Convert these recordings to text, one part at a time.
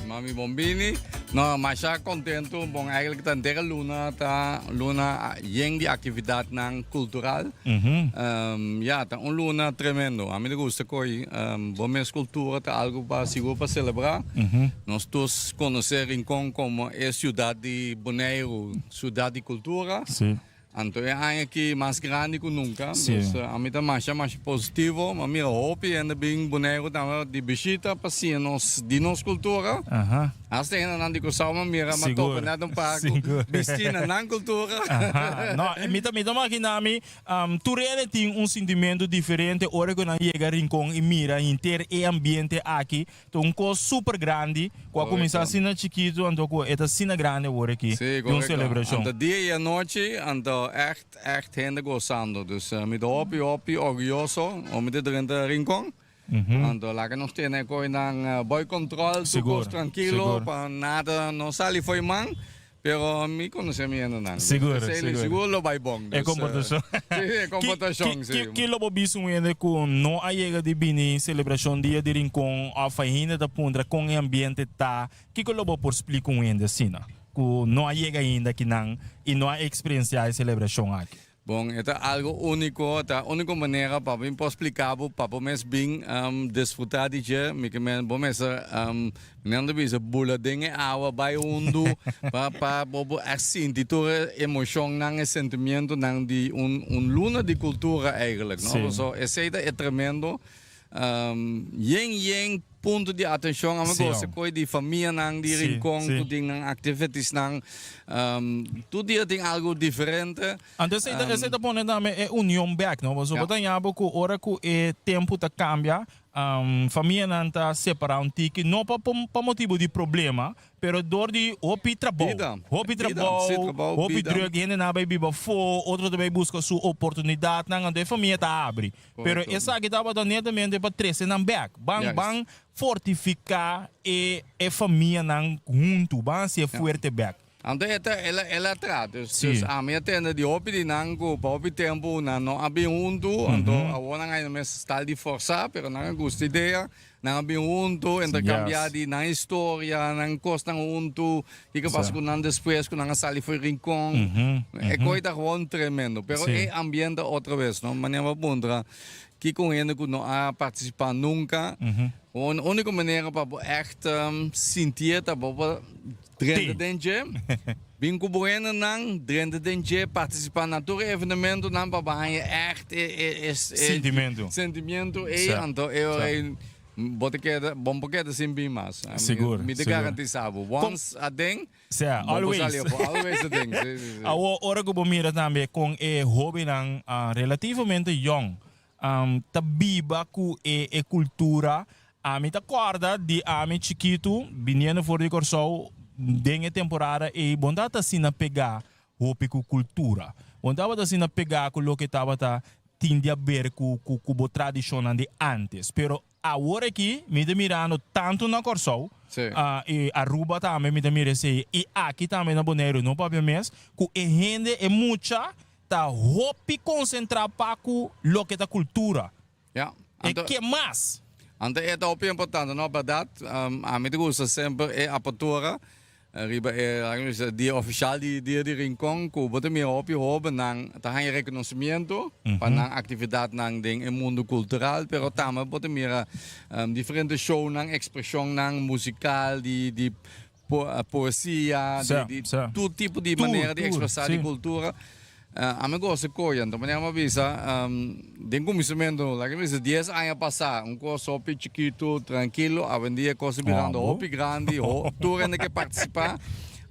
Mami bon bini. No, masha contento. Bon, eigenlijk ta entera luna ta luna yen di actividadnan cultural. Ja, ta un luna tremendo. A mi ta gusta koe bo mes cultura ta algo pa sigur pa celebra. Nos tur conoce Rincon como e ciudad di Boneiru, ciudad di cultura. Anto e aña aki mas grandi ku nunka. Dus ami ta masha masha positivo. Mi a mira hopi hende bin Boneiru tambe di bishita pa siña nos di nos kultura. Hasta hendenan di Kòrsou mi a mira, mi a topa nèt un par ku bistí na nan kultura. No, mi ta mi ta magina mi tur hende tin un sintimentu diferente ora ku nan yega Rincon i mira henter e ambiente aki. Ta un kos super grandi ku a kuminsá asina chikitu anto ku e ta asina grandi awor aki Sí, di un korekto. selebrashon. Anto dia i anochi, anto ègt, ègt hende gosando. Dus mi ta hopi, hopi orguyoso om mi ta drenta Rincon. Anto laga nos tene e koinan boi kòntròl, tur Sigur, kos trankilo sigur. pa nada no sali fo'i man. Pero mi conoce mi hendenan. Sigur, Esei sigur. sigur lo bai bon. E comportacion. Si, e comportacion, si. Ki, ki lo bo bisa un hende cu no a yega di bini celebracion Dia di Rincon of ainda ta puntra con e ambiente ta? Kico lo bo por splica un hende asina cu no a yega ainda akinan y no a experiencia e celebracion aki? Bon, e ta algo úniko, ta úniko manera pa mi por splika bo pa bo mes bin disfrutá di dje. Mi ke men bo mester nan ta bisa bula den e awa bai hundu pa pa bo por ègt sinti tur e emoshonnan, e sentimientonan di un un luna di kultura eigentlik, no? Pasobra esei ta e tremendo yen yen Punto di atencion a mi gosta koe di famianan di Rincon ku tin nan activitiesnan. Tur dia tin algo diferente. Anto esei ta esei ta pone tambe e union bek no pasobra bo ta haña bo ku ora ku e tempu ta kambia famianan ta separa un tiki no pa pa motibu di problema Pero dor di hopi trabou, hopi trabou, hopi druk, hendenan a bai biba afó, otro ta bai buska su oportunidatnan, anto e famia ta abri. Pero esaki tabata netamente pa trese nan bèk. Ban ban fortifiká e e famianan huntu, ban hasié fuerte bèk. Anto e ta el a el a traha. Dus dus ami a tende di hopi di nan ku pa hopi tempu nan no a bin huntu, anto awor nan a haya mes tal di forsá, pero nan a gusta idea. Nan a bin huntu, intercambia di nan historia, nan cosnan huntu, kico pasa cu nan despues cu nan a sali for Rincon. E coy ta gewoon tremendo. Pero e ambiente otra vez, no? Manera bo a puntra, kico un hende cu no a participa nunca, gewoon unico manera pa bo echt sintié ta bo por drenta den dje, bin cu bo hendenan, drenta den dje, participa na tur e evenementonan pa bo haña echt e Sentimiento. sentimiento ey, anto e ora ey bo ta keda, bo no por keda sin bin mas. Sigur, Mi ta sigur. garantisa bo, once aden, Sea, bo por always. sali afo, always aden, si, si, si. Awor, ora cu bo mira tambe con e hobennan relativamente yong ta biba ku e e kultura. Ami ta kòrda di ami chikitu biniendo for di Kòrsou den e temporada ei bo no tabata asina pegá hopi ku kultura. Bo no tabata asina pegá ku loke tabata tin di aber ku ku bo tradishonnan di ántes. Pero awor aki mi ta mirando tantu na Kòrsou i Aruba tambe mi ta mira esei i aki tambe na Boneiru no papia mes ku e hende e mucha Ta hopi konsentrá pa ku loke ta kultura. Ja. E ke mas? Anto e ta hopi importante, no? Bèrdat, ami ta gusta semper e apertura riba e, laga mi bisa, dia ofishal di Dia di Rincon, ku bo ta mira hopi hóbennan ta haña rekonosimiento pa nan aktividatnan den e mundu kultural, pero tambe bo ta mira diferente shownan, ekspreshonnan musikal di di poesia, di tur tipo di manera di expresa di cultura. Ami gosa koe, anto manera mi a bisa, den kuminsamentu, laga mi bisa dies aña pasa, un kos hopi chikitu, trankilo, awendia e kos ta birando hopi grandi, tur hende ke partisipa.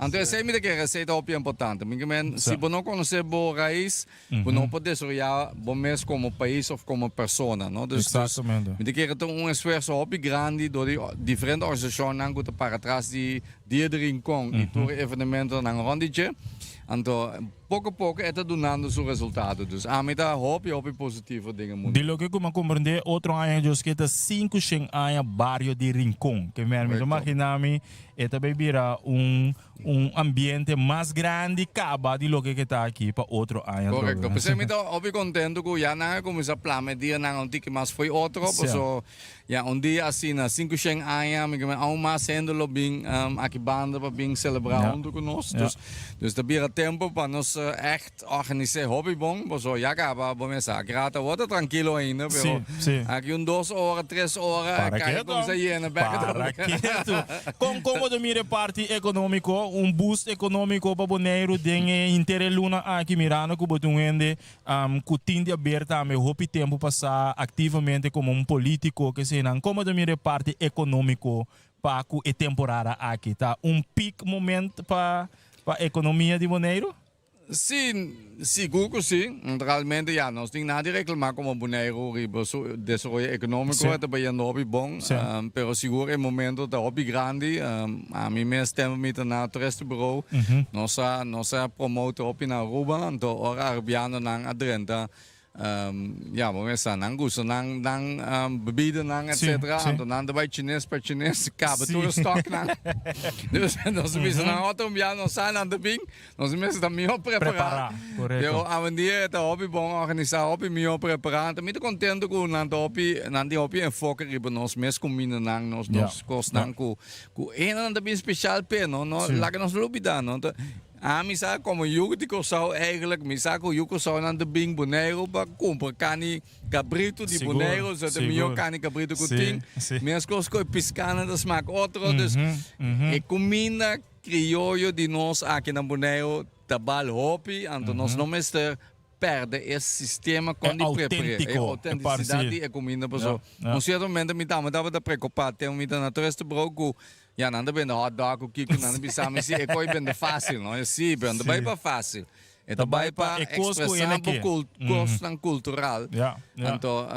Anto esei mi ta kere, esei ta hopi importante. Mi ke men, si bo no konosé bo rais, Bo no por desaroyá bo mes komo pais òf komo persona, no? Dus, dus mi ta kere ta un esfuerso hopi grandi dor di diferente organisashonnan ku ta para tras di Dia di Rincon i tur e evenementonan rònt di dje. Anto Poko poko e ta dunando su resultado. Dus ami ta hopi hopi positivo den e mundu. Di loke ku mi a komprendé otro aña Dios ke ta 500 aña bario di Rincon. Ke mi ta magina mi e ta bay bira un un ambiente mas grandi kaba di loke ke ta aki pa otro aña atrobe. Korekto. P'esei mi ta hopi kontento ku ya nan a kuminsá plama e dianan un tiki mas fo'i otro paso ya un dia asina 500 aña mi ke men aun mas hende lo bin aki banda pa bin selebrá huntu ku nos. Dus dus ta bira tempu pa nos ègt organis'é hopi bon paso ya kaba bo mester aki rato awor ta trankilo ainda pero aki un dos ora tres ora e kai kuminsá yena bèk Para ketu. Kon kon bo ta mira e parti ekonómiko, un boost ekonómiko pa Boneiru den e henter e luna aki mirando ku bo ta un hende ku tin di haber tambe hopi tempu pasá aktivamente komo un polítiko kesenan. Kon bo ta mira e parti ekonómiko pa ku e temporada aki? Ta un peak moment pa pa ekonomia di Boneiru? Sí, sigur ku sí. Realmente ya, nos tin nada di reklamá komo Boneiru riba su desaroyo ekonómiko, e ta bayendo hopi bon, pero sigur e momento ta hopi grandi. Ami mes tempu mi ta na Toeristenbureau, nos a nos a promote hopi na Aruba, anto ora Arubianonan a drenta Ya, bo mester sa, nan gusta nan nan bebidanan etcetera, anto nan ta bai chines pa chines, kaba tur e stocknan. Dus nos a bisa nan otro un bia nos sa nan ta bin, nos mester ta mihó prepará. Pero awendia e ta hopi bon organisá, hopi mihó prepará. Anto mi ta kontento ku nan ta hopi, nan tin hopi enfoke riba nos mes kumindanan, nos nos kosnan ku ku hendenan ta bin speshal p'e, no no laga nos lubidá no. Ami sa komo yu di Kòrsou eigenlijk mi sa ku yu Kòrsounan ta bin Boneiru pa kumpra kani kabritu di Boneiru, so ta mihó kani kabritu ku tin. Meskos ku e piskanan ta smak otro, dus e kuminda krioyo di nos aki na Boneiru ta bal hopi, anto nos no mester perde e sistema kon di prepar'é, e outentisidat di e kuminda paso un sierto momento mi tambe tabata preokupá tempu mi ta na Toeristenbureau ku Ya, nan ta bende hot dog ku kiko, nan ta bisa mi si e koi bende fásil, no? E si, pero no ta bai pa fásil. E ta bai pa ekspresá bo kosnan kultural. Anto,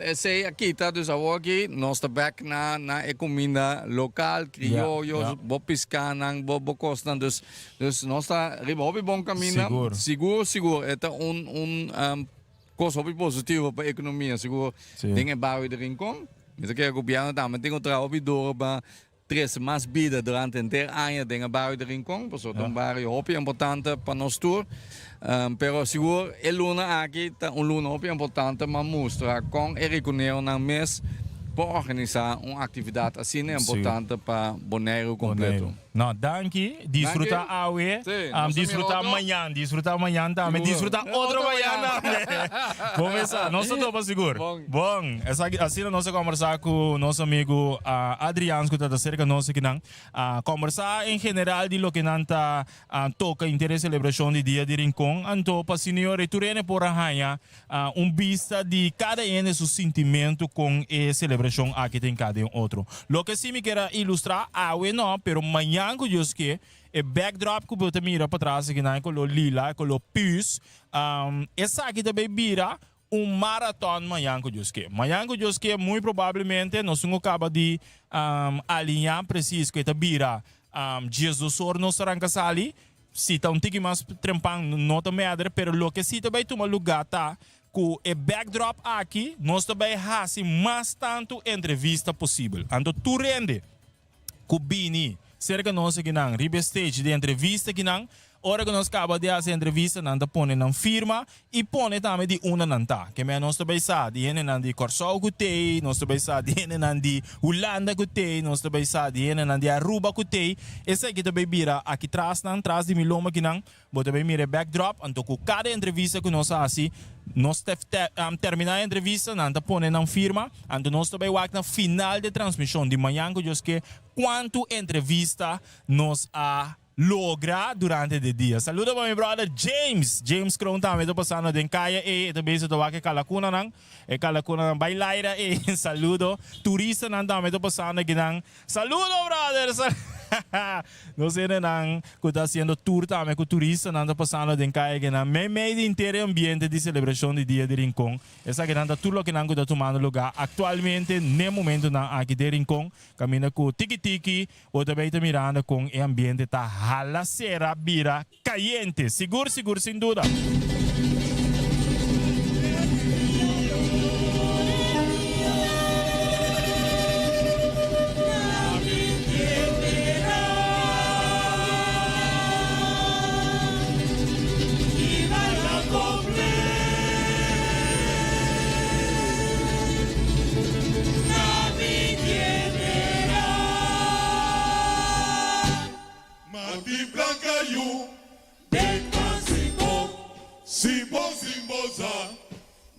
esei a kita, dus awor aki nos ta bèk na na e kuminda lokal, krioyo, bo piskánan, bo bo kosnan. Dus, dus nos ta riba hopi bon kaminda. Sigur, sigur, e ta un un Kos hopi positivo pa ekonomia, sigur den e bario di Rincon. Mi ta kere gobièrnu tambe tin ku traha hopi duro pa trese mas bida durante henter aña den e bario di Rincon, pasobra ta un bario hopi importante pa nos tur. Pero sigur e luna aki ta un luna hopi importante pa mustra kon e riconeronan mes por organisá un aktividat asina importante pa Boneiru kompleto. No, danki. Disfruta awe. Disfruta mañan. Disfruta mañan tambe. Disfruta otro mañan tambe. Bon mesa. Nos ta topa sigur. Bon. Esaki, asina nos a kombersá ku nos amigu Adrians ku ta ta serka nos akinan. Kombersá en general di loke nan ta toka henter e selebrashon di Dia di Rincon. Anto pa Senior e tur hende por a haña Un bista di kada hende su sintimentu kon e selebrashon aki ta hinká den otro. Loke si mi kier a ilustrá awe no, pero mañan ku Dios ke, e backdrop ku bo ta mira patras akinan, e koló lila, e koló püs, esaki ta bay bira un maraton mañan ku Dios ke. Mañan ku Dios ke muy probablemente nos tin ku kaba di aliñá presis ku e ta bira 12 or nos ta ranka sali. Si ta un tiki mas trempan no ta mèder, pero loke si ta bai tuma lugá ta ku e backdrop aki nos ta bai hasi mas tantu entrevista posibel. Anto tur hende ku bini serka nos akinan riba e stage di entrevista akinan, ora ku nos kaba di hasi entrevista nan ta pone nan firma i pone tambe di unda nan ta. Ke mei nos ta bai sa di hendenan di Kòrsou ku t'ei, nos ta bai sa di hendenan di Hulanda ku t'ei, nos ta bai sa di hendenan di Aruba ku t'ei. Esaki ta bai bira aki tras nan, tras di mi lomba akinan, bo ta bai mira e backdrop. Anto ku kada entrevista ku nos a hasi, nos ta terminá e entrevista, nan ta pone nan firma, anto nos ta bai wak na final di e transmishon di mañan ku Dios ke kuantu entrevista nos a logra durante de dia. Saludo pa mi brother James. James Kroon tambe ta pasando den kaya ey. E ta bezig ta wak e kalakunanan. E kalakunanan bai laira ey. Saludo. Turistanan tambe ta pasando akinan. Saludo brother. Nos hendenan ku ta hasiendo tour tambe ku turistanan ta pasando den kaya kinan meimei di henter e ambiente di selebrashon di Dia di Rincon. Esakinan ta tur lokenan ku ta tumando lugá aktualmente n'e momentunan aki den Rincon, kaminda ku tiki tiki bo ta bay ta mirando kon e ambiente ta hala sera bira kayente. Sigur sigur sin duda. Martin Blanca yu den kan Simon, Simon Simboza.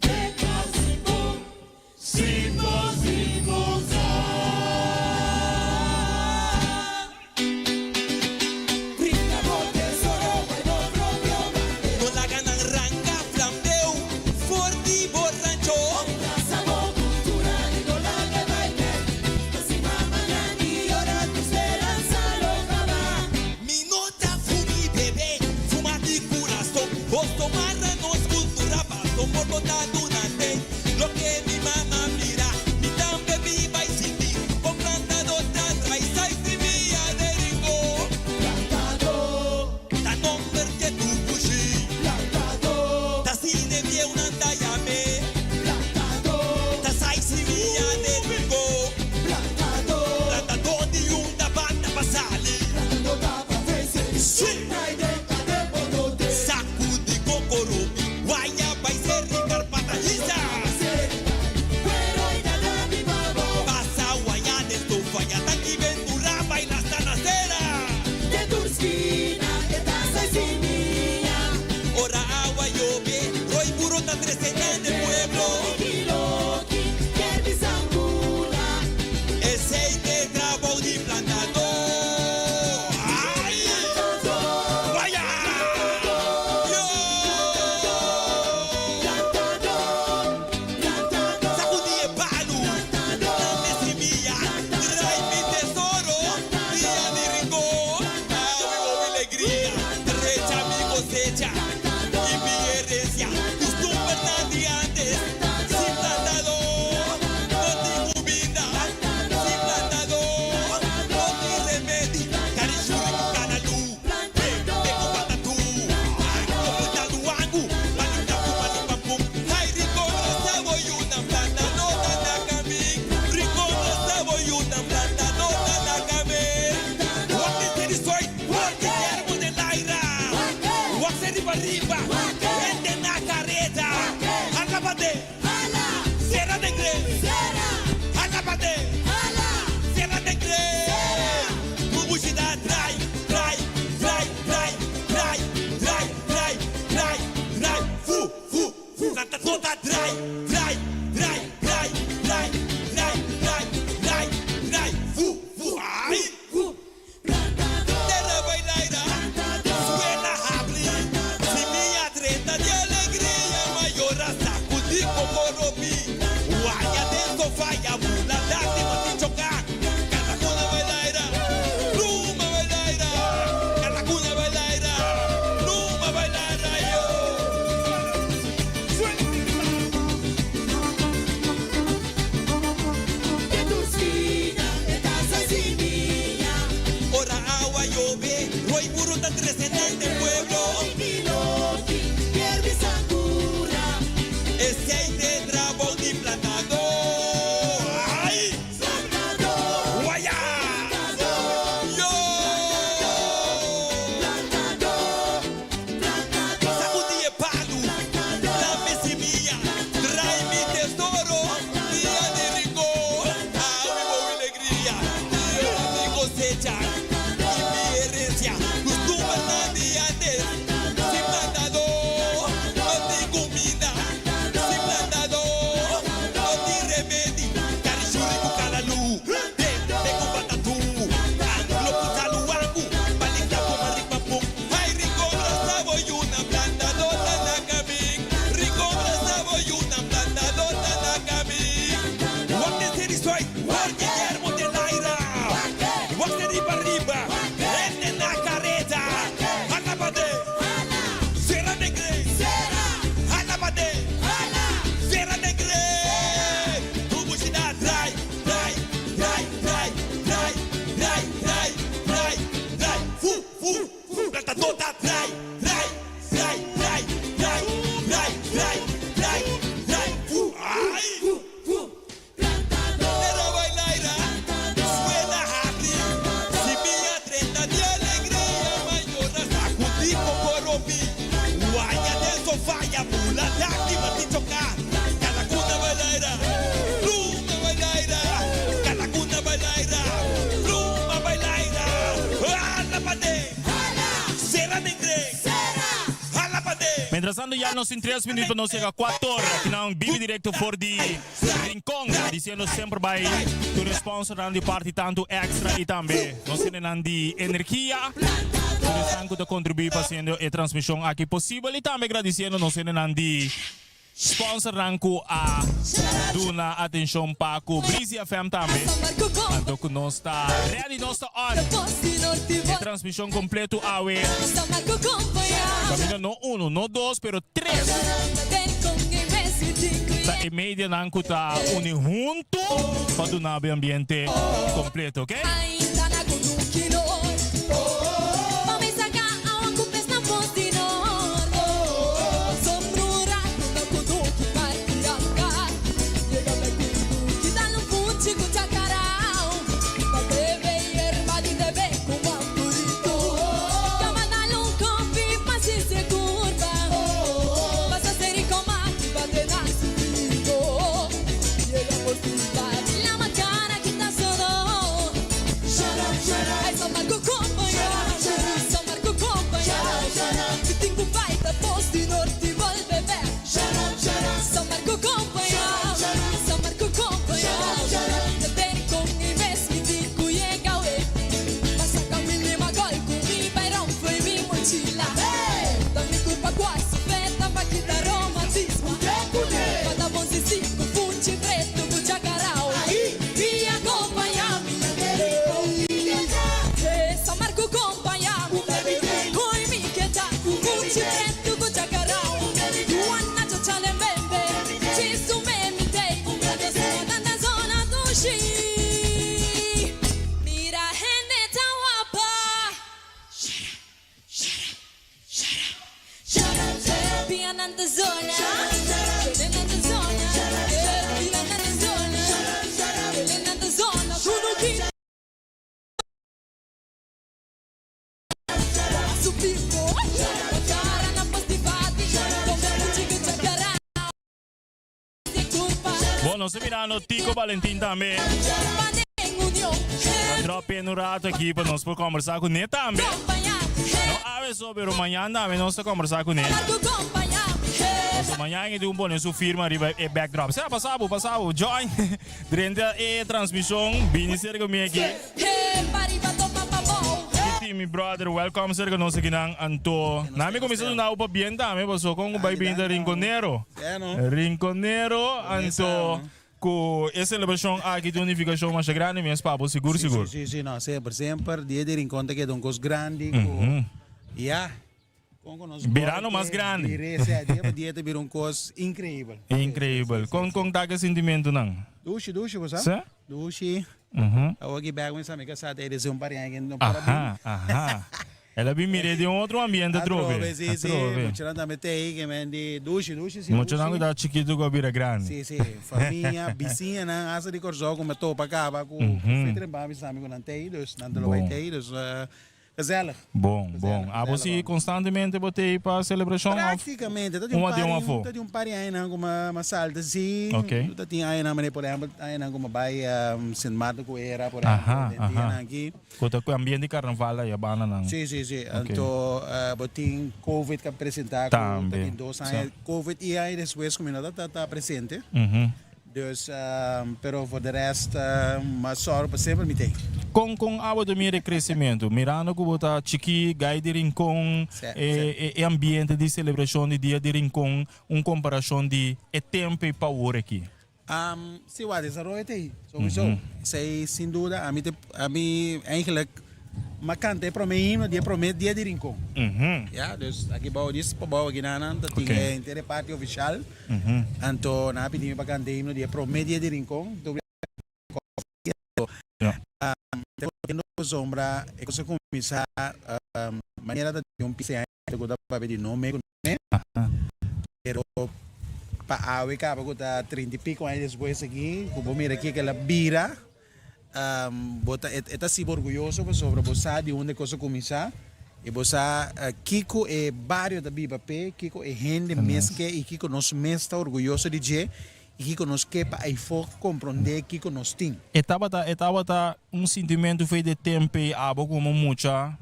Den kan Simon, Simon Simboza. No laga nan ranka flambeu for di bo rancho. Mi no ta fuma i bebe, fuma di kurason. Boso marra nos kultura paso por bo ta dunante. Loke mi mama mira, mi tambe biba i sinti. Kon plantadó ta trai sai simia de Rincon. Plantadó. Ta nomber dje tu kushi. Plantadó. Ta sine bieunan ta yam'é. Plantadó. Ta sai simia de Rincon. Plantadó. Plantadó di un ta banda pa sali. Plantadó ta pa vense. Sí. Saku di kokorobi. Waya bai seri karpata hisa. Pasa waya den stofa ya tanki ventura bai lasta na sera. Ora awa yobe, roi buro ta trese nan den pueblo. Esei t'e trabou di plantadó. Ai! Waya! Yo! Sacudi e palu, dame simia, trai mi tesoro, dia di Rincon, awe hopi legria, drecha mi cosecha y mi herencia, custumbernan di antes, sin plantador no tin cuminda, sin plantador no tin remedi, carishuri cu canalu, pe cu patatú, ango cu taluangu, palintapu palimpapum, ay Rincon rasa bo yunan plantador ta na camin, Rincon rasa bo yunan plantador ta na camin, wak di seri soy, wak di yerbo den laira, wak seri pa riba, hende na careda, hala pa den, sera den gres, hala pa den, sera den gres, bubushi ta drai, drai, drai, drai, drai, drai, drai, drai, drai, fu, fu, fu, plantador ta drai, drai, drai, drai, drai, drai, drai, drai, drai, fu, fu, ai, fu. Tera bai laira, suela habri, simia drenta di alegria, mayora sacudi cocorobi, waya den sofa ya bula lágrima sin chocar, caracuna bai laira, pluma bai laira, caracuna bai laira, pluma bai laira, yo. Ora awa yobe, roi buru ta trese nan den pueblo. Esei t'e trabou di plantadó. Ai! Waya! Yo! Sacudi e palu, dame simia, trai mi tesoro, dia di Rincon, awe bo alegria, tierra mi cosecha y mi herencia, custumbernan di antes, sin plantador no tin cuminda, sin plantador no tin remedi, carishuri cu calalu, te te cu patatú, anglo cu taluangu, balinda cu maripapum, ay Rincon rasa bo yunan plantador ta na camin, Rincon rasa bo yunan plantador ta na camin. Wak den seri soy, wak Guillermo del Aira, wak seri pa. Mientras tanto ya nos tin tres minuut pa nos yega cuator. Aki nan bibi directo for di Rincon. Diciendo semper bay tur e sponsornan di parti tanto Extra y tambe nos hendenan di Energia. Tur esnan cu ta contribui pa haciendo e transmision aki posibel y tambe gradiciendo nos hendenan di Sponsornan ku a duna atenshon pa ku Breezy FM tambe. Anto ku nos ta ready, nos ta on. E transmishon kompleto awe. Kaminda no uno, no dos, pero tres. Ta e medianan ku ta uni huntu pa duna bo e ambiente kompleto, ok? Bon, nos ta mirando Tico Valentin tambe. A drop in un rato aki pa nos por conversa cu ne tambe. No awe so, pero mañan tambe nos ta conversa cu ne. Paso mañan e tin un pone su firma riba e backdrop. Sea, pasa bo, pasa bo. Join drenta e transmision. Bini cerca mi aki. Kitty, mi brother, welcome cerca nos akinan. Anto, na mi cuminsa duna bo pabien tambe, paso con cu bay bini ta Rinconero. Rinconero, anto cu e celebracion aki di unificacion masha grandi mes pa bo, sigur sigur. Si, si, si, no, semper, semper, dia di Rincon ta keda un cos grandi cu, ya, con cu nos Birando mas grandi. Bire, sea, dia pa dia ta bira un cos increibel. Increibel. Con, con ta ki sentimentonan? Dushi, dushi, bo sa? Si? Dushi. Awor ki bek mi sa mi kasá ta e deseo un parian aki no por a bin. Aha, aha. El a bin mir'é den un otro ambiente atrobe. Atrobe, si, si. Atrobe. Muchanan tambe ta ei ke men di dushi, dushi, si, Muchanan ku dushi. ta chikitu ku a bira grandi. Si, si. Famia, bisiñanan, hasta di Kòrsou ku mi a topa kaba ku Fitri en Bami sa mi ku nan ta ei, dus nan ta lo bai Bon. ta ei, dus Gezellig. Bon, bon. Gezellig, Abo gezellig, si man. constantemente bo t'ei pa celebracion of Prácticamente. Ta di un un aden par un afó? ta di un par di añanan ku m'a m'a salta si. Ok. Ta tin añanan manera por ehempel añanan ku m'a bai Sint Maarten ku era por ehempel Aha, den aha. dianan aki. Ku ta ku ambiente di carnaval aya banda nan. Si, si, si. Ok. Anto bo tin Covid ku a presenta ku ta Tambe. tin dos aña Sa. Covid i aña despues ku mi no ta ta presente. Mhm. Dus, pero for de rest, m'a sòru pa semper mi t'ei. Kon kon abo ta mira e kresementu? Mirando ku bo ta chikí, gai di Rincon, e e ambiente di selebrashon di Dia di Rincon, un komparashon di e tempu ei pa awor aki. Si, wak, desaroyo t'ei, souiso. Esei sin duda, ami te, ami eigenlijk m'a kanta e promé himno di e promé Dia di Rincon. Ya, dus aki bou, djis pa bou aki nan ta tin e henter e parti ofishal. Anto nan a pidi mi pa canta e himno di e prome dia di Rincon. Pasobra e cosa cuminsa manera ta di un pise aña cu ta papia di no me cu ne. Pero pa awe caba cu ta trinta y pico aña despues aki cu bo mira kico el a bira. Bo ta, e ta hasibo orguyoso pasobra bo sa di unda e kos a kuminsá i bo sa kiko e bario ta biba p'e, kiko e hende mes ke i kiko nos mes ta orguyoso di dje i kiko nos ke pa ayfó komprondé kiko nos tin. E tabata, e tabata un sintimentu fei de tempe abo komo mucha.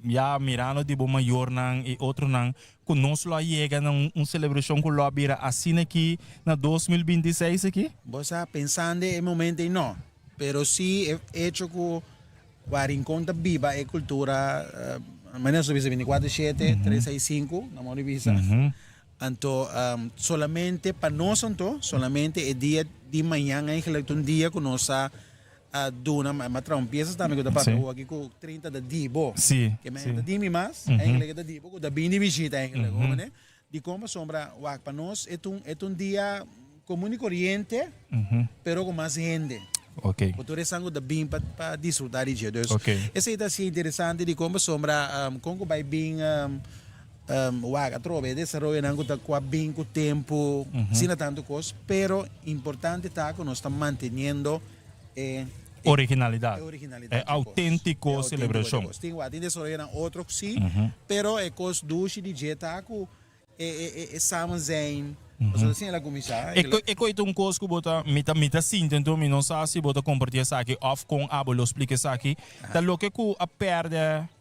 ya mirando di bo mayornan i otronan ku nos lo a yega na un selebrashon ku lo a bira asina aki na 2026 aki? Bo sa, pensando e momento ei no, pero si e hecho ku Wa Rincon ta biba e kultura manera nos ta bisa bintikuater shete, tres seis sinku, na modo di bisa. Anto solamente pa nos anto, solamente e dia di mañan eigenlijk ta un dia ku nos a duna, mi a traha un piesa tambe ku ta papia awor aki ku 30 ta di bo. Ke men ta di mi mas, eigenlijk e ta di bo ku ta bini di bishita eigenlijk, hoor mane? Dikon? Pasobra wak pa nos e ta un e ta un dia komun i koriente pero ku mas hende. Ok. Ku tur esnan ku ta bin pa pa disfrutá di dje. Dus Ok. esei ta así interesante dikon pasobra kon ku bai bin wak atrobe e desaroyonan ku ta ku a bin ku tempu asina tantu kos pero importante ta ku nos ta manteniendo e Originalidad. E originalidad E auténtiko selebrashon. Tin wak tin desaroyonan otro si, pero e kos dushi di dje ta ku e e e samen zijn. Pasobra asina el a kuminsá. E e koi ta un kos ku bo ta mi ta mi ta sinti anto mi no sa si bo ta kompartí esaki òf kon abo lo splika esaki. Ta loke ku a pèrdè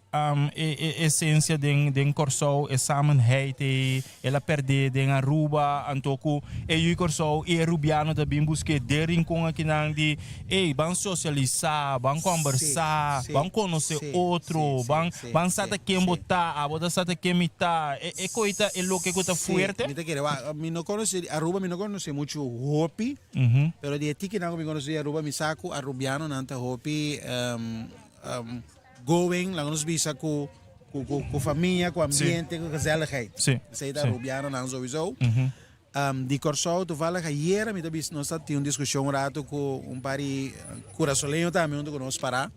E e esencia den den Kòrsou, e samenheid ei, el a pèrdé den Aruba, anto ku e yu Kòrsou i e Rubiano ta bin busk'é den Rincon akinan di, ey, ban sosialisá, ban kòmbersá, ban konosé otro, ban ban sa ta ken bo ta, abo ta sa ta ken mi ta. E e koi ta e loke ku ta fuerte? Sí, mi ta kere. Wak, mi no konosé Aruba, mi no konosé muchu hopi, pero di e tikinan ku mi konosé di Aruba, mi sa ku Arubianonan ta hopi Going, laga nos bisa ku ku ku ku famia, ku ambiente, ku gezelligheid. Sí. Esei ta Sí. Arubianonan sowieso. Di Kòrsou toevallig ayera mi ta bisa nos ta tin un diskushon un rato ku un par di kurasoleño tambe huntu ku nos pará.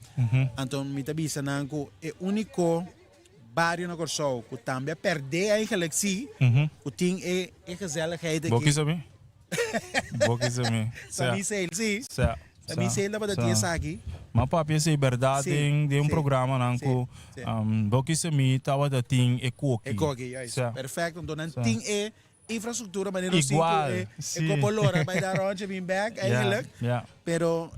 Anto mi ta bisa nan ku e úniko bario na Kòrsou ku tambe a pèrdè eigenlijk sí, ku tin e e gezelligheid Bo aki. kisa mi? Bo kisa mi? Sa mi sale, sí. Sa. Sa mi sale tabata tin esaki. Ma papia esei berdad Sí, den den un sí, programanan sí, ku sí. bo kisa mi tabata tin e koki. E koki, juist. Sa. Perfecto. Enton nan Sa. tin e infrastructura manera nos tin ku Igual, e e sí. kopo lora bai da rondje bin bek Ja, eigenlijk. ja. Pero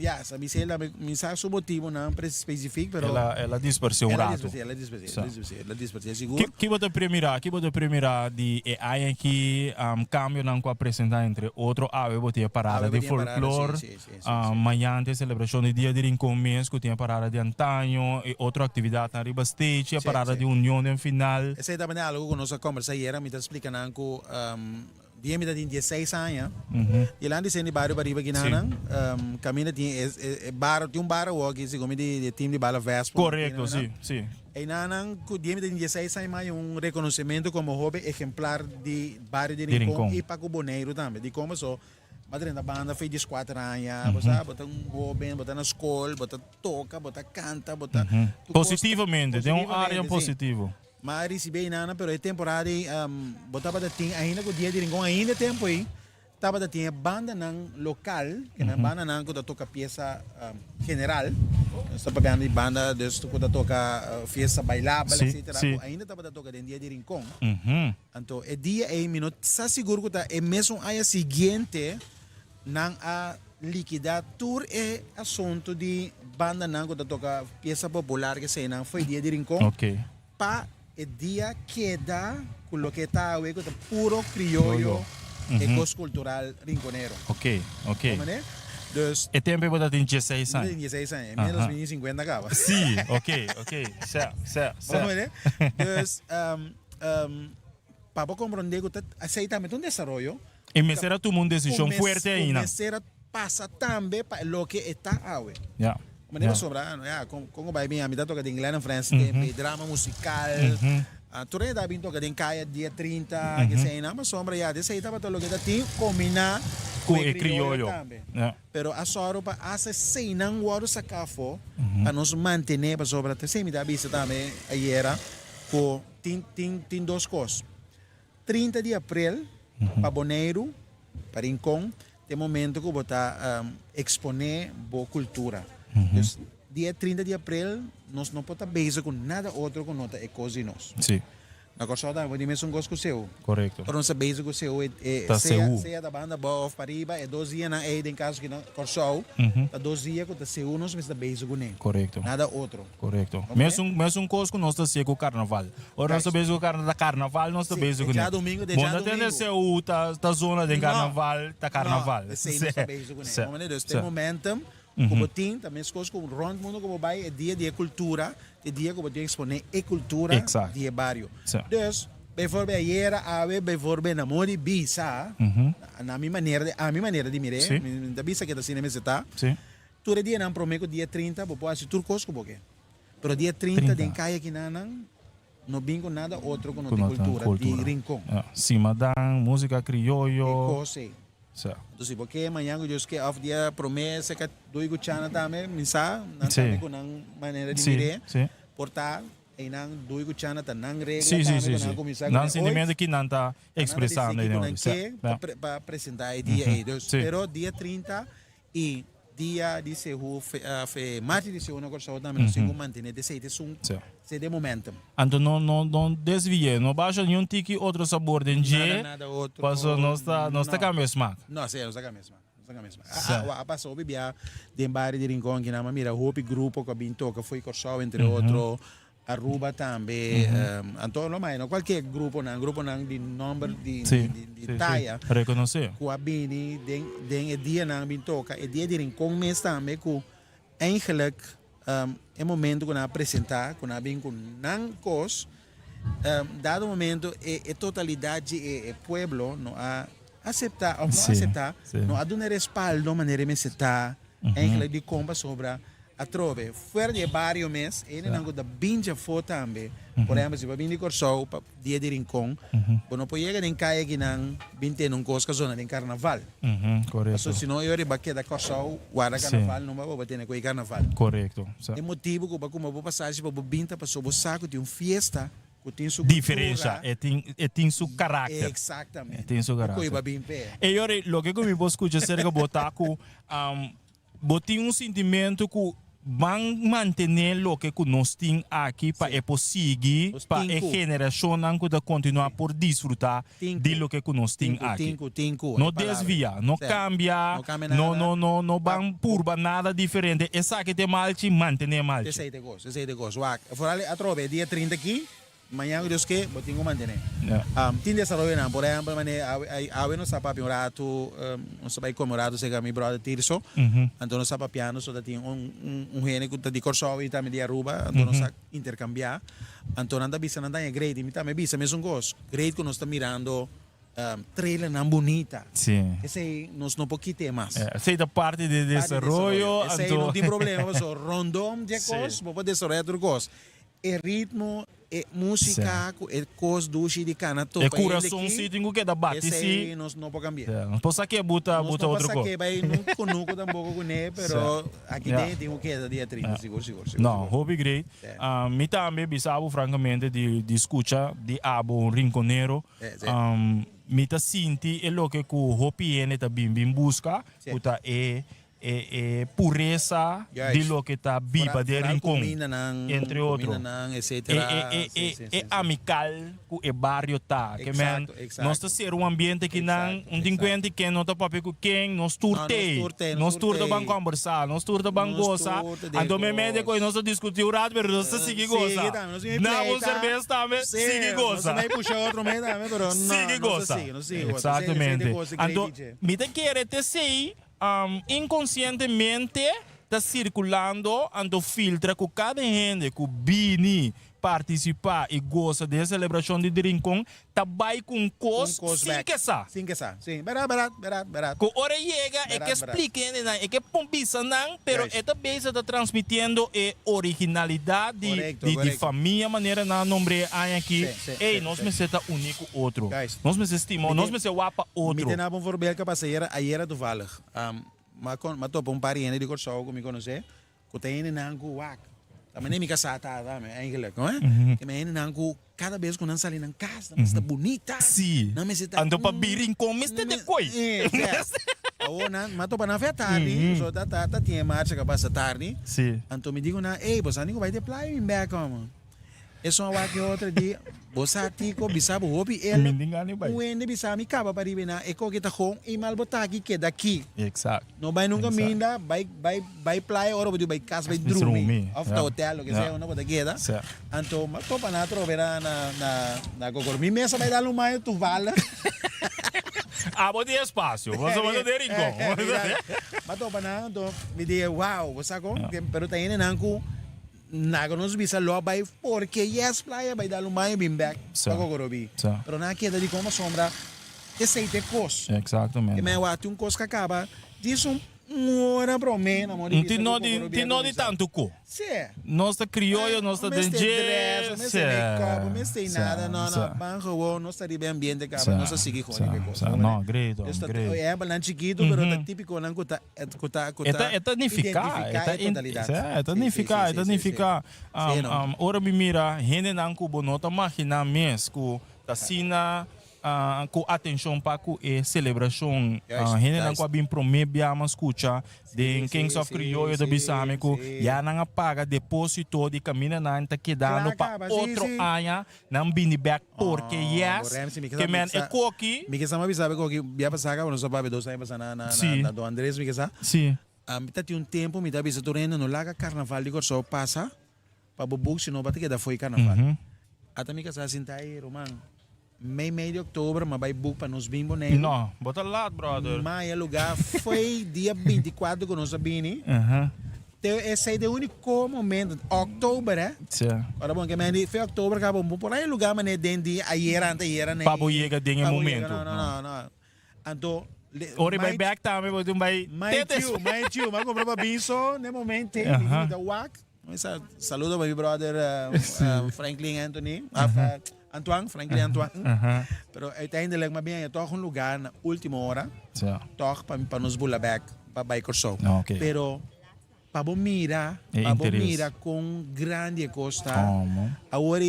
ya, sa mi sale tambe mi sa su motibonan specifiek pero El a el a dispersé un El a rato. dispersé, el a dispersé, el Sa. a dispersé, el a dispersé sigur. Ki ki bo ta premirá? Ki bo ta premirá di e aña aki kambionan ku a presentá entre otro awe bo tin e parada Awe bo di tin e parada, folklor, si, si, si, si, si. mañan tin e selebrashon di Dia di Rincon mes ku tin e parada di antaño i otro aktividatnan riba stage, e Si, parada si. di union den final. Esei tabata algu ku nos a kombersá ayera, mi ta splika nan ku Dia mi ta tin dieseis aña, di lan di sendi bario pariba kinanan, kaminda tin e bar, tin un bar awor aki segun mi di e team di bala Vespo. Korekto, si, si. Einanan ku dia mi ta tin dieseis aña mi haña un rekonosementu komo hoben ehemplar di bario di Rincon i pa ku Boneiru tambe. Dikon paso bo a drenta banda for e dieskuater aña, bo sa, bo ta un hoben, bo ta na skol, bo ta toka, bo ta kanta, bo ta. Positivamente, den un área positivo. Ma a ricibi einana pero e temporada ei bo tabata tin ainda cu Dia di Rincon ainda e tempo ei tabata tin e bandanan local ke nan bandanan cu ta toca pieza general nos ta papiando di banda dus cu ta toca fiesta bailabel etcetera cu ainda tabata toca den Dia di Rincon anto e dia ei mi no sa sigur cu ta e mesun aña siguiente nan a likida tur e asunto di bandanan cu ta toca pieza popular keseinan fo'i Dia di Rincon. Pa e dia keda ku loke ta awe ku ta puro krioyo e kos kultural rinkonero. Ok, ok. Comprende? Dus. E tempo ei bo ta tin dieseis aña. Mi ta tin dieseis aña. E mi ta 2050 kaba. Sí, ok, ok. Sè, sè, sè. Comprende? Dus, pa bo komprende ku ta esei tambe ta un desaroyo. E mester a tuma un desishon fuerte ainda. Ku mester a pasa tambe pa loke e ta awe. Ya. Manera pasobra, ya, kon ku bai bin ami ta toka den Glenn and Friends tempe, drama musikal, tur hende ta bin toka den kaya dia 30, ke esei nan, pasobra ya, esei tabata loke ta tin kombiná ku e krioyo tambe. Pero a sòru pa asta eseinan wòrdu saká afó pa nos mantené, pasobra ta esei mi ta bisa tambe ayera ku tin tin tin dos kos. 30 di aprel pa Boneiru, pa Rincon, ta e momento ku bo ta eksponé bo kultura. Dus dia 30 di aprel nos no por ta bezig ku nada otro ku no ta e kos di nos. Sí. Na Kòrsou tambe bo tin mesun kos ku seu. Korekto. Ora nos ta bezig ku seu e e Ta sea seu. sea ta banda abou òf pariba e dos dianan ei den kaso ki na Kòrsou ta dos dia ku ta seu nos mester ta bezig kuné. Korekto. Nada otro. Korekto. Oké. Mesun mesun kos ku nos ta hasié ku karnaval. Ora nos ta Juist. bezig ku karna ta karnaval nos ta Sí, bezig e kuné. djadumingu te Bo no tende djadumingu. seu ta ta zona den No. karnaval ta karnaval. No, esei nos ta bezig kuné. Sí. Bo Dus Sí. te momentum ku bo tin ta meskos ku rònt mundu ku bo bai e dia di e kultura, e dia ku bo tin eksponé e kultura Exacto. di e bario. Sí. Dus, bijvoorbeeld ayera awe bijvoorbeeld na modi bisa, na mi manera di, a mi manera di mir'é, Sí. mi mi ta bisa ke ta asina mester ta, Sí. tur e dianan promé ku dia 30 bo por hasi tur kos ku bo ke. Pero dia 30 30. den kaya kinanan no bin ku nada otro ku no Ku tin no ta kultura, di Rincon. Ja. Simadan, músika E krioyo. kos ei. Sa. Anto si bo ke mañan ku Dios ke òf dia promé seka doi ku chana tambe, mi sa, nan Sí. tambe ku nan manera di Sí, mir'é, sí. por ta einan doi ku chana ta nan regla Sí, sí, tambe sí, ku sí. nan kuminsá Nan kuné sentimiento oit. ki nan ta Nan ta ekspresando disi ei ku nan ora. Sa. ke pa Ja. pre pa presentá e dia ei. Dus, Sí. pero dia 30 i Dia di Sehu, fe, marcha di Sehu na Kòrsou tambe nos tin ku mantené di esei esun Sí. esei den momentum. Anto no no no desvié, no basha niun tiki otro sabor den dje. Nada nada otro. Paso nos ta nos ta No. kambia smak. No, sí, nos ta kambia smak. Nos ta kambia smak. Sí. A, a, a pasa hopi bia den bario di Rincon aki nan, a mira hopi grupo ku a bin toka fo'i Kòrsou entre otro. Aruba tambe, anto lo mai no cualkier gruponan, gruponan di nomber di Sí, di di sí, sí. taya Reconoce. cu a bini den den e dianan a bin toca, e dia di Rincon mes tambe cu eigenlijk e momento cu nan a presenta, cu nan a bin cu nan cos, dado momento e e totalidad di e e pueblo no a acepta of no Sí, acepta, sí. no a duna respaldo manera e mester ta eigenlijk di con pasobra Atrobe, fuera di e bario mes, e hendenan ku ta bin djafó tambe. Por ehèmpel, si bo a bin di Kòrsou pa dia di Rincon, bo no por yega den kaya akinan bin tene un kos ku a zona den karnaval. Korekto. Pasobra si no e ora bo a keda Kòrsou warda karnaval, numa bo tene ku e karnaval. Korekto. E motibu ku bo a kumpra bo pasashi pa bo bin ta pasobra bo sa ku tin un fiesta ku tin su kultura. Diferensha, e tin e tin su karakter. Eksaktamente. E tin su karakter. Ku e bo a bin p'e. E ora loke ku mi por skucha serka bo ta ku Bo tin un sintimentu ku ban mantené loke ku nos tin aki pa e por sigui, Nos pa tin e ku. generashonnan ku ta kontinuá por disfrutá Tin di ku. loke ku nos tin Tin ku, aki. tin ku, tin ku. No E palabra. desviá, no Sè. kambia, No kambia no nada. no no no Pa ban purba nada diferente. Esaki ta e malchi, mantené e malchi. Esei ta e kos, esei ta e kos. Wak, foral atrobe e dia 30 aki, Mañan ku Dios ke, bo tin ku mantené. Tin desaroyonan, por ehèmpel, manera awe, awe nos ta papia un ratu, nos ta bai kome un ratu serka mi bròder Tirso, anto nos ta papiando, so ta tin un, un, un hende ku ta di Kòrsou i tambe di Aruba, anto nos ta interkambiá, anto nan ta bisa nan ta haña great, i mi tambe bisa mesun kos, great ku nos ta mirando trailernan bunita. Esei nos no por kit'é mas. Esei ta parti di desaroyo, anto. Esei no tin problema, pasobra rondom di e kos bo por desaroyá tur kos. E ritmo, e música ku e kos dushi di kana topa E kurason si tin ku keda bati si. Esei nos no por kambia. Nos por sa ke buta buta otro Nos no por sa ke bai nun kunuku tampoco kuné pero aki den tin ku keda dia 30 sigur sigur sigur. No, hopi great. Mi tambe bisa bo francamente di di skucha di abo un rinconero mi ta sinti e loke ku hopi hende ta bin bin buska ku ta e E e puresa di loke ta biba den Rincon, entre otro. E e e e amical ku e bario ta. Ke men nos ta sera un ambiente kinan un tin kuenta ken no ta papia ku ken, nos tur tei. Nos tur ta ban kombersá, nos tur ta ban gosa. Anto meimei di koe nos ta diskutí un rato pero nos ta sigui gosa. Na un serbes tambe sigui gosa. Sigui gosa. Eksaktamente. Anto mi ta kere te esei Inkonsientemente ta sirkulando anto filtra ku kada hende ku bini partisipá i gosa den e selebrashon di Rincon ta bai ku un kos sin ke sa. Sin ke sa, si. Berat, berat, berat, berat. Ku ora e yega e ke splika hendenan, e ke pon bisa nan, pero e ta bezig ta transmitiendo e originalidat di di famia manera nan a nombr'é aña aki. Ey, nos mester ta uní ku otro. Nos mester stima, nos mester wak pa otro. Mi tene un voorbeeld ku a pasa ayera, ayera toevallig. M'a kon, m'a topa un par di hende di Kòrsou ku mi konosé, ku ta hendenan ku wak. Ta manera mi kasá ta tambe, eigenlijk, no? Ke men hendenan ku kada bes ku nan sali nan kas, nan mester ta bunita. Sí. Nan mester ta. Anto pa bin Rincon mester te koi. Awor nan, m'a topa nan fe tardi, so ta ta ta tin e marcha ku a pasa tardi. Sí. Anto mi di ku nan, ey, bo sa ni ku bai te playa bin bèk, hòmber. Esun a wak e otro di, Bo sa tiko, bisa bo hopi el. Mi tin gana di bai. Un hende bisa mi kaba pa riba nan, e koki ta gewoon imal bo ta aki keda aki. Exact. No bai nunka Exact. minda, bai bai bai playa ora bo di bai kas bai drumi. Drumi, Of ja. ta hotel loke Ja. sea unda bo ta keda. Sa. Anto mi a topa nan atrobe na na na na Kokoro. Mi mes a bai dal un mayo toevallig. Abo tin espacio, bo ta den Rincon. Mi a topa nan anto mi di wow, bo sa kon? Pero ta hendenan ku Naga nos bisa lo a bai porque yes playa bai dal un baño bin bek pa Cocorobi. Pero nan a keda di como sombra esey ta e cos. Exactamente. E men wak un cos ka caba djis un ora prome na mor di bisa cu Cocorobi a Tin no di cuminsa. tanto cu. Si. Nos ta crioyo, nos ta den No mester dress, no dje. mester make up, no mester nada. No, no. Ban gewoon, nos ta riba e ambiente caba, nos ta sigui gewoon riba e cos. No, great, Dus ta great. ehempelnan chikito pero ta tipiconan cu ta Ku ta, ku E ta, ta e ta nifiká, e identifiká ta e totalidat. Sí, e ta Sí, sí, nifiká, sí, e ta sí, sí. nifiká. Sí, no. Ora mi mira hendenan ku bo no ta maginá mes ku ta asina ku atenshon pa ku e selebrashon. Juist, Hendenan ku juist. a bin promé biaha skucha den Sí, Kings sí, of sí, Krioyo ta sí, bisa mi ku sí. ya nan a paga depósito di kaminda nan ta kedando Kla pa kaba, sí, otro sí. aña nan bini bèk porque Oh, yes Ramsey, mi ke ke sa, mi men ke e sa, koki. mi ke sa mi a bisa koki bia pasá kaba nos a papia dos aña pasá na na Sí. na Don Andres mi ke sa. Sí. Mi ta tin un tempu mi ta bisa tur hende no laga karnaval di Kòrsou pasa pa bo buk sino bo ta keda fo'i karnaval. Ata mi kasá sinta ei ruman mei mei di oktober mi a bai buk pa nos bin Boneiru. No, bo ta lat brother. Maya lugá foi dia 24 ku nos a bini. Te esei ta e úniko momento, òktober eh. Sí. Ora bon ke men di fe òktober kaba bo por haña lugá manera den di ayera ante ayera nei. Pa bo yega den e Pa bo yega, momento. no, no, no, no. Anto le Ora e bai my bèk tambe bo tin bai my te tiu, despues. my tiu, mi a kumpra pa bin so n'e momento ei mi ta wak. Saludo pa mi brother Franklin Anthony, Antoine, Franklin Antoine. Pero uiteindelijk mi a bin haña tòg un lugá na último ora. Tòg pa pa nos bula bèk pa bai Kòrsou. Pero pa bo mira, pa bo mira kon grandi e kos ta. Awor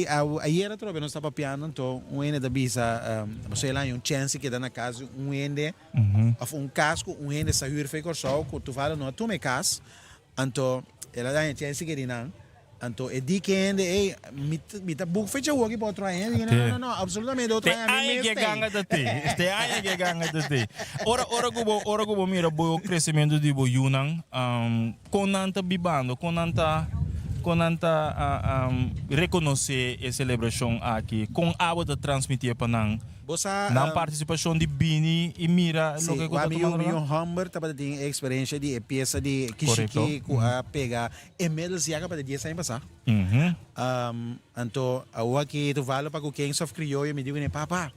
ayera atrobe nos ta papiando anto un hende ta bisa, pasobra el a haña un chèns di keda na kas di un hende òf un kas ku un hende sa hür for di Kòrsou ku toevallig no a tuma e kas. Anto el a daña chèns di nan. Anto e di ke hende, ey, mi mi ta buk fecha awoki pa otro aña. Hende di, no, no, no, absolutamente otro Te aña mi aña mes ke ta ey. ganga ta te. Te aña ke ganga ta te. Ora, ora ku bo, ora ku bo mira bo kresementu di bo yunan, kon nan ta bibando? Kon nan ta, kon nan ta rekonosé e selebrashon aki? Kon abo ta transmitié pa nan? Bo sa, Nan partisipashon di bini i mira Sí, loke ku ta wak mi yu, tumando mi lugar? yu hòmber tabata tin e eksperensia di e piesa di Kishiki ku a pega inmiddels ya kaba di dies aña pasá. Anto awor aki tuvalo pa ku Kings of Krioyo mi di kuné, Papa,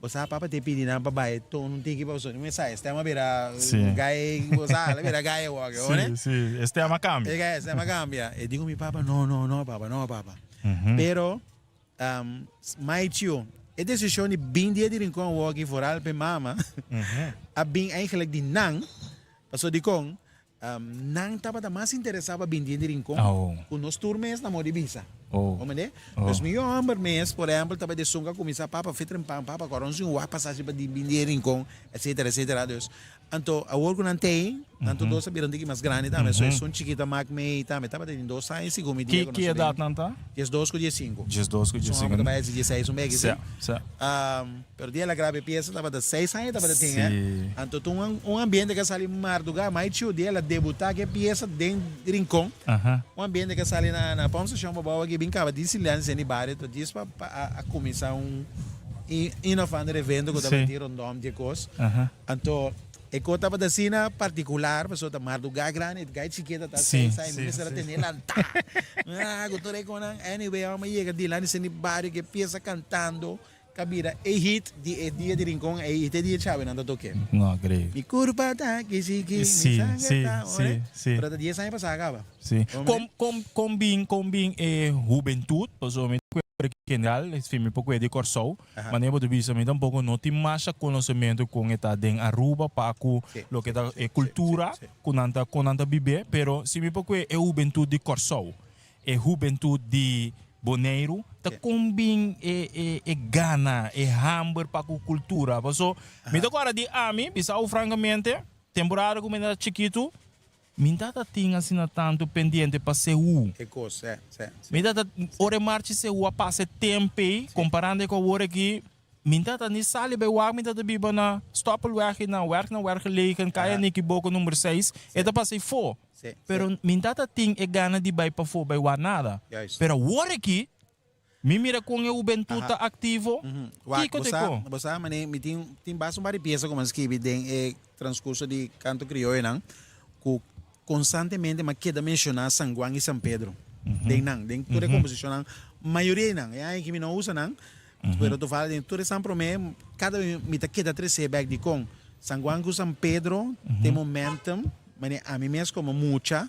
bo sa papa te pidi nan pa bai tona un tiki pa boso. Mi sa e stem a bira gai, bo sa el a bira gai awor aki, Sí, sí, e stem a kambia. E stem a kambia. E di ku mi papa, No, no, no papa, no papa. Pero My tio, e desishon di bin dia di Rincon awor aki vooral p'e mama a bin eigenlijk di nan, pasobra dikon nan tabata mas interesá pa bin dia di Rincon ku nos tur mes na moda di bisa. Bo mende? Dus mi homber mes, por ehempel, tabata esun ku a kuminsá papa fitren pan, papa kòrda nos tin wak pasashi pa bin dia di Rincon, etsetera, etsetera. Dus Anto awor ku nan t'ei, nan tur dos a bira un tiki mas grandi tambe. So esun chikito a mak mei tambe. Tabata tin dos aña segun mi dia ku nos Ki a bin. edat nan ta? 12 ku 15. 12 ku Esun 15. homber ta bai hasi 16 un beki, si. Sa, sa. Pero dia el a graba e piesa tabata seis aña tabata tin, eh. Si. Anto ta un un ambiente ku a sali mardugá. Mai chiu dia el a debutá ku e piesa den Rincon. Un ambiente ku a sali na na Pump Station pabou aki bin kaba di silensia den di bario. Ta djis pa pa a kuminsá un un of ander evento ku tabata tin rondom di e kos. Anto e ko tabata asina partikular pasobra ta mardugá grandi e gai chikita ta seis aña mi mester a tene lantá ah ku tur e konan anyway amo a yega dilanti seni bario ke piesa kantando ka bira e hit di e dia di Rincon ei te dia chawe nan ta toke No great. Mi kurpa ta kishiki mi sanger ta ore pero ta dies aña pasá kaba. Sí. Kon kon kon bin kon bin e hubentut pasobra mi ta kere general si mi por kue di Kòrsou Manera bo ta bisa mi tampoco no tin masha conocemento con e ta den Aruba pa cu loke ta e cultura cu nan ta con nan ta bibe, pero si mi por cue e hubentud di Corsou, e hubentud di Boneiru ta con bin e e e gana, e hamber pa cu cultura. Paso mi ta corda di ami, bisa awo francamente, temporada cu mi ta chikitu. Mi tata tin asina tantu pendiente pa Seú. E kos, sè, sè, sè. Mi tata, ora e marchi Seú a pasa e temp ei, komparando ku awor aki, mi tata ni sali bai wak, mi tata biba na Stoppelweg, na werk na Wergelegen, Kaya Nikiboko number seis, e ta pasa ei fo. Sè, sè. Pero mi tata tin e gana di bai pafó bai wak nada. Juist. Pero awor aki, Mi mira kon e hubentut ta aktivo. Wak, Kiko bo te sa, ko? bo sa mane mi tin tin basta un par di piesa ku mi a skibi den e transkurso di Kanto Krioyonan ku konstantemente mi a keda menshoná San Juan i San Pedro den nan, den tur e komposishonnan, mayoria di nan. E aña aki mi no usa nan, pero toval den tur esnan promé kada bes mi ta keda tresé bèk dikon San Juan ku San Pedro tin momentum mane ami mes komo mucha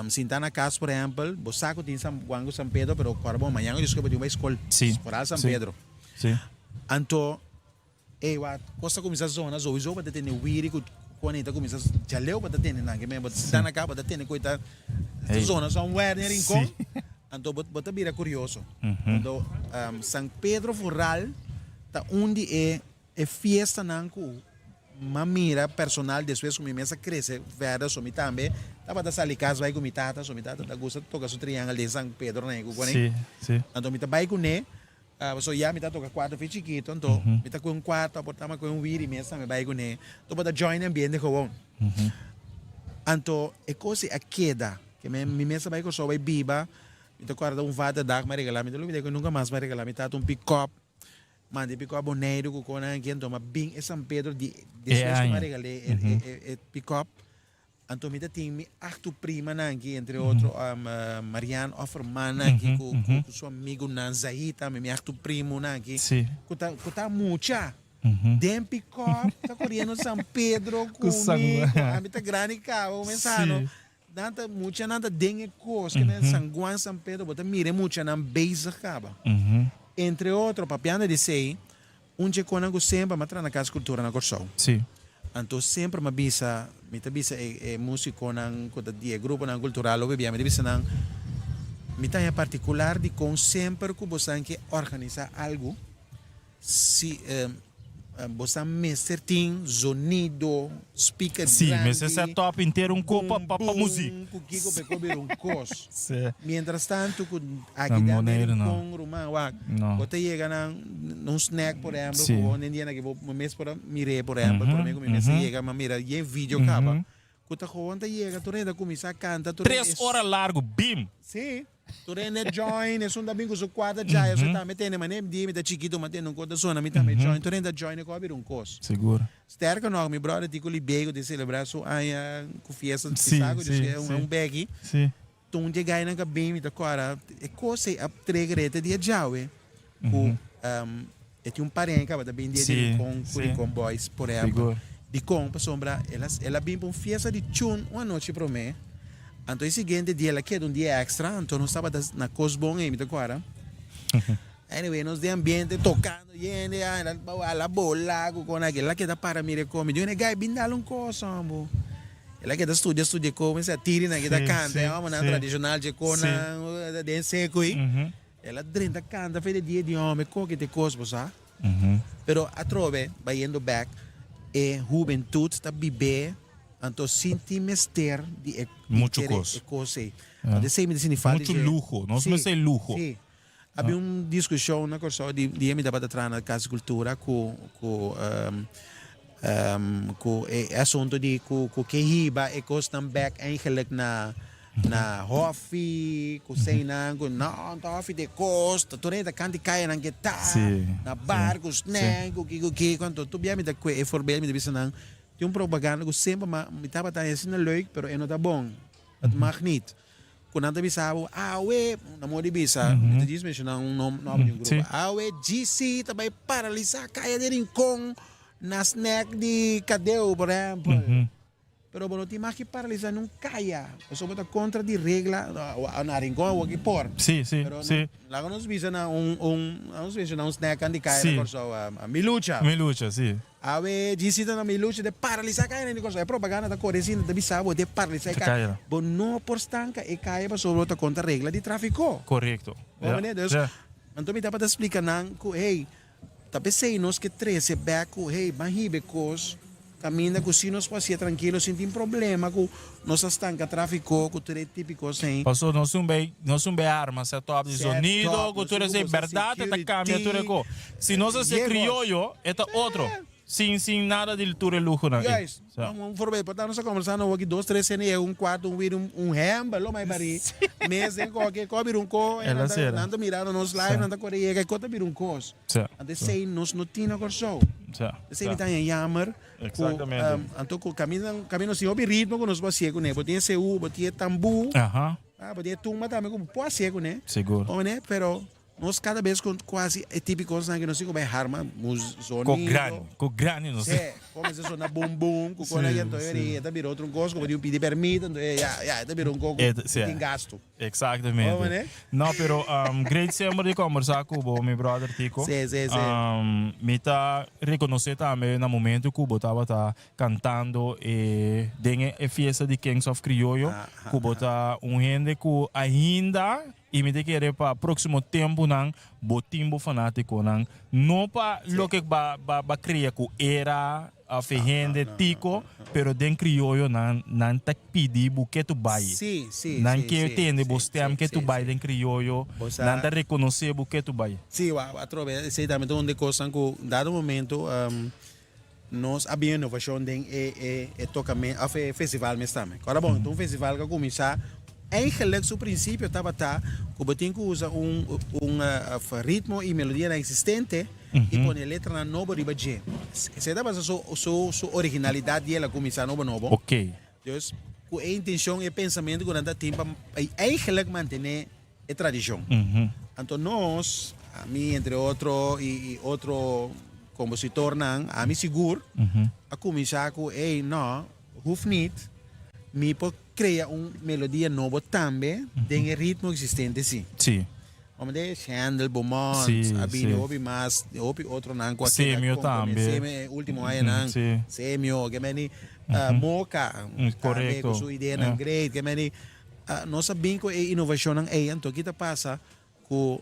Sinta na kas, por ehèmpel, bo sa ku tin San Juan ku San Pedro, pero kòrda bo mañan ku Dios ke bo tin bai skol. Sí. Foral San Sí. Pedro. Sí. Anto, ey, wak, kos ta kuminsá zona souiso bo ta tende wiri ku Juanita kuminsá djaleu bo ta tende nan ke men bo ta sinta na kas bo ta tende ku e ta Hey. zona somewhere den Rincon. Sí. Anto bo bo ta bira kurioso. Anto, San Pedro foral ta un di e E fiestanan ku m'a mira personal despues ku mi mes a krese verder so mi tambe tabata sali kas bai ku mi tata so mi tata ta gusta toka su triangel den San Pedro na ku kuné. Sí, sí. Anto mi ta bai kuné pasobra ya mi ta toka kuarto fe chikito anto mi ta kue un kuarto aporta mi a kue un wiri mes tambe bai kuné anto bo ta join e ambiente gewoon. Anto e kos ei a keda ke mi mes a bai Kòrsou bai biba mi ta kòrda un vaderdag mi a regalá mi ta lubida ku nunka mas mi a regalá mi tata un pikòp. Manda e pikòp a Boneiru ku konan aki anto m'a bin e San Pedro di despues ku m'a regal'é e pikòp anto mi ta tin mi aktu primanan aki entre otro Marianne Offerman aki ku su amigunan Zahid tambe mi aktu primunan aki ku ta ku ta mucha den pikòp ta koriendo San Pedro ku mi ku ami ta grandi kaba ku mi sano Nan ta muchanan ta den e kos ke nan San Juan San Pedro bo ta mira e muchanan bezig kaba. Entre otro papiando di esei un dje konan ku semper mi a traha na Kas Kultura na Kòrsou. Anto semper mi a bisa mi ta bisa e e musikonan ku ta di e gruponan kultural hopi bia mi ta bisa nan mi ta haña partikular dikon semper ku bosan ke organisá algu Si bosan mester tin zonido, speaker Sí, grandi, mester set up entero un ko pa pa pa boom, muziek. ku kiko pa e ko bira un kos. Sí. Mientras tanto ku Na aki den Bonaire no. Rincon ruman wak, No. bo ta yega na un snack por ehempel Sí. ku bo den dia na ki bo mes por a mir'é por ehempel, prome ku mi mes a yega mi a mira yen video kaba. Ku ta gewoon ta yega tur hende ta kuminsá kanta tur Tres ora largu, bim! Sí, tur hende join, esun ta bin ku su kuarta djai, esun tambe tende manera di mi ta chikitu ma tende un kos ta sona mi tambe join, tur hende ta join e kos a bira un kos. Sigur. Sterker nog, mi brother Tico Libego tin selebrá su aña ku fiesta Sí, sa ku sí, e sí. un beki. Sí. Tur dje gainan ku a bin mi ta kòrda e kos ei a trigger e te dia djawe ku e tin un pareha ku tabata bin dia di Rincon ku Rincon Boys por ehèmpel. Dikon? Pasobra el a bin pa un fiesta di chun un anochi promé anto e siguiente dia el a keda un dia èkstra anto nos tabata na kos bon ei mi ta kòrda. Anyway nos den ambiente tokando yende a bola ku kon aki el a keda para mira e kos mi di e guy bin dal un kos hombo. El a keda studia studia kon mester a tiri nan kita kanta e homonan tradishonal dje konnan den seku ei. El a drenta kanta fe de dia di home koke te kos bo sa. Pero atrobe bayendo bek e hubentut ta bib'é anto sin tin mester di e Muchu kos. e kos ei. Anto esei mi ta sinti falta Muchu dje. luho. Nos mester luho. Si. Habia un diskushon na Kòrsou di dia mi tabata traha na Kas di Kultura ku ku ku e asuntu di ku ku ke hiba e kosnan bèk eigenlik na na hòfi ku seinan ku no ta hòfi ta e kos ta tur hende ta kanta e kayanan ke ta na bar ku snèk ku kiko kiko anto tur bia mi ta kue e voorbeeld mi ta bisa nan tin un propaganda ku semper mi tabata haña asina leuk pero e no ta bon het mag niet. Ku nan ta bisa bo, awe, na modo di bisa, mi ta djis menshoná un nòmber di un grupo, awe GC ta bai paralisá kaya di Rincon na snack di Kadeu, por ehèmpel. Pero bo no tin mag ki paralisá niun kaya, pasobra bo ta kontra di regla, na Rincon awor ki por. Pero laga nos bisa na un, laga nos menshoná un snack di kaya na Kòrsou, Milucha. Milucha, si. Awe djisi ta na mi lucha de paralisa kaya na Kòrsou. E propaganda ta kore asina ta bisa bo de paralisa e kaya. Bo no por stanka e kaya pasobra bo ta kontra regla di trafiko. Korekto. Bo mane? Dus, anto mi tabata splika nan ku hey, ta p'esei nos ke trese bèk ku hey, ban hiba e kos. Kaminda ku si nos por hasié trankilo sin tin problema ku nos a stanka trafiko ku tur e tipiko esei. Paso nos un bay nos un bay arma set up di Set zonido up, ku nos tur tin ku esei gosa berdad e ta kambia tur e security. ko. Si nos hasié Yegos. krioyo e ta otro sin sin nada di tur e luhonan ei. Juist. Sa. Un voorbeeld, por ta nos a kombersá no aki dos tres hende yega un kuarto un wiri un un hèmber lo mai barí mes den koke ko a bira un ko El a nan ta sera. nan ta mirando nos live Sa. nan ta kore yega e ko ta bira un kos. Sa. Anto esei nos no tin na Kòrsou. Sa. Esei Sa. mi ta haña jammer ku Exactamente. anto ku kaminda kaminda nos tin hopi ritmo ku nos por hasié kuné. Bo tin e seú, bo tin e tambú, Aha. ah bo tin e tumba tambe ku bo por hasié kuné. Sigur. Bo mene? Pero nos kada bes ku ku hasi e típiko kosnan ku nos tin ku bai harma mus Ku zonido. grandi, ku grandi nos Sí, komensa sona bum bum ku Sí, kona anto sí. e ta bira otro kos ku bo tin ku pidi pèrmit anto ya ya e ta bira un kos ku E ta sí. tin gastu. Exactamente. Oh, meneer. No, pero um, great semper di conversa cu bo, mi brother Tico. Sí, sí, sí. Um, mi ta reconoce tambe na momento cu bo tabata cantando e, den e, e fiesta di Kings of Criollo, Ah, ah, cu bo ta un hende cu ainda, y mi ta kere pa proximo temponan, bo tin bo fanaticonan. No pa loke ba, ba, ba crea cu era, Of e hende tico, pero den crioyo nan nan ta pidi bo ke tu bai. Sí, sí, Nan sí, ke sí, tende bo sí, stem sí, ke tu sí, bai sí. den crioyo, Bo sa. nan ta reconoce bo ke tu bai. Sí, wa atrobe esei tambe ta un di e kosnan ku dado momento nos a bin inovashon den e e e tokamen òf e festival mes tambe. Ora bon, ta un festival ku a kuminsá Eigenlijk su principio tabata cu bo tin cu usa un un ritmo y melodianan existente y pone letranan nobo riba dje. Esey tabata su su su originalidad di el a cuminsa nobo nobo. Ok. Dus cu e intencion y e pensamento cu nan ta tin pa eigenlijk mantene e tradicion. Anto nos, ami entre otro y y otro compositornan, ami sigur a cuminsa cu ey no, hoeft niet, mi por Crea un melodia nobo tambe den e ritmo existente si. Sí. Como de Chandel, Beaumont, Sí, a bini sí. hopi mas, hopi otronan cu a keda Semio compone. tambe. Semio e ultimo añanan. Sí. Semio, ke meni, Moca, tambe Correcto. cu su ideanan Ja. great, ke meni, nos a bin cu e innovacionnan ey, anto ki ta pasa cu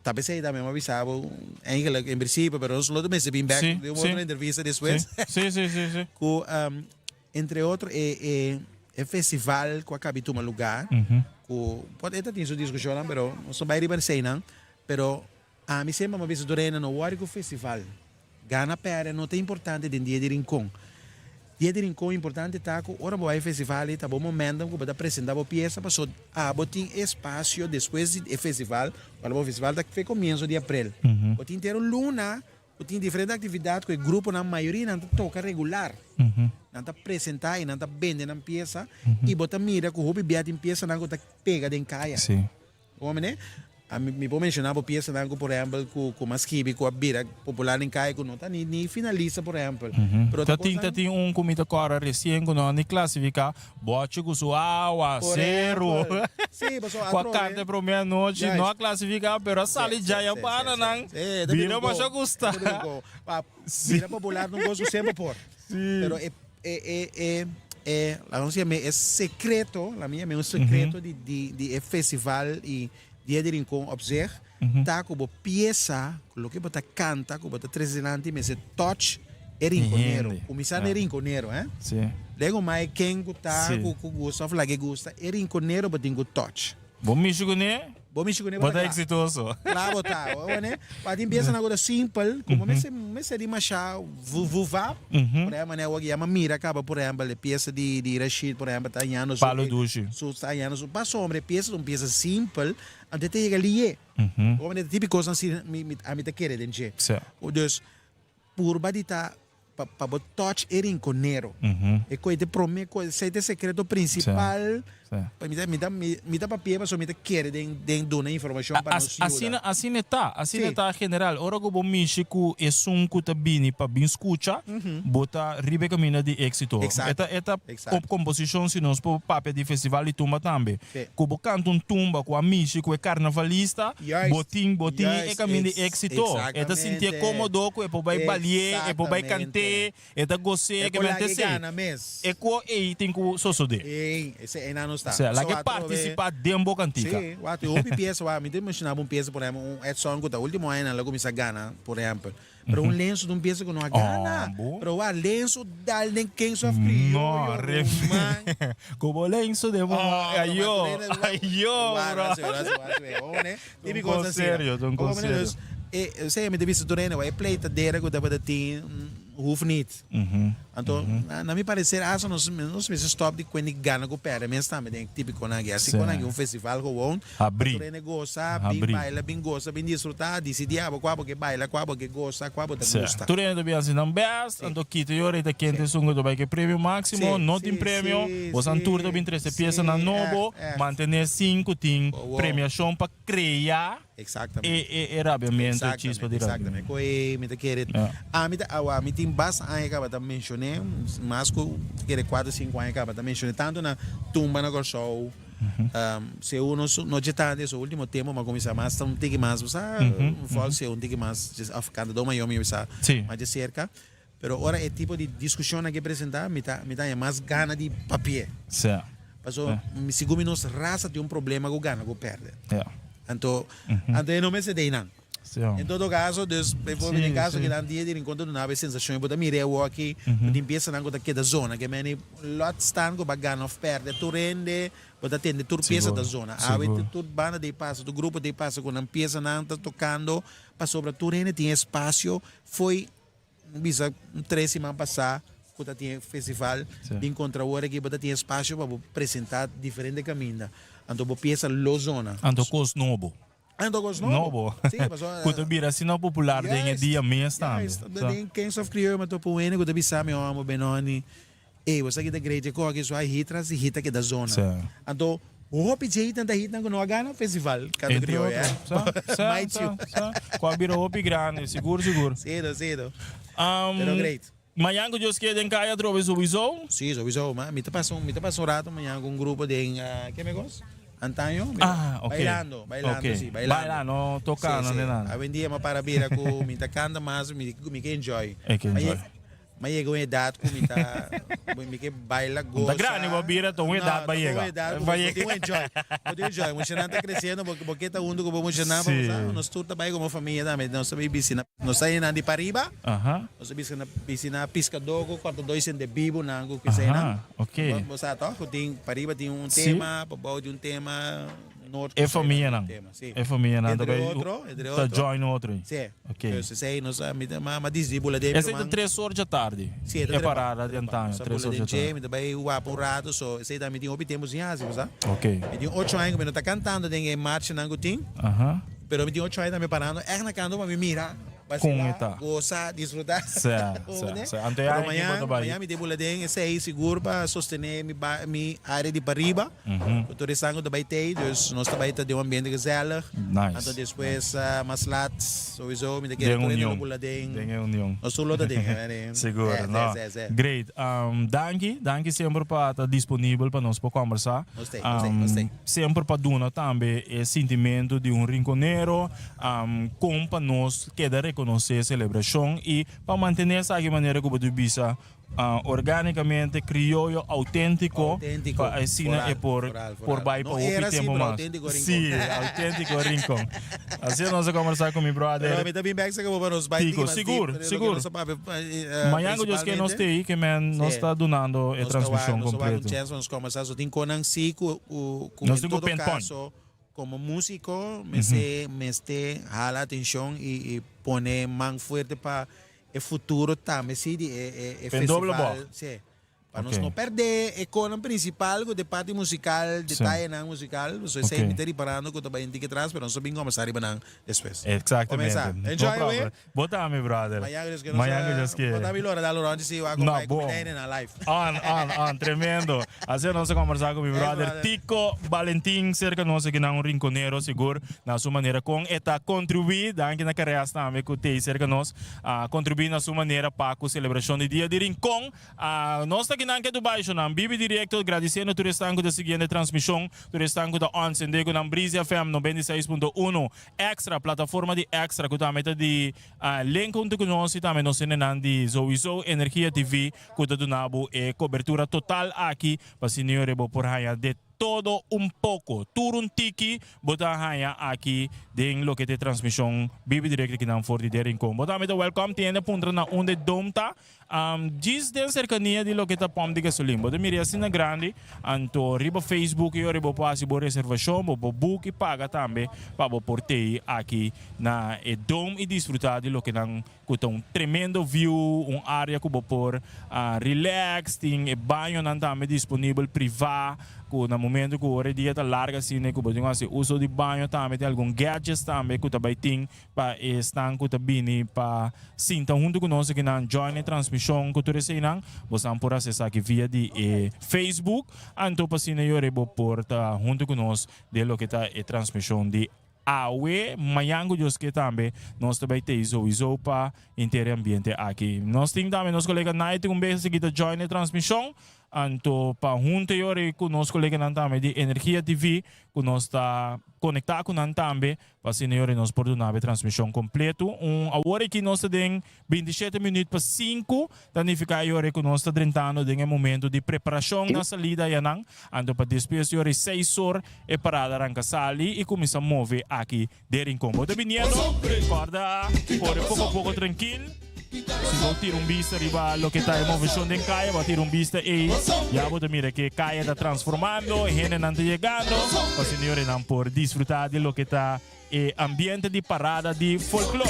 ta pesey tambe mi a bisa bo eigenlijk en principio, pero nos lo ta mester bin bek Sí, den un sí. otro entrevista despues. Sí, sí, sí, sí. Cu Entre otro e e e festival cu a cabi tuma lugar, cu por e ta tin su discusionnan pero nos no bay riba eseynan, pero ami semper mi a bisa Dorena no worry cu festival, gana perde no ta importante den dia di Rincon. Dia di Rincon importante ta cu ora bo bay festival ey ta bo momentum cu bo ta presenta bo pieza paso abo tin espacio despues di e festival, ora bo festival ta fe comienzo di april, bo tin entero luna Bo tin diferente actividad cu e gruponan, mayoria nan ta toca regular. Nan ta presenta y nan ta bende nan pieza y bo ta mira cu hopi bia tin piezanan cu ta pega den caya. Sí. Bo mene? Ami, mi por menciona bo piezanan cu por ehempel cu cu mas skibi cu a bira popular den caya cu no ta ni ni finalista por ehempel. Pero Ta ta tin ta cosnan. tin un cu mi ta cora recien cu no a ni clasifica, Bochi cu su awa, Por cero. ehempel. Sí, pasobra Cu a atrobe. canta e prome anochi, Juist. no a clasifica, pero a sali Sí, djaya sí, sí, sí, pananan. sí. E ta bira Bira un go. masha gusta. E ta bira un go. Pa Sí. bira popular ta un cos cu semper por. Sí. Pero e e e e e laga nos yama e secreto, la mi yama un secreto di di di e festival y Dia di Rincon op zich, ta cu bo pieza, cu loke bo ta canta, cu bo ta trece dilanti mester touch e rinconero. Hende. Cuminsa na e Ja. rinconero, eh. Sí. Lego mai ken cu ta, Sí. cu cu gusta of lage gusta, e rinconero bo tin cu touch. Bo mishi kuné, Bo mishi kuné bo bo ta ta kla. exitoso. Kla bo ta. Bo wene, pa tin pieza nan ku ta simpel, ku bo mester mester di masha vu vu va. Por ehempel, manera awor yama mira kaba, por ehempel, e pieza di di Rashid, por ehempel, ta hañando su Palo dushi. su ta hañando su pasobra e pieza ta un pieza simpel, anto e ta yega lié. Bo wene, típico kosnan asina mi mi ami ta kere den dje. Sí. Dus, purba di ta Pa pa bo touch e rinconero. E koe te prome koe, esei ta e secreto principal. Pa mi ta mi ta mi ta papia pasobra mi ta kere den den duna informacion pa nos yuda. Asina asina e ta, asina e ta general. Ora ku bo mishi ku esun ku ta bini pa bin skucha, bo ta riba e kaminda di éksito. Exacto. E ta e ta Exacto. op komposishon si nos por papia di festival di tumba tambe. Sí. Ku bo kanta un tumba ku a mishi ku e karnavalista, Juist, bo tin bo tin e juist, kaminda di ex- éksito. E ta sintié exactamente. kómodo ku e por bai balié, e por bai kant'é, Exactamente. e ta gos'é, E ke por men laga ta e esei. gana mes. E ku ei tin ku sosodé. Ey, esei einan nos. nos ta. Sea, So laga e atrobe partisipá den bo kantika. Sí, wak tin hopi piesa wak. Mi ta menshona bo un piesa, por ehèmpel, un Edson ku ta último añanan lo kuminsá gana, por ehèmpel. Pero un lenso ta un piesa ku no a gana. Oh, bo. Pero wak lenso dal den Kings of Krioyo, No, re. ruman. Ku bo lenso den bo Oh, man. ruman, Ayo, tu rende, wak, ayo, wak, bro. wak, wak, wak, wak, wak, ne? Un Típico kos asina. serio, ta un Como kos manera, serio. dus, e, sea, mi ta bisa tur hende, wak, e pleitadera ku tabata tin, hoeft niet. Anto, na mi parecer hasta nos nos mester stop di cuenta di gana cu perde mes tambe den tipiconan aki. Asi con aki un festival gewoon, pa Habri. tur hende goza, bin Habri. baila, bin goza, bin disfruta, dicidi abo cua bo ke baila, cua bo ke goza, cua bo ta Sí. gusta. Tur hende ta bin hasi nan best, anto kita yo rei ta kende esun cu ta bay ke premio maximo, Sí, no sí, tin premio, sí, bosan tur ta sí, bin trece piesanan sí, nobo, echt, echt. mantene sin cu tin Gewoon. premiacion pa crea. Exactamente. E, e, e rabiamento, e chispa di Exactamente. rabiamento. Koe mi ta kere. Ja. Ami ta awa, mi tin basta aña kaba ta menshoné, mas ku ta kere kuater sinku aña kaba ta menshoné tantu na tumba na Kòrsou. Seú no no dje tantu eso último tempu mi a kuminsá mas ta un tiki mas bo sa, vòl seú un tiki mas òf kantadó mayó mi bisa Sí. mas dje serka. Pero ora e tipo di diskushonnan ke presentá mi ta mi ta haña mas gana di papi'é. Sí. Paso mi sigur mi nos rasa tin un problema ku gana ku pèrdè. Ja. Anto anto e no mester dei nan. Sí. En todo caso, dus bijvoorbeeld Sí, den caso sí. ki nan dia di Rincon ta duna e sensashon bo ta mira e awor-aki, bo tin piesanan ku ta keda zona, ke meni lot staan ku bo a gana òf pèrdè, tur hende bo ta tende tur piesa ta Sigur, zona. Awe sigur. tur banda dei pasa, tur grupo dei pasa ku nan piesanan ta tokando pasobra tur hende tin espasio fo'i Bisa un tres siman pasá ku ta tin e festival bin kontra awor aki bo ta tin espasio pa bo presentá diferente kaminda. Anto bo piesa lo zona. Anto kos nobo. Anto kos nobo. Nobo. Sí, pasobra. Ku ta bira asina popular den e dia mes tambe. Juist. Den Kings of Krioyo mi a topa un hende ku ta bisa mi omo Benoni, ey bo sa ki ta great e koki so a hit tras di hit ta keda zona. Anto hopi dje hitnan ta hitnan ku no a gana festival Canto Entre Krioyo, otro. eh. Sa, sa, Mind sa, you. sa. Ku a bira hopi grandi, sigur, sigur. Sí, no, sí, no. Pero great. Mañan ku Dios kier den kaya atrobe souiso? Sí, souiso. Ma mi ta pasa un, mi ta pasa un rato mañan ku un grupo den, ke mi kos? Antaño. Mi Ah, ok. Bailando, bailando, Ok. sí, bailando. Baila, no tocando, Sí, sí. ni nada. Awendia mi a para bira ku mi ta kanta mas, mi, mi ke enjoy. E ke Ma enjoy. Mi a yega un edat ku mi ta, mi ke baila, gosa. Ta grandi bo bira, ta un edat ba yega. No, ta un edat ku bo tin un enjoy. Bo tin un enjoy. Muchanan ta kresiendo, bo, bo ke ta huntu ku bo muchanan, Sí. bo sa, nos tur ta bai komo famia tambe. Nos ta bai bisi na, nos ta yena di pariba. Aha. Nos ta bisa na bisi na piskadó ku kòrtadó i sende bibunan ku kiseinan. Aha, ok. Bo, bo sa tòg ku tin pariba tin un Sí. tema, pabou tin un tema, noord E ku zuid tin un famianan. tema, sí. E famianan ta Entre bai otro, entre ta otro. join otro ei. Sí. Ok. Dus esei nos a mi ta ma ma disdi bula den Esei ta ruman. tres or dja tardi. Sí, e ta E trepa, parada di trepa. antaño, Nos a tres bula or den dja dje, tardi. mi ta bai wapa un rato, so esei ta mi tin hopi tempu sin hasi, bo sa. Ok. Mi tin ocho aña ku mi no ta kantando den e marchanan ku tin. Aha. Pero mi tin ocho aña tambe parando ègt na kanto pa mi mira, Kon basila, e ta. gosa, disfruta. Sa, Bo sa, ne? sa. Anto e Pero aña aki bo mañan, ta bai. mañan mi ta bula den esei sigur pa sostené mi ba mi área di pariba. Ku tur esnan ku ta bai tei, dus nos ta bai ta den un ambiente gezellig. Nice. Anto despues mas lat souiso mi ta kere Den tur hende lo union. bula den. Den e union. Nos tur lo ta den. eh, Sigur, eh, no. eh, eh, eh. Great. Danki, danki semper pa ta disponibel pa nos por kombersá. Nos tei, nos tei, nos tei. Semper pa duna tambe e sintimentu di un rinconero, kon pa nos keda rekonosé selebrashon i pa mantené esaki manera ku bo ta bisa orgánikamente, krioyo, outéntiko, Outéntiko, pa asina e por foral, foral, por foral. bai pa No hopi era así, tempu pero mas. outéntiko Rincon. Sí, outéntiko Rincon. Asina nos a kombersá ku mi brother. Pero mi ta bin bek saka bo pa nos bai Tico, tiki mas sigur, deep, sigur. loke nos a papia, eh, Mañan ku Dios ke nos principalmente. te ei, ke men nos Sí. ta dunando e Nos ta wak, transmishon nos ta wak un kompleto. chance pa nos kombersá. So tin konan sí ku, ku, ku Nos en tin ku todo pinpoint. kaso komo músiko mester, mester hala atenshon i, i pone man fuerte pa e futuro tambe sí di e, e, e Pen doble festival. bog. Sí. Pa nos Ok. no perde e konan principal ku de parti musical, detayenan musical. So esei Ok. mi ta riparando ku ta bai un tiki atras, pero nos ta bin komensá riba nan despues. Exactamente. Komensá. No Enjoy, problem. we. Bo tambe, brother. Mañana Dios ke nos Mañana ku Dios Bo ke. tambe lora dal rond si wa No, ku bon. mi na live. On, on, on. Tremendo. Asina nos a kombersá ku mi Yes, brother brother. Tico Valentin serka nos aki na un rinconero sigur na su manera kon e ta kontribuí. Danki na Kareas tambe ku t'ei serka nos a kontribuí na su manera pa ku selebrashon di Dia di Rincon. Nos ta kinan ke Dubai shonan bibi directo gradiciendo tur esnan cu ta siguiendo e transmision, tur esnan cu ta on sende cu nan Breezy FM 96.1 Extra, plataforma di Extra cu tambe ta di link hunto cu nos y tambe nos hendenan di Souiso Energia TV cu ta duna bo e cobertura total aki pa asina yore bo por haya de. todo un poco. Tur un tiki bo ta haña aki den loke ta e transmision bibi directo akinan for di De Rincon. Bo tambe ta welcome tin hende puntra na unda e dome ta. Djis den serkania di loke ta pòmp di gasolin. Bo ta mira e asina grandi, anto riba Facebook i ora bo por hasi bo reservashon, bo por book i paga tambe pa bo por tei aki na e dome i disfrutá di loke nan ku ta un tremendo view, un área ku bo por relax, tin e bañonan tambe disponibel privá ku na momento ku ora e dia ta larga asina ku bo tin ku hasi uso di baño tambe, tin algun gadgets tambe ku ta bai tin Pa esnan ku ta bini pa sinta huntu ku nos akinan join e transmishon ku tur eseinan, bosnan por hasi esaki via di e Facebook. Anto pa asina yora bo por ta huntu ku nos den loke ta e transmishon di awe. Mañan ku Dios ke tambe nos ta bai tei souiso pa henter e ambiente aki. Nos tin tambe nos kolega Naity un bes aki ta join e transmishon. Anto pa huntu yora ku nos koleganan tambe di Energia TV ku nos ta konektá ku nan tambe Pa asina yori nos por duna bo e transmishon kompletu. Un awor aki nos ta den 27 minüt pa sinku, ta nifiká yori ku nos ta drentando den e momentu di preparashon na salida ayanan. Anto pa despues yori seis or e parada ranka sali i kuminsá move aki den Rincon. Bo ta biniendo? Kòrda kore poko a poko trankil. Si bo tira un bista riba loke ta e moveshon den kaya, bo a tira un bista ei, ya bo ta mira ke kaya ta transformando, hendenan ta yegando, pa señorenan por disfruta di loke ta e ambiente di parada di folklor.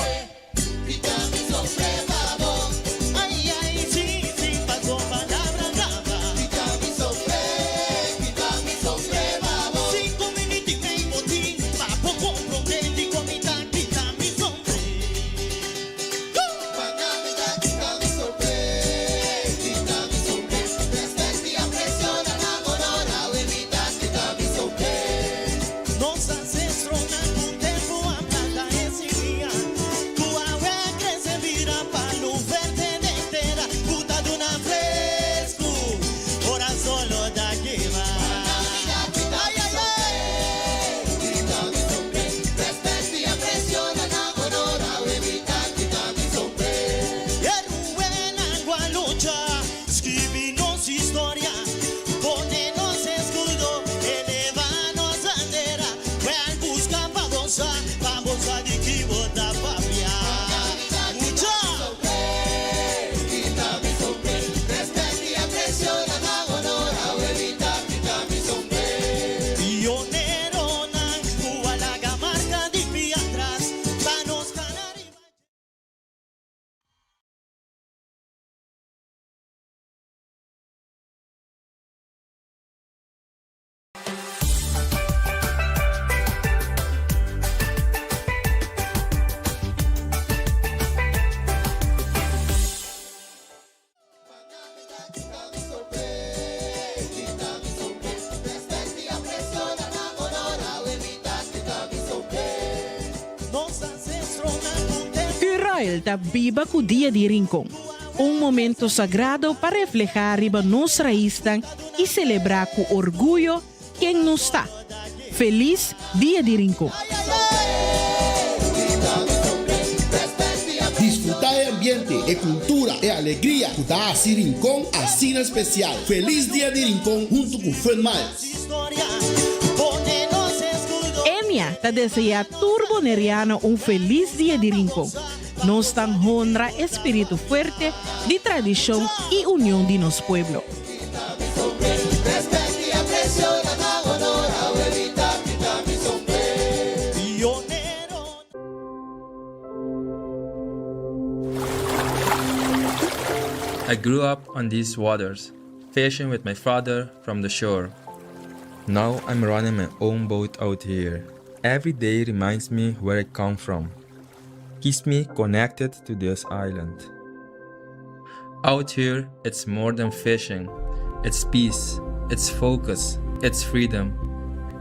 Curoil ta biba ku Dia di Rincon, un momento sagrado pa reflehá riba nos raisnan i selebrá ku orguyo ken nos ta. Felis Dia di Rincon! Disfrutá e ambiente, e kultura, e alegria ku ta hasi Rincon asina spesial. Felis Dia di Rincon huntu ku Fun Miles! Enia ta deseá tur Boneriano un felis Dia di Rincon. Nos ta honra e spiritu fuerte di tradishon i union di nos pueblo. I grew up on these waters, fishing with my father from the shore. Now I'm running my own boat out here. Every day reminds me where I come from, keeps me connected to this island. Out here, it's more than fishing. It's peace, it's focus, it's freedom.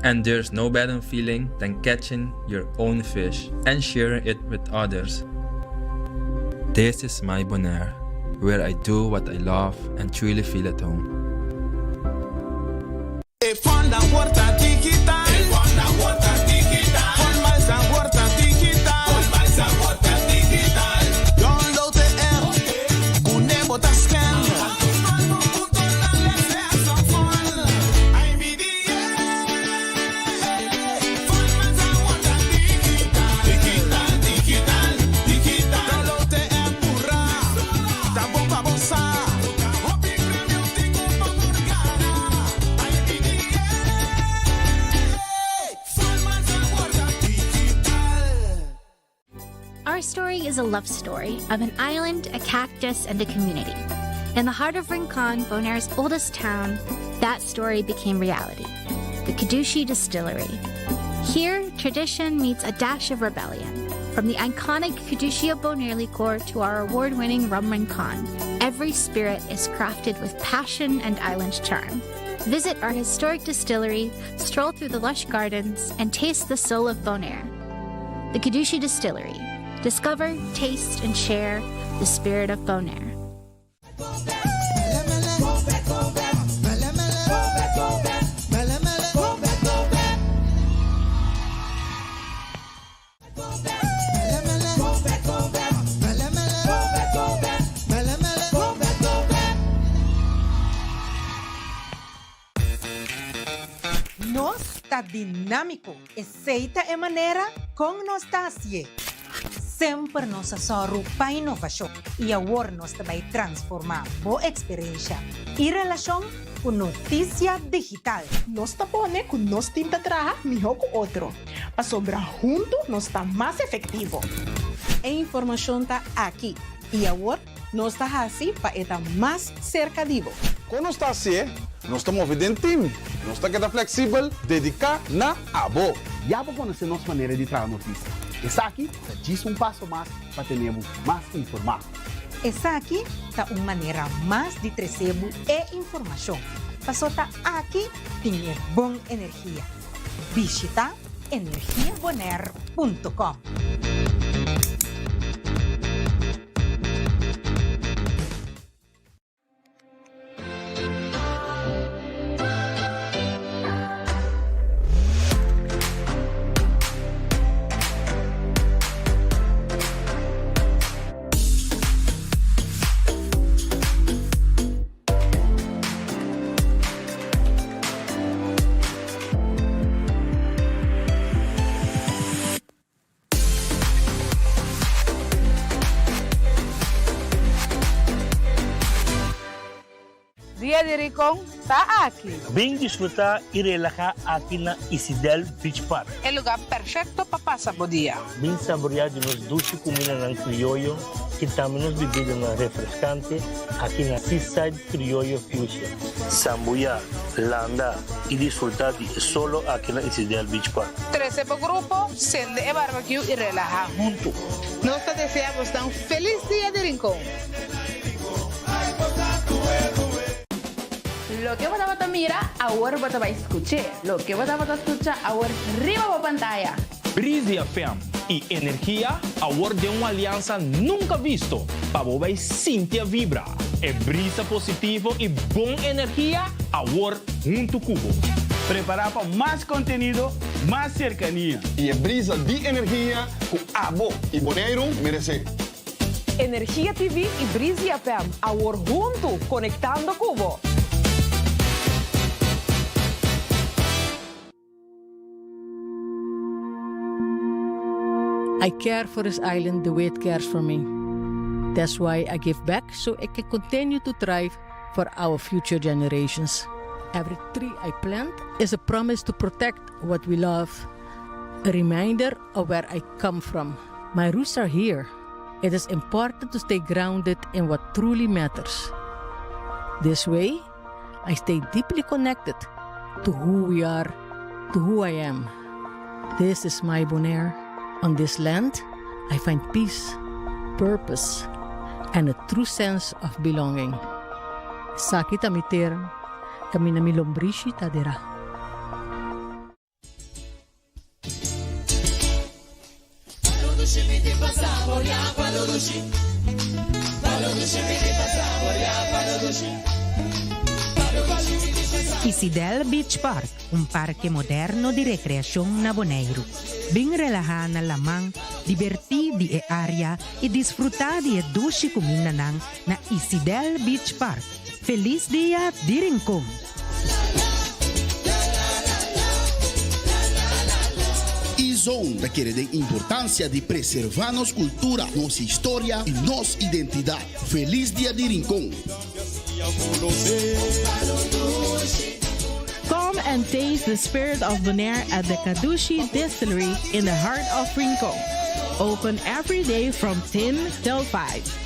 And there's no better feeling than catching your own fish and sharing it with others. This is my Bonaire, where I do what I love and truly feel at home. E fonda worta digital. E fonda worta digital. Fun worta digital. Fun worta digital. Download the app. Ku ne bo ta scan. Our story is a love story of an island, a cactus, and a community. In the heart of Rincon, Bonaire's oldest town, that story became reality. The Kadushi Distillery. Here, tradition meets a dash of rebellion. From the iconic Cadushi of Bonaire liqueur to our award winning Rum Rincon, every spirit is crafted with passion and island charm. Visit our historic distillery, stroll through the lush gardens, and taste the soul of Bonaire. The Kadushi Distillery. Discover, taste, and share the spirit of Bonaire. Nos ta dinámiko, esei ta e manera kon nos ta hasié. Semper nos a sòru pa inovashon i awor nos ta bai transformá bo eksperensha i relashon ku notisia digital. Nos ta pone ku nos tim ta traha mihó ku otro, pasobra huntu nos ta mas efektivo. E informashon ta aki i awor nos ta hasi pa e ta mas serka di bo. Kon nos ta hasié? Nos ta move den tim. Nos ta keda fleksibel, dediká na abo. Ya bo konosé nos manera di traha notisia. Esaki ta djis un paso mas pa tene bo mas informá. Esaki ta un manera mas di trese bo e informashon, paso ta aki tin e bon energia. Bishita energiabonaire punto com. Dia di Ricon ta aki! Bin disfruta y relaha aki na Isidel Beach Park. E lugar perfecto pa pasa bo dia. Bin saborea di nos dushi cumindanan crioyo y tambe nos bibidanan refrescante aki na Seaside Crioyo Fusion. Sambuya, landa y disfruta di e solo aki na Isidel Beach Park. Trece bo grupo, cende e barbecue y relaha hunto. Nos ta desea bosnan un feliz Dia di Rincon! Loke bo tabata mira, awor bo ta bai skuch'é. Loke bo tabata skucha, awor riba bo pantaya. Breezy FM y Energia awor den un aliansa nunca visto pa bo bay sinti a vibra e brisa positivo y bon energia awor hunto cu bo. Prepara pa mas contenido, mas cercania. Y e brisa di energia cu abo y Boneiru merece. Energia TV y Breezy FM awor hunto conectando cu bo. I care for this island the way it cares for me. That's why I give back so it can continue to thrive for our future generations. Every tree I plant is a promise to protect what we love, a reminder of where I come from. My roots are here. It is important to stay grounded in what truly matters. This way, I stay deeply connected to who we are, to who I am. This is my Bonaire. On this land, I find peace, purpose, and a true sense of belonging. Esaki ta mi tera, kaminda mi lombrishi ta derá. Isidel Beach Park, un parke moderno di rekreashon na Boneiru. Bin relahá na laman, dibertí di e área i disfrutá di e dushi kumindanan na Isidel Beach Park. Felis dia di Rincon! E-Zone ta kere den importancia di preserva nos cultura, nos historia y nos identidad. Feliz Dia di Rincon! Come and taste the spirit of Bonaire at the Kadushi Distillery in the heart of Rincon. Open every day from 10 till 5.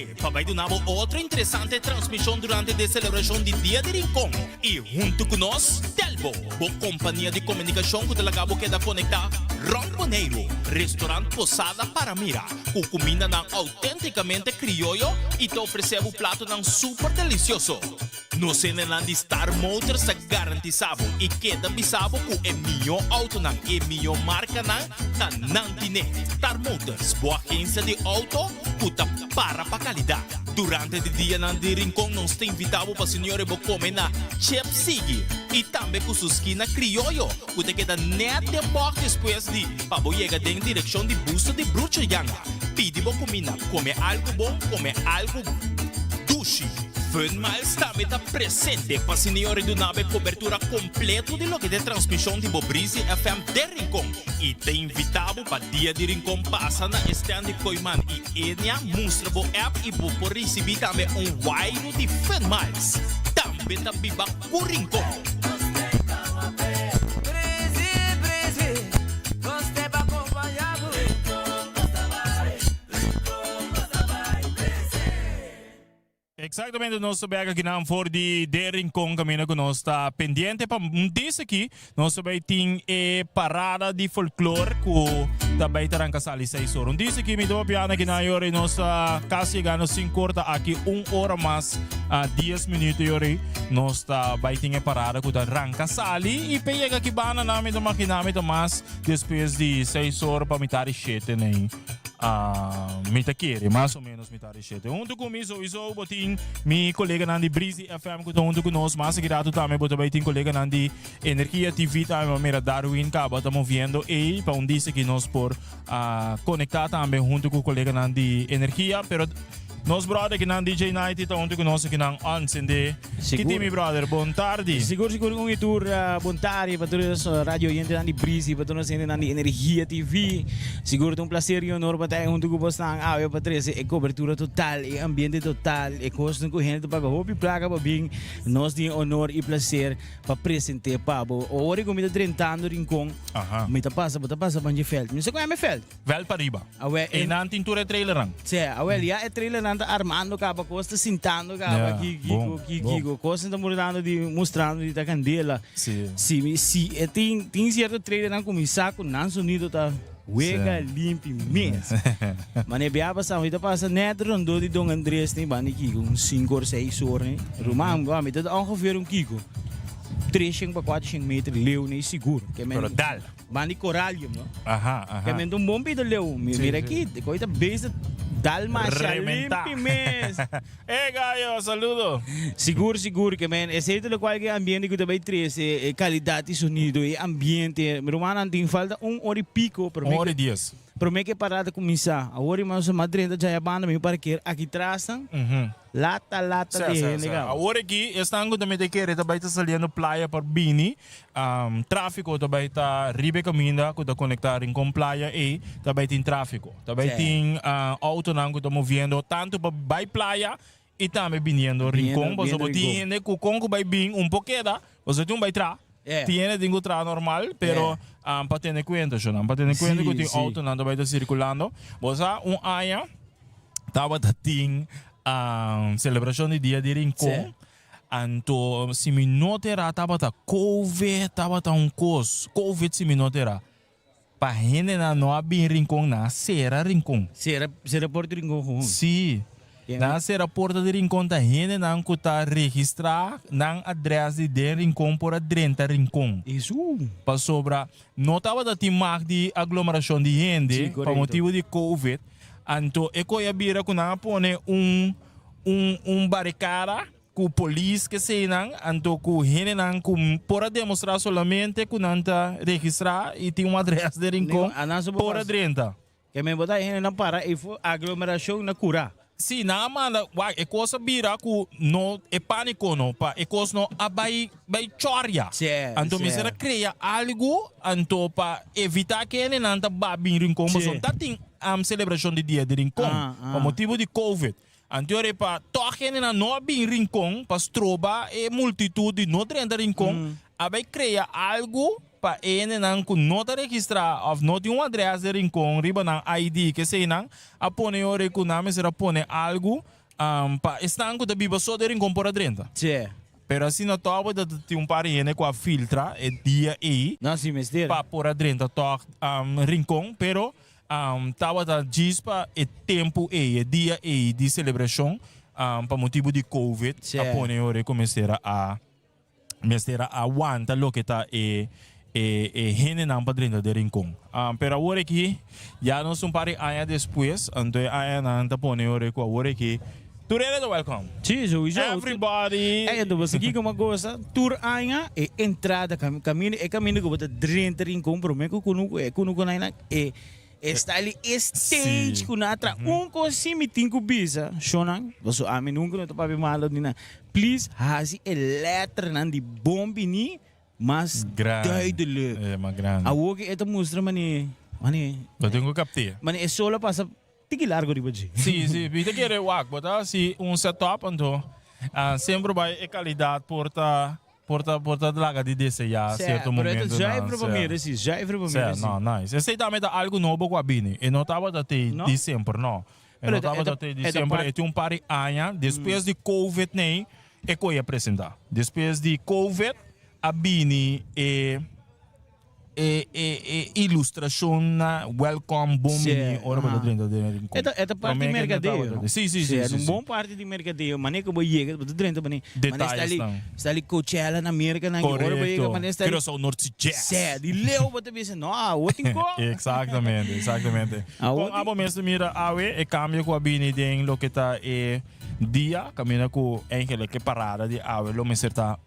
presente pa bai duna bo otro interesante transmishon durante di e selebrashon di Dia di Rincon i huntu ku nos Telbo, bo kompania di komunikashon ku ta laga bo keda konektá rònt Boneiru. Restorant Posada Paramira ku kumindanan outéntikamente krioyo i ta ofresé bo platonan super delisioso. Nos hendenan di Star Motors ta garantisa bo i keda bisa bo ku e mihó outonan i e mihó markanan ta nan tine. Star Motors, bo agensia di outo ku ta para pa kalidat. Durante di dianan di Rincon nos ta invita bo pa señor bo kome na Chep Sigui i tambe ku su skina krioyo ku ta keda nèt den bòk despues di pa bo yega den direkshon di Busto di Brucho Yanga. Pidi bo kuminda, kome algu bon, kome algu dushi. Fun Miles tambe ta presente pa senior i duna bo e kobertura kompleto di loke ta e transmishon di bo Breezy FM den Rincon i ta invita bo pa Dia di Rincon pasa na e stand di Kooiman i Enia mustra bo app i bo por risibi tambe un wairu di Fun Miles. Tambe ta biba ku Rincon. Exactamente nos ta bek akinan for di De Rincon caminda cu nos ta pendiente pa un dis aki nos ta bay tin e parada di folklore cu ta bay ta ranca sali 6 ora. Un dis aki mi ta papiando akinan yori nos ta casi yegando 5 ora ta aki un ora mas a 10 minuto yori nos ta bay tin e parada cu ta ranca sali y pe yega aki banda nan mi ta makina mi ta mas despues di 6 ora pa mitad di 7 nei. Ah, mi ta kere mas o menos mitad di Shete. Huntu ku mi souiso bo tin mi koleganan di Breezy FM ku ta huntu ku nos. Mas aki ratu tambe bo ta bai tin koleganan di Energia TV tambe. Bo mira Darwin kaba ta moviendo ei pa un disa ki nos por a konektá tambe huntu ku koleganan di Energia. Pero nos brother kinan DJ Nighty ta huntu ku nos akinan on sende. Sigur. Kiti mi brother, bon tardi. Sigur sigur un y tur bon tardi pa tur nos radio oyentenan di Breezy, pa tur nos hendenan di Energia TV. Sigur ta un placer y honor pa ta hunto cu bosnan awe pa trece e cobertura total, e ambiente total, e cosnan cu hende ta paga hopi placa pa bin. Nos tin e honor y placer pa presente pa bo. Ora cu mi ta drentando Rincon, mi ta pasa, bo ta pasa bandje veld. Mi no sa cu e veld. Veld pariba. Awe, e Einan tin tur e trailernan. Sí, awel, ya e trailernan ta armando caba, cos ta sintando caba, Ja, ki, bon, kiko, ki, bon. kiko. Cosnan ta murdando di, mustrando di ta candela. Sí. Sí, mi, sí, e tin, tin cierto trailernan cuminsa cu nan sonido ta wega Sí. limpi mes. Mane bia pasa, mi ta pasa net rondó di Don Andres ni banda kiko, un cinco or seis or ni. Ruman, bo, mi ta ongeveer un kiko, 300 pa 400 meter leu ni sigur. Ke men, Pero dal. Banda di Coralium, no? Aha, aha. Ke men ta un bon pida leu. Mi Sí, mira sí. aki, de koi ta bezig dal masha Rementa. limpi mes. Eh, gallo, saludo. Sigur, sigur, ke men esei ta lokual ke ambiente ku ta bai trese, e kalidat di sonido, e ambiente. Mi rumannan tin falta un ora i piko prome Un ora ke i dies. prome ke parada kuminsá. Awor i mas mas drenta djaya banda mi parker aki tras nan. Lata, lata Sa, di sa, hende sa. kaba. Awor aki esnan ku ta mete kere ta bai ta saliendo playa pa bini. Tráfiko ta bai ta riba e kaminda ku ta konektá Rincon Playa ei ta bai tin tráfiko. Ta bai Sí. tin outonan ku ta moviendo tantu pa bai playa i tambe biniendo Biniendo, Rincon. Pasobra biniendo bo tin Rincon. hende ku kon ku bai bin un por keda, pasobra tin un bai tra. Tin hende tin ku traha normal, pero pa tene kuenta shownan, pa tene kuenta ku Sí, tin sí. outonan ta bai ta sirkulando. Bo sa un aña tabata tin celebracion di Dia di Rincon. Anto si mi no ta era tabata Covid, tabata un cos. Covid si mi no ta era. Pa hendenan no a bin Rincon, nan a cera Rincon. Cera, cera porta di Rincon gewoon. Si. Nan a cera porta di Rincon ta hendenan cu ta registra nan adres di den Rincon por a drenta Rincon. Esu. Pasobra no tabata tin mag di aglomeracion di hende Si, pa correcto. motibo di Covid. Anto e koe a bira ku nan a pone un un un barikada ku polis ke seinan, anto ku hendenan ku por a demostrá solamente ku nan ta registrá i tin un adrès den Rincon por a drenta. Ke men bo ta hendenan para ei for aglomerashon na kurá. Sí, nan a manda, wak, e kos a bira ku no, e pániko no, pa e kos no a bai bai chòria. Anto mester a krea algu anto pa evitá ke hendenan ta ba bin Rincon pasobra ta tin selebrashon di Dia di Rincon pa motibu di Covid. Anto ora pa tòg hendenan no a bin Rincon pa stroba e multitut di no drenta Rincon, a bai krea algu. pa e hendenan ku no ta registrá òf no tin un adrès den Rincon riba nan ID keseinan a pone ora ku nan mester a pone algu pa esnan ku ta biba so den Rincon por a drenta. Pero asina tòg bo ta tin un par di hende ku a filtra e dia ei pa por a drenta tòg Rincon pero tabata djis pa e tempu ei, e dia ei di selebrashon pa motibu di covid a pone ora ku mester a mester a wanta loke ta e e e hendenan pa drenta den Rincon. Pero awor aki ya nos un par di aña despues, anto e añanan ta pone ora ku awor aki tur hende ta welcome. Sí, sowieso. Everybody. Ey, anto bo sa kiko mi a gosa? Tur aña e entrada, kaminda, e kaminda ku bo ta drenta Rincon prome ku kunuku, e kunukunan einan, e E style e stage ku nan a traha. Un kos si mi tin ku bisa, shownan, paso ami nunka no ta papia malo ni nada. Please hasi e letternan di bon bini mas duidelijk. E, mas grandi. Awor ku e ta mustra mane, mane. Bo tin ku kapt'é. Mane e solo a pasa tiki largo riba dje. Si, si. Mi ta kere wak, bo ta hasi un setup anto semper bai e kalidat por ta. Por ta por ta laga di deseá Sè, cierto pero e ta momentonan, zuiver pa sè. mira si, zuiver pa mira Sè, si. no, nice. Esei tambe ta algu nobo ku a bini. E no tabata te No? di semper, no. E Pero no e ta- e tabata ta- te di e ta semper. par- E tin un par di aña, despues di Covid nei, e koe a presentá. Despues di Covid a bini e E e e ilustrashon na welcome bon Sí, bini ora bo ta aha. drenta den e rincon. E ta, e ta parti Promé di ke no merkadeo, tabata no? den. Sí, sí, Sí, sí, e sí, un sí. bon parti di merkadeo. Manera ku bo yega, bo ta drenta manera, manera sta Detalles li, nan. sta li Coachella na Merka nan, ora bo yega Korekto. manera sta li. Curaçao North Sea Jazz. Sí, di leu bo ta bisa, no, awo tin ko. Exactamente, exactamente. Awo Kon tin. abo mes ta mira awe e kambio ku a bini den loke ta e dia, kaminda ku eigenlijk e parada di awe lo mester ta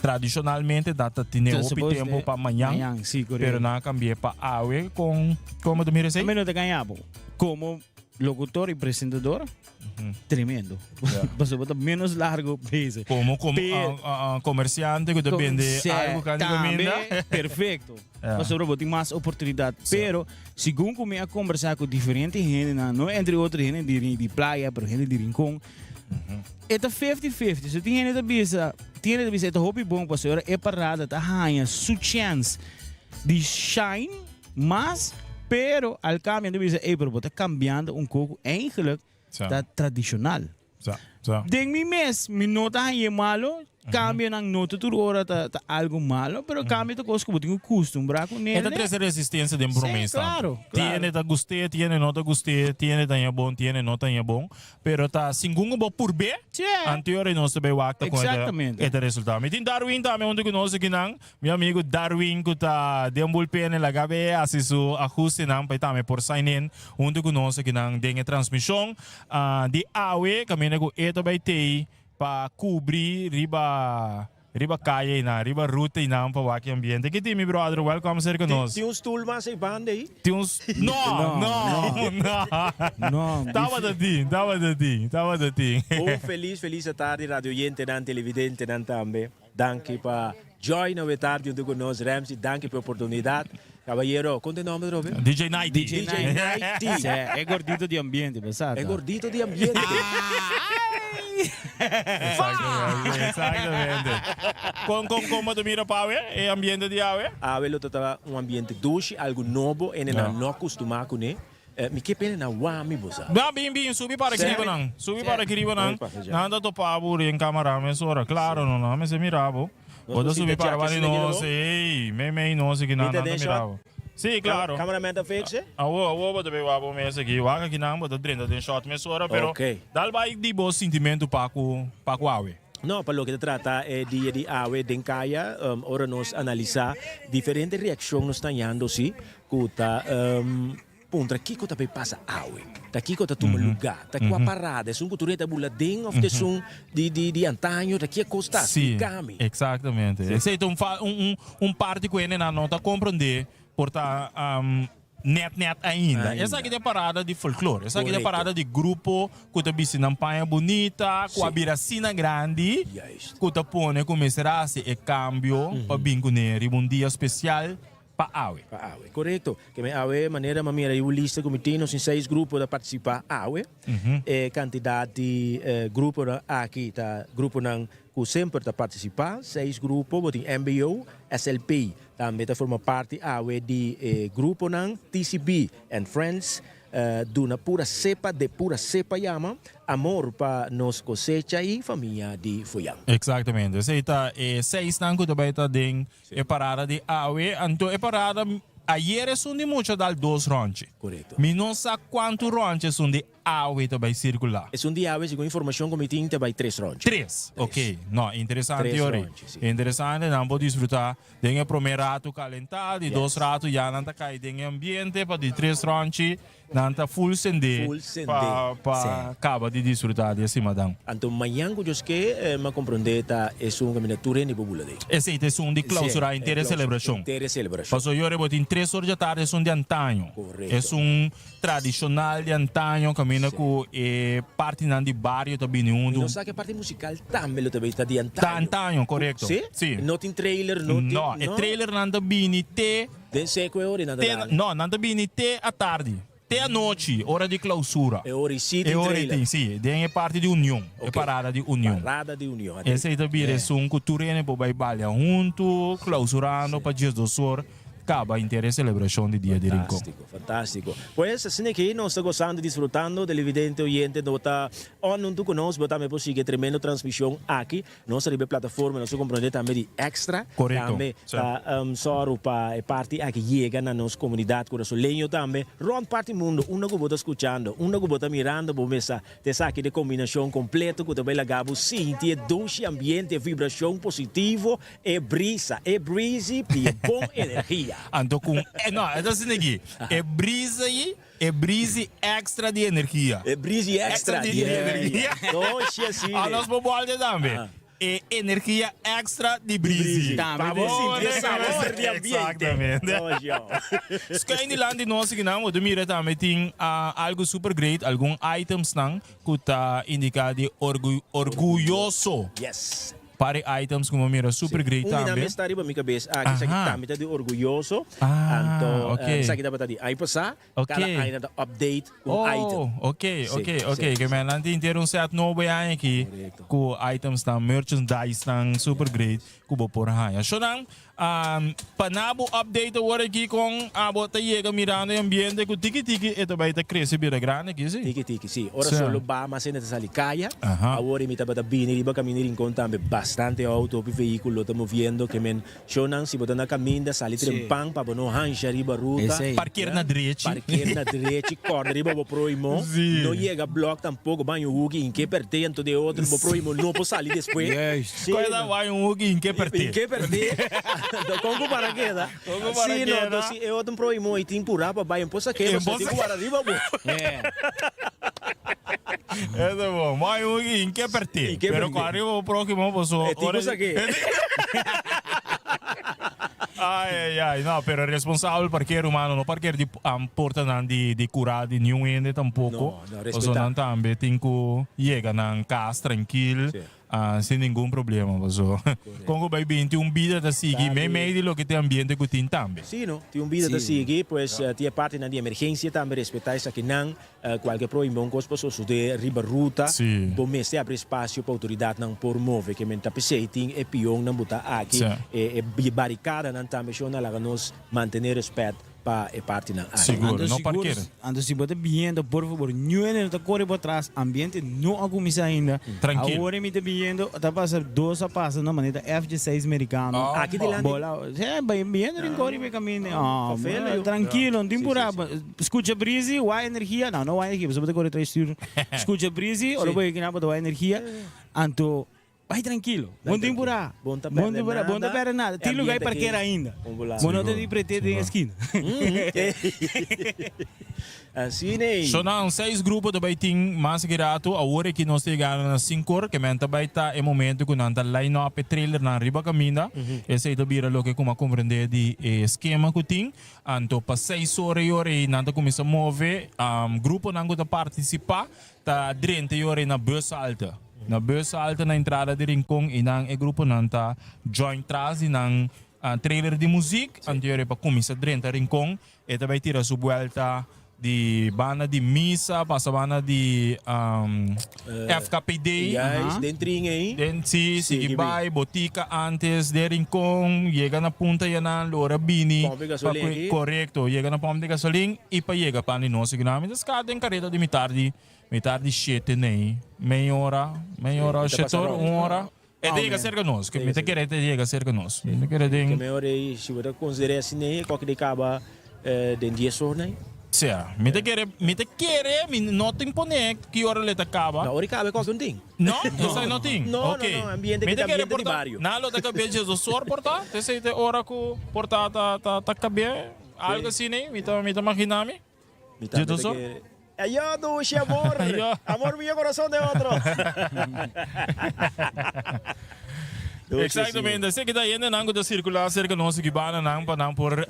Tradicionalmente dat ta tine Ta hopi suppose tempo de pa mañan, mañan, sí, correcto. pero nan a cambié pa awe con como ta mira esey? Mi no ta gaña bo. Como locutor y presentador, tremendo. Pasobra bo ta menos largo bezig. Como como Pe- comerciante cu ta Com- bende Sí, algo can di tambe, caminda. Perfecto. Ja. Pasobra bo tin mas oportunidad. Pero, segun cu mi a conversa cu diferente hendenan, no entre otro hende di, di playa, pero hende di Rincon, E ta fifty fifty. So tin hende ta bisa, tin hende ta bisa e ta hopi bon pasobra e parada ta haña su chance di shine mas, pero al cambio hende ta bisa, ey pero bo ta cambiando un koku eigenlijk ta tradicional. Den mi mes mi no ta hañ'e malo, cambionan no ta tur ora ta ta algo malo, pero cambio ta cos cu bo tin cu custumbra cu E nel. ta trece resistencia den prome Sí, instante. claro, Tin claro. hende ta gust'é, tin hende no ta gust'é, tin hende ta haña bon, tin hende no ta haña bon. Pero ta singun ku bo purb'é, anteora i nos ta bai wak ta kon e ta resultá. Mi tin Darwin tambe huntu ku nos akinan, mi amigu Darwin ku ta den bullpen el a gabe hasi su ahustenan pa e tambe por sign in huntu ku nos akinan den e transmishon di awe kaminda ku e ta bai tei pa kubri riba Riba kaya einan, riba ruta einan pa wak e ambiente. Ki tin mi brother? Welcome cerca nos. Tin un stoel mas ei banda ei? Tin un No, no, no. No. Tabata tin, tabata tin, tabata tin. Un feliz, feliz atardi radio oyentenan, televidentenan tambe. Danki pa join awe tardi hunto cu nos. Ramsey, danki pa e oportunidad. Caballero, con ta e nomber atrobe? DJ Nighty. DJ Nighty. Sí, e gordito di ambiente, bo sa E ta. gordito di ambiente. Exactamente, exactamente. Con, con, con bo ta mira pa awe, e ambiente di awe? Awe lo ta ta un ambiente dushi, algo nobo, ene nan no acostuma cune. Mi ke pene na wami, bo sa. Nan bin, bin, subi para Sí. kiriba nan. Subi para kiriba nan. Voy pasa ya. Nan ta topa bo den camara mesora. Claro, no, nan mester mira bo. Nos Bo ta por subi sinta para djaki bani asina nos, aki, no? ey, mei mei nos aki nan, Mi ta nan ta den mira shot. bo. Sí, claro. Cameraman ta fix, eh? Awo, awo bo ta bay wak bo mes aki. Wak aki nan bo ta drenta den shot mesora, pero Ok. dal bay di bo sintimento pa ku, pa ku awe. No, pa loke ta trata e dia di awe den kaya, ora nos analisa diferente reaccion nos ta hañando si, ku ta puntra kiko ta bay pasa awe, ta kiko ta tuma luga, ta kua parada, esun ku tur hende ta bula den of ta esun di di di antaño, ta kia kos ta, Sí, splika mi. exactamente. Esei ta un fa un un un parti ku hendenan no ta komprondé por ta nèt nèt ainda. Ainda. Esaki ta e parada di folklor, esaki ta e Korekto. parada di grupo ku ta bisti nan paña bunita, ku a Sí. bira asina grandi, Juist. ku ta pone ku mester hasi e kambio pa bin kuné riba un dia spesial. Pa awe. Pa awe, korekto. Ke men awe manera m'a mira yu lista ku mi tin, nos tin seis grupo ta partisipá awe. E kantidat di gruponan aki ta gruponan ku semper ta partisipá, seis grupo, bo tin mbo, SLP tambe ta forma parti awe di e gruponan, TCB and Friends, Duna Pura Sepa de Pura Sepa yama, Amor pa nos kosecha i Famia di Foyan. Exactamente. Esei ta e seisnan ku ta bai ta den E parada di awe, anto e parada ayer esun di mucha dal dos ròntje. Korekto. Mi no sa kuantu ròntje esun di awe ta bai sirkulá. Esun di awe, segun informashon ku mi tin, ta bai tres ròntje. Tres, ok. No, interesante Tres yori. ròntje, si. Interesante, nan por disfrutá den e promé ratu kalentá, di dos ratu ya nan ta kai den e ambiente, pa di tres ròntje Nan ta full sendé Full sendé. pa pa Sí. kaba di disfrutá di e simadan. Anto mañan ku Dios ke, m'a komprondé ta esun kaminda tur hende por bula den. Esei ta esun di klausurá Sí, henter e e clausura, selebrashon. henter e selebrashon. Pasobra yora bo tin tres or dja tardi esun di antaño. Korekto. Esun tradishonal di antaño kaminda Sí. ku e partinan di bario ta bini Mi huntu. no sa ku e parti musikal tambe lo ta bay ta di antaño. Ta antaño, korekto. Sí? Sí. No tin trailer, no tin, No, e no? trailernan ta bini te. Den seco e ora i nan ta Te, dal. no, nan ta bini te atardi, te anochi, ora di clausura. E ora i sí tin E ora i trailer. tin, sí, den e parti di Union, e Ok. parada di Union. Parada di Union, ate. Esei ta bira esun cu tur hende por bay balia hunto, clausurando pa diesdos or caba henter e celebracion di Dia di Rincon. Fantastico, fantastico. Pues, asina aki nos ta gozando y disfrutando, televidente, oyente, no ta on hunto cu nos, bo tambe por sigui e tremendo transmision aki. Nos riba e plataforma nos a comprende tambe di extra. Correcto. Tambe ta sòru pa e parti aki yega na nos comunidad Curasoleño tambe. Rond parti mundo, unda cu bo ta scuchando, unda cu bo ta mirando bo mesa ta esaki de combinacion completo cu ta bay laga bo sinti e dushi ambiente, e vibracion positivo, e brisa, e breezy di e bon energia. Anto cu no, e ta asina aki, e brisa ei. E brisi extra di energia. E brisi extra di energia. Doshi asina. A nos por bolbe tambe. E energia extra di brisi. Pa bo sinti e sabor di ambiente. Exactamente. Doshi oh. Schuin dilanti nos akinan bo ta mira tambe tin algo super great, algun itemsnan ku ta indica di orguyoso. Yes. Par e items ku bo mira super great Un di nan tambe. mes ta riba mi kabes aki, esaki Aha. tambe ta di orguyoso. Ah, Anto ok. esaki tabata di aña pasá. Ok. Kada aña nan ta update un Oh, item. ok, Sí, ok, sí, ok. Ke sí. men nan tin henter un set nobo e aña aki Korekto. ku itemsnan, merchandise-nan super great ku bo por haña. Shownan, Pa na bo update awor aki con abo ta yega mirando e ambiente cu tiki tiki e ta bay ta crece bira grandi aki si. Tiki tiki si. Ora Sí. sol lo baha mas hende ta sali caya. Aha. Awor mi tabata bini riba caminda Rincon tambe bastante auto hopi vehiculo ta moviendo ke men shownan si bo ta na caminda sali Sí. trempan pa bo no hansha riba ruta. Esey. Parkeer na drechi. Parkeer na drechi corda riba bo prohimo. Sí. No yega blok tampoco baño huki inke perde anto de otro bo prohimo no por sali despues. Juist. Sí, Koe ta bai un hoki in ke perdé. In ke perdé. Do kon ku para keda. Kon ku para Sí, no, keda. do si e otro prohimo i tin purá pa bai un posa ke, Un pasobra tin posa ku wara riba bo. Eso bon. Bai un hoki in ke perdé. In ke Pero perdé. ku ariba bo próximo paso E tin ku sa ke. Ai ai ai. No, pero responsabel parker humano, no parker di um, portanan di di kura di niun hende tampoko. No, no, Paso respetá. nan tambe tin ku yega nan kas trankil. Sí. Ah, sin ningun problema paso. Con cu bay binti un bida ta sigui mei mei di loke t'e ambiente cu tin tambe. Sí no, tin un bida ta sigui, pues tin e partinan di emergencia tambe respeta esakinan, cualke prohibon cos por sosode riba ruta, bo mester abri espacio pa autoridadnan por move, ke men ta pesey tin e pionnan bo ta aki, e baricadanan tambe shon a laga nos mantene respet pa e partinan aki. Sigur, Anto no sigur, parker. anto si bo ta biniendo, por favor, niun hende no ta kore bo atras, ambiente no a kuminsá ainda. Trankil. Awor mi ta biniendo, ta pasa dos a pasa no, manera F-16 merikano. Oh. Aki dilanti. Bola, sí, bai biniendo den kore pa e kaminda. Ah, Oh, fafela, man, yo. trankilo, no tin Sí, purá. sí, sí. Skucha brisi, wak energia, no, no wak energia, pasobra bo ta kore tres stuur. Skucha brisi, ora Sí. bo yega kinan bo ta wak energia, anto Bai trankilo. Bon tin purá. Bon ta Bon perde tin purá. Bon ta nada. perde nada. E Tin lugar ambiente parkeer aki, ainda. un volá. Bo no ta di pret'é den eskina. Asina ei. So nan seis grupo ta bai tin mas ki rato. Awor aki nos ta yegando na sinkor ke men ta bai ta e momento ku nan ta line up e trailernan riba kaminda. Esei ta bira loke ku mi a komprendé di e skema ku tin. Anto pa seis ora i ora ei nan ta kuminsá move. Gruponan ku ta partisipá Ta drenta yora na bus halte. Na bus halte na entrada di Rincon y nan e gruponan ta join tras di nan. trailer di muziek, anto pa kuminsá drenta Rincon e ta bai tira su buelta di banda di misa, pasa banda di FKPD. Juist, den trin ei. Den si, sigui bai, botica antes den Rincon, yega na Punta Yanan, lora bini. Pomp di gasolin aki. Korekto, yega na pomp di gasolin i pa yega pan di nos. Mi ta ska den kareda di mitar di, mitar di shete nei, mei ora, mei ora, shete ora, un ora. E ta yega serka nos, mi ta kere e ta yega serka nos. Mi ta kere den. Ke mehor ei, si bo ta konsider'é asina ei, koke di kaba den dies or nei. Sea, mi ta kere, mi ta kere, mi no tin pone ki ora lo e ta kaba. No, ora e kaba e koke no tin. No? Esei no tin? No, Oké. no, no, ambiente Mi ki ta ta kere ambiente di por ta, bario. nan lo ta kab'é diesdos or por ta? Te esei ta e ora ku por ta ta ta kab'é, algo asina ei, mi ta mi ta magina mi. Mi tambe ta kere. Ayo dushi amor. Amor mío corazón de otro. Exactamente. Esaki ta hendenan ku ta sirkulá serka nos aki banda nan pa nan por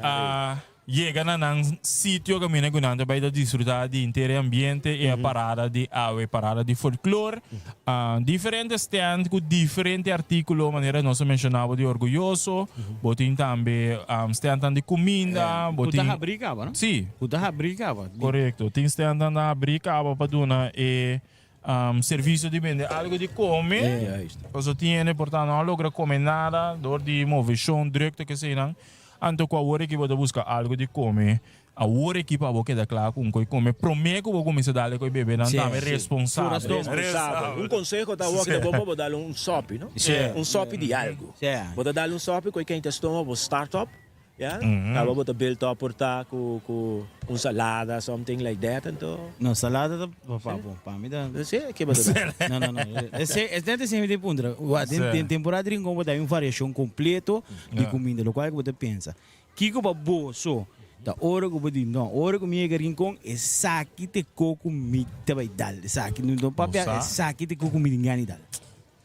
yega na nan sitio kaminda ku nan ta bai ta disfrutá di henter e ambiente i e parada di awe, parada di folklor. Diferente stand ku diferente artíkulo manera nos a menshoná bo di Orguyoso. Bo tin tambe standnan di kuminda, bo Ku ta tin. habrí kaba, no? Sí. Ku ta habrí kaba. Korekto. Tin standnan ta habrí kaba pa duna e servisio di bende algu di kome. Pasobra tin hende por ta no a logra kome nada dor di moveshon, drukte, keseinan. Anto ku awor aki bo ta buska algu di kome. Awor aki pa bo keda kla ku un koi kome prome ku bo kuminsa dal e koi bebe nan tambe responsabel. Responsabel. Un konseho ta awor ki ta bon pa bo dal un sopi no. Un sopi di algu. Bo ta dal un sopi ku e keinta stoma bo start up ya. Kaba bo ta build up por ta ku ku un salada something like that anto. No salada ta pa bo pa mi ta. Si ke bo ta dal? No no no esei es net esei mi ta puntra. Den temporada di Rincon bo ta hay un variashon kompleto di kuminda lokual ku bo ta pensa. Kiko pa boso ta ora ku bo di no, ora ku mi yega Rincon, esaki ta e ko ku mi ta bai dal, esaki, no no papia, esaki ta e ko ku mi tin gana di dal.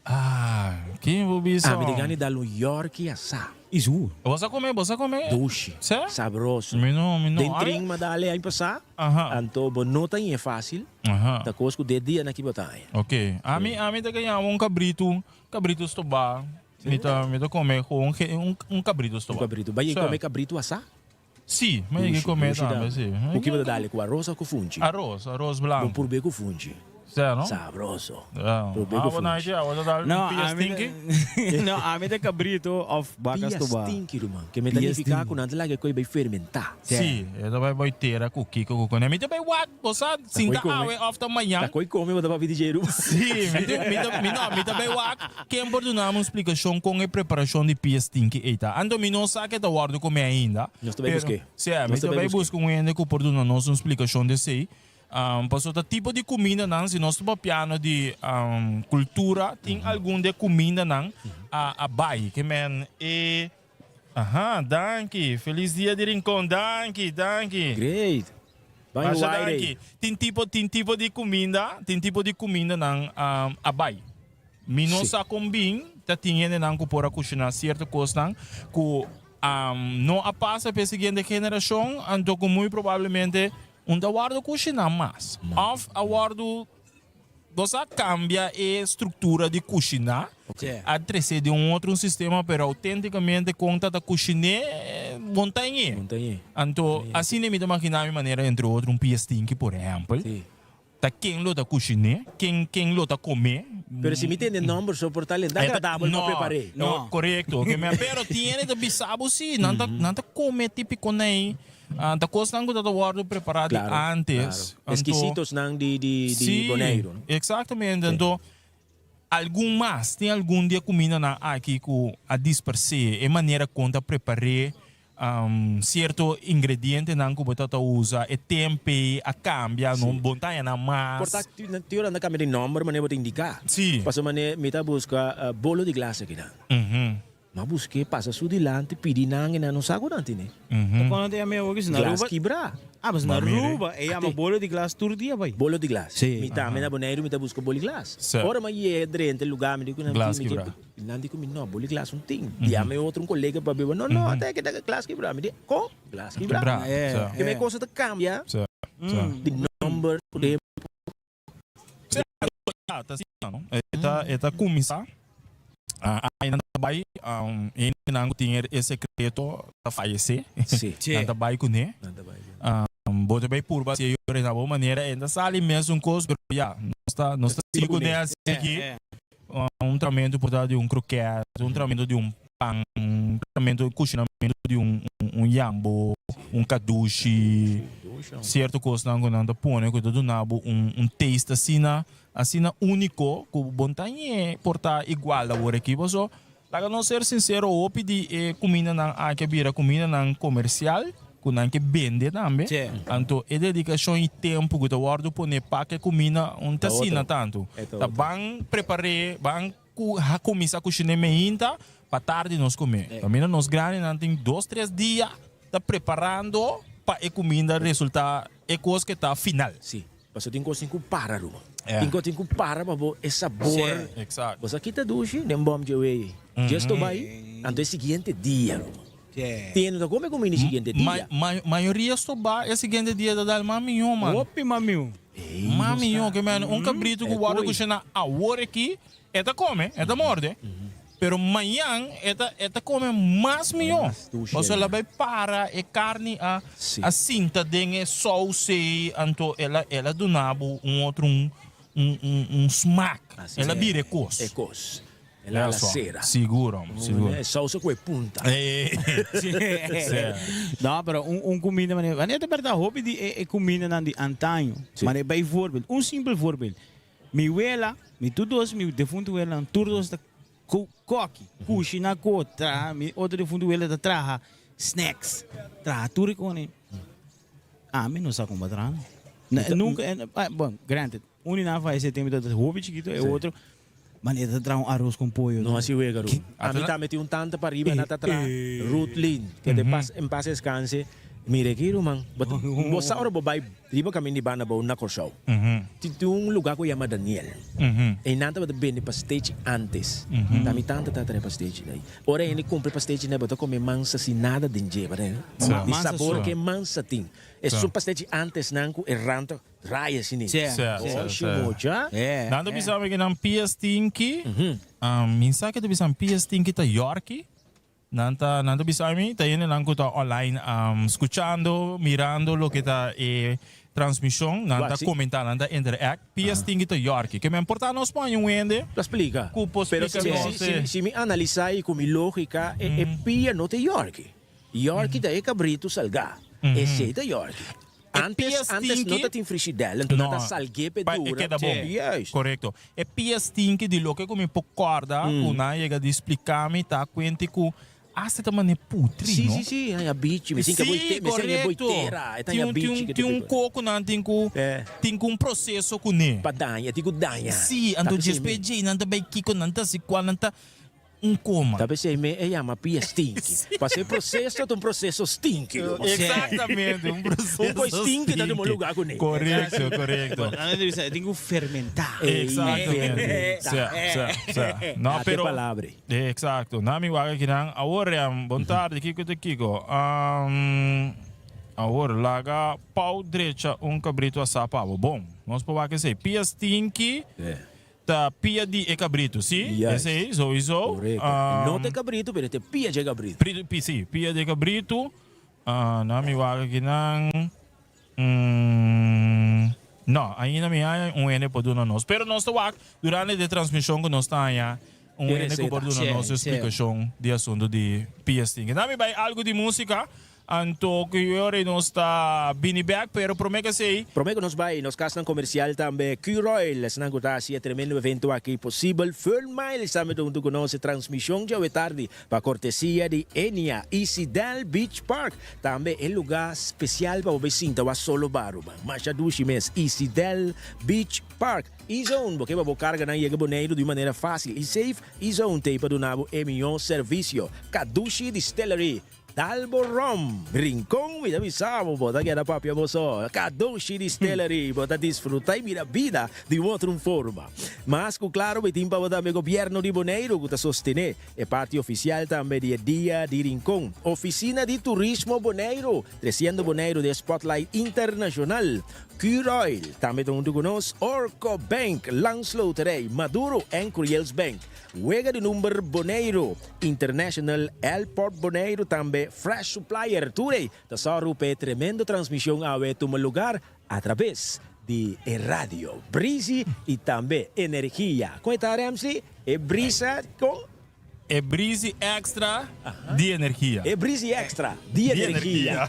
Ah, kin bo bisa? Ami tin gana di dal un yorki asá. Isu. Bo sa come, bo sa come? Dushi. Sè? Sabroso. Mi no, mi no. Den trin mi a dal e aña pasá, anto bo no ta ñe fácil, ta kos ku de dia nan aki bo ta haña. Ok. Ami, ami ta ke yama un kabritu, kabritu stobá. Mi ta mi ta come gewoon ge un un cabrito Un stoba. cabrito. Bay Sa. come cabrito asá? Sí, mi yega Dushi, come dushi tambe, tambe. sí. Cu kiba ta dale? Cu aros of cu funchi? Aros, aros Bo blanco. purbe cu funchi. Sa, no? Sabroso. Ja. Purbe cu Awa funchi. Nike, awa ta dal No, un pia ami ta stinky. no, ami ta cabrito of baca Pia stoba. stinky, ruman. Ke mi ta Pia nifica stinky. cu nan ta laga e coi bay fermenta. Sí, e ta bay bay tera cu kico cu cone. Mi ta bay wak, bo sa, sin ta awe of ta mañan. Ta coi come bo ta papia di dje ruman. Sí, mi ta, mi ta, mi no, mi ta bay wak ken por duna mi un splicacion con e preparacion di pia stinky ey ta. Anto mi no sa ke ta wordo come ainda. Nos ta bay Pero, buske. sí, mi Nos ta ta bay bay buske. buska un hende cu por duna nos un splicacion di esey. Pasobra ta tipo di cumindanan, si nos ta papiando di cultura, tin algun di e cumindanan a, a bay. Ke men e. Aha, danki. Feliz dia di Rincon. Danki, danki. Great. Ban Masha waire. danki. Tin tipo, tin tipo di cuminda, tin tipo di cumindanan um, a bai. Mi no Sí. sa con bin, ta tin hendenan cu por a cushina cierto cosnan cu um, no a pasa p'e siguiente generacion, anto cu muy probablemente un ta wordo cushina mas. Of a wordo Nos a cambia e structura di cushiná, a trece den un otro un sistema, pero autenticamente con ta ta cushiné, bon ta en e. Anto, asina mi ta magina mi manera, entre otro, un pia stinky, por ehempel, ta ken lo ta cushiné, ken ken lo ta comé. Pero si mi tende nomber so por ta lenta agradabel pa prepar'é. No, corecto. Pero tin hende ta bisa bo si, nan ta nan ta come tipico nei. Ta kosnan ku ta ta wòrdu prepará di ántes. Claro, Eskisitosnan di di di Boneiru, no? Sí, eksaktamente. Anto, algun mas, tin algun di e kumindanan aki ku a dispersé e manera kon ta prepar'é sierto ingredientenan ku bo ta ta usa, e tempe a kambia, no bo ta haña nan mas. Por ta tin ora nan ta kambia di nòmber manera bo ta indiká. Sí. Pasobra manera mi ta buska bolo di glas akinan. Ma busk'é pasa su dilanti, pidi nan i nan no sa ku nan tene. Ta kono ta yama e awor ki na Glas Aruba? kibrá. Ah, pues na Aruba e yama bolo di glas tur dia bai. Bolo di glas. Sí. Mi tambe na Boneiru mi ta buska bolo di glas. Sí. Ora mi a yega drenta e lugá mi di ku nan Glas mi kibrá. ke nan di ku mi no, bolo di glas no tin. Yama e otro un kolega pa beba, no, no, ata e glas kibrá. Mi di, kon? Glas kibrá. Kibrá. Sí. Ke mi cosa ta kambia Sí. Sí. di nomber ku tempu. Ta asina, no? E ta, e ta kuminsá. Ai nan ta bai, hendenan ku tin e sekreto ta fayesé. Sí. Nan ta bai kuné. Nan ta bai kuné. Bo ta bai purba hasi e yora na bo manera, e ta sali mesun kos, pero ya, nos ta nos ta sigui kuné asiki. Un tramento por ta di un kroket, un tramento di un pan, un tramento, kushinamentu di un un yambo, un kadushi, sierto kosnan ku nan ta pone ku ta duna bo un un taste asina Asina úniko ku bo ta ñe por ta igual awor aki. Paso, laga nos ser sinsero, hopi di e kumindanan aki a bira kumindanan komersial ku nan ke bende tambe. Anto e dedikashon i tempu ku ta wòrdu pone pa ke kuminda un ta asina tantu. Ta ban prepar'é, ban kuminsá kushin'é meinta pa tardi nos kume. Kaminda nos grandinan tin dos tres dia ta preparando pa e kuminda resultá e kos ke ta final. Pasobra tin kos tin ku para ruman. Tin kos tin ku para pa bo e sabor. Exacto. Bo sa kita dushi den bom dje wei. Djes to bai, anto e siguiente dia ruman. Tin no ta come cuminda e siguiente dia. Mayoria sto ba e siguiente dia ta dal mas mihó man. Hopi mas mihó. Mas mihó ke men un cabrito ku wòrdu kushiná awor aki. E ta come, e ta morde, pero mañan e ta e ta come mas mihó. Pasobra el a bai para e carni a a sinta den e saus ei, anto el a el a duna bo un otro un un un un smaak. El a bira e cos. E cos. El a la cera. Sigur, sigur. E saus a cu e punta. No, pero un un cuminda manera, wanneer ta berdad hopi di e e cumindanan di antaño, manera bijvoorbeeld, un simpel voorbeeld. Mi wela, mi tur dos, mi defuntu welanan tur dos ta koki, kushina ko, traha, mi otro defuntu wela ta traha snacks, traha tur e kone. Ami no sa kon pa traha no. Nunka, bon, granted, un di nan fayesé tempu tabata hopi chikito, e otro, man e ta traha un aros con pollo. No hasi wega Ruth. Ami tambe tin un tanta pariba na ta traha, Ruth Lin, ke de pas en pas descanse. Mira aki ruman, bo sa ora bo bai Riba kamin di banda bou na Kòrsou, tin un lugá ku yama Daniel. Einan tabata bende pastechi ántes. Ta mi tanta ta trae pastechi dai. Ora hende kumpra pastechi dai bo ta kome mansa sin nada den dje, pasobra di sabor ku e mansa tin. Esun pastechi ántes nan ku e rand ta raya asina. Oshi mucha. Nan ta bisa mi ku nan pia stinki, mi sa ke ta bisa pia stinki ta yòrki. Nan ta nan ta bisa mi ta hendenan ku ta online skuchando, mirando loke ta e transmishon, nan ta komentá, nan ta interact. Pia stinki ta yòrki. Ke men por ta nos pon un hende Ta splika. ku por Pero splika si nos si e. si mi analisá i ku mi lógika e e pia no ta yòrki. Yòrki ta e kabritu salgá. Esei ta yòrki. E Antes pia antes no stinki ta tin frishidèl, enton nan No, ta salg'é p'e pa e dura. keda bon. Juist. Korekto. E pia stinki di loke ku mi por kòrda ku nan a yega di splika mi ta kuenti ku asta ta manera putri, Sí, no? sí, sí, haña bichi. Mi sin ke Sí, boite, mi sin ke korekto. boitera. E ta Tin haña un tin bichi un ke tin ta un pipa. koko nan tin ku tin ku un proseso kuné. Pa daña, tin ku daña. Sí, Ta anto p'esei djespe mi. djei nan ta bai kiko nan ta hasi kual nan ta Un coma. Ta p'esei me e yama pia stinky. Pasobra e proceso ta un proceso stinky. Exactamente, un proceso Un koi stinky ta tuma lugar kuné. Correcto, correcto. Nan ta bisa e tin ku fermentá. Exactamente. Sí, sí, sí. No, Ate pero palabra. Exacto. Na mi wak akinan. Awor, bon tardi, kiko ta kiko? Awor, laga Pau drecha un cabrito asá pa bo. Bon, nos por wak esei. Pia stinky. Ta pia di e cabrito, si? Juist. Esey, sowieso. Correcto. No ta e cabrito, pero ta e pia dje cabrito. Prito, pi, si, pia dje cabrito. Ah, na mi wak akinan. Mm, no, ainda mi haña un hende por duna nos. Pero nos ta wak durante de transmision cu nos ta haña un E hende cu por receta. duna nos Sí, sí. explicacion di asunto di pia stinky. Na mi bay algo di musica. Anto ku yori nos ta bini bek, pero prome ku esei. Prome ku nos bai nos kasnan komersial tambe Q-Royal, esnan ku ta hasi e tremendo evento aki posibel. Fern Miles tambe ta huntu ku nos. E transmishon djawe tardi pa kortesia di Enia i Sidel Beach Park. Tambe e lugá spesial pa bo bai sinta wak solo baru. Masha dushi mes, Isidel Beach Park. E-Zone, bo ke pa bo karganan yega Boneiru di un manera fásil i safe? E-Zone t'ei pa duna bo e mihó servisio. Kadushi Distillery. Dalbo Rum, Rincon mi ta bisa bo, bo ta keda papia bo so. Kadoshi Distillery, bo ta disfruta y mira bida di un otro forma. Mas cu claro mi tin pa bo tambe Gobierno di Boneiru cu ta sostene e parti oficial tambe di e Dia di Rincon. Oficina di Turismo Boneiru, treciendo Boneiru den spotlight internacional. Curoil tambe ta hunto cu nos, Orco Bank, Landsloterij, Maduro en Curiels Bank. Wega di number Boneiru, International Airport Boneiru tambe Fresh Supplier tur ei ta sòru pa e tremendo transmision awe tuma lugar atrabes di e radio Breezy y tambe Energia. Con e ta Ramsey? E brisa con? E Breezy Extra di Energia. E Breezy Extra di Energia.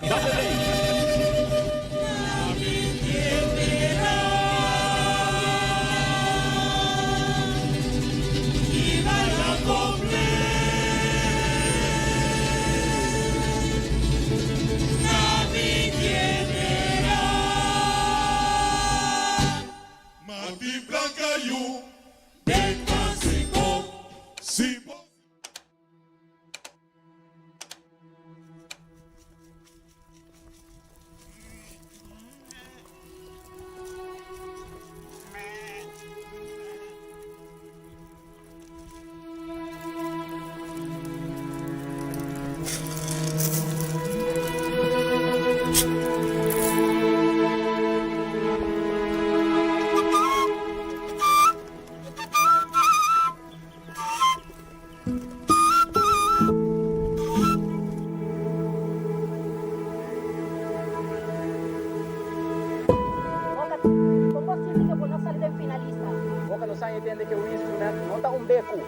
Kon bo sinti ke bo no sali den finalista? Boka no sa entende ke un instrument no ta un beku.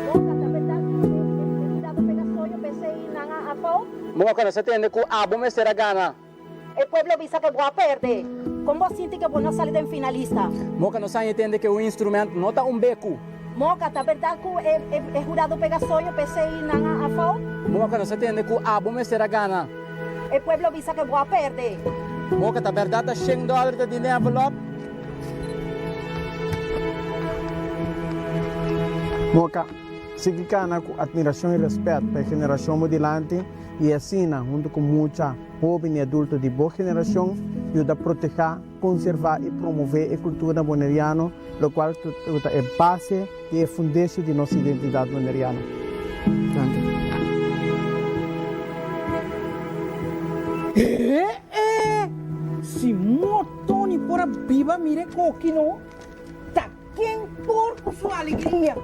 Boka ta berdat ku e hurado pega soño p'esei nan a fout? Boka no sa tende ku abo mester a gana. E pueblo bisa ke bo a perde. Kon bo sinti ke bo no sali den finalista? Moka no sa entende ke un instrument no ta un beku. Moka, ta berdat ku e e hurado pega soño p'esei nan a fout? Moka no sa tende ku abo mester a gana. E pueblo bisa ke bo a perde. Moka, ta berdat ta shen dòler ta den den envelop? Moka, sigui kana ku atmirashon i rèspèt pa e generashon bo dilanti i asina huntu ku mucha. Hóben i adulto di bo generashon yuda protehá, konservá i promové e kultura boneriano, lokual ku ta e base i e fundeshi di nos identidat boneriano. Danki. Ee! Si Motoni por a biba mira e koki no, ta ken por ku su alegria?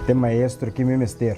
E maestro ki mi mester.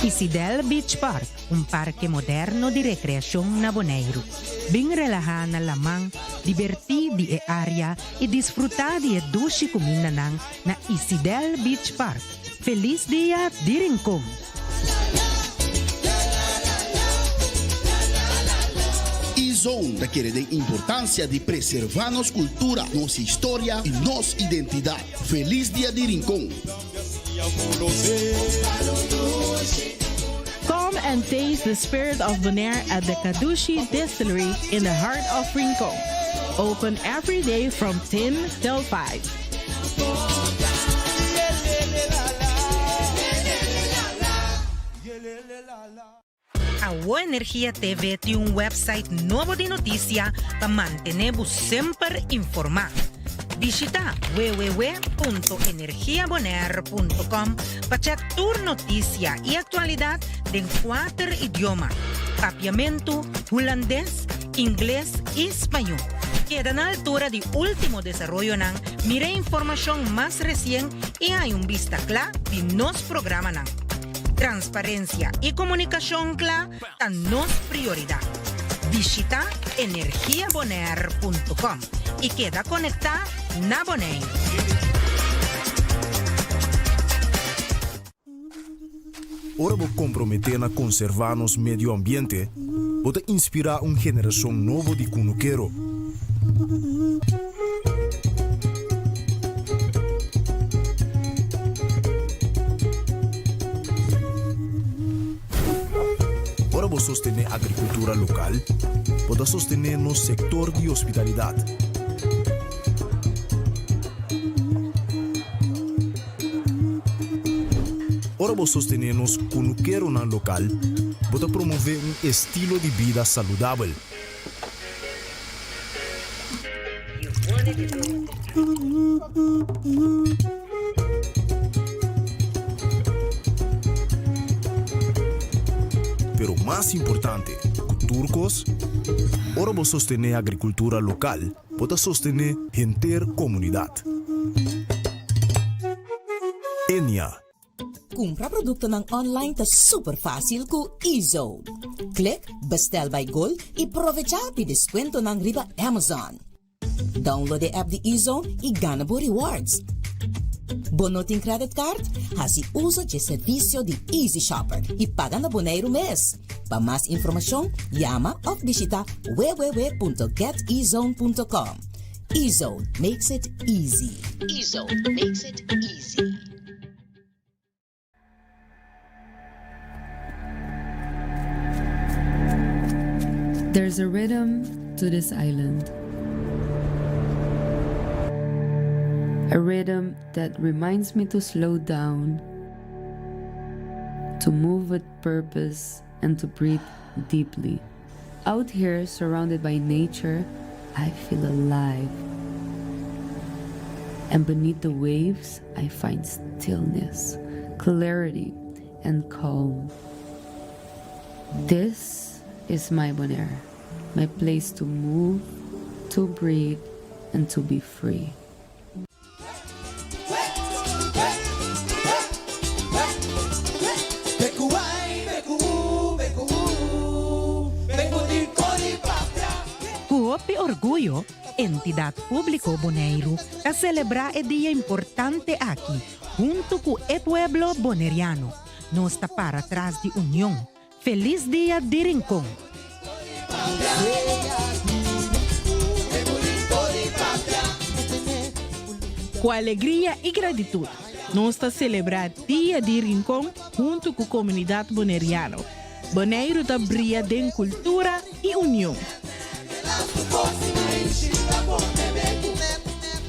Isidel Beach Park, un parke moderno di rekreashon na Boneiru. Bin relahá na laman, dibertí di e área i disfrutá di e dushi kumindanan na Isidel Beach Park. Felis Dia di Rincon! E-Zone ta kere den importancia di preserva nos cultura, nos historia y nos identidad. Feliz Dia di Rincon! Come and taste the spirit of Bonaire at the Kadushi Distillery in the heart of Rincon. Open every day from 10 till 5. Awo Energia TV tin un website nobo di notisia pa mantené bo semper informá. Bishitá www.energiabonaire.com pa chèk tur notisia i aktualidat den kuater idioma, Papiamentu, Hulandes, Ingles i Spañó. Keda na altura di último desaroyonan, mira e informashon mas resien i haña un bista kla di nos programanan. Transparensia i komunikashon kla ta nos prioridat. Bishita energiabonaire.com i keda konektá na Bonaire. Ora bo komprometé na konservá nos medio ambiente, bo ta inspirá un generashon nobo di kunukero. Ora bo sostené agrikultura lokal, bo ta sostené nos sektor di hospitalidat. Ora bo sostené nos kunukeronan lokal, bo ta promové un estilo di bida saludabel. Pero mas importante ku tur kos, ora bo sostené agrikultura lokal, Bo ta sostené henter komunidat. Enia. Kumpra produktonan online ta super fásil ku eZone. Klik Bestel by Gold i provechá di deskuentonan riba Amazon. Download e app di eZone i gana bo rewards. Bo no tin credit card? Hasi uso dje servisio di Easy Shopper i paga na Boneiru mes. Pa mas informashon, yama òf bishita www.getezone.com. Ezone makes it easy. Ezone makes it easy. There's a rhythm to this island. A rhythm that reminds me to slow down, to move with purpose, and to breathe deeply. Out here, surrounded by nature, I feel alive. And beneath the waves, I find stillness, clarity, and calm. This is my Bonaire, my place to move, to breathe, and to be free. Ku hopi orguyo, Entidat Públiko Boneiru ta selebrá e dia importante aki huntu ku e pueblo boneriano. Nos ta para tras di union, Felis dia di Rincon! Ku alegria i gratitut, nos ta selebrá Dia di Rincon huntu ku komunidat boneriano. Boneiru ta bria den kultura i union.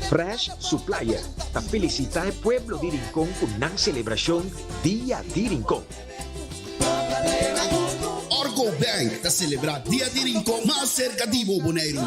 Fresh Supplier ta felisitá e pueblo di Rincon ku nan selebrashon Dia di Rincon. Orgo Bank ta selebrá Dia di Rincon mas serka di bo, Boneiru.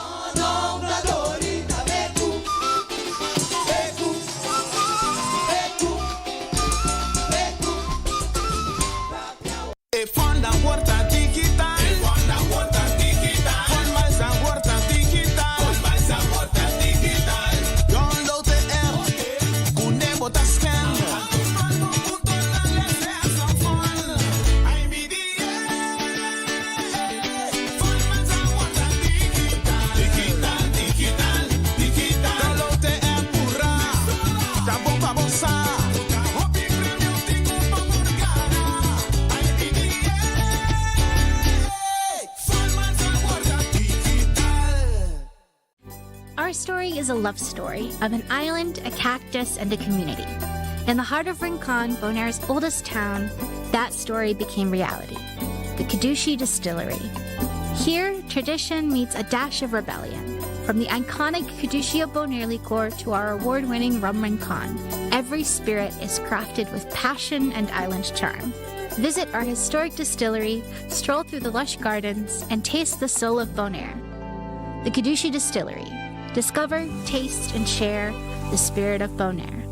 Our story is a love story of an island, a cactus, and a community. In the heart of Rincon, Bonaire's oldest town, that story became reality. The Kadushi Distillery. Here, tradition meets a dash of rebellion. From the iconic Caducea Bonaire liqueur to our award winning Rum Rincon, every spirit is crafted with passion and island charm. Visit our historic distillery, stroll through the lush gardens, and taste the soul of Bonaire. The Kadushi Distillery. Discover, taste, and share the spirit of Bonaire.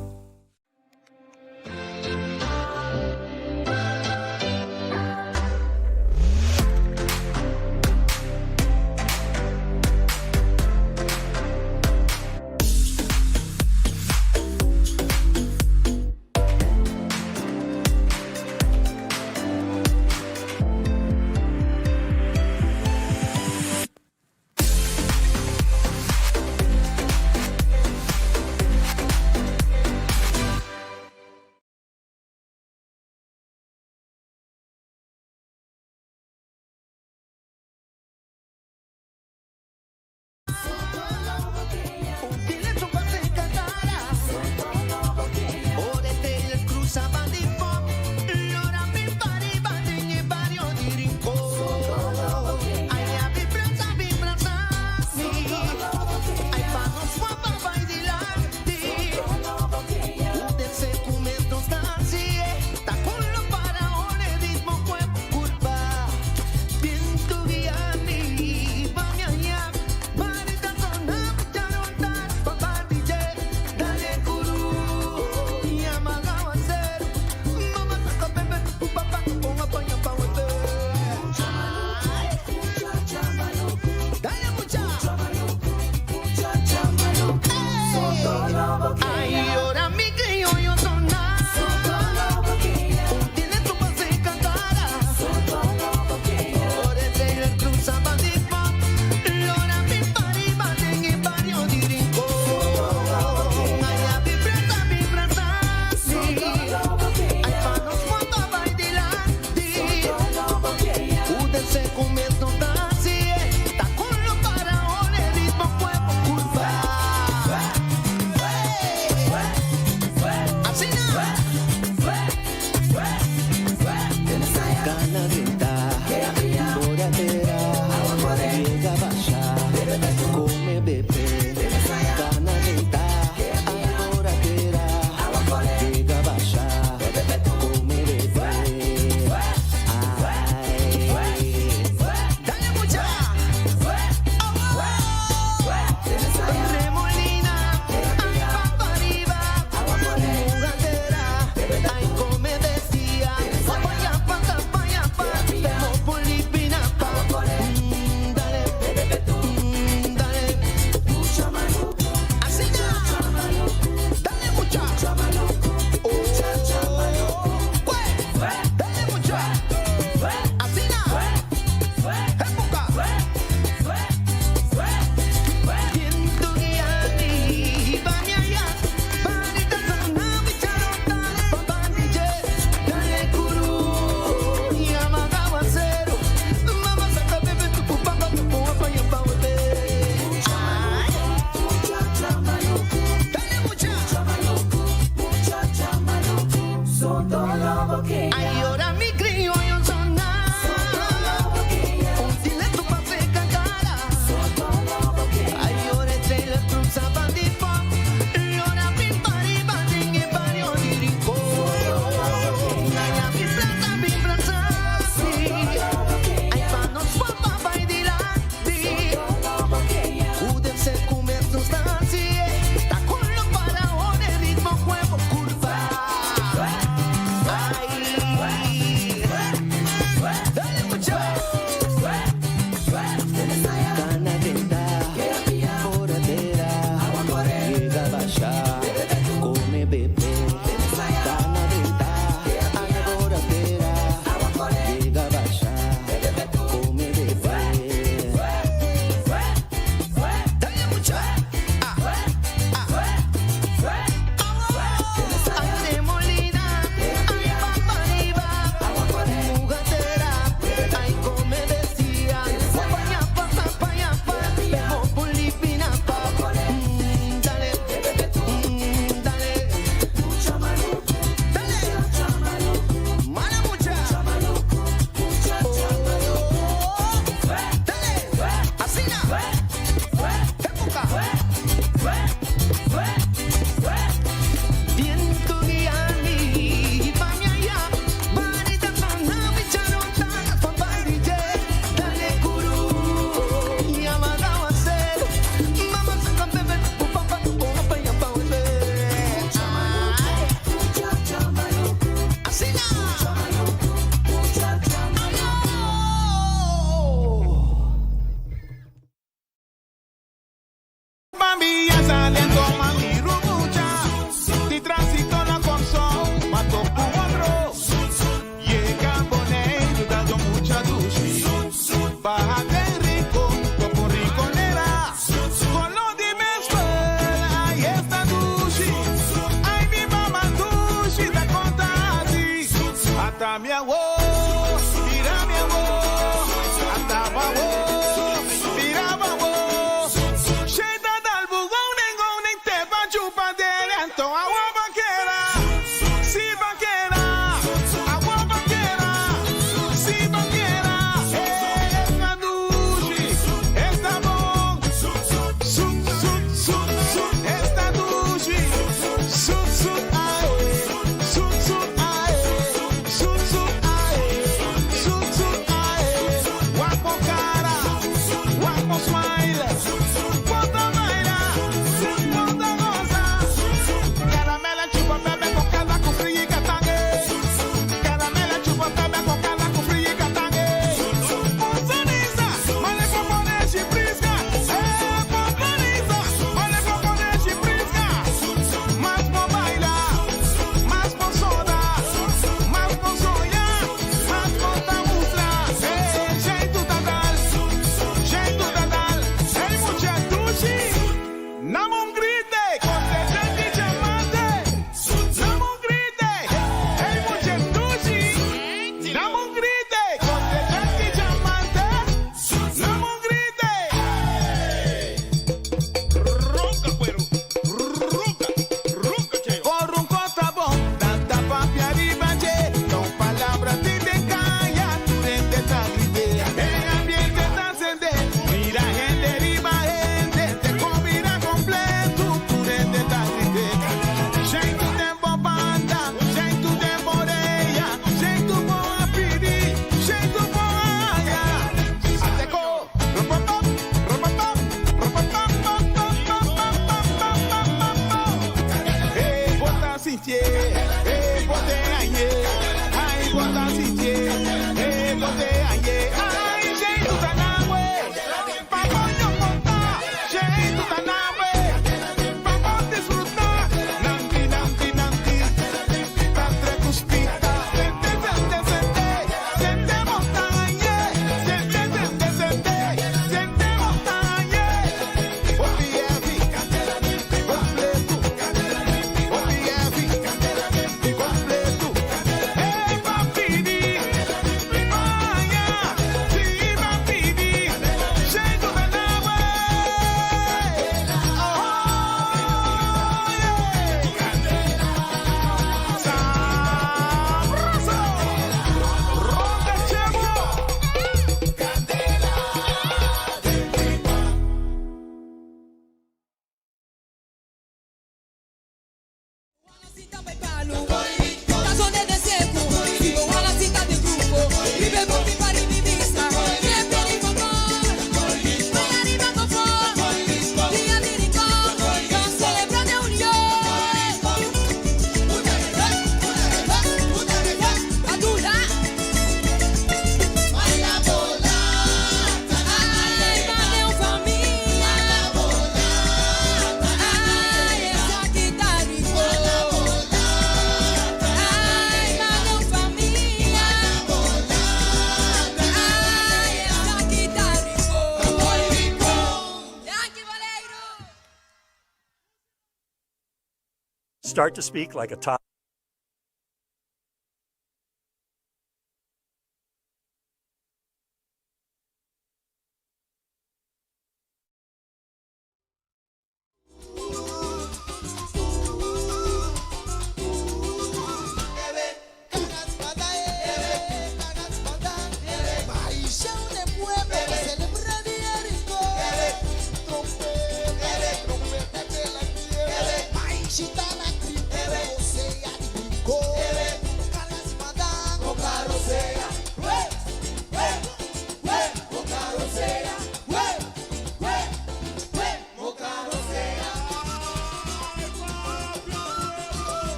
Start to speak like a top.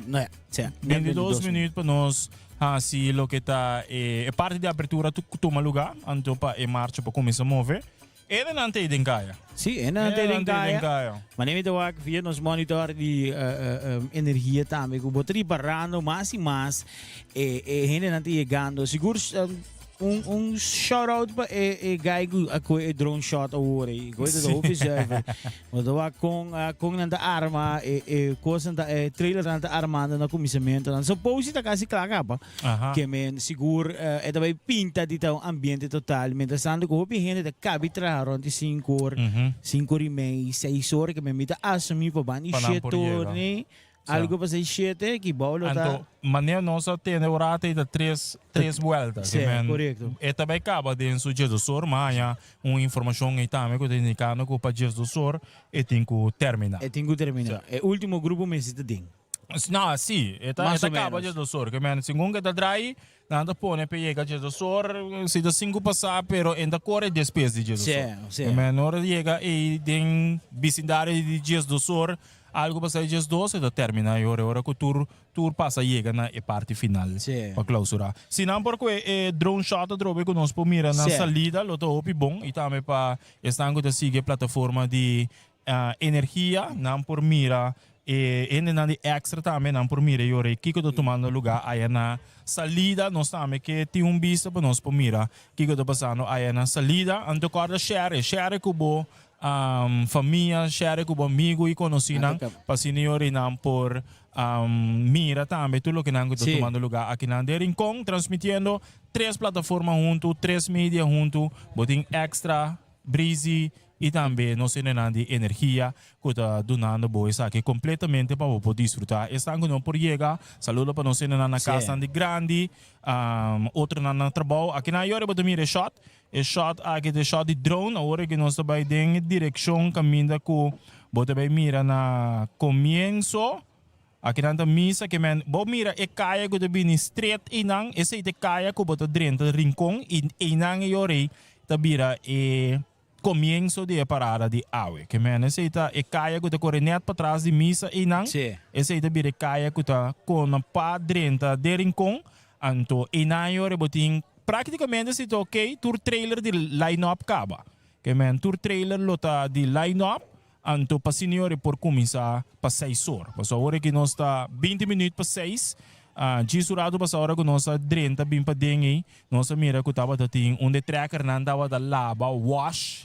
No ja, sea. 22 minuut pa nos hasi loke ta e parti di apertura tuma lugar, anto pa e marcha pa cuminsa move. E nan ta den kaya. Sí, e nan ta den kaya. Maar neem het wak via nos monitor di energia tambe ku bo ta riparando mas y mas e e hende nan ta yegando. Sigur un un shout out pa e e guy ku a koe e drone shot awor ei. Gooi ta hopi zuiver. Bo ta wak kon kon nan ta arma e e kosnan ta e trailer nan ta armando na kuminsamentu nan. Suppose ta kasi kla kaba. Ke men sigur e ta bai pinta di ta un ambiente total. Mientras tanto ku hopi hende ta kabi traha rond di sinku or, sinku or i mei, seis or ke men mi ta asumi pa ban di shete or ni algo pa seis shete ki bou lo ta. Anto manera nos a tende ora ata ta tres tres buelta. Si, korekto. E ta bai kaba den su diesdosor, ma haña un informashon ei tambe ku ta indikando ku pa diesdosor e tin ku termina. E tin ku termina. E ultimo grupo mester ta den. No, si, e ta, e ta kaba diesdosor. Ke men, segun ke ta drai, nan ta pone pe yega diesdosor, si ta sinku pasá, pero e ta kore despues di diesdosor. Si, si. Ke men, ora yega ei den bisindario di diesdosor, algu pasá di diesdos, e ta terminá e ora, e ora ku tur, tur pasa yega na e parti final pa klausurá. Si nan por kue e drone shot atrobe ku nos por mira na salida, lo ta hopi bon, i tambe pa esnan ku ta sigui e plataforma di Energia, nan por mira e hendenan di extra tambe, nan por mira e ora ei kiko ta tumando lugar aya na salida. Nos tambe ke tin un bista pa nos por mira kiko ta pasando aya na salida. Anto kòrda share, share ku bo famia, share ku bo amigu i konosínan pa asina e ora ei nan por mira tambe tur loke nan ku ta tumando lugar akinan den Rincon, transmitiendo tres plataforma huntu, tres media huntu, bo tin extra, Breezy I tambe nos hendenan di energia ku ta dunando bo esaki kompletamente pa bo por disfrutá. Esnan ku no por yega, saludo pa nos hendenan na kasnan di grandi, otronan na trabou. Akinan yora bo ta mira e shot. E shot aki ta e shot di drone. Awor ku nos ta bai den direkshon kaminda ku bo ta bai mira na komienso. Akinan ta misa ke men bo mira e kaya ku ta bini stret einan, esei ta e kaya ku bo ta drenta Rincon i einan e yora ei ta bira e Comienso di e parada di awe. Ke men esei ta e kaya ku ta kore nèt patras di misa einan. Esei ta bira e kaya ku ta kona pa drenta den Rincon. Anto einan yora bo tin praktikamente si ta oke tur trailer di line up kaba. Ke men tur trailer lo ta di line up anto pa senior e por kuminsá pa seis or. Pasobra awor aki nos ta 20 minuut pa seis. Djis un ratu pasa ora ku nos a drenta bin paden ei, nos a mira ku tabata tin un de trekkernan tabata laba, wash,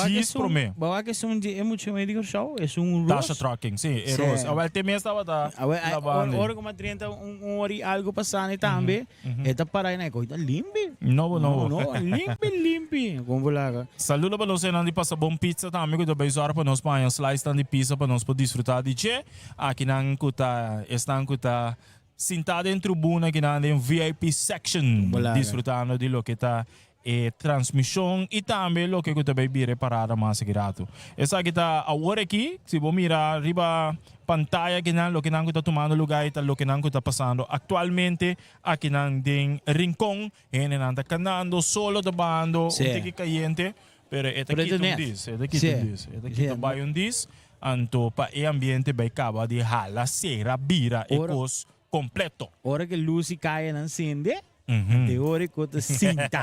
djis promé. Bo wak esun di e mucha mei di Kòrsou? Esun ros? Tasha Trucking, si, e ros. Awel te mes tabata labando. Ora ku mi a drenta un ora i algu pasá ni tambe, e ta para ei na e kos ta limpi. Nobo, nobo. No, limpi, limpi. Kon bo laga? Saludo pa nos esnan di Pasabon Pizza tambe ku ta bai zòrg pa nos paña slicenan di pizza pa nos por disfrutá di dje. Akinan ku ta esnan ku ta sintá den tribuna akinan den VIP section disfrutando di loke ta e transmishon i tambe loke ku ta bai bira e parada mas aki ratu. Esaki ta awor aki, si bo mira riba pantaya akinan loke nan ku ta tumando luga i ta loke nan ku ta pasando aktualmente akinan den Rincon. Hendenan ta kanando, solo ta bahando, un tiki kayente. Pero e ta kita un dis, e ta kita un dis, e ta kita bai un dis, anto pa e ambiente bai kaba di hala, sera, bira e kos kompleto. Ora ku lus i kayanan sende, e ora ku ta sinta.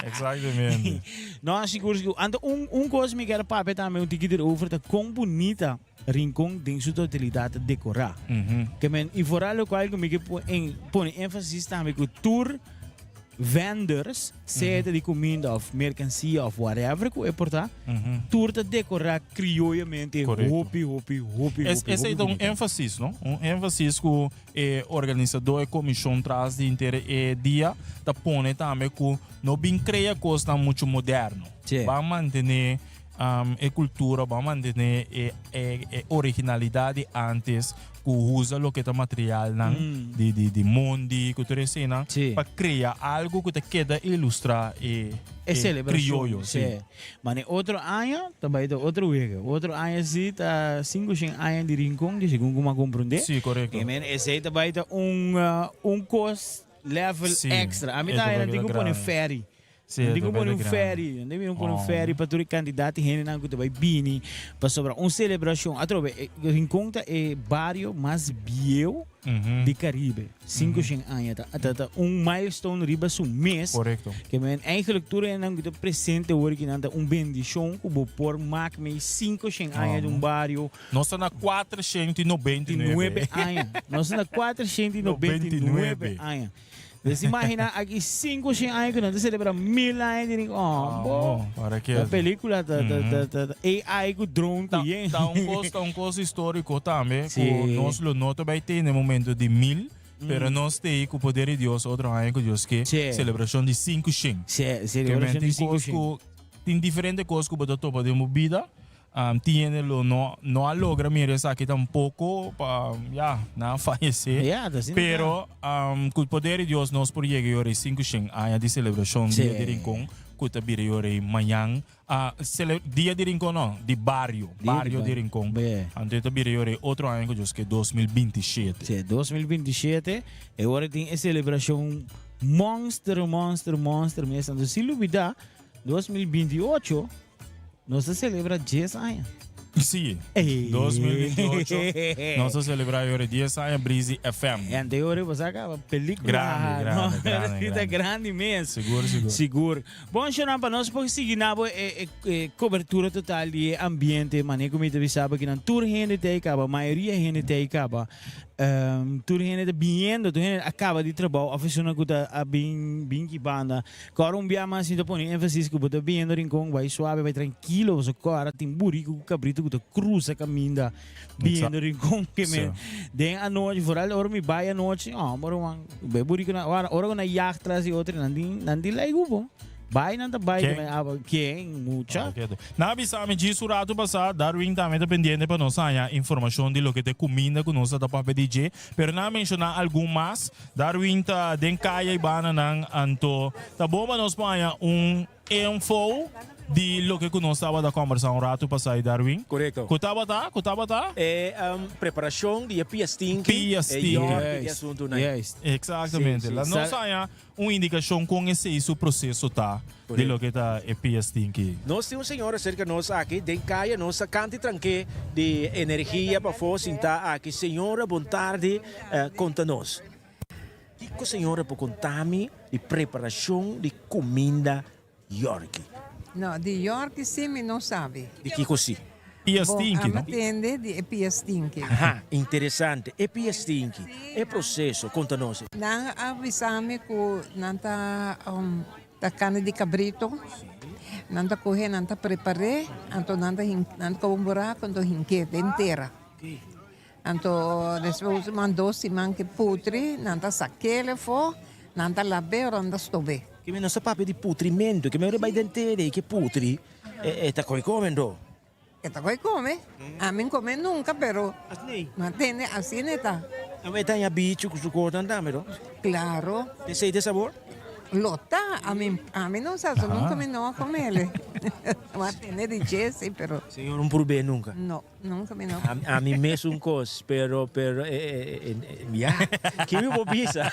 Exactamente. No, sigur, sigur. Anto un, un kos mi kier papia tambe un tiki erover ta kon bunita Rincon den su totalidat ta dekorá. Ke men, i foral lokual ku mi ke pone énfasis tambe ku tur vendors, sea ta di kuminda òf merkansia òf whatever ku e por ta, tur ta dekorá krioyamente hopi, hopi, hopi, hopi, Es, esei hopi ta un bunita. énfasis, no? Un énfasis ku e organisadó, e komishon tras di henter e dia ta pone tambe ku no bin krea kosnan muchu moderno. Ban mantené e kultura, ban mantené e, e, e originalidat di antes ku usa loke ta materialnan di, di, di mondi, ku tur eseinan, pa krea algu ku ta keda ilustrá e, E e selebrashon, krioyo. sí. Sí. Ma ne otro aña ta bai ta otro wega. Otro aña sí ta 500 aña di Rincon, di segun ku mi a komprondé. Sí, korekto. I men esei ta bai ta un, un kos level Sí, extra. Ami e ta ta haña bai nan tin ta ku pone grandi. ferry. Sí, Nan tin ku ta pone bai un ta grandi. ferry. Nan tin ku pone un Oh. ferry pa tur e kantidat di hendenan ku ta bai bini. Pasobra un selebrashon. Atrobe, e Rincon ta e bario mas bieu di Caribe. 500 aña. Ta, ta, ta un milestone riba su mes. Korekto. Ke men eigenlijk tur hendenan ku ta presente awor aki nan ta un bendishon ku bo por mak mei 500 aña di un bario. Nos ta na 499. Nuebe aña. Nos ta na 499 aña. Dus imagina aki 500 aña ku nan ta celebra 1000 aña di oh, bo. Para ke. La película ta ta ta ta ta AI ku drone ku yen. Ta un kos, ta un kos históriko tambe Sí. ku nos lo no ta bai tene momento di 1000, pero nos t'ei ku poder di Dios otro aña ku Dios ke Sí. selebrashon di 500. Sí, Ke selebrashon men di tin kos 500. ku tin diferente kos ku bo ta topa den bo bida. Tin hende lo no no a logra mira esaki tampoco pa ya nan a fayece. Ya, ta asina Pero cu poder di Dios nos por yega yora e 500 aña di celebracion Sí. Dia di Rincon cu ta bira yora e mañan. Ah, cele Dia di Rincon no, di bario, Dia di bario di bario. Rincon. Be. Anto e ta bira yora e otro aña cu Dios ke 2027. Sí, 2027 e ora tin e celebracion monster, monster, monster mes. Anto si lubida 2028 Nos ta celebra 10 aña. Sí, 2028 nos ta celebra yore 10 aña Breezy FM. En de ore pues acaba película. Grande, grande, no, grande, grande. grande mes. Sigur, sigur. Sigur. Bon, Shonan, pa nos por sigui nabo e, e, e cobertura total di e ambiente, mané ku mi ta bisa ki nan tur hende te kaba, mayoria hende te kaba. Um, tur hende ta biniendo, tur hende acaba di trabou, of esuna ku ta a bin bin ki banda. Kòrda un bia mas mi ta pone énfasis ku bo ta biniendo Rincon, bai suave, bai trankilo, pasobra kòrda tin buriku ku kabritu ku ta krusa kaminda biniendo Rincon. Ke men den anochi, foral ora mi bai anochi, homber man, e burikunan, ora ora ku nan yag tras di otro nan tin nan tin lei ku bo. Bai nan ta bai, Ken? men aba ken? Mucha. Nan a bisa mi djis un ratu pasá, Darwin tambe ta pendiente pa nos haña informashon di loke ta e kuminda ku nos ta ta papia di dje. Pero nan a menshoná algun mas. Darwin ta den kaya i bananan, anto ta bon pa nos por haña un info di loke ku nos tabata kòmbersá un ratu pasá, Darwin. Korekto. Ku tabata? Ku tabata? E preparashon di e piastinki, Pia e stinki. yòrki di asuntunan. Juist. Eksaktamente. Sí, sí. La nos haña un indikashon kon esei su proseso ta di loke ta e pia stinki. Nos tin un señora serka nos aki den kaya, nos ta kanti tranke di energia pafó sintá aki. Señora, bon tardi, konta nos, kiko señora por konta mi di preparashon di kuminda yòrki? No, di yòrki sí mi no sabi. Di kiko sí? Pia stinki, no? Bon, a tende di e pia stinki. Aha, interesante. E pia stinki, e proceso, conta nos. Nan a bisa mi cu nan ta ta carne di cabrito, nan ta coge, nan ta prepare, anto nan ta nan ta coba un buraco anto hinke den tera. Anto despues un siman, dos siman ke putri, nan ta sak'el afó, nan ta lab'é ora nan ta stob'é. Ke mi nos ta papia di putrimento, ke mi ora bai den tera i ke putri, e ta koi kome anto? E ta koi kome. Ami n'kome nunka, pero mi a tende asina e ta. Abo e ta haña bichi ku su kosnan tambe no? Klaro. Esei ta e sabor? Lo ta, ami ami no sa, so nunka mi no a komele. Mi a tende di dje si, pero. Señor un purbe nunka? No. Nunca mi no. Ami mesun cos, pero, pero, eh, eh, ya. Ki mi por bisa?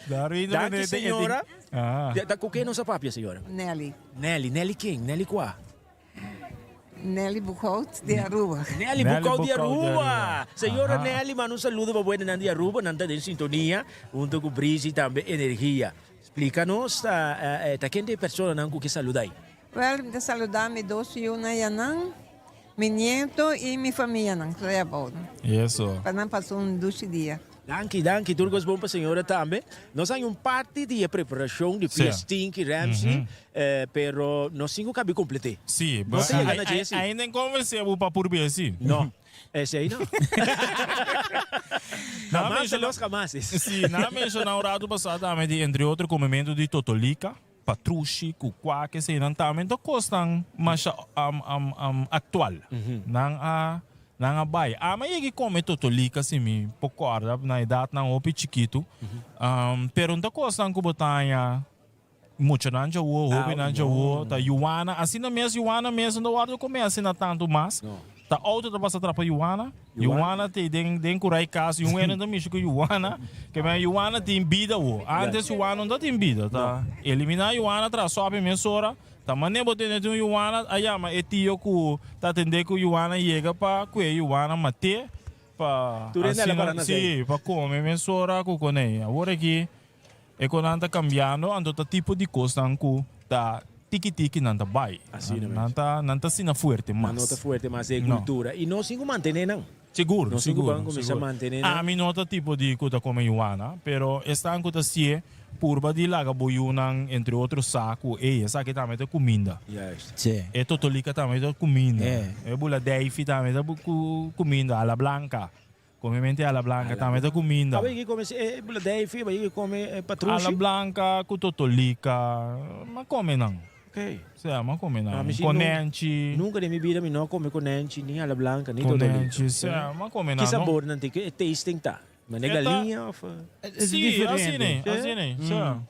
Danki señora. Ta cu ken nos a papia señora? Nelly. Nelly, Nelly ken? Nelly cua? Nelly Boekhout di Aruba. Nelly Boekhout di Aruba. Señora Nelly manda un saludo pa buenanan di Aruba, nan ta den sintonia hunto cu Breezy tambe Energia. Splica nos ta ken ta e personanan cu ke saluda ay? Wel, mi ta saluda mi dos yunan yanan, mi nieto y mi famianan ku ta ya abou. Eso. Pa nan pasa un dushi dia. Danki, danki. Tur kos bon pa señora tambe. Nos haña un parti di e preparashon di Pia Stinky Ramsey, pero nos tin ku kabi komplet'é. Sí, No ta yega na dje si. Ainda en konvensé bo pa purbié si. No, esei no. Hamas de los hamases. Sí, nan a menshoná un ratu pasá tambe di entre otro komementu di totolika. Patrushi ku kuak eseinan tambe ta kosnan masha aktual. Nan a nan a bai. Ami a yega kome totolika si mi por kòrda na edatnan hopi chikitu. Pero no ta kosnan ku bo ta haña muchanan djawo, hobennan djawo, ta yuana. Asina mes yuana mes no ta wòrdu kome asina tantu mas. Ta auto ta pasa trapa Yuana. Yuana te den den kurai kas. Yun wena ta mishi ku Yuana. Ke men Yuana tin bida wo. Antes Yuana no ta tin bida. Ta elimina Yuana tra sopi mesora. Ta mane bo tene tin un Yuana a yama e tio ku ta atende ku Yuana yega pa kue Yuana mate pa asina si pa kome mesora ku konei. Awor aki E konan ta kambiando, anto ta tipo di kosnan ku ta tiki tiki nan ta bai. Asina mes. Nan ta nan ta asina fuerte mas. Nan no ta fuerte mas e No. kultura. I nos tin ku mantené nan. Sigur, Nos tin ku sigur, ban kuminsá sigur. mantené nan. Ami no ta tipo di ku ta kome yuana, pero esnan ku ta sié purba di laga bo yunan entre otro sa ku ey esaki tambe ta kuminda. Juist. Sí. E totolika tambe ta kuminda. E. E buladeifi tambe ta kuminda, ala blanka. Come mente ala blanca tambe ta cuminda. Abo yigi come e bladijfi, abo yigi come e patrushi. Ala blanca cu totolica, m'a come nan. Ok. Sea, m'a come nan. Ami si Conenchi. Nunca den mi bida mi no a come conenchi, ni ala blanca, ni totolica. Conenchi, sea, m'a come nan. Ki sabor nan tin? Ki tasting ta? Mane galiña of? Si, asina, asina, sea.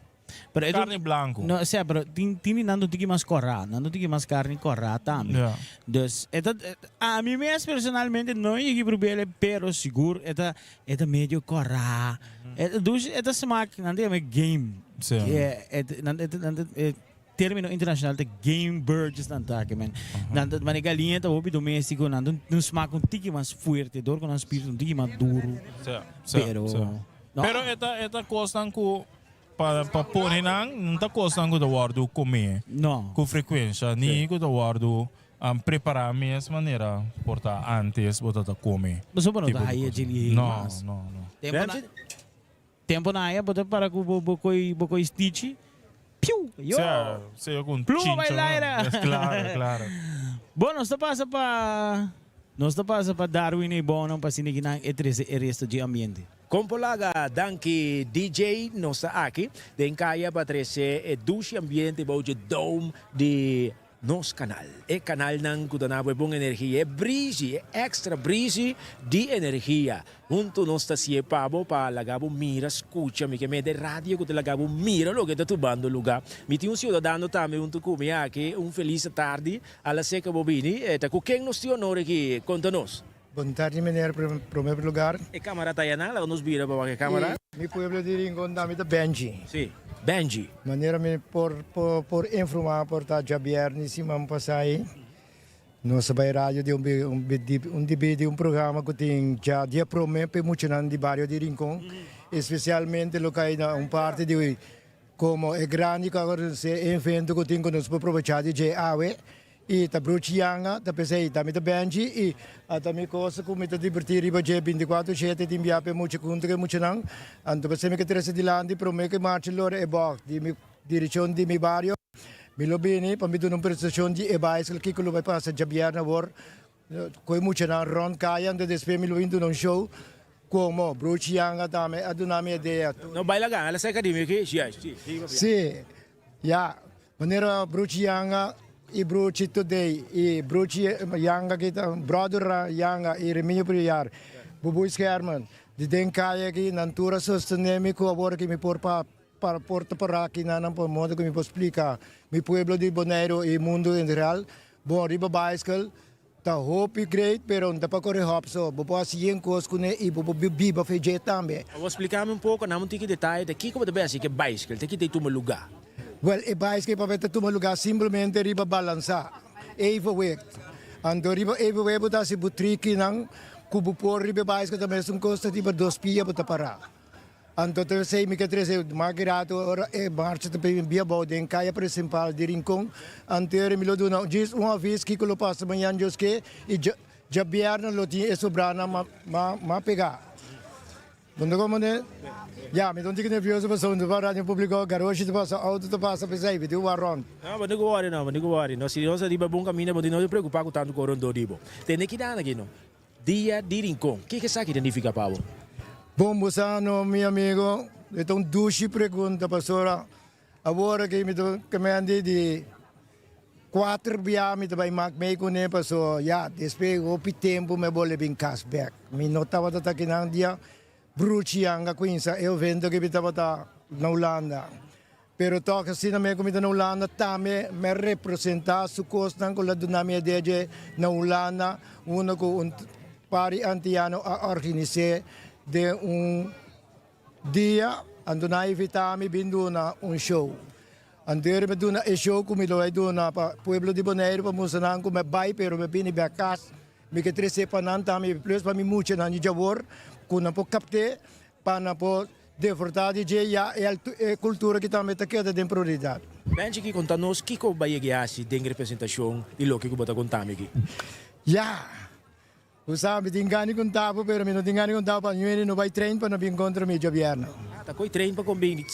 Pero e Carne blanco. No, sea, pero tin tin di nan un tiki mas corá, nan un tiki mas carne corá tambe. Ja. Dus e ta ami mes personalmente no yegi probele, pero sigur e ta e ta medio corá. E ta dus e ta smaak, nan ta yama game. Sí. E e nan e nan ta e termino internacional ta game birds nan ta ke men. Nan ta mane galiña ta hopi domestico, nan ta un smaak un tiki mas fuerte, dor ku nan spiritu un tiki mas duro. Sí, sí, Pero sí. no. Pero e ta e ta kosnan ku Pa pa pone nan, no ta kosnan ku ta wòrdu komé No. ku frekuensha, ni ku ta wòrdu prepará mes manera por ta ántes bo ta ta kome. Pasobra bo no tipo ta di haya kos. djeli No, mas. no, no. Tempo na, tempo na haya bo ta para ku bo bo koi bo koi stichi, piu! Yo! Sea, sea ku un Pluma bai chincho. laira! Klaro, klaro. Bo, nos ta pasa pa, nos ta pasa pa Darwin i Bono pa asina ki nan e trese e resto dje ambiente. Kompolaga danki DJ nos ta aki den kaya pa trece e dushi ambiente bou dje dome di nos kanal. E kanalnan ku ta na bo e bon energia, e brisi, e extra brisi di energia. Huntu nos ta si'e pa bo pa laga bo mira, skucha, mi ke mete radio ku ta laga bo mira loke ta tubando luga. Mi tin un siudadano tambe huntu ku mi aki, un felis tardi. Ala seka bo bini, ta ku ken nos tin honor aki? Konta nos. Bon tardi meneer, prome lugar. E camara ta yaná, laga nos bira pa wak e camara. Mi pueblo di Rincon ta mi ta Benji. Si, Benji. Manera mi por por informa por ta djabièrnè siman pasá ei, nos a bai radio di un un di di un programa ku tin dja dia prome pa e muchanan di bario di Rincon, espesialmente lo kai na un parti di komo e grandi ku a organisa e evento ku tin ku nos por probechá di dje awe. I ta bruchi yanga, ta p'esei ta mi ta benchi i a ta mi cosa ku mi ta dibertí riba dje bintikuater shete tin bia p'e mucha kunta ku e muchanan. Anto p'esei mi ke trese dilanti promé ku e marcha lora e bògt di mi direkshon di mi bario. Mi lo bini pa mi duna un presentashon di e baiskel kiko lo bai pasa djabièrnè awor ku e muchanan rònt kaya. Anto despues mi lo bin duna un show komo bruchi yanga tambe a duna mi idea. No baila gana, la seka di mi ki? Sí, ya. Manera Bruchi Yanga i Bruchi Today i Bruchi Yanga ki ta Brother Yanga i Remigio Prijar, Bubuy Scherman, di den kaya aki nan tur a sostene mi ku awor aki mi por pa para por ta para aki nan nan por modo ku mi por splika mi pueblo di Boneiru i mundu en general. Bon riba baiskel ta hopi great pero no ta pa kore hòp so bo por hasi yen kos kuné i bo por biba fe dje tambe. Awor splika mi un poko, nan un tiki detaye ta kiko bo ta besi ke baiskel, ta kita i tuma lugá? Wèl e baiskel papia ta tuma lugá simplemente riba balansá, evenwicht. Anto riba evenwicht bo ta hasi bo trikinan ku bo por riba e baiskel ta mesun kos ta riba dos pia bo ta pará. Anto ta esei mi ke trese mas ki rato ora e marcha ta bin bia abou den kaya principal di Rincon. Anto mi lo duna djis un avis kiko lo pasa mañan Dios ke i djabièrnè lo tin e sobranan mas pegá. Bo no komprende? Ya, mi ta un tiki nervioso pasobra mi ta para radio publico, garoshi ta pasa, auto ta pasa, p'esei mi tin wak rond. No, bo no ku wòri no, bo no ku wòri no. Si nos ta riba bon kaminda bo no ta preokupa ku tantu ku rondó di bo. Tende kinan aki no. Dia di Rincon, Kiko esaki ta nifica pa bo? Bon bo sa no mi amigo, e ta un dushi pregunta pasobra awor aki mi ta kemendi di kuater bia mi ta bai mak mei kuné paso ya despues hopi tempu mi a bolbe bin kas bek mi no tabata ta kinan dia Bruchi yanga cuinsa e evento ki mi tabata na Hulanda. Pero toch asina me cu mi ta na Hulanda tambe mi a representa su cosnan cu la duna mi idea dje na Hulanda unda cu un par di Antiano a organise den un dia anto nan a invita mi bin duna un show. Anto mi duna e show cu mi lo bay duna pa pueblo di Boneiru pa mustra nan cu mi a bay pero mi a bini bek cas. Mi ke trese pa nan tambe plus pa mi muchanan di djawor ku nan por kapt'é pa nan por disfrutá di dje ya e kultura ki tambe ta keda den prioridat. Benchi ki konta nos kiko bo bai yega hasi den representashon di loke ku bo ta konta mi aki. Ya! Bo sa mi tin gana di konta bo pero mi no tin gana di konta bo pa ñuene no bai train pa no bin kontra mi djobièrnè. Ah ta koi train pa konbini.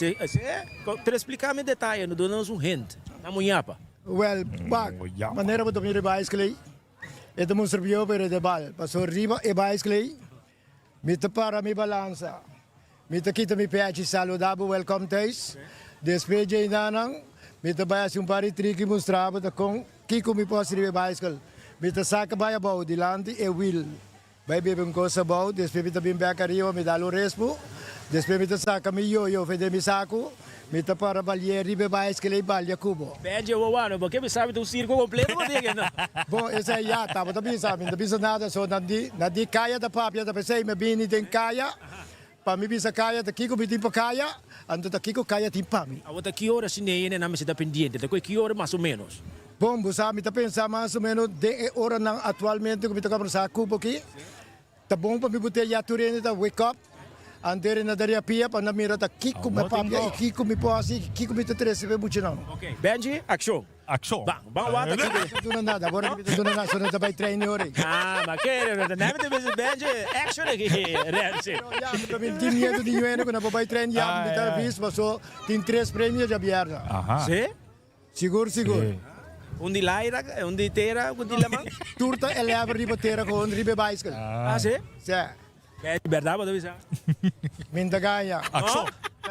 Pero splika mi detaye no duna nos un hint. Na muñapa. Wèl, wak, manera bo ta mira e baiskel ei. E ta mustra bieu pero e ta bal. Pasobra riba e baiskel ei mi ta para mi balansa. Mi ta kita mi pechi saluda bo welkom thuis. Despues dje indanan mi ta bai hasi un par di triki mustra bo ta kon kiko mi por hasi riba e baiskel. Mi ta saka bai abou dilanti e wiel. Bai bebe un kos abou, despues mi ta bin bek ariba, mi dal un respu, despues mi ta saka mi yoyo for den mi saku, mi ta para balia riba e baiskel ei balia ku bo. Benji, Wawano, bo ke bisa mi ta un sirko kompleto bo tin no? Bon, esei ya, tabata bisa, mi no ta bisa nada, so nan di, nan di kaya ta papia, ta pesei mi a bini den kaya, pa mi bisa kaya ta kiko mi tin pa kaya, anto ta kiko kaya tin pa mi. Awor ta ki ora si ne'e nan mester ta pendiente, ta koe ki ora mas o menos? Bon, bo sa, mi ta pensa mas o menos den e oranan actualmente cu mi ta conversa cu bo aki. Ta bon pa mi bo te ya tur hende ta wake up, anto e na daria pia pa nan mira ta kico mi a papia y kico mi por haci y kico mi ta trece pa e muchanan. Ok, Benji, accion. Accion. Ban, ban wak aki. Mi ta duna nada, awor mi ta duna nada, so nan ta bay train e ora ey. Ah, ma kere, no ta nada mi ta bisa Benji, action aki, Renzi. Pero ya, mi tin miedo di ñuene cu nan por bay train ya, mi ta avis paso tin tres premio djabièrnè. Aha. Si? Sigur sigur. Un di laira, un di tera, un di laman. Tur ta eleva riba tera con riba e bicycle. Ah, si? Si. Di berdad bo ta bisa? Mi ta gaña. Accion.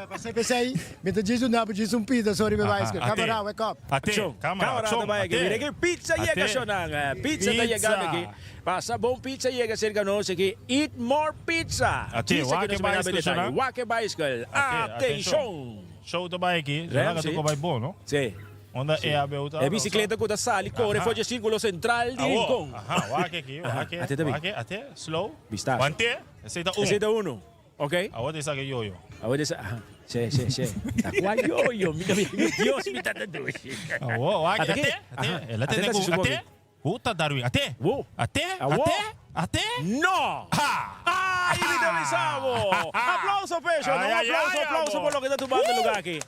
Pasé p'esei, mi ta djis un napu djis un pida so riba e bicycle. Camera, wake up. Accion. Camera ta bai aki. Mira ki pizza yega shonnan. Pizza ta yegando aki. Pasa bon pizza yega cerca nos aki. Eat more pizza. Ate, Djis aki wak nos e mira bicycle detaye. shonnan. Wak e bicycle. Ate, Atencion. Show ta bai aki, so laga tur bai bo, no? Sí. Onda e ABU ta. E bicicleta cu ta sali core for dje circulo central di Rincon. Aha, wak aki, wak, wak, ate, slow. Vistazo. Wante, esey ta un. Esey ta uno, ok. Awor ta esaki yoyo. Awor ta esaki, aha, se, se, se. Ta cual yoyo? Mi ta, mi Dios, mi ta ta dushi. Awor, wak, ate, ate, el a tene cu, ate. Hu ta Darwin? Ate! Wo! Ate! Awo! Ate! Ate! No! Ha! Ay, mi ta bisa bo! Aplauso p'e, shon! Un Ay, ay, aplauso, ay, aplauso abo! por loke ta tumando lugar aki.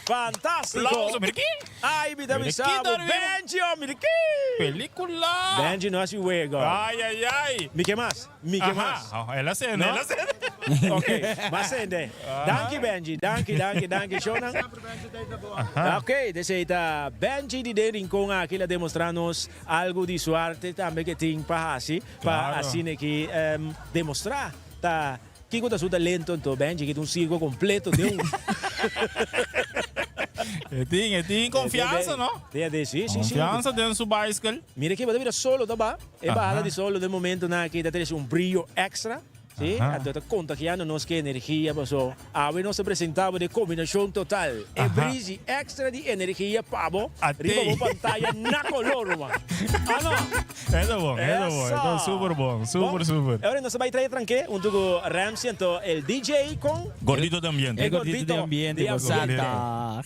Fantástico! Aplauso, mira aki! Ai, mi ta bisa bo, Benji, oh, mira ki! Pelicula! Benji no hasi wega. Ai, ai, ai! Mi ke mas, mi ke mas. Aha, el a sende, el a sende. Ok, mas sende. Danki, Benji, danki, danki, danki, shownan. Ok, desei ta Benji di den Rincon aki la demostra nos algo di su arte tambe ke tin pa hasi, pa asina ki demostra ta Kiko ta su talento anto Benji ki ta un circo completo den un. E tin, e tin confiansa no? Tin ade, si, si, si. Confiansa den su bicycle. Mira ki bo ta bira solo ta ba. E bahala di solo den momentonan aki ta trece un brillo extra. Si, anto ta contagiando nos ki energia paso awe nos ta presenta bo den combinacion total. E brisi extra di energia pa bo riba bo pantaya na color ruman. Ano? E ta bon, e ta bon, e ta super bon, super, super. E ora nos ta bai trae tranke hunto cu Ramsey anto el DJ con. Gordito de ambiente. El gordito de ambiente. Bo sa ta.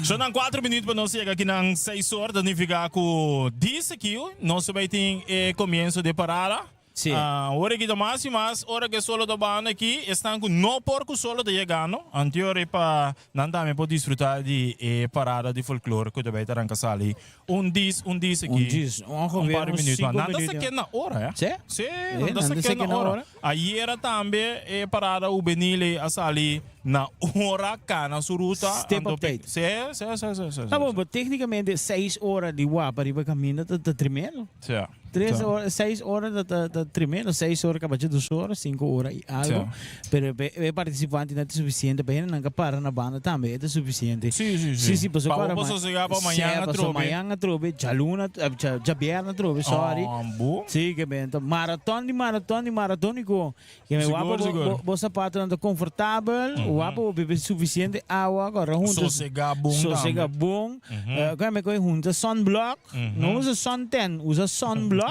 So nan cuatro minuut pa nos yega aki nan seis or, ta nifica cu dis aki nos ta bai tin e comienzo di e parada. Sí. Ora ki ta mas y mas, ora ku e solo ta banda aki, esnan ku no por ku solo ta yegando, anteor e pa nan tambe por disfruta di e parada di folklore ku ta bai ta ranka sali un dis, un dis aki. Un dis, un par di ongeveer un minuut mas. sinku Nan ta minuut. sake na ora, eh. Sí? Sí, Eh, nan ta nan ta sake sake na na ora. ora. Ayera tambe e parada hubenil ei a sali na ora, kana su ruta. Step anto op pe- tijd. Sí, sí, sí, sí, sí, Ah, sí. bon, pero técnicamente seis ora di wapa riba caminda ta ta tremendo. Sí. Tres Sí. ora, seis ora ta ta ta tremendo. Seis ora kaba dos ora, cinco ora y algo. Pero e e participante no ta suficiente. Pa hende nan ka para na banda tambe e ta suficiente. Sí, sí, sí. Sí, sí, paso Pa kora bo ma- sosega pa Sí, mañana paso atrobe. mañana atrobe, djaluna, eh, dja- djabierna atrobe, sorry. Ah, bo. Sí, ke ben. Maraton di maraton di maratónico. Ke me Sigur, wapa bo, sigur. bo, bo zapatonan ta confortabel, wapa bo bebe suficiente awa, kora hunta Sosega bon sosega tambe. bon. Eh, kora me koe hunta sunblock. No usa suntan, usa sunblock.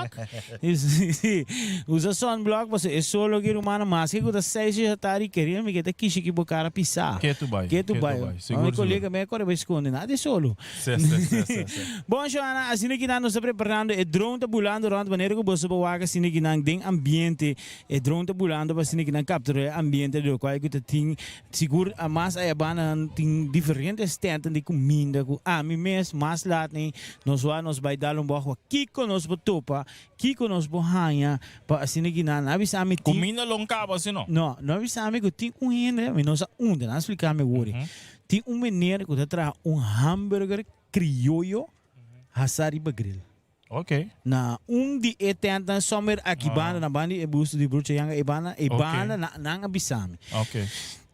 Sí, usa sunblock pasobra e solo ki rumannan maske ku ta seis di tardi keria mi ke ta kishi ki bo kara pisa. Ke tu bai, Ke tu ke tu bai. bai. Mi Sigur, sigur. kolega me a kore bai skonde nada di solo. Sí, sí, sí, sí, sí. Bon, Johanna, asina ki nan nos ta preparando, e drone ta bulando rond manera ku boso por wak asina ki nan den ambiente. E drone ta bulando pa asina ki nan captura e ambiente di locual cu ta tin sigur mas aya banda nan tin diferente standnan di cuminda cu ami mes mas laat ni nos wak nos bay dal un bocht wak kico nos por topa kico nos por haya pa asina ki nan a bisa mi tin Cuminda lo caba si no? No, no a bisa mi cu tin un hende mi no sa unda nan a splica mi awor tin un meneer cu ta traha un hamburger crioyo hasa riba grill. Ok. Na un di e tentnan sommer aki banda na banda di e busto di Brucha Yanga e banda e banda na nan a bisa mi. Ok.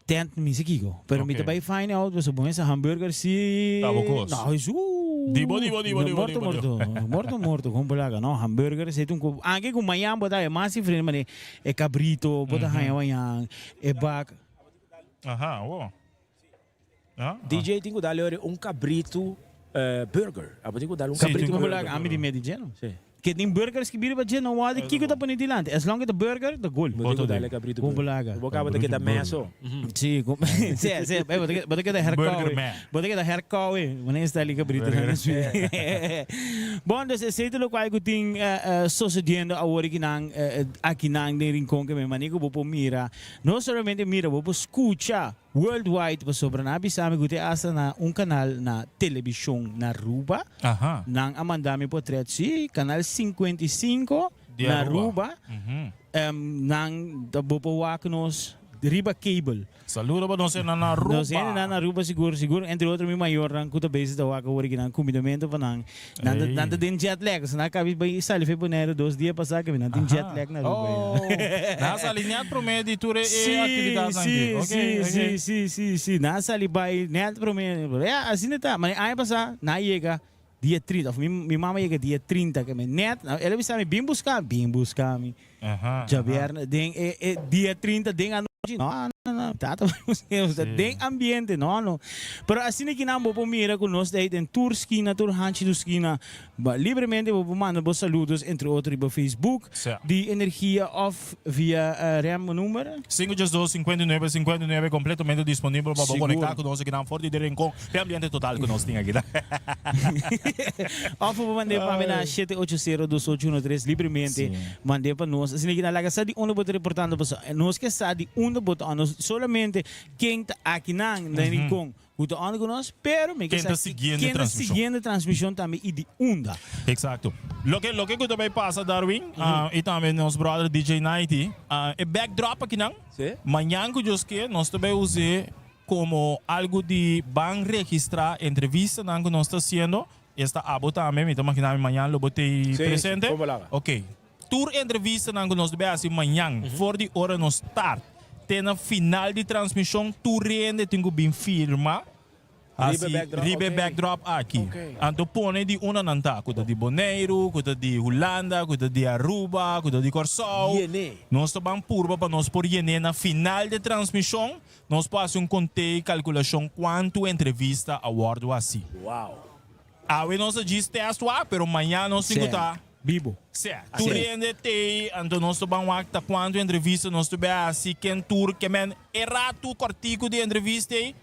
Tent mi si kiko. Pero mi ta bai find out pasobra bo mester hamburger si. Ta bo kos. No Hesus. Dibo dibo dibo dibo Morto dibo dibo. morto. Morto morto kon polaca no hamburger si ta un kos. Anke ku mayan bo ta haya mas diferente manera e cabrito bo ta haya mayan e bak. Aha wo. DJ tin ku dal ori un kabritu burger. Abo tin ku dal un Sí, kabritu tin ku burger. ami di medi djeno. Sí. Ke tin burger skibí riba dje no wòrdu kiko ta pone dilanti. As long ke ta burger, ta gol. Bo tin ku dal e kabritu Kon burger. bulaga. Bo kaba ta keda meso. Sí, kon sí, sí, bo ta bo ta keda herkou. Burger man. Bo ta keda herkou e. Wanneer sta li kabritu Burger. Bon, dus esei ta lokual ku tin sosediendo awor akinan akinan den Rincon ke men manera ku bo por mira, no solamente mira, bo por skucha. Worldwide pasobra nan a bisa mi ku te asta na un kanal na telebishon na Aruba nan a manda mi potret si kanal 55 Di na Aruba. Aruba nan ta bo por wak nos riba cable. Saludo pa nos hendenan na Aruba. Nos hendenan na Aruba sigur sigur entre otro mi mayornan ku ta bezig ta wak awor aki nan kumindamentu pa nan Nan ta, nan ta den jet lag. So nan kabi bai sali fe Bonaire dos dia pasá kabi nan tin jet lag na Aruba Oh. ya. Nan a sali net promé di tur e Sí, aktividatnan sí, aki. Ok, sí, ok. sí, sí, sí, sí. Nan a sali bai net promé. Ya, asina ta. Ma aña pasá nan a yega dia 30, òf mi, mi mama yega dia 30 kabi. Net, el a bisa mi, bin buska mi, bin buska mi. Aha, aha. Djabièrnè den e, e dia 30 den anochi. No, no, no, tata bai busca, o sea, den ambiente, no, no. Pero asina ki nan bo por mira ku nos ta ei den tur skina, tur hanchi di skina, ba libremente bo por manda bo saludos, entre otro riba Facebook Sí. di Energia òf via Rem bo number. Sinku djes dos, 59, 59, kompletamente disponibel pa bo Sigur. konektá ku nos akinan for di de Rincon, p'e ambiente total ku nos tin akinan. Òf bo por mand'é pa mi na shete ocho sero dos ocho uno tres libremente. Sí. Mand'é pa nos. Asina ki nan laga sa di unda bo ta reportando pasobra nos ke sa di unda bo ta. Nos solamente ken ta akinan na Rincon. Ku ta on ku nos, pero mi ke Ken ta sa siguiendo e ken ta transmishon. siguiendo e transmishon tambe i di unda. Exacto. Loke loke ku ta bay pasa Darwin i tambe nos brother DJ Nighty, e backdrop akinan, mañan ku Dios ke nos ta bay us'é komo algu di ban registrá entrevistanan ku nos ta hasiendo, esta abo tambe, mi ta magina mi mañan lo bo t'ei Sí, presente. kon palabra. Ok. Tur entrevistanan ku nos ta bay hasi mañan for di ora nos start te na final di transmishon tur hende tin ku bin firma hasi riba e backdrop aki. Anto pone di unda nan ta, ku ta di Boneiru, ku ta di Hulanda, ku ta di Aruba, ku ta di Kòrsou. Nos ta ban purba pa nos por yen'é na final di transmishon, nos por hasi un kont'é i kalkulashon kuantu entrevista a wòrdu hasi. Awe nos a djis tèst wak, pero mañan nos tin ku ta. Bibo. Sea, tur hende t'ei, anto nos ta ban wak ta kuantu entrevista nos ta bai hasi, ken tur ke men. E ratu kòrtiku di entrevista ei,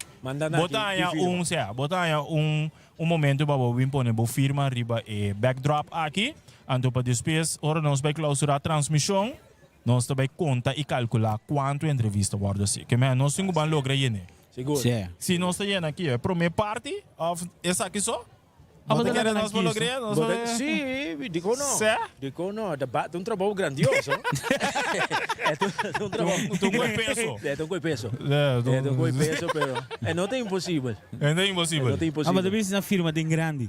bo ta haña un, sea, bo ta haña un un momento pa bo bin pone bo firma riba e backdrop aki, anto pa despues ora nos bai klausurá transmishon, nos ta bai konta i kalkulá kuantu entrevista wòrdu hasi. Ke men nos tin ku ban logra yen'é. Sigur. Si nos ta yena aki e promé parti òf esaki so? Bo ta kere nos por logr'é? Nos por logr'é? Sí, dikon no? Sè? Dikon no? Ta ba, ta un trabou grandioso. E ta un trabou. Ta un koi peso. E ta un koi peso. E ta un koi peso, pero e no ta imposibel. E no ta imposibel. E no ta imposibel. Abo ta bisa na firma den grandi.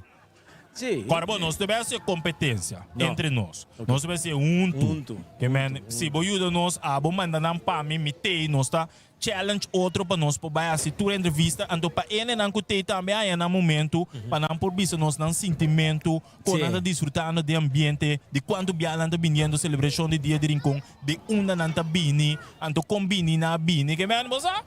Sí. Kòrda bo, nos ta bai hasi kompetensia entre nos. Nos ta bai hasi huntu. Huntu. Ke men, si bo yuda nos, abo manda nan pa mi, mi t'ei, nos ta Challenge otro pa nos por bai hasi tur entrevista, anto pa hendenan ku t'ei tambe haña nan momento pa nan por bisa nos nan sintimentu, kon nan ta disfrutando den ambiente, di kuantu bia nan ta biniendo selebrashon di Dia di Rincon, di unda nan ta bini, anto kon bini nan a bini. Ke men bo sa?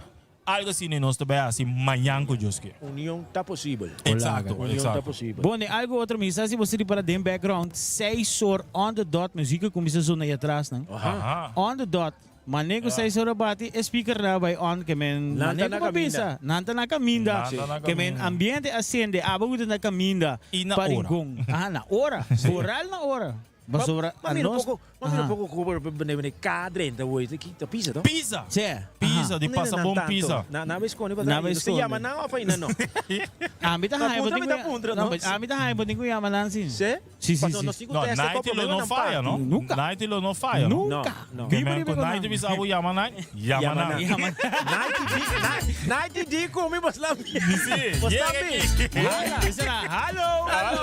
Algo asina nos ta bai hasi mañan ku Dios ke. Union ta posibel. Exacto, Union ta exacto. posibel. Bon, e algo otro mi sa si bo sirbi para den background, seis or on the dot muziek a kuminsa zona ei atras nan. Aha. On the dot. Mane ku seis ora bati e speaker na bai on ke men Nan mane ta ku na bo kaminda. bisa nan ta na kaminda Nan ta na ke men kaminda. ambiente a sende abo ku ta na kaminda I na pa ora. Rincon aha na ora vooral na ora pasobra Ma mira anos poko, ma mira aha poko ku bo bene bene ka drenta woi ta ki ta pisa to? Pisa! Sí, Pisa, aha. di pasa bon pisa. Na na bai skonde pa Na traha. bai Nos ta skonde. yama nan of ainda no? Ami ta Ta haña bo puntra tin mi ku ta puntra no no? ami ta haña bo tin ku yama nan si. Sí? Sí, sí, Pasobra sí. nos tin ku No, testa e Nighty kopo lo luego no nan falla, parti. no? Nunca. Nighty lo no falla, no? Nunca. No, no. Ke Biba men riba ku ku Nighty nan. bisa bo yama nan, yama Yama nan. nan. Yama nan. Nighty di, Nighty di ku mi bos la mi. Sí, Bos la yega mi. aki. Hala, bisa nan, halo. Halo.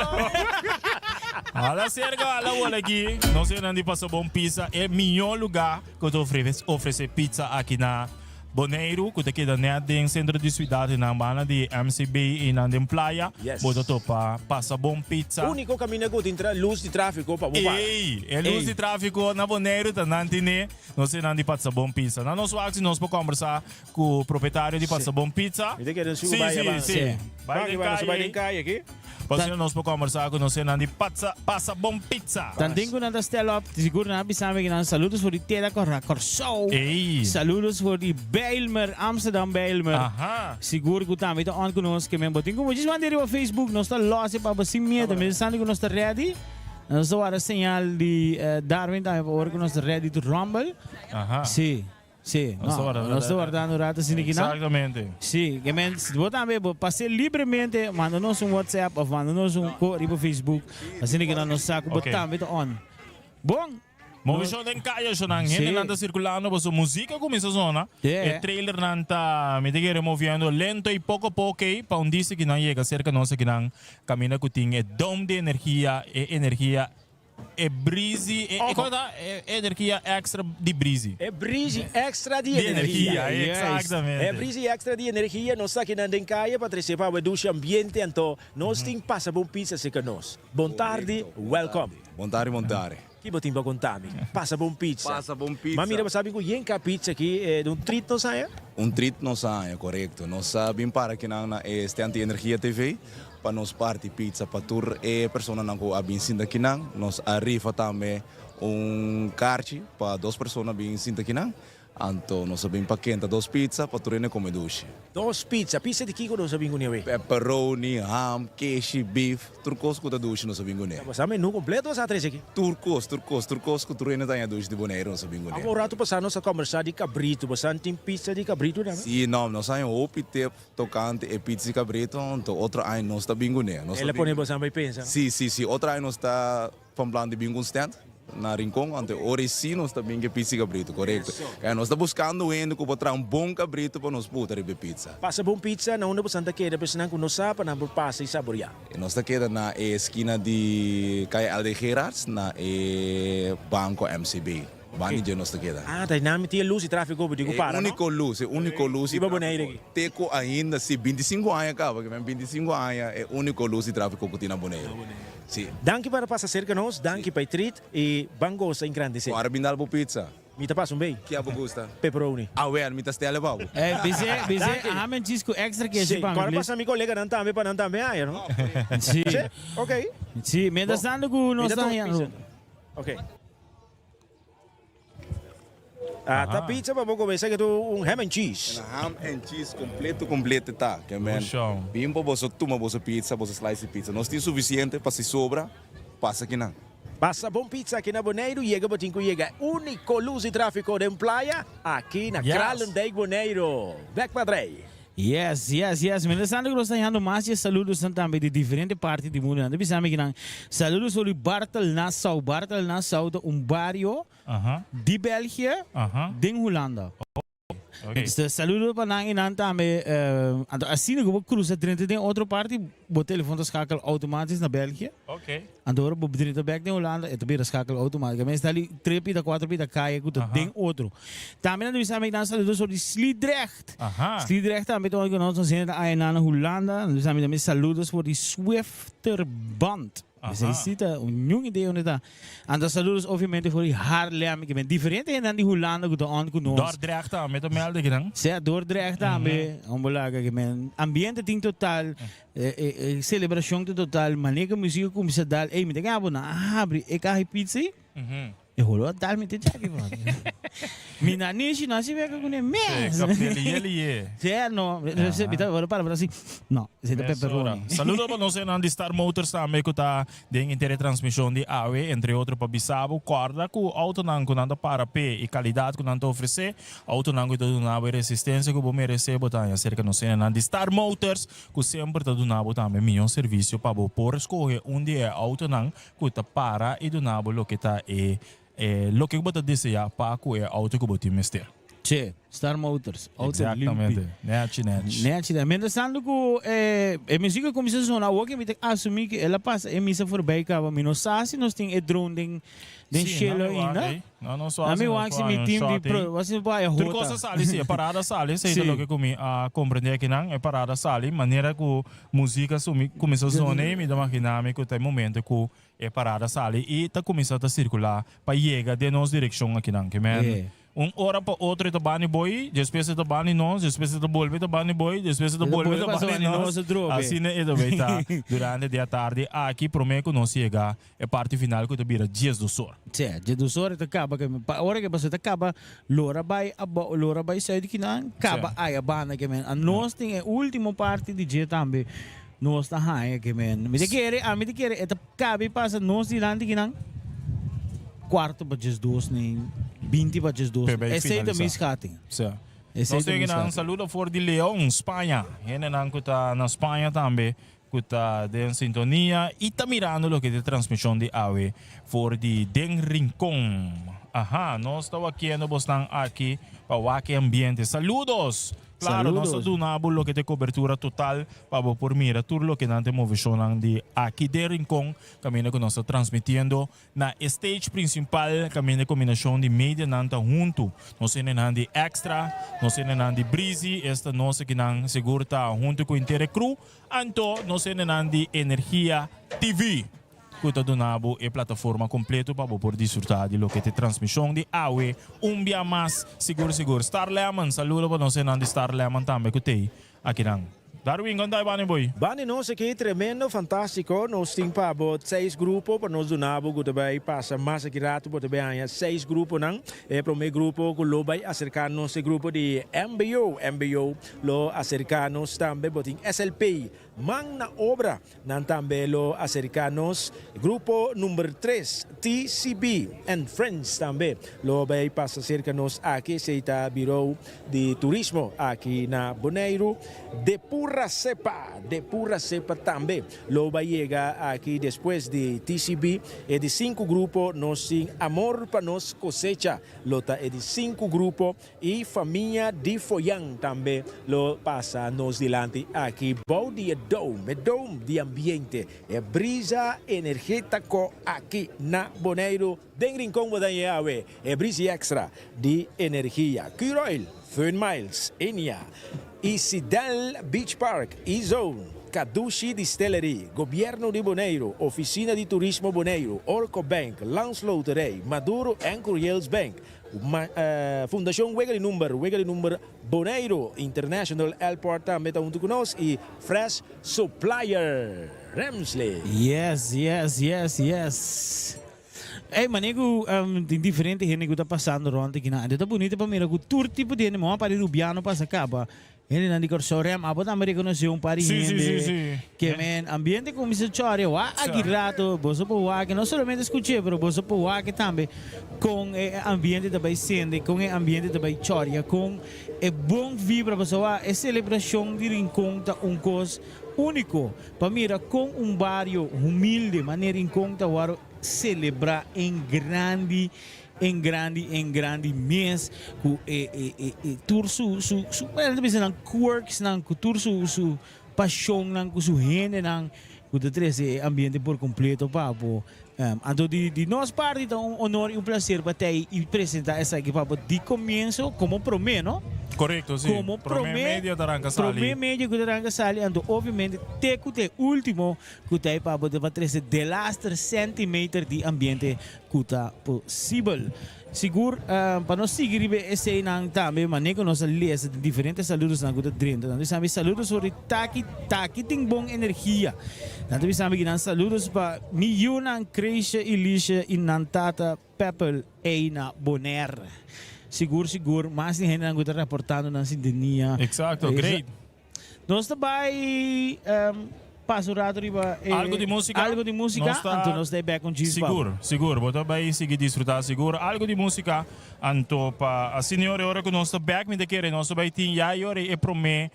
Hala cerca, hala bola aki. Nos nan di pasa bon pizza. E mihó lugar ku ta ofrece, ofrece pizza aki na Boneiru, ku ta keda net den sentro di siudat, nan banda di MCB i nan den playa. Yes. Bo ta topa Pasa Bon Pizza. Úniko kaminda ku tin tra lus di tráfiko pa bo para. Ey, e lus Ey. di tráfiko na Boneiru ta nan tine. Nos e nan di Pasa Bon Pizza. Na nos wak si nos por kombersá ku propietario di Pasa Bon Pizza. Mi ta kere un Sí, sigu bai sí, aban. sí. Sí. Bai Bai, den bai, nos bai den kaya. kaya aki. Pasobra nos por kombersá ku nos e nan di Pasa, Pasa Bon Pizza. Tanten ku nan ta stel op, sigur nan a bisa mi ku nan saludos for di Tera Kòrá, Kòrsou. Ey. Saludos for di Bijlmer, Amsterdam Bijlmer. Aha. Sigur ku tambe ta on ku nos ke men bo tin ku muchis manda riba Facebook, nos ta los e papa sin miedo, mi ta santi ku nos ta ready. Nos ta warda señal di Darwin tambe pa ora ku nos ta ready to rumble. Aha. Sí. Sí, Nos ta no, wardando nos ta wardando un rato asina kinan. Exactamente. Sí, ke men, bo tambe bo pase libremente, manda nos un WhatsApp of manda nos un ko riba Facebook, asina kinan nos sa ku bo Ok. tambe ta on. Bon. Movishon den kaya shonan, Sí. hendenan ta sirkulando pasobra musika kuminsa sona, Yeah. e trailernan ta mi ta kere moviendo lento i poko poko ei pa un disi kinan yega serka nos akinan kaminda ku tin e dome di energia, e energia E brizi, e, e kon ta? E energia extra di brizi. E brizi extra di Di energia. energia, exactamente. E brizi extra di energia, nos ta akinan den kaya pa trese pa bo e dushi ambiente, anto nos tin pasa bon pizza serka nos. Bon tardi, welcome. Bon tardi, bon tardi. Ki bo tin pa konta mi? Pasa bon pizza. Pasa bon pizza. Ma mira, bo sabi ku yenka pizza aki e un treat nos haña? Un treat nos a haña, korekto. Nos a bin para akinan na e stand di Energia TV. Pa nos parti pizza pa tur e personanan ku a bin sinta kinan. Nos a rifa tambe un karchi pa dos persona bin sinta kinan. Anto nos a bin pa kenta dos pizza pa tur hende come dushi. Dos pizza? Pizza di kiko nos a bin cune awe? Pepperoni, ham, keshi, beef, tur cos cu ta dushi nos a bin cune. Bo sa menu completo a sa trece aki? Tur cos, tur cos, tur cos cu tur hende ta haña dushi di Boneiru nos a bin cune. Abo un rato pasa nos a combersa di cabrito, bo sa tin pizza di cabrito tambe? Si, no, nos a haña hopi tip tocante e pizza di cabrito, anto otro aña nos ta bin cune. Nos ta El a bin pone bo sa bay pensa, no? Si, si, si, otro aña nos ta Van plan di bin ku un stand na Rincon, anto e ora ei sí nos ta bin ku e pizza di kabritu, korekto. Kaya nos ta buskando hende ku por traha un bon kabritu pa nos puta riba e pizza. Pasa bon pizza na unda bosan ta keda pa esnan ku no sa pa nan por pasa i saboriá. Nos ta keda na e eskina di Kaya LD Gerards na e banko MCB. Banda dje nos ta keda. Ah, ta einan mi tin e lus di tráfiko bo di ku para, E no? úniko lus, e úniko lus di Riba Bonaire tráfiko. aki. Te ku ainda, si, bintisinko aña kaba, ke men bintisinko aña e úniko lus di tráfiko ku tin na Bonaire. Si. Danki pa pasa serka nos, danki pa e treat i ban gosa i ngrandesé. Ora bin dal bo pizza. Mi ta pasa un bei. Ke abo gusta? Pepperoni. Awel, mi ta stèl'e pa bo. Ey, bis'é, bis'é, Danki. ham en cheese ku extra keshi Si, pa mi, kòrda please. pasa mi koleganan tambe pa nan tambe haña, no? Si. Si? Ok. Si, mientras Bon. tanto ku Mi nos ta ta tuma haña. pizza. Ok. Ah, ta pizza pa bo come, sa ke tu un ham and cheese. Un ham and cheese completo completo ta, ke men. Bin pa boso tuma boso pizza, boso slice di pizza. Nos tin suficiente pa si sobra, pasa kinan. Pasa bon pizza aki na Boneiru, yega bo tin ku yega. Unico luz di trafico den playa, aki na Kralendijk Boneiru. Bek pa drei. Yes, yes, yes. Mientras tanto ku nos ta hando mas di e saludosnan tambe di diferente parti di mundu. Nan ta bisa mi ki nan saludos for di Bartel Nassau. Bartel Nassau ta un bario di België den Hulanda. Entonces saludo pa nan i nan tambe. Anto asina ku bo krusa drenta den otro parti bo telefon ta skakel outomatisch na België. Anto ora bo drenta bek den Hulanda e ta bira skakel outomático. Mester ta li tres pita cuatro pita kaya ku ta den otro. Tambe nan ta bisa mi nan saludo for di Sliedrecht. Sliedrecht tambe ta unda ku nos hende ta ayená na Hulanda. Nan ta bisa mi tambe saludos for di Swifterbant. Esei si ta un ñun idea unda ta. Anto saludos obviamente for di Haarlem. Ke men diferente hendenan di Hulanda ku ta on ku nos. Dordrecht tambe ta melde kinan. Sea Dordrecht tambe. Hombo laga ke men ambiente tin total. E celebracion ta total, manera cu musica cuminsa dal, ey mi ta gaba nan a habri e caha di pizza ey, e holo a dal mi te djaki man. Mi nanishi no a sibi eka cune mes. Sí, kapte liye liye. Sí, no, mi ta worde para para así, no, esey ta pepperoni. Saludo pa nos enan di Star Motors tambe cu ta den inter e transmision di awe, entre otro pa bisa bo, corda cu autonan cu nan ta para p'e y calidad cu nan ta ofrece, autonan cu ta duna bo e resistencia cu bo merece, bo ta haña cerca nos enan di Star Motors. Ku semper ta duna bo tambe mihó servisio pa bo por skohe un di e outonan ku ta para i duna bo loke ta e loke ku bo ta deseá pa ku e outo ku bo tin mester. Che, Star Motors, outo limpi. Exactamente, nechi nechi. Nechi nechi. Mientras tanto ku e e musica kuminsá sona awor ke mi ta asumí ku el a pasa e misa forbij kaba. Mi no sa si nos tin e drone den den Sí, shelo nan mi wak ainda. ei. No, no so Nan hasi mi nos wak si por mi haña un team di shot ei. pro, wak si mi por haña Tur hota. kos a sali, sí, e parada a sali, esei ta Sí. loke ku mi a komprendé akinan, e parada a sali, manera ku musika sumi kuminsá zona ei, mi ta maginá mi ku ta e momento ku e parada a sali i ta kuminsá ta sirkulá pa yega den nos direkshon akinan. Ke men Yeah. un ora pa otro e ta bani boi, despues e ta bani nos, despues e ta bolbe ta bani boi, despues e ta E ta bolbe bolbe ta pasa bani bani nos. nos atrobe. Asina e ta bay ta durante di atardi aki promé ku nos yega E parti final ku ta bira diesdos or. Tse, diesdos or e ta kaba ke men. Pa ora ke paso e ta kaba lora bai abou, lora bai sùit kinan, kaba aya banda ke men. Anos tin e ultimo parti di dje tambe nos ta haña ke men. Mi ta kere, ami ta kere e ta kabi pasa nos dilanti kinan kuarto pa diesdos ni binti pa diesdos. Pe bai Esei ta mi finalisá. schatting. Tse. Esei Nos ta tin mi kinan schatting. saludo for di Leon, Spaña. Hendenan ku ta na Spaña tambe. Ku ta den sintonia i ta mirando loke ta e transmishon di awe for di den Rincon. Aha, nos ta wakiendo bosnan aki pa wak e ambiente. Saludos! Claro, nos ta Saludos. duna bo loke ta e cobertura total pa bo por mira tur loke nan ta e moveshonnan di aki den Rincon kaminda ku nos ta transmitiendo Na e stage principal caminda e combinacion di medianan ta hunto. Nos hendenan di Extra, nos hendenan di Breezy, esta nos akinan sigur ta hunto cu henter e crew. Anto nos hendenan di Energia TV cu ta duna bo e plataforma completo pa bo por disfruta di loke ta e transmision di awe un bia mas. Sigur sigur. Star Lemon, saludo pa nos hendenan di Star Lemon tambe cu t'ey akinan. Darwin, kon ta e bani boy? Bani nos aki tremendo, fantastico. Nos tin pa bo seis grupo pa nos duna bo ku ta bai pasa mas aki rato bo ta bai haña seis gruponan. E prome grupo ku lo bai aserka nos e grupo di mbo. Mbo lo aserka nos tambe. Bo tin SLP, Man na Obra. Nan tambe lo aserka nos. Grupo number tres, TCB and Friends tambe lo bay pasa serka nos aki. Esey ta Bureau di Turismo aki na Boneiru. De Pura Cepa, De Pura Cepa tambe lo bay yega aki despues di TCB. E di sinku grupo nos tin Amor pa Nos Cosecha lo ta e di sinku grupo. E famia di Foyan tambe lo pasa nos dilanti aki bou di e dome, e dome di ambiente, e brisa energetako aki na Boneiru. Den Rincon bo ta haña awe e brisi extra di energia. Curoil, Fun Miles, Enia, Isidel Beach Park, E-Zone, Kadushi Distillery, Gobierno di Boneiru, Oficina di Turismo Boneiru, Orco Bank, Landsloterij, Maduro en Curiels Bank, Fundashon Wega di Number, Wega di Number Boneiru, International Airport tambe ta huntu ku nos i Fresh Supplier Ramsley. Yes, yes, yes, yes. Ey, mane ku tin diferente hende ku ta pasando rond aki nan. Anto ta bunito pa mira ku tur tipo di hende, moa pa di Rubiano pasa kaba. Hendenan di Kòrsou rèm abo tambe rekonosé un par di Sí, sí, hende sí, sí. ke men ambiente kuminsá chòri wak aki rato boso por wak no solamente skuch'é pero boso por wak tambe kon e ambiente ta bai sende kon e ambiente ta bai chòria kon e bon vibra pasobra wak e selebrashon di Rincon ta un kos úniko pa mira kon un bario humilde manera Rincon ta wòrdu selebrá en grandi En grandi en grandi mes ku e e e e tur su su su bueno ta bisa nan quirks nan ku tur su su pashonnan ku su hendenan ku ta trese e ambiente por kompleto pa bo. Anto di di nos parti ta un honor i un plaser pa tei i presenta esaki pa bo di komienso komo prome no. Korekto si. Komo Prome prome medio ta ranka sali. prome medio ku ta ranka sali anto obviamente te ku te ultimo ku ta ei pa bo ta trese delaster centimeter di ambiente Ku ta posibel. Sigur pa nos sigui riba e eseinan tambe manera ku nos a lesa den diferente saludosnan ku ta drenta. Nan ta bisa mi saludos for di Taki Taki tin bon energia. Nan ta bisa mi ki nan saludos pa mi yunan Kreisha i Lisha i nan tata Peppel ei na Bonaire. Sigur sigur mas di hendenan ku ta raportando nan sintonia. Exacto, great. Nos ta bai pasa un rato riba e Algo di música. Algo di música, Nos ta anto nos ta e bek un djis pa. Sigur, sigur. Bo ta bai sigui disfruta sigur. Algo di música, anto pa asina e ora, e ora ku nos ta bek mi ta kere nos ta bai tin ya e ora e promé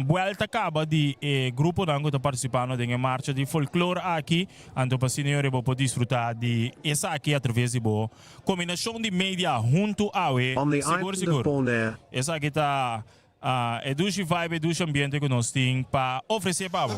buelta kaba di e gruponan ku ta partisipando den e marcha di folklor aki. Anto pa asina e ora bo por disfruta di esaki atraves di bo kombinashon di media huntu awe. On the Sigur, island of sigur. Bonaire. Esaki ta E dushi vibe, e dushi ambiente ku nos tin pa ofresé pa bo.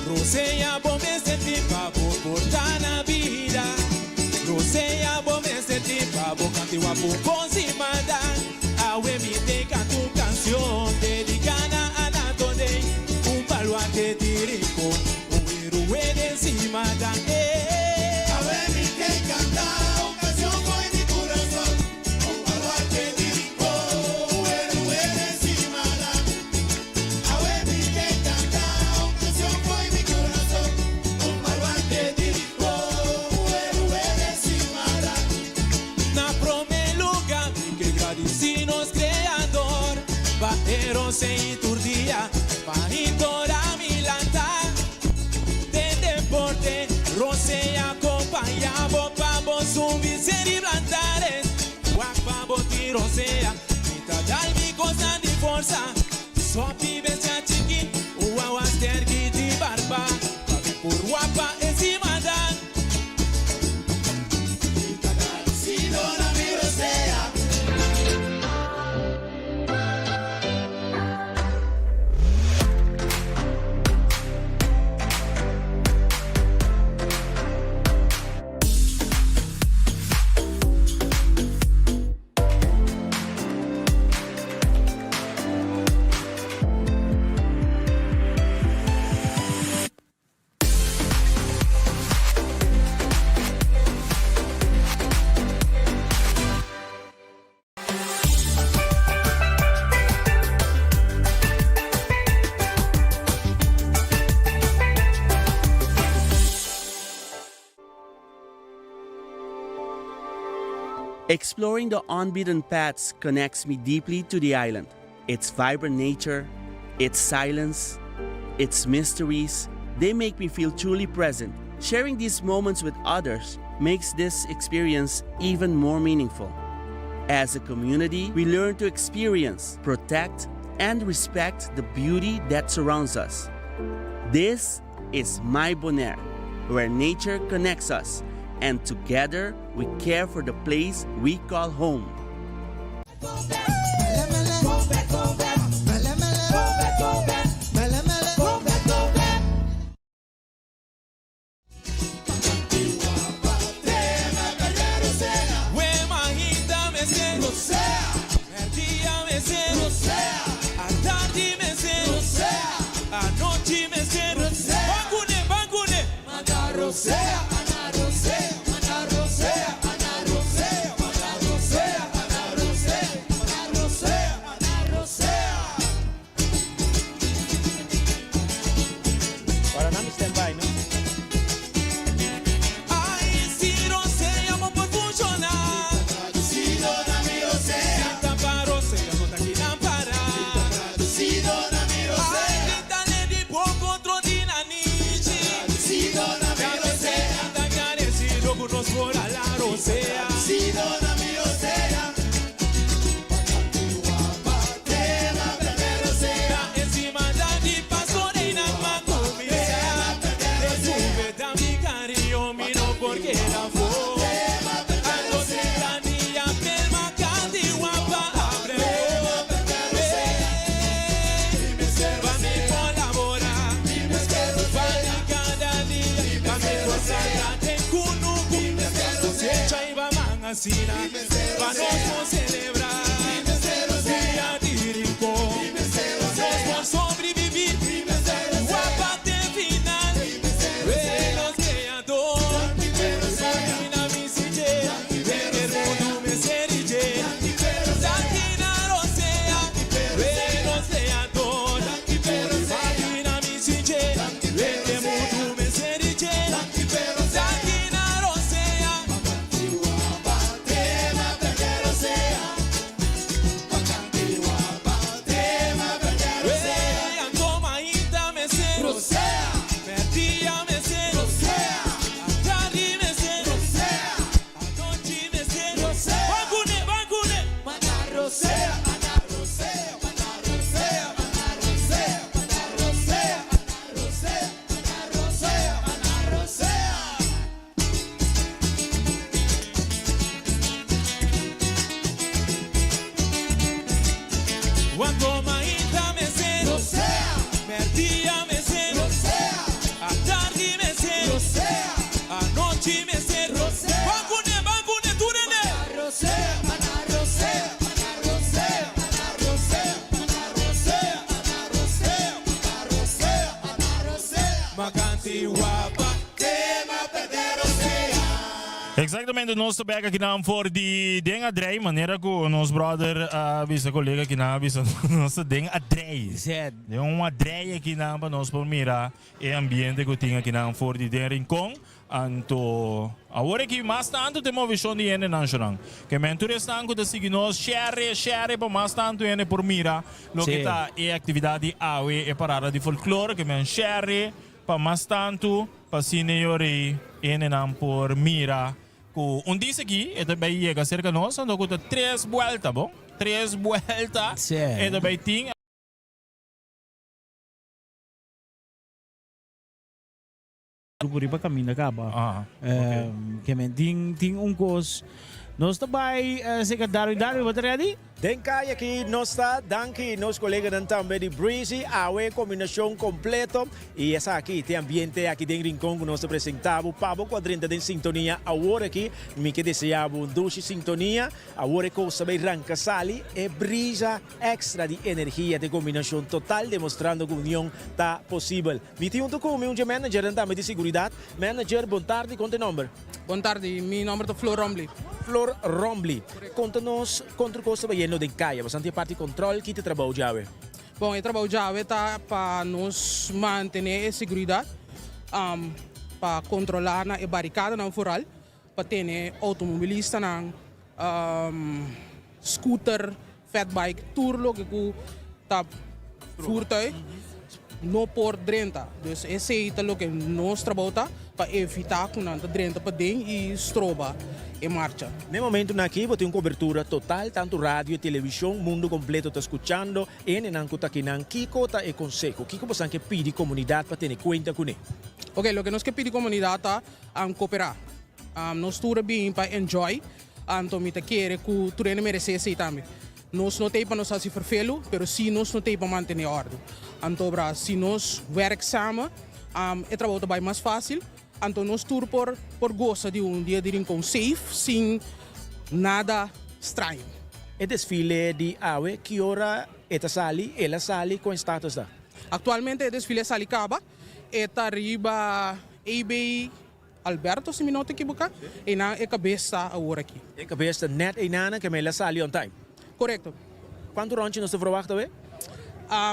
Rosea bo mester tin pa bo porta na bida Rosea bo mester tin pa bo canta igual cu bon sin maldad Awe mi te canta un cancion dedica na Anato Day Un baluarte di Rincon, un heroe den Simadan eh. Awe mi te canta un cancion fo'i mi curason Un baluarte di Rincon, un heroe den Simadan Awe mi te canta un cancion fo'i mi curason, un baluarte di Rincon, un heroe den Simadan. Na prome luga mi ke gradici nos Creador, pa e rose i tur dia, pa intora mi lanta. Den deporte, rose acompaña bo pa bo subi seri blantares, wak pa bo tin rosea. Mi ta dal mi kosnan di forsa, Sopi bestia chiki, un wawa sterki di barba, Pa mi por wapa encima dan. Mi ta gradisido na mi rosea. Exploring the unbeaten paths connects me deeply to the island, its vibrant nature, its silence, its mysteries. They make me feel truly present. Sharing these moments with others makes this experience even more meaningful. As a community, we learn to experience, protect, and respect the beauty that surrounds us. This is My Bonaire, where nature connects us and together we care for the place we call home. Exactamente, nos ta bek akinan for di den a drei, manera ku nos brother a bisa, kolega akinan a bisa, nos ta den a drei. Den un a drei akinan pa nos por mira e ambiente ku tin akinan for di den Rincon. Anto awor aki mas tantu ta e movishon di hendenan shonan. Ke men tur esnan ku ta sigui nos share, share pa mas tantu hende por mira loke ta e aktividat di awe, e parada di folklore. Ke men share pa mas tantu pa asina e ora ei hendenan por mira ku un dis aki e ta bai yega serka nos anto ku ta tres buelta bo, tres buelta e ta bai tin. Grupo riba caminda caba. Ke men tin tin un cos. Nos ta bay seca Darwin. Darwin, bo ta ready? Den kaya aki nos ta, danki nos koleganan tambe di Breezy, awe kombinashon kompleto i esaki t'e ambiente aki den Rincon ku nos ta presenta bo pa bo ku a drenta den sintonia awor aki. Mi ke desea bo un dushi sintonia. Awor e kos ta bay ranka sali, e brisa extra di energia t'e kombinashon total demostrando ku union ta posibel. Mi tin huntu ku mi un dje managernan tambe di seguridat. Manager, bon tardi, kon ta e nomber? Bon tardi, mi nomber ta Flor Rombley. Flor Rombley, konta nos kon tur kos ta bayendo den kaya. Boso tin e parti kontrol, ki ta e trabou djawe? Bon, e trabou djawe ta pa nos mantené e seguridat, pa kontrolá na e barikadanan foral, pa tene outomobilistanan. Scooter, fatbike, tur loke ku ta voertuig no por drenta. Dus esei ta loke nos trabou ta pa evitá ku nan ta drenta paden i stroba e marcha. Na e momentunan aki bo tin un kobertura total, tantu radio, televishon, mundu kompleto ta skuchando hendenan ku ta akinan. Kiko ta e konseho? Kiko bosan ke pidi komunidat pa tene kuenta kuné? Oke, loke nos ke pidi komunidat ta koperá. Nos tur a bini pa enjoy. Anto mi ta kere ku tur hende meresé esei tambe. Nos no ta ei pa nos hasi ferfelu, pero sí nos no ta ei pa mantené òrdu. Anto bra, si nos wèrk samen, e trabou ta bai mas fásil. Anto nos tur por por gosa di un dia di Rincon safe, sin nada straño. E desfile di awe, ki ora e ta sali? El a sali? Kon e status ta? Aktualmente e desfile a sali kaba. E ta riba EB. Alberto si mi no ta ekiboká, einan e kabes ta awor aki. E kabes ta nèt einana ke mel a sali on time. Korekto. Kuantu ròntje nos ta verwagt awe?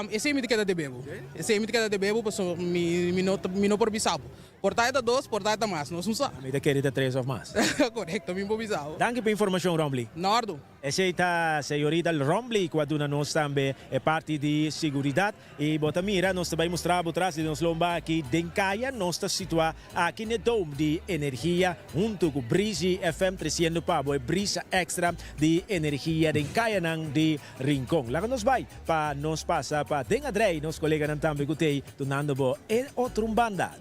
Esei mi ta keda debe bo. Esei mi ta keda debe bo pasobra mi no mi no por bisa bo. Por ta e ta dos, por ta e ta mas, nos no sa. Mi ta kere ta tres òf mas. Korekto, mi por bisa bo. Danki pa informashon, Rombley. Na òrdu. Esei ta señorita Rombley cu a duna nos tambe e parti di siguridad. Y bo ta mira, nos ta bay mustra bo tras di nos lomba aki den caya. Nos ta situa aki n'e Dome di Energia hunto cu Breezy FM treciendo pa bo e brisa extra di energia den cayanan di Rincon. Laga nos bay pa nos pasa pa den Adrey, nos coleganan tambe cu t'ey dunando bo e otro un banda.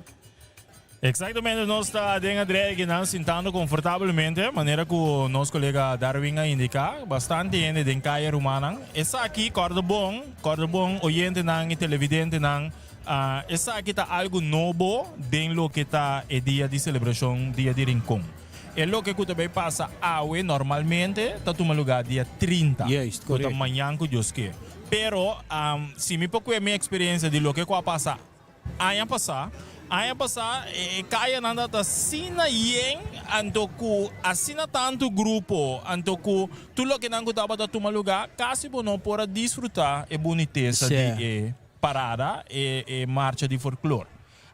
Exactamente, nos ta den Adria Egenan sintando confortablemente, manera cu nos colega Darwin a indica, bastante hende den caya rumannan. Esaki, corda bon, corda bon oyentenan y televidentenan, esaki ta algo nobo den loke ta e dia di celebracion Dia di Rincon. E loke cu ta bay pasa awe normalmente ta tuma lugar dia 30, Juist, cu ta correcto. mañan cu Dios ke. Pero, si mi por cue mi experiencia di loke cu a pasa Aña pasá, aña pasá e kayanan tabata asina yen, anto ku asina tantu grupo, anto ku tur loke nan ku tabata tuma lugá, kasi bo no por a disfrutá e bunitesa di e parada, e e marcha di folklor.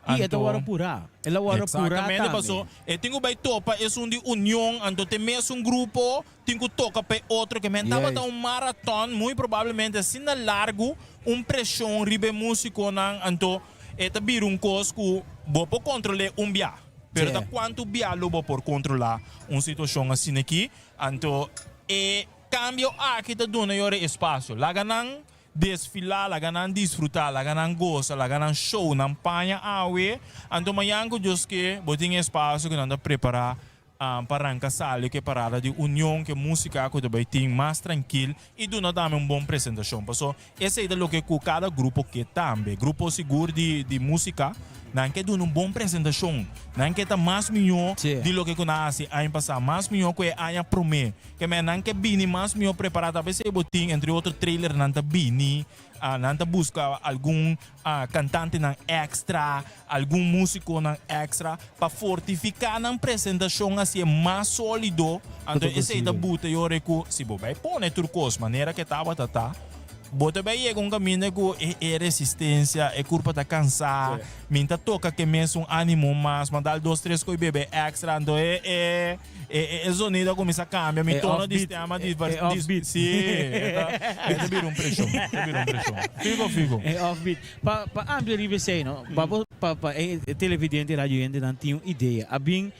I e ta wòrdu purá. El a wòrdu purá Eksaktamente, tambe. paso e tin ku bai topa esun di Union, anto te mesun grupo Tin ku toka pa e otro ke men tabata un maraton muy probablemente asina largu un preshon riba e musikonan anto e ta bira un kos ku bo por kontrol'é un bia pero ta kuantu bia lo bo por kontrolá un situashon asina aki anto e kambio aki ta duna yora espasio laga nan desfilá laga nan disfrutá laga nan gosa laga nan show nan paña awe anto mañan ku Dios ke bo tin espasio ku nan ta prepará Pa ranka sali ku e parada di union ku e músika ku ta bai tin mas trankil i duna tambe un bon presentashon. Paso esei ta loke ku kada grupo ke tambe. Grupo sigur di di músika nan ke duna un bon presentashon. Nan ke ta mas mihó di loke ku nan a hasi aña pasá, mas mihó ku e aña promé. Ke men nan ke bini mas mihó prepará. Ta p'esei bo tin entre otro trailernan ta bini, nan ta buska algun Kantantenan èkstra, algun músikonan èkstra pa fortifiká nan presentashon hasié mas sólido. Anto esei ta buta e ora ku si bo bai pone tur kos manera ku e tabata ta, bo ta bai yega un kaminda ku e resistensia, e kurpa ta kansá, mi ta toka ku e mesun ánimo mas, m'a dal dos tres koi bebe èkstra, anto e e. E zonido a kuminsá kambia, mi tono di stem a di. E offbeat. Sí, e ta bira un preshon, e ta bira un preshon. Figo, figo. E offbeat. Pa pa amplia riba esei no, pa bo pa pa e televidente i radioyentenan tin un idea. A bin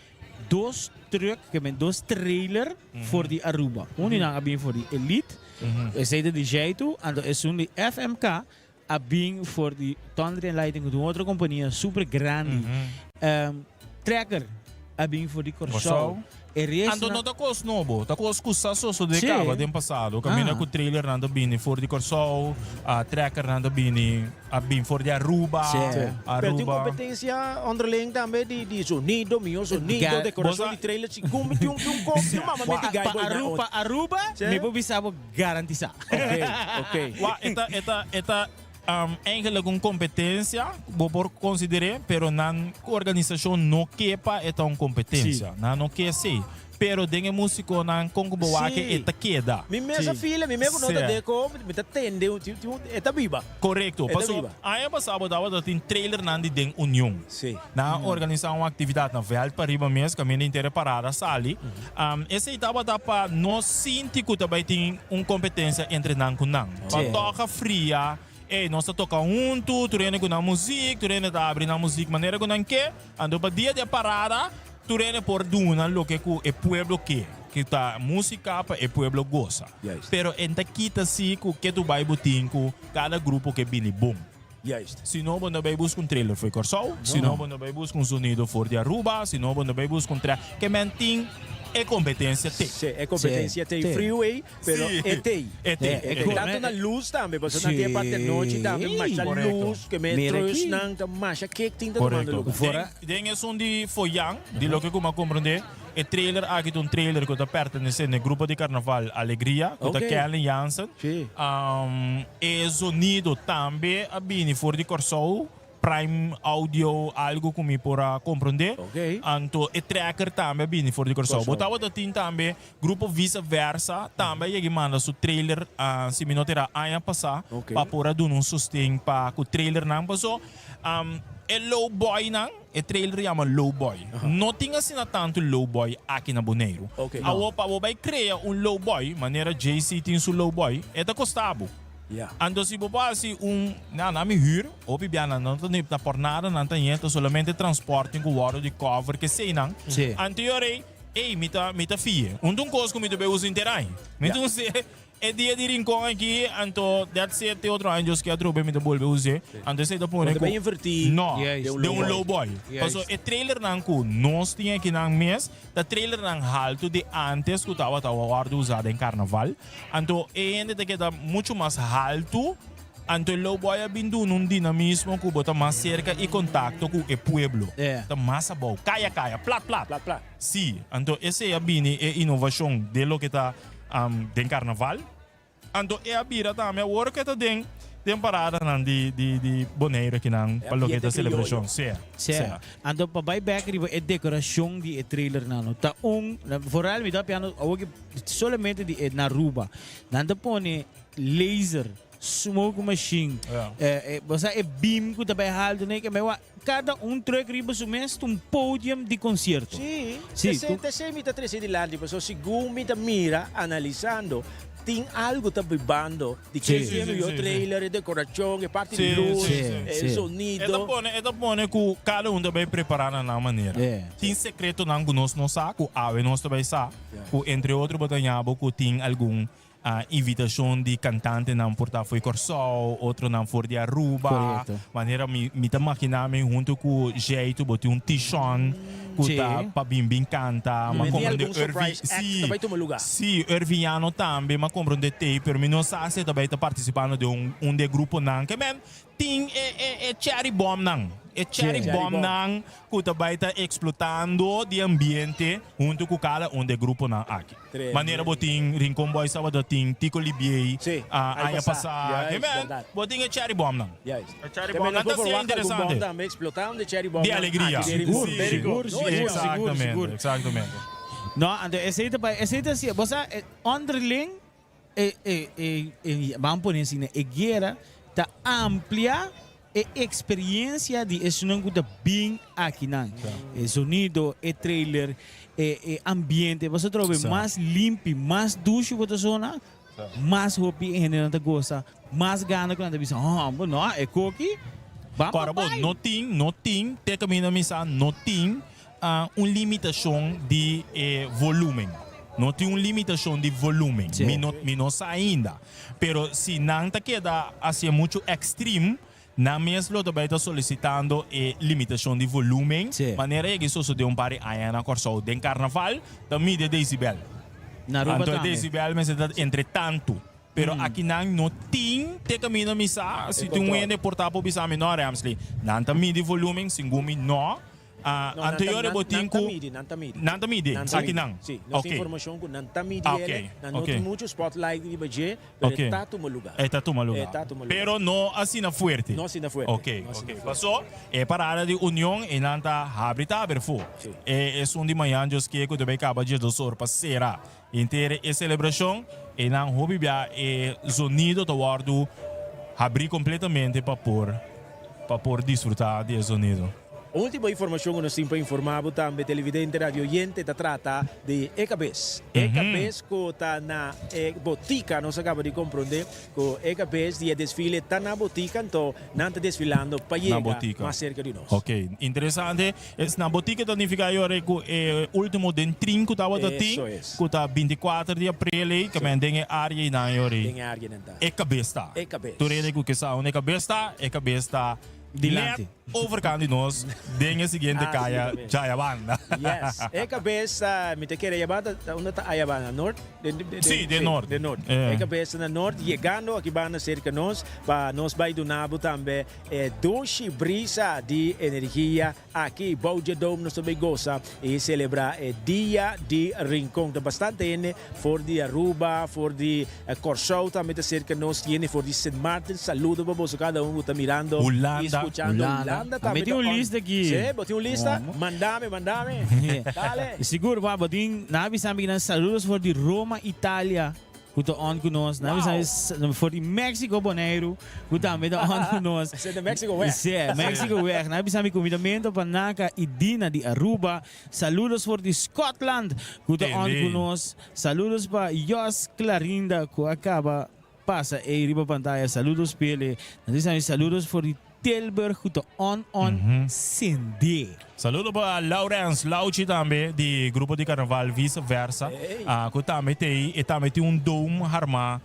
dos truck, ke men dos trailer for di Aruba. Un di nan a bin for di Elite, esei ta di Jaitu, anto esun di FMK a bin for di Thunder and Lightning ku ta un otro kompania super grandi. Trekker a bin for di Kòrsou. E Anto resto no ta kos nobo, ta kos ku sa sosodé Sí. kaba den pasado. Kaminda Ah. ku trailernan ta bini for di Kòrsou, trekkernan ta bini a bin for di Aruba, Sí. Pero tin Aruba. kompetensia onderling tambe di di zonido, mihó zonido, Ga- dekorashon Bo sa- di trailer, segun mi tin un tin un kos, tin un mama miti gai Pa boy na Aruba, otro. pa Aruba, Sí. mi por bisa bo Garantisa. Ok, ok. Wa, e ta, e ta, e ta um, eigenlijk un competencia, bo por consider'é, pero nan organisashon no ke pa e ta un competencia. Sí. Nan no ke esei. Pero den e musiconan con cu bo wak e ta keda. Mi mes a feel, mi mes cu no ta deco, mi ta tende, e ta biba. Corecto. E ta Paso biba. aña pasa bo tabata tin trailernan di den Union. Nan a organisa un actividad na veld pariba mes caminda inter e parada sali. Esey tabata pa no sinti cu ta bay tin un competencia entre nan cu nan. Pa toca fria, ey nos ta toca hunto, tur hende cu nan muziek, tur hende ta abri nan muziek manera cu nan ke. Anto pa dia di e parada tur hende por duna loke cu e pueblo ke, cu ta musica pa e pueblo gosa. Pero e ta kita si cu ke tu bay bo tin cu cada grupo ke bini bon. Si no bo no bay busca un trailer for di Corsou, si no bo no bay busca un sonido for di Aruba, si no bo no bay busca un tra ke men tin e competencia te. Si, e competencia te. Freeway Pero e tei. E tei. E tanto na luz tambe, pasobra nan tin e parti anochi tambe masha luz, ke me trusnan ta masha kek tin ta tumando lugar. Den esun di Foyan, di loke ku mi a komprondé, e trailer aki ta un trailer ku ta pertenesé na e grupo di karnaval Alegria, ku ta Kelly Jansen. E zonido tambe a bini for di Kòrsou. Prime Audio algo ku mi por a komprondé. Anto e trekker tambe a bini for di Kòrsou. Bo tabata tin tambe Grupo Visa Versa tambe a yega i manda su trailer si mi no ta era aña pasá pa por a duna un sosten pa ku trailernan. Paso e low boynan, e trailer yama low boy. No tin asina tantu low boy aki na Boneiru. Awor pa bo bai krea un low boy manera JC tin su low boy e ta kosta bo. Anto si bo por hasi un, na nan mi hür, hopi bia nan no ta ni ta por nada nan ta yenta solamente transporting ku wòrdu di cover keseinan. Anto yo rei, ey mi ta mi ta fie. Un ta un kos ku mi ta bay usa henter aña. Mi ta us'é e dia di Rincon aki, anto that's it te otro aña Dios ke atrobe mi ta bolbe us'é. Anto esei ta pone Bo ta ku bay invertí no, den un den un low low boy. Paso e trailernan ku nos tin akinan mes ta trailernan haltu di antes ku tabata wòrdu usá den karnaval. Anto e hende ta keda muchu mas haltu, anto e lowboy a bin duna un dinamismo ku bo ta mas serka i kontakto ku e pueblo. Ta mas abou, kaya kaya, plat plat. Plat plat. Sí, anto esei a bini e inovashon den loke ta den karnaval. Anto e a bira tambe awor ku e ta den den paradanan di di di Boneiru akinan pa loke ta selebrashon. Sea, Sea. Anto pa bai bek riba e dekorashon di e trailernan no ta un, vooral mi ta piando awor ki Solamente di e na Aruba. Nan ta pone laser, smoke machine, bo sa e beam ku ta bai haltu ne ke bai wak kada un truck riba su mes ta un podium di concierto. Sí, t'esei t'esei mi ta trese dilanti pasobra segun mi ta mira analisando tin algu ta bibando di ke siendo yo trailer, e decoracion, e parti di luz, e sonido. E ta pone e ta pone ku kada un ta bai prepara na nan manera. Tin secretonan ku nos no sa ku awe nos ta bai sa. Ku entre otro bo ta ña bo ku tin algun invitashon di kantantenan por ta for di Kòrsou, otronan for di Aruba. Manera mi mi ta makiná mi huntu ku Jaitu bo tin un Tishon ku ta pa bin bin kanta. M'a komprondé Urvi si si Urviñano tambe m'a komprondé tei pero mi no sa si e ta bai ta partisipando den un un di e gruponan. Ke men Tin e e e cherry bomnan, e cherry bomnan ku ta bai ta eksplotando di ambiente huntu ku kada un di e gruponan aki. Manera bo tin Rincon Boys tabata tin Tico Libiey aña pasá. Bo tin e cherry bomnan. E cherry bomnan ta sea interesante. Di alegria. Sigur, sigur, sigur, sigur. Exactamente. No, anto esei ta bai, esei ta sia, bo sa onderling E, e, e, e, ban pone asina, e guera ta amplia e experiencia di esunnan cu ta bin akinan. E sonido, e trailer, e, e ambiente. Boso trobe mas limpi, mas dushi bo ta sona, mas hopi e hendenan ta goza, mas gana cu nan ta bisa, oh, bo no, e koki, ban pa Kòrda bo, bai. no tin, no tin, te kaminda mi sa, no tin un limitashon di e volumen. No tin un limitashon di volumen. Mi no mi no sa ainda. Pero si nan ta keda hacié muchu extreme, nan mes lo ta bai ta solicitando e limitashon di volumen. Manera e sosodé un par di aña na Kòrsou den karnaval, ta midi e decibel. Na Aruba Anto e tambe. decibel mester ta entre tantu. Pero akinan no tin te kaminda mi sa. Si tin un hende por ta por bisa mi no, Ramsley. Nan ta midi volumen, segun mi no. Ah, anterior e botin ku. Nan ta midi. Nan ta midi. Nan ta Aki midi. nan. Si, nos tin Ok. informashon ku nan ta midi Ah, ele, ok, nan no ok. tin muchu spotlight riba dje, pero Ok. e ta tuma luga. E ta tuma luga. E ta tuma luga. Pero no asina fuerte. No asina fuerte. Ok, No asina ok. fuerte. Paso, e parada di Union e nan ta habri ta haber fu. Si. E esun di mañan djos ke ku ta bay kaba 12 or pa sera. Henter e selebrashon e nan hopi bia e zonido ta wòrdu habrí kompletamente pa por pa por disfrutá di e zonido. Último informashon ku nos tin pa informá bo tambe televidente radio oyente ta trata di e kabes. E kabes ku ta na e botika nos a kaba di komprondé ku e kabes di e desfile ta na botika anto nan ta desfilando pa Na yega botika. mas serka di nos. Ok, interesante. Es na botika ta nifiká yo ora ku e último den trin ku tabata tin, Eso es. ku ta 24 di aprel ei, ke men den e área einan yo ora ei. Den e área einan ta. E kabes ta. E kabes. Tur hende ku ke sa unda e kabes ta, e kabes ta Dilanti. net overkant di nos den e siguiente kaya Absolutamente. Djayabanda. Yes. E kabes ta, mi ta kere Ayabanda ta unda ta Ayabanda? Noord? Den, den, Sí, den Noord. Den Noord. Eh. E kabes ta na Noord, yegando aki banda serka nos, pa nos bai duna bo tambe E dushi brisa di energia aki bou dje dome nos ta bay gosa y celebra e Dia di Rincon. Ta bastante hende for di Aruba, for di Corsou tambe ta cerca nos, hende for di Sint Maarten. Saludo pa boso cada un cu ta mirando y Hulanda. scuchando. Hulanda. Hulanda A tambe mi tin ta un on. lista aki. Sí, bo tin un lista? Mandame, mandame. Dale. Sigur, pa bo tin, nan a bisa mi nan saludos for di Roma, Italia. Ku ta on ku nos. Nan bisa for di Mexico Boneiru ku tambe ta on ku nos. Esei ta Mexico weg. Sí, Mexico weg. Nan bisa mi kumindamentu pa Naka i Dina di Aruba. Saludos for di Scotland ku ta on ku nos. Saludos pa Jos Clarinda ku a kaba pasa ei riba pantaya. Saludos p'ele. Nan bisa mi saludos for di Tilburg ku ta on on sende. Saludo pa Laurens Lauchi tambe di grupo di carnaval Vice Versa ku tambe t'ei e tambe tin un dome harma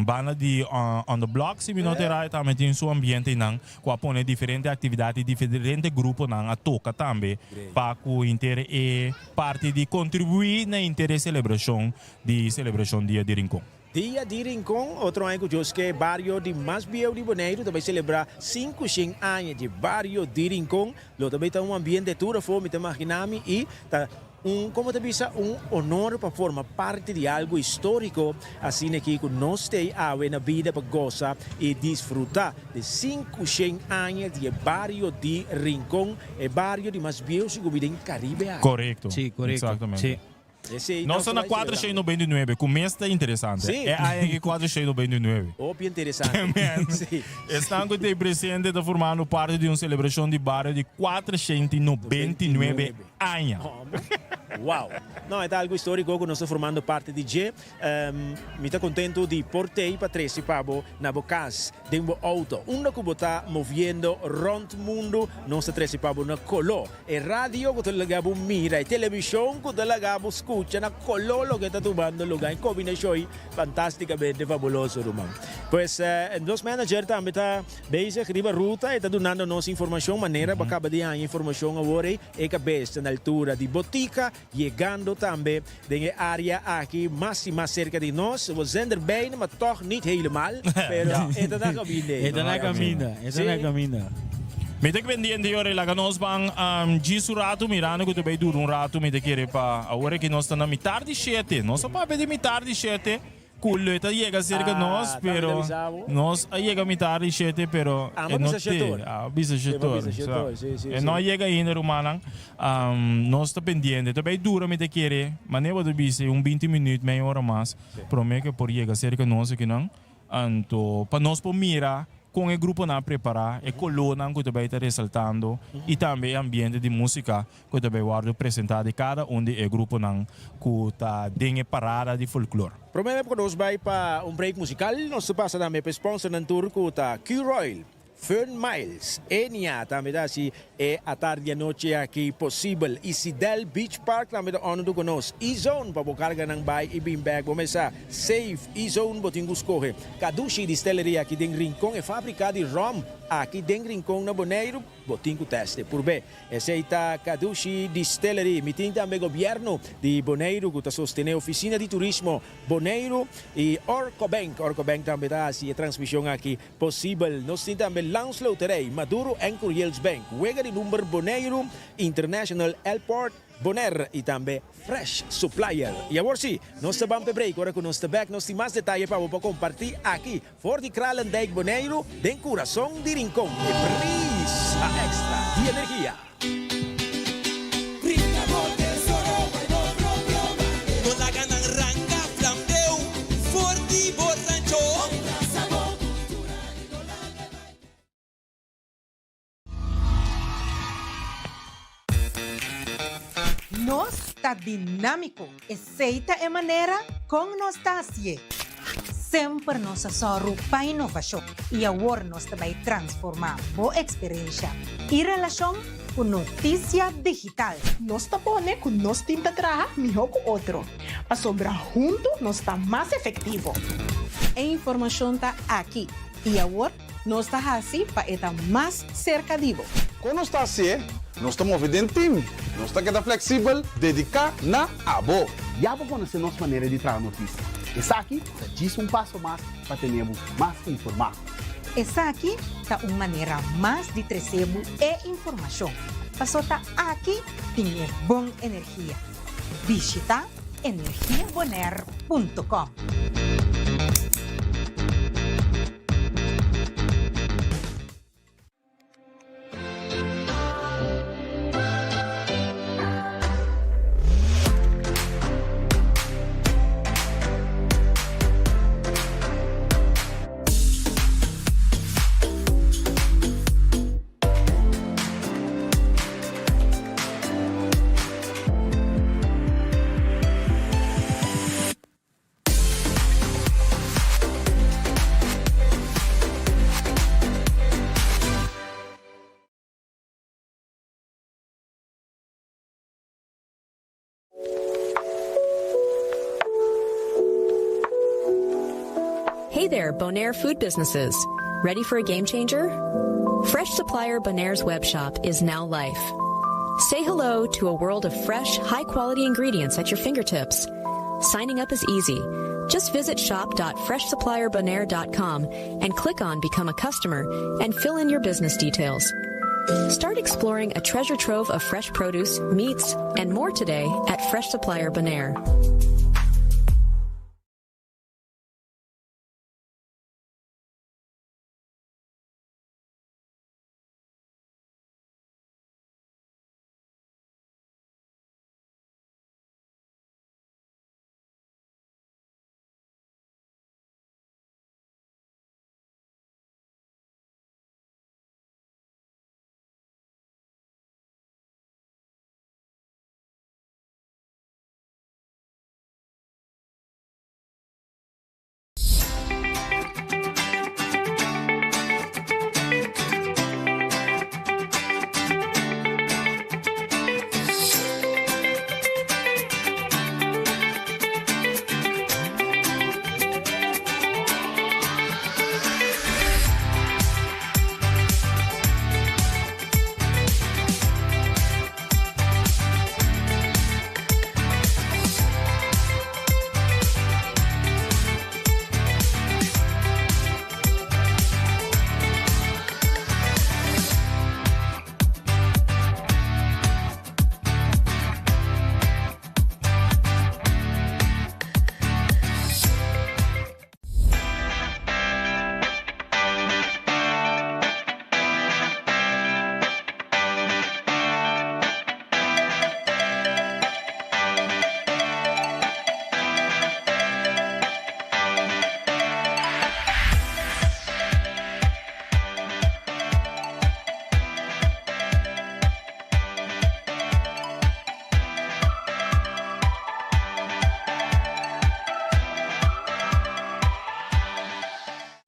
banda di On The Block si mi no ta era e tambe tin su ambiente einan ku a pone diferente actividad di diferente gruponan a toka tambe pa ku henter e parti di contribui na henter e celebracion di celebracion dia di Rincon. Dia di Rincon, otro aña ku Dios ke, bario di mas bieu di Boneiru ta bai selebrá 500 aña di bario di Rincon. Lo ta bai ta un ambiente tur afó, mi ta imaginá mi, i ta un, komo ta bisa, un honor pa forma parti di algu históriko asina aki ku nos t'ei awe na bida pa gosa i disfrutá di 500 aña di e bario di Rincon, e bario di mas bieu sigur mi den Karibe aki. Korekto. Sí, korekto. Eksaktamente. Sí. Nos ta na kuater shei nobenta i nuebe, ku mes ta interesante. Sí. E aña aki kuater shei nobenta i nuebe. Hopi interesante. Sí. Esnan ku ta ei presente ta formando parti di un selebrashon di bario di kuater shenti nobenta i nuebe aña. Wow! No, e ta algu historico ku nos ta formando parti di dje. Mi ta contento di por tei pa trece pa bo na bo cas, den bo auto, unda cu bo ta moviendo rond mundo, nos ta trece pa bo na colo. E radio cu ta laga bo mira, e television cu ta laga bo scucha na colo loke ta tumando luga. E combinacion fantasticamente fabuloso, ruman. Pues, nos manager tambe ta bezig riba ruta, e ta dunando nos informacion manera bo a caba di haña informacion awor ei, e cabes ta na altura di botica. Yegando tambe den e area aki mas y mas cerca di nos. We zijn er bijna, maar toch niet helemaal. Pero e ta na caminda. E ta na caminda, e ta na caminda. Mi ta pendiente yora y laga nos ban djis un rato mirando cu ta bay dura un rato mi ta kere pa awor aki nos ta na mitar di shete. Nos a papia di mitar di shete. Cu lo ta yega cerca nos, pero nos a yega mitar di shete, pero e no te. A bisa shetor. E no a yega ainda, rumannan. Nos ta pendiente. Ta bay dura, mi ta kere, manera bo ta bisa, un binti minuut, mei ora mas, prome cu e por yega cerca nos akinan. Anto, pa nos por mira con e gruponan a prepara, e colornan cu ta bay ta resaltando, y tambe e ambiente di musica ku ta bay wòrdu presentá di kada un di e gruponan ku ta den e parada di folklor. Promé ku nos bai pa un break musikal, nos ta pasa tambe pa e sponsornan tur ku ta Q-Royal, Fern Miles, Enia tambe ta hasi e atardi anochi aki posibel, Isidel Beach Park tambe ta òndu ku nos, E-Zone pa bo karganan bai i bin bèk bo mesa safe, E-Zone bo tin ku skohe, Kadushi Distillery aki den Rincon, e fábrika di ròm aki den Rincon na Boneiru. Bo tin ku teste purb'é. Esei ta Kadushi Distillery. Mi tin tambe gobièrnu di Boneiru ku ta sostené Ofisina di Turismo Boneiru i Orco Bank. Orco Bank tambe ta hasi e transmishon aki posibel. Nos tin tambe Landsloterij, Maduro en Curiels Bank, Wega di Number Boneiru, International Airport, Bonaire i tambe Fresh Supplier. I awor sí, nos ta ban p'e break. Ora ku nos ta bèk nos tin mas detaye pa bo pa kompartí aki for di Kralendijk, Boneiru, den kurason di Rincon. E brisa extra di energia. Brinda bo tesoro bai bo propio manera. No laga nan ranka flambeu for di bo rancho. Brasa bo kultura i no laga bai. Nos ta dinámiko, esei ta e manera kon nos ta hasié. Semper nos a sòru pa inovashon i awor nos ta bai transformá bo eksperensha i relashon ku notisia digital. Nos ta pone ku nos tim ta traha mihó ku otro, pasobra huntu nos ta mas efektivo. E informashon ta aki i awor Nos ta hasi pa e ta mas serka di bo. Kon nos ta hasié? Nos ta move den tim. Nos ta keda fleksibel, dediká na abo. Ya bo konosé nos manera di traha notisia. Esaki ta djis un paso mas pa tene bo mas informá. Esaki ta un manera mas di trese bo e informashon, paso ta aki tin e bon energia. Bishita energiabonaire punto com. Hey there, Bonaire food businesses. Ready for a game changer? Fresh Supplier Bonaire's web shop is now live. Say hello to a world of fresh, high quality ingredients at your fingertips. Signing up is easy. Just visit shop.freshsupplierbonaire.com and click on Become a Customer and fill in your business details. Start exploring a treasure trove of fresh produce, meats, and more today at Fresh Supplier Bonaire.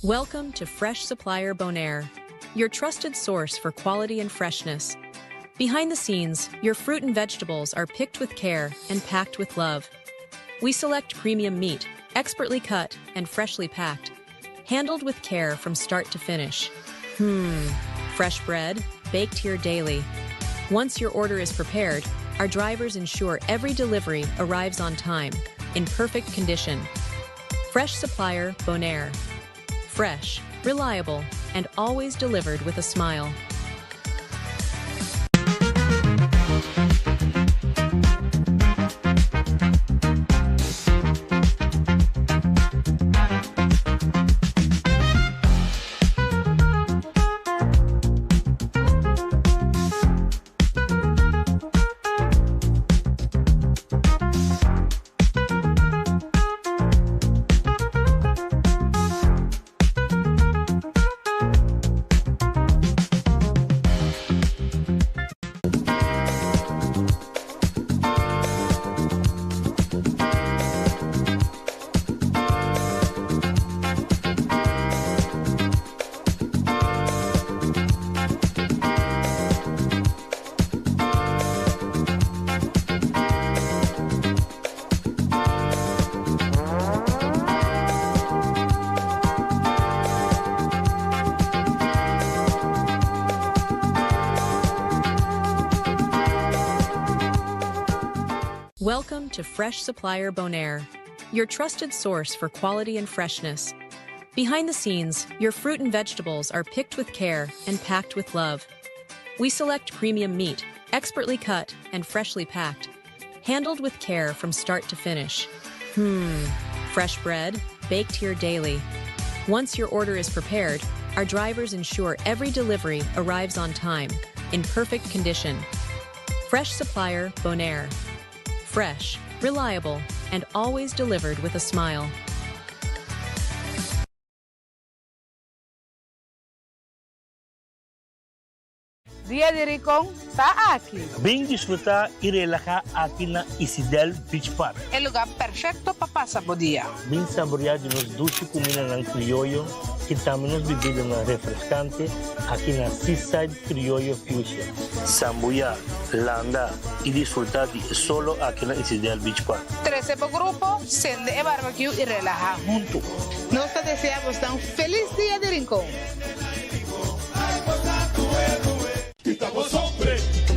Welcome to Fresh Supplier Bonaire, your trusted source for quality and freshness. Behind the scenes, your fruit and vegetables are picked with care and packed with love. We select premium meat, expertly cut and freshly packed, handled with care from start to finish. Hmm, fresh bread? baked here daily. Once your order is prepared, our drivers ensure every delivery arrives on time, in perfect condition. Fresh Supplier Bonaire. Fresh, reliable, and always delivered with a smile. Welcome to Fresh Supplier Bonaire, your trusted source for quality and freshness. Behind the scenes, your fruit and vegetables are picked with care and packed with love. We select premium meat, expertly cut and freshly packed, handled with care from start to finish. Hmm, fresh bread, baked here daily. Once your order is prepared, our drivers ensure every delivery arrives on time, in perfect condition. Fresh Supplier Bonaire. Fresh, reliable, and always delivered with a smile. Dia di Ricon ta aki! Bin disfruta y relaha aki na Isidel Beach Park. E lugar perfecto pa pasa bo dia. Bin saborea di nos dushi cumindanan crioyo y tambe nos bibidanan refrescante aki na Seaside Crioyo Fusion. Sambuya, landa y disfruta di e solo aki na Isidel Beach Park. Trece bo grupo, cende e barbecue y relaha hunto. Nos ta desea bosnan un feliz Dia di Rincon!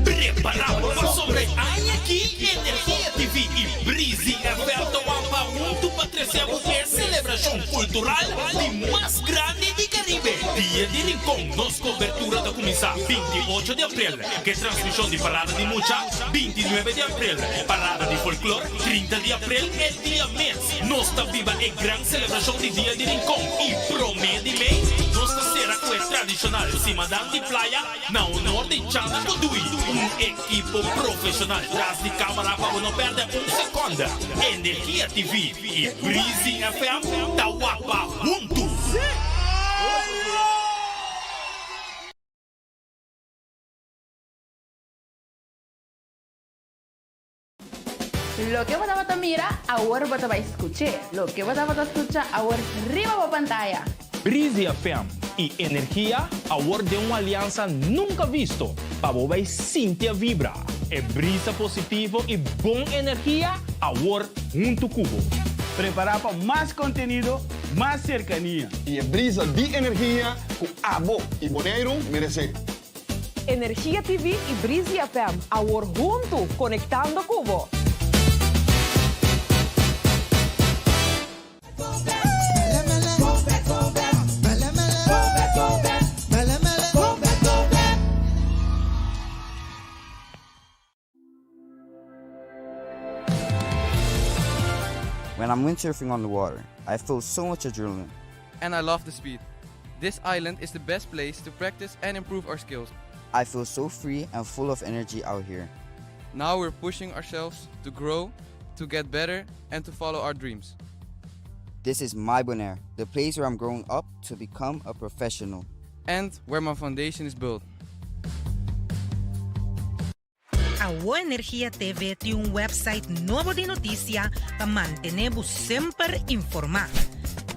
Prepara bo pasobra e aña aki Energia TV y Breezy FM ta wampa huntu pa trece bo e celebracion cultural di mas grandi di Caribe, Dia di Rincon. Nos cobertura ta cuminsa 28 di april cu e transmision di Parada di Mucha, 29 di april Parada di Folklor, 30 di april e dia mes. Nos ta biba e gran selebrashon di Dia di Rincon i promé di mei nos ta sera ku e tradishonal Simadan di Playa na honor di Chana Kudui, un ekipo profeshonal tras di kamara pa bo no pèrdè un sekònde. Energia TV i Breezy FM ta wapa huntu! Loke bo tabata mira, awor bo ta bai skuch'é. Loke bo tabata skucha, awor riba bo pantaya. Breezy FM y Energia awor den un aliansa nunca visto pa bo bay sinti a vibra e brisa positivo y bon energia awor hunto cu bo. Prepara pa mas contenido, mas cercania. Y e brisa di energia cu abo y Boneiru merece. Energia TV i Breezy FM awor huntu konektando ku bo! When I'm windsurfing on the water, I feel so much adrenaline. And I love the speed. This island is the best place to practice and improve our skills. I feel so free and full of energy out here. Now we're pushing ourselves to grow, to get better, and to follow our dreams. This is my Bonaire, the place where I'm growing up to become a professional. And where my foundation is built. Awo Energia TV tin un website nobo di notisia pa mantené bo semper informá.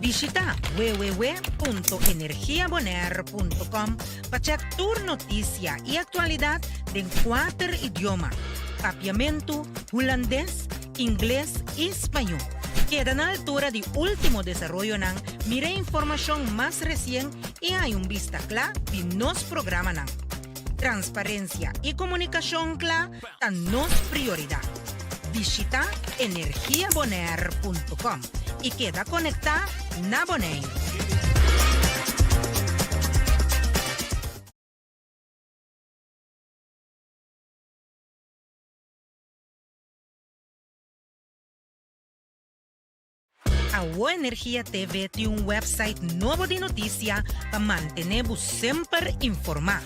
Bishitá www.energiabonaire.com pa chèk tur notisia i aktualidat den kuater idioma, Papiamentu, Hulandes, Ingles i Spañó. Keda na altura di último desaroyonan, mira e informashon mas resien i haña un bista kla di nos programanan. Transparensia i komunikashon kla ta nos prioridat. Bishita energiabonaire.com i keda konektá na Boneiru. Awo Energia TV tin un website nobo di notisia pa mantené bo semper informá.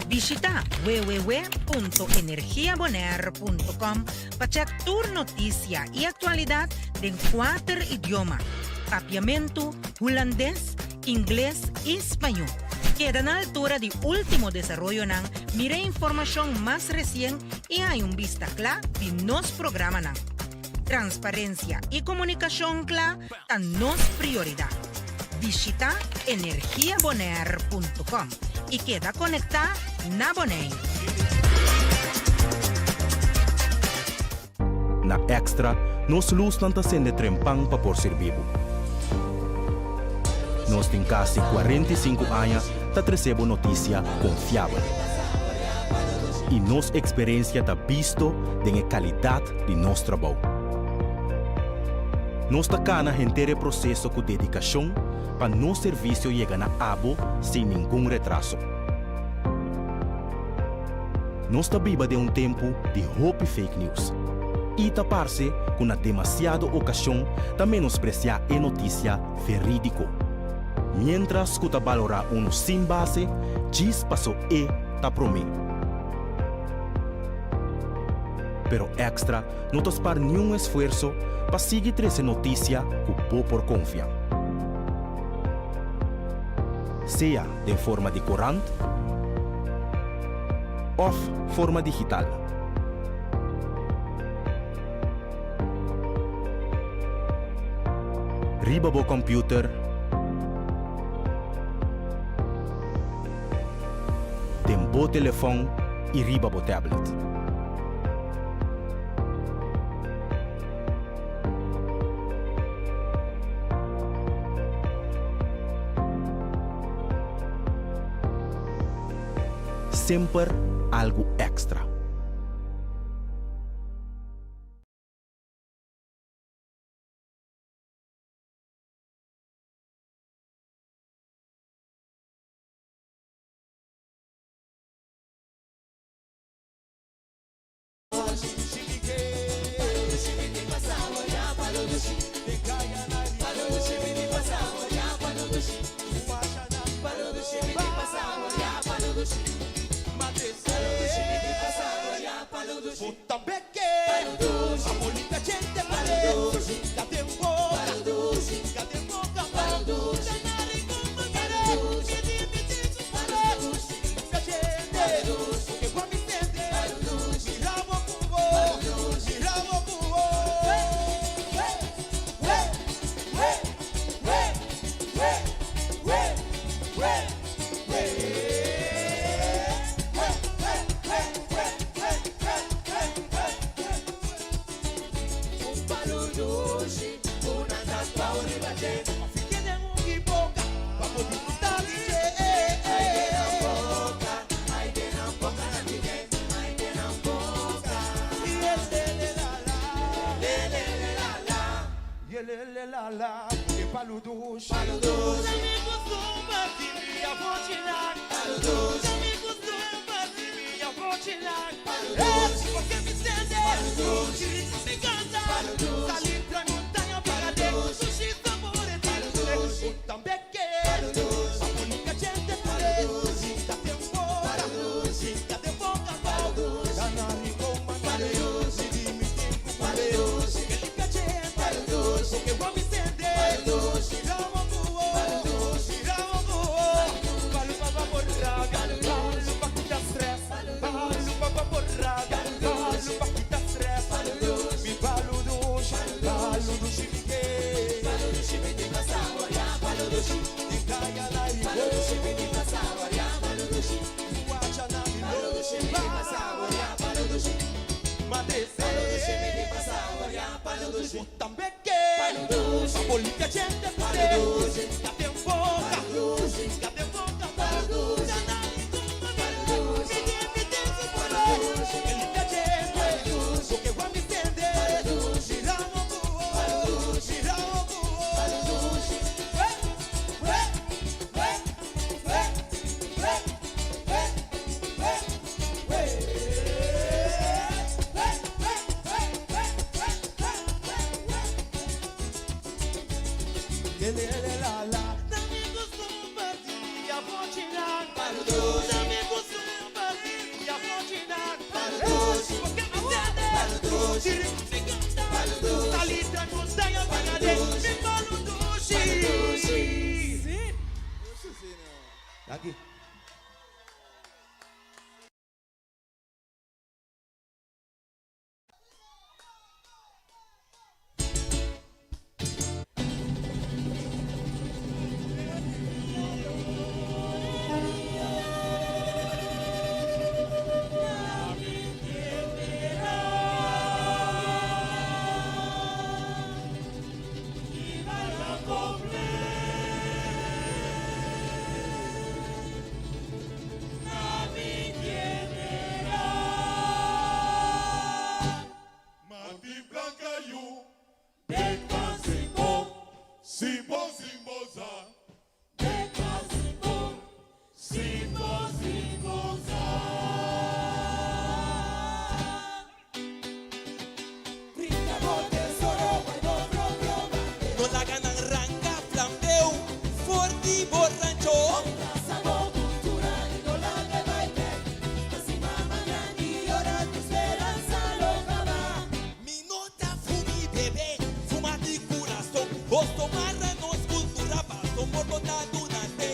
Bishitá www.energiabonaire.com pa chèk tur notisia i aktualidat den kuater idioma, Papiamentu, Hulandes, Ingles i Spañó. Keda na altura di último desaroyonan, mira e informashon mas resien i haña un bista kla di nos programanan. Transparencia y comunicacion cla ta nos prioridad. Bishita energiabonaire.com y keda conecta na Bonaire. Na Extra, nos lusnan ta sende trempan pa por sirbi bo. Nos tin kasi 45 aña ta trese bo notisia konfiabel. I nos eksperensia ta bisto den e kalidat di nos trabou. Nos ta kana henter e proseso ku dedikashon pa nos servisio yega na abo sin ningun retraso. Nos ta biba den un tempu di hopi fake news i ta parse ku na demasiado okashon ta menospresiá e notisia verídiko, miéntras ku ta balorá unu sin base djis paso e ta promé. Pero Extra no ta spar niun esfuerso pa sigui trese notisia ku bo por konfia. Sea den forma di korant òf forma digital. Riba bo kòmpiuter, den bo telefòn i riba bo tablet. Semper algu èkstra. Danki. Martin Blanca yu, den kan Simbo, Simbo Simboza, den kan Simbo, Simbo Simboza. No laga nan ranka flambeu for di bo rancho. Mi no ta fumi bebe, fuma di kurason. Boso marra nos kultura paso morto ta duna te.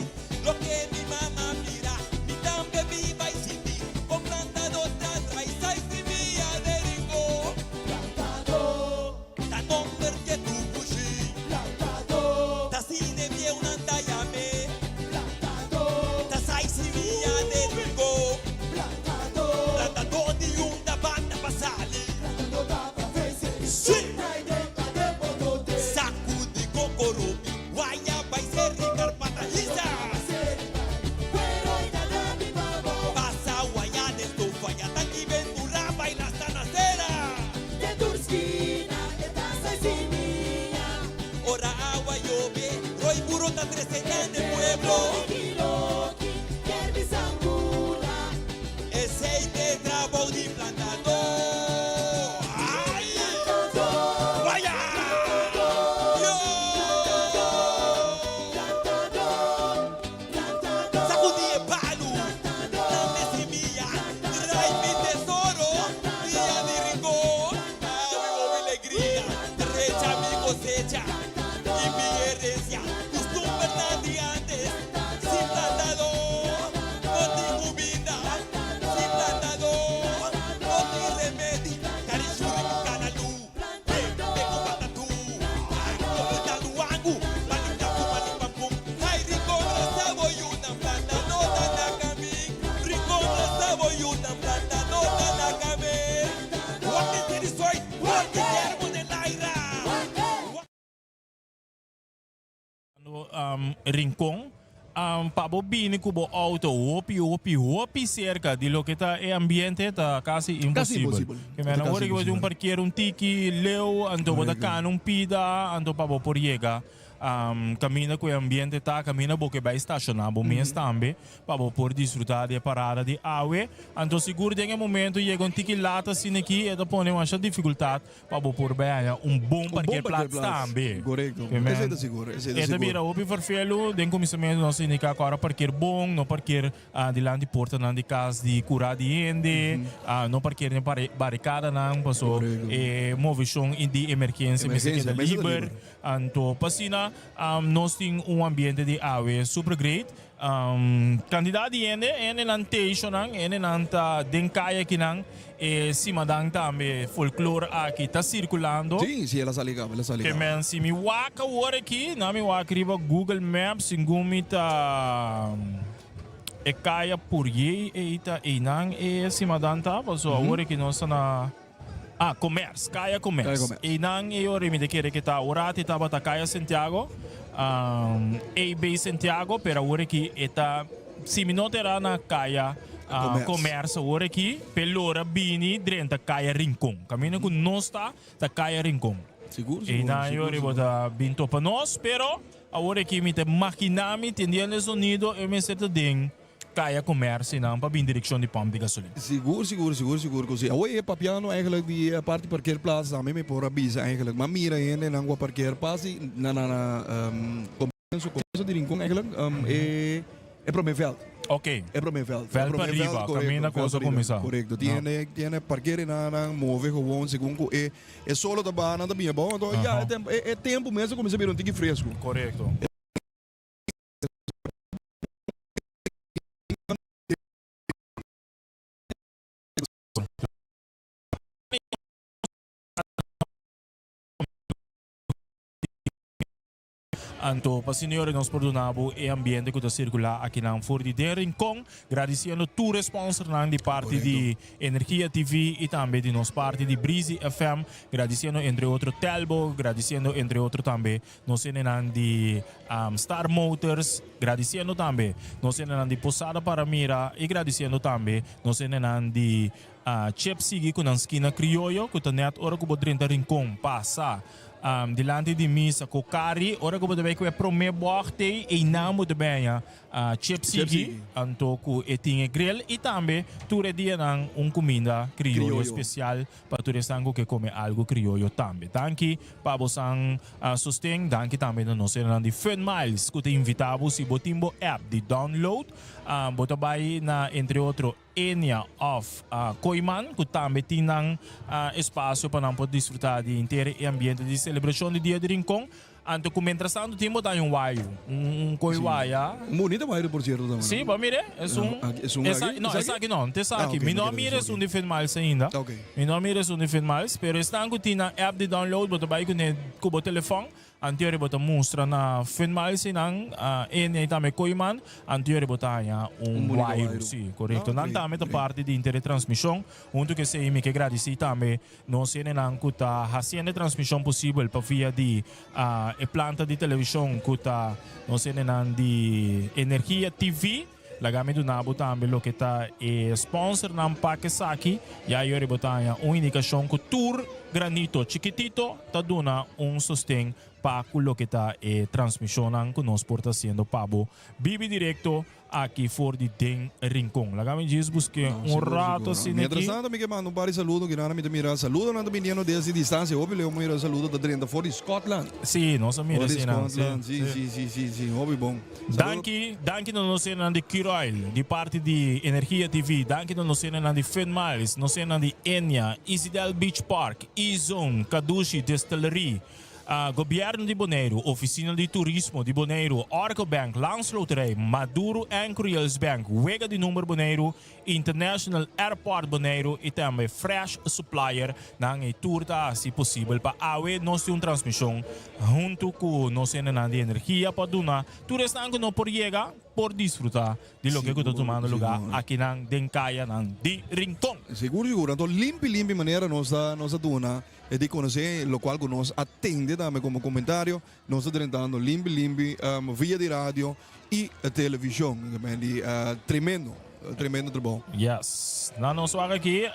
Loke mi mama mira, mi tambe biba i sinti. Kon plantado ta trai sai simia de Rincon. Plantado. Ta nomber ke tu pushi. Plantado. Ta sine bieunan ta yam'é. Plantado. Ta sai simia de Rincon. Plantado. Plantado di un ta banda pa sali. Plantado ta pa vese. Si. Saku di kokoropi. Waya bai seri karpata hisa. Pasa waya den stofa ya tanki ventura baila hasta nacera. Ora awa yobe, roi buro ta trece nan den pueblo. Esey t'e trabou di plantador. Ay! Waya! Yo! Sacudi e palu, dame semilla, trae mi tesoro, dia di Rincon, awe hopi legria, drecha mi cosecha y mi herencia, custumbernan di antes, sin plantador no tin cuminda, sin plantador no tin remedi, carishuri cu canalu, pe cu patatú, cu luangu, malintapu malimpampum, ay Rincon rasa bo yunan plantador ta na camin, Rincon rasa bo yunan plantador ta na camin, wak e seri soy, wak e yerbo den laira. Rincon, pa bo bini cu bo auto hopi hopi hopi cerca di loke ta e ambiente ta casi imposibel. Ke men awor ki bo tin un parkeer un tiki leu anto bo ta cana un pida anto pa bo por yega caminda cu e ambiente ta caminda bo ke bay staciona bo mes tambe pa bo por disfruta di e parada di awe. Anto sigur den e momento yega un tiki lat asina aki e ta pone masha dificultad Pa bo por bay haña un bon parkeerplaats tambe. Korekto. Esei ta sigur. Esei ta E ta sigur. bira hopi vervelu. Den kuminsamentu nos a indiká ku ora parkeer bon, no parkeer dilanti portanan di kas di kurá di hende, no parkeer den barikadanan paso e moveshon di emergensia mester keda liber. Anto pa asina nos tin un ambiente di awe super great. Kantidat di hende, hendenan teishonan, hendenan ta den kaya akinan, e simadan tambe folklor aki ta sirkulando. Sí, sí, el a sali kaba, el a sali Ke kaba. men si mi wak awor aki, na mi wak riba Google Maps, segun mi ta e kaya Purjey ei ta einan e simadan ta, paso awor aki nos ta na. Ah, Commerce, Kaya Commerce. Kaya Commerce. Einan e ora mi ta kere ke ta ora ti tabata Kaya Santiago, um, AB Santiago, pero awor aki e ta, si mi no ta era na Kaya ah, Commerce. Commerce awor aki, pelora bini drenta Kaya Rincon. Caminda cu nos ta, ta Kaya Rincon. Sigur, sigur, Einan e sigur, ora bo sigur. ta bin topa nos, pero awor aki mi ta makina mi tendiendo e sonido e mester ta den Kaya komersinan pa bin direkshon di pòmp di gasolina. Sigur, sigur, sigur, sigur ku si. Awor e papiando eigenlijk di e parti parkeerplaats tambe mi por a bisa eigenlijk. M'a mira hendenan ku a parkeer pasi na na na komienso, komienso di Rincon eigenlijk. E. E prome veld. Ok. E prome veld. Veld pa riba, caminda cos a cuminsa. Correcto. Tiene, tiene parkeren nan, move gewoon segun cu e, e solo ta baha, nan ta bini abao. Anto, ya, e tempo, e tempo mes a cuminsa bira un tiki fresco. Correcto. Anto pa Señor nos por duna bo e ambiente cu ta circula akinan for di den Rincon. Gradiciendo tur e sponsornan di parti di Energia TV y tambe di nos parti di Breezy FM. Gradiciendo entre otro Telbo, gradiciendo entre otro tambe nos hendenan di Star Motors, gradiciendo tambe nos hendenan di Posada Paramira y gradiciendo tambe nos hendenan di Chip Sigui cu nan skina Crioyo cu ta net ora cu bo drenta Rincon pasa Dilanti di misa ku kari, ora ku bo ta bai ku e promé bògt ei, einan bo ta bèña chip sigui, anto ku e tin e grill i tambe tur e dianan un kuminda krioyo spesial pa tur esnan ku ke kome algu krioyo tambe. Danki pa bosan sosten, danki tambe na nos hendenan di Fun Miles ku ta invitá bo si bo tin bo app di download, bo ta bai na entre otro Enia of Kooiman ku tambe tin nan espasio pa nan por disfruta di henter e ambiente di selebrashon di Dia di Rincon. Anto ku mientrastantu tin bo ta un wayo, un koi waya. Un bunita wayo por sierto tambe. Si, bo a mira e? Esun, Esun aki? No, esaki no, no esaki. Mi no a mira esun di Finn Miles ainda. Mi no a mira esun di Finn Miles, pero esnan ku tin nan app di download bo ta bai kuné ku bo telefòn. Anterior bo ta mustra na Fun Miles y nan Enia y tambe Kooiman. Anterior bo ta haña un wairu. Si, korekto. Nan tambe ta parti di inter e transmishon. Huntu ku esei mi ke gradisí tambe nos hendenan ku ta hasiendo e transmishon posibel pa via di e planta di televishon ku ta nos hendenan di Energia TV. Laga mi duna bo tambe loke ta e sponsornan pa esaki. Ya yori bo ta haña un indikashon ku tur granito chikitito ta duna un sosten pa ku loke ta e transmishonnan ku nos por ta hasiendo pa bo bibi direkto aki for di den Rincon. Laga mi djis busk'é un rato asina aki. Mientras tanto mi ke manda un par di saludo ki nan a mi ta mira saludonan ta biniendo desde distancia hopi leu mi mira saludo ta drenta for di Scotland. Sí, nos a mira For di asina. Scotland, sí, sí, sí, sí, sí, hopi bon. Danki, danki na nos hendenan di Curoil, di parti di Energia TV, danki na nos hendenan di Fun Miles, nos hendenan di Enya, Isidel Beach Park, E-Zone, Kadushi Distillery, Gobierno di Boneiru, Oficina di Turismo di Boneiru, Oracle Bank, Landsloterij, Maduro en Cruels Bank, Wega di Number Boneiru, International Airport Boneiru y tambe Fresh Supplier nan e tur ta haci posibel pa awe nos tin un transmision hunto cu nos hendenan di energia pa duna tur esnan cu no por yega por disfruta di loke cu ta tumando lugar akinan den cayanan di Rincon. Sigur sigur, anto limpi limpi manera nos ta nos ta duna e di conoce locual cu nos a tende tambe como comentario. Nos ta drentando limpi limpi via di radio y television. Di tremendo, tremendo trabou. Yes. Na nos wak aki.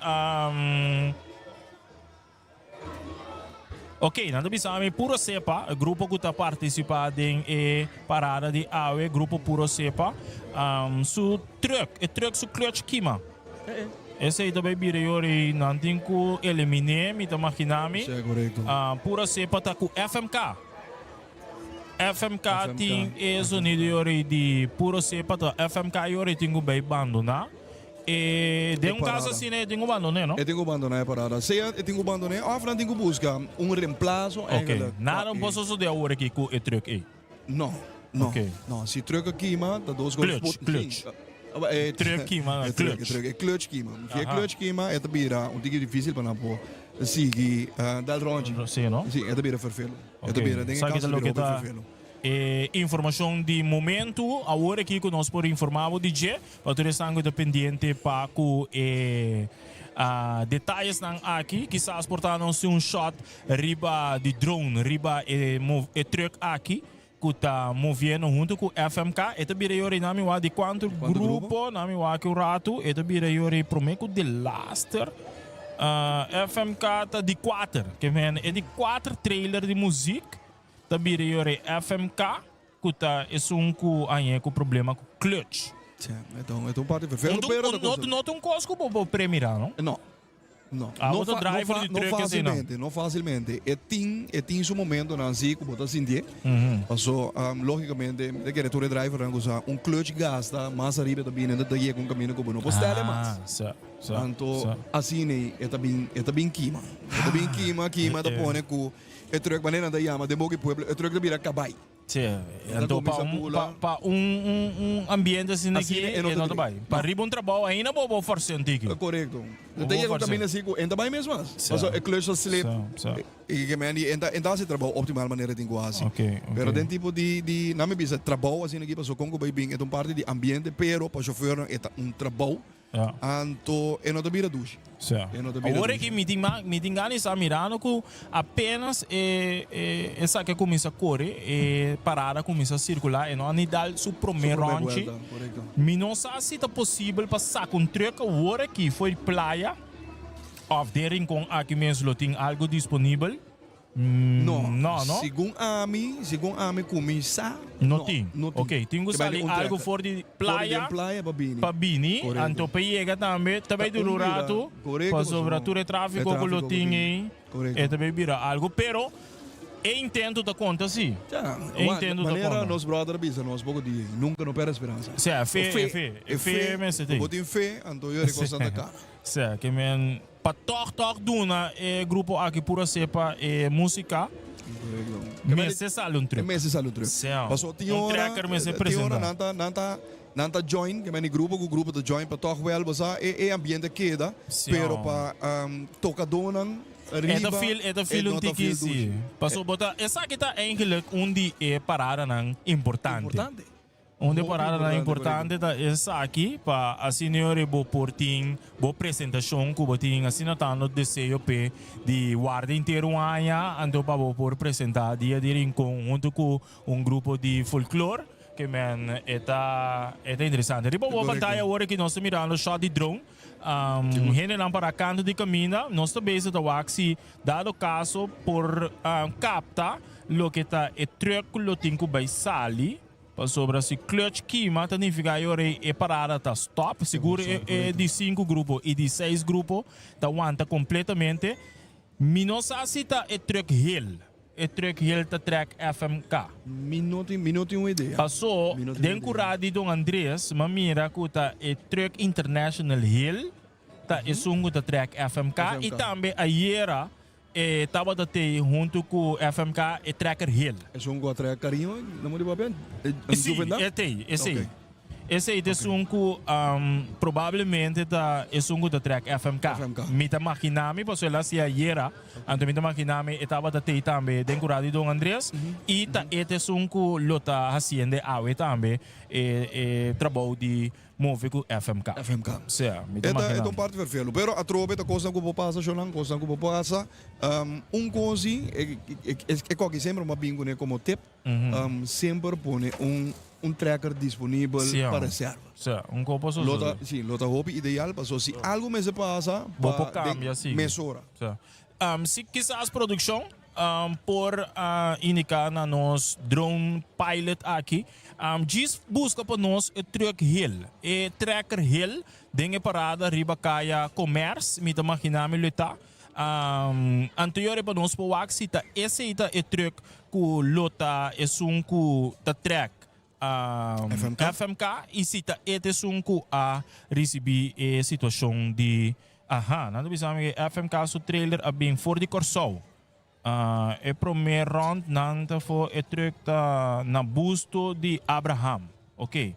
Ok, nan ta bisa mi Puro Cepa, e grupo ku ta partisipa den e parada di awe, grupo Puro Cepa, su truck, e truck su clutch kima. Esei ta bai bira yori nan tin ku eliminé, mi ta magina mi. Sí, korekto. Pura sepa ta ku FMK. FMK tin e zonido yori di puro sepa ta FMK yori tin ku bai bandoná. E den un kaso asina e tin ku bandoné, no? E tin ku bandoná e parada. Sea e tin ku bandoné òf nan tin ku buska un remplaso eigenlijk. Ok, nada no por sosodé awor aki ku e truck ei. No, no, no. Si truck a kima, ta dos Clutch, cos. Clutch. E truck kima, e truck, clutch. E clutch kima. Si e clutch kima, e ta bira un tiki dificil pa nan por sigui dal rondje. Si, no? Si, e ta bira fervelo. E ta bira, den e caso ta bira hopi fervelo. E informacion di momento awor aki cu nos por informa bo di dje, pa tur esnan cu ta pendiente pa cu e detayesnan aki, kisas por ta nos tin un shot Riba di drone riba e e truck aki cu ta moviendo hunto cu FMK e ta bira yori na mi wak di cuanto grupo na mi wak un rato e ta bira yori prome cu de laster FMK ta di cuater ke men e di cuater trailer di muziek ta bira yori FMK cu ta esun cu añe cu problema cu clutch. E ta un parti vervelend pero no ta un cos cu bo por premira no. No. No. Abo No ta fa- no driver fa- di no truck asina. fácilmente, no fácilmente. E tin, e tin su momentonan si ku bo ta sintié. Paso, lógicamente, te kere tur e drivernan ku sa un clutch gasta, mas ariba e ta bini, ta yega un camino ku bo no por stèl'e mas. Ah, sa, sa, Anto, sa. asina ei e ta bin, e ta bin kima. E ta bin kima, kima, ta pone ku e truck, manera nan ta yama den boka di pueblo, e truck ta bira kabai. Sí, anto pa un, pa, pa un, un, un ambiente asina aki, Asina e no ta bai. Pa riba un trabou ainda bo bo forse un tiki. Korekto. Bo Ta bo yega un forse. kaminda así ku e no ta bai mes mas. Sí. Pasobra e clutch ta slip. Sí, sí. I ke men di e ta, e ta hasi trabou optimal manera tin ku hasi. Ok, ok. Pero den tipo di, di, nan mi bisa trabou asina aki pasobra kon ku bai bin e ta un parti di ambiente pero pa shofeurnan e ta un trabou. Ja. Anto e no ta bira dushi. Sí. E no ta bira Awor dushi. aki mi tin ma, mi tin gana di sa mirando ku apenas e e esaki a kuminsá kore, e parada a kuminsá sirkulá, e no a ni dal su promé Su promé ròntchi. buelta, korekto. Mi no sa si ta posibel pa saka un trùk awor aki for di playa òf den Rincon aki mes lo tin algu disponibel. No, no, no. Segun ami, segun ami ku mi sa, No no, tin. no tin. Ok, tin ku Te bai sali un algu trekker. for di For di playa den playa pa bini. pa bini, Korekto. anto pa yega tambe ta bai Ta dura un un bira. ratu, Korekto, pasobra pasobra tur e e tráfiko ku lo tráfiko ku tin tin. ei, Korekto. e ta bai bira algu, pero e intento ta konta si. Ja, E wak, intento ta manera konta. nos brother a bisa nos poko dia, nunka no pèrdè speransa. Sí, e fe, e fe, e fe mester tin. Bo tin fe, anto yo rekos nan ta kara. Sí, ke men Pa tòg tòg duna e grupo aki pura sepa e músika, mester sali un trùk. Mester sali un trùk. Paso tin Un ora, trekker mester tin ora presentá. nan ta, nan ta, nan ta join, ke meni grupo ku grupo ta join pa tòg wèl bo sa e e ambiente keda, pero pa tokadónan E riba ta feel, e ta e feel un no ta tiki feel si. dushi. Paso bo ta, esaki ta eigenlijk un di e paradanan importante. Importante. Un di e paradanan importante ta esaki pa asina ora bo por tin bo presentashon ku bo tin asina tanto deseo p'e di warda henter un aña anto pa bo por presenta Dia di Rincon hunto ku un grupo di folklor ke men e ta e ta interesante. Riba bo pantaya awor aki nos ta mirando shot di drone hendenan para kanto di kaminda nos ta bezig ta wak si dado kaso por kapta loke ta e truck ku lo tin ku bai sali. Pasobra si clutch kima ta nifica e ora e parada ta stop, sigur e di sinku grupo y di seis grupo ta wanta completamente. Mi no sa si ta e truck hel, e truck hel ta trek FMK. Mi no tin, mi no tin un idea. Paso Mi no tin den un idea. cura di Don Andres m'a mira cu ta e truck international hel ta esun cu ta trek FMK, y FMK. tambe ayera E tabata tei huntu ku FMK e Trekker Hill. Esun ku a trek Cariño na mo di papia? E Si, e tei, esei. Esei ta esun ku probablemente ta esun ku ta trek FMK. Mi ta magina mi, pasobra el a hasi ayera, anto mi ta magina mi e tabata tei tambe den kura di Don Andres i ta e ta esun ku lo ta hasiende awe tambe e e trabou di Move ku FMK. FMK. Sea, mi ta E ta, e magina. ta un parti vervelu. Pero atrobe ta kosnan ku bo pasa, shownan, kosnan ku bo pasa. Un kos si, e, e, e, e koki semper mi a bin kuné komo tip, semper pone un, un trekker disponibel Sí, pa amo. reserva. Sea, un kopo so Lo ta, so. si, lo ta hopi ideal, paso si algu mester pasa, Bo pa por kambia, den si. mesora. Sea. Si kisas produccion por indica na nos drone pilot aki, djis busca pa nos e truck hill, e trekker hill den e parada riba caya Commerce, mi ta magina mi lo e ta. Anterior e pa nos por wak si ta esey ta e truck cu lo ta esun cu ta trek FMK y si ta e ta esun cu a ricibi e situacion di Aha, nan ta bisa mi ke FMK su trailer a bin for di Kòrsou. E promé rònt nan ta for e trùk ta na busto di Abraham. Oké.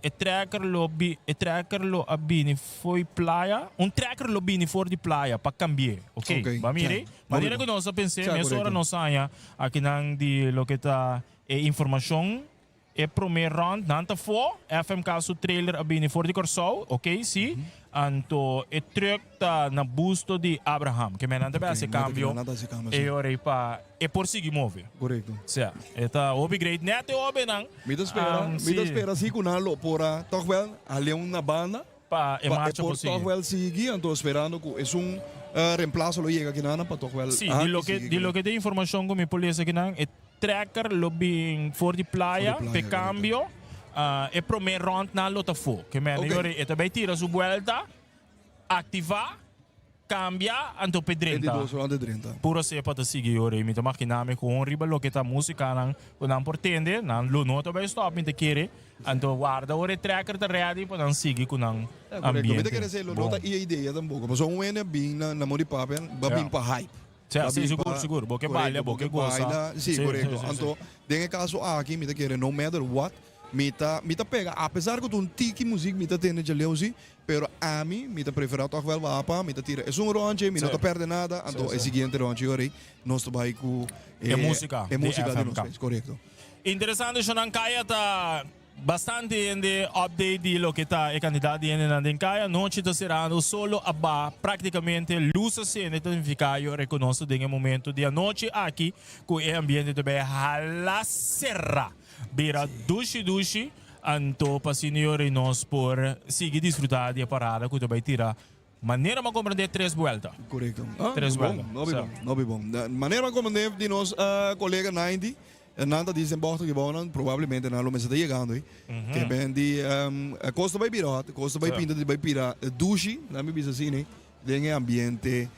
E trekker lo bi e trekker lo a bini fo'i playa. Un trekker lo bini for di playa pa kambi'é. Oké, Oké, ba mira ja. ei. Manera ku nos a pens'é, Ja, mesora korekto. nos haña akinan di loke ta e informashon. E prome rond nan ta fo, FMK su trailer a bini for di Kòrsou, ok si, anto e truck ta na busto di Abraham, ke men nan ta bai hasi kambio e ora ei pa e por sigui move. Korekto. Sea, e ta hopi great, net e hobennan. Mi ta spera, mi ta spera si ku nan lo por a tòg wèl halia un na banda pa e pa e marcha por por sigui. tòg wèl sigui, anto sperando ku esun reemplaso lo yega kinan pa tòg wèl Si, di loke di loke ta e informashon ku mi por lesa kinan, e Trekker lo bin for di playa p'e cambio. E prome rond nan lo ta fo. Ke mende Ok. yori e ta bay tira su buelta, activa, Cambia anto p'e drenta. E di dos ronda drenta. Puro sepa ta sigui ora y mi ta magina mi con riba loke ta musicanan cu nan por tende, nan lo no ta bay stop mi ta kere, anto warda ora e trekker ta ready pa nan sigui cu nan Ja, correcto. Mi ta ambiente. kere sey lo no Bon. ta e idea tampoco, pasobra un hende a bin na na Mori Papia ba bin pa hype. Ja, Ba si, bin sigur, pa sigur. Bo ke correcto, baila, bo bo ke ke goza. baila. Si, Si, correcto. si, si, si. Anto den e caso aki mi ta kere no matter what mi ta mi ta pega apesar cu ta un tiki muziek mi ta tende djaleu si, Pero ami, mi ta preferá tòg wèl wapa, mi ta tira esun ròntje, mi no ta pèrdè nada, anto e siguiente ròntje ora ei nos ta bai ku E músika e di músika di nos FMK. mes, korekto. Interesante shonan Kaya ta bastante hende update di loke ta e kantidat di hendenan den Kaya. Nochi ta serando solo a ba praktikamente lus a sende ta signifiká yo rekonoso den e momento di anochi aki ku e ambiente ta bai hala sera bira dushi dushi. Anto pa senior y nos por sigui disfruta di e parada cu ta bay tira manera m'a comprende tres buelta. Correcto. Ah, Tres bon, buelta. no bi Sa. bon, no bi bon. Da- Manera m'a comprende di nos colega 90, nan ta dicen bocht gebouwnan, probablemente nan lo mester ta yegando ey. Ke ben di cos ta bay bira hot, cos ta bay Sa. pinta di bay pira dushi, nan mi bisa asina, den e ambiente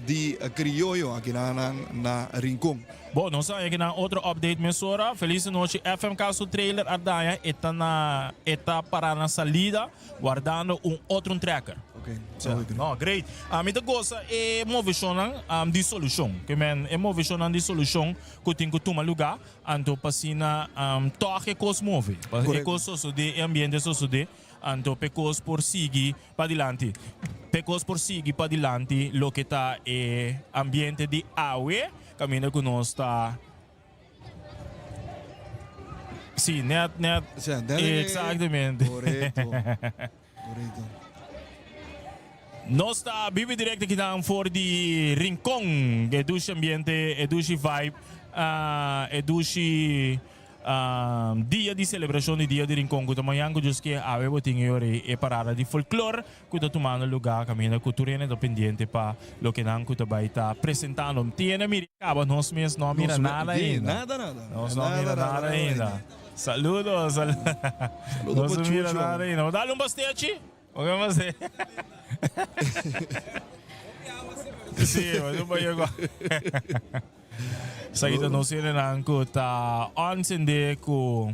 Di crioyo aki nan na Rincon. Bon, nos a yega na otro update mesora. Feliz nochi FMK su trailer a daña e ta na e ta para na salida wardando un otro un trekker. Ok, So, no, great. Ami ta gosa e movecionnan di solucion. Ke men e movecionnan di solucion ku tin ku tuma luga anto pa asina tog e kos move. Pa e Correcto. kos sosode, e ambiente sosode anto pa e kos por sigui Padilanti. P'e kos por sigui padilanti loke ta e ambiente di awe kaminda ku nos ta Sí, net, net. Exactamente. Korekto. Korekto. Nos ta bibi direkto kinan for di Rincon. E dushi ambiente, e dushi vibe, e dushi Dia di celebracion di Dia di Rincon cu ta mañan cu Dios kier awe bo tin e ora e parada di folklor cu ta tumando lugar caminda cu tur hende ta pendiente pa loke nan cu ta bay ta presentando. Tiene mira caba nos mes no a mira nada ainda. Nada nada. Nos no a mira nada ainda. Saludos. Saludos Nos no mira nada ainda. Dale un bastechi. Oke mas e. Sí, mas un bayo ko. Esaki ta nos hendenan ku ta on sende ku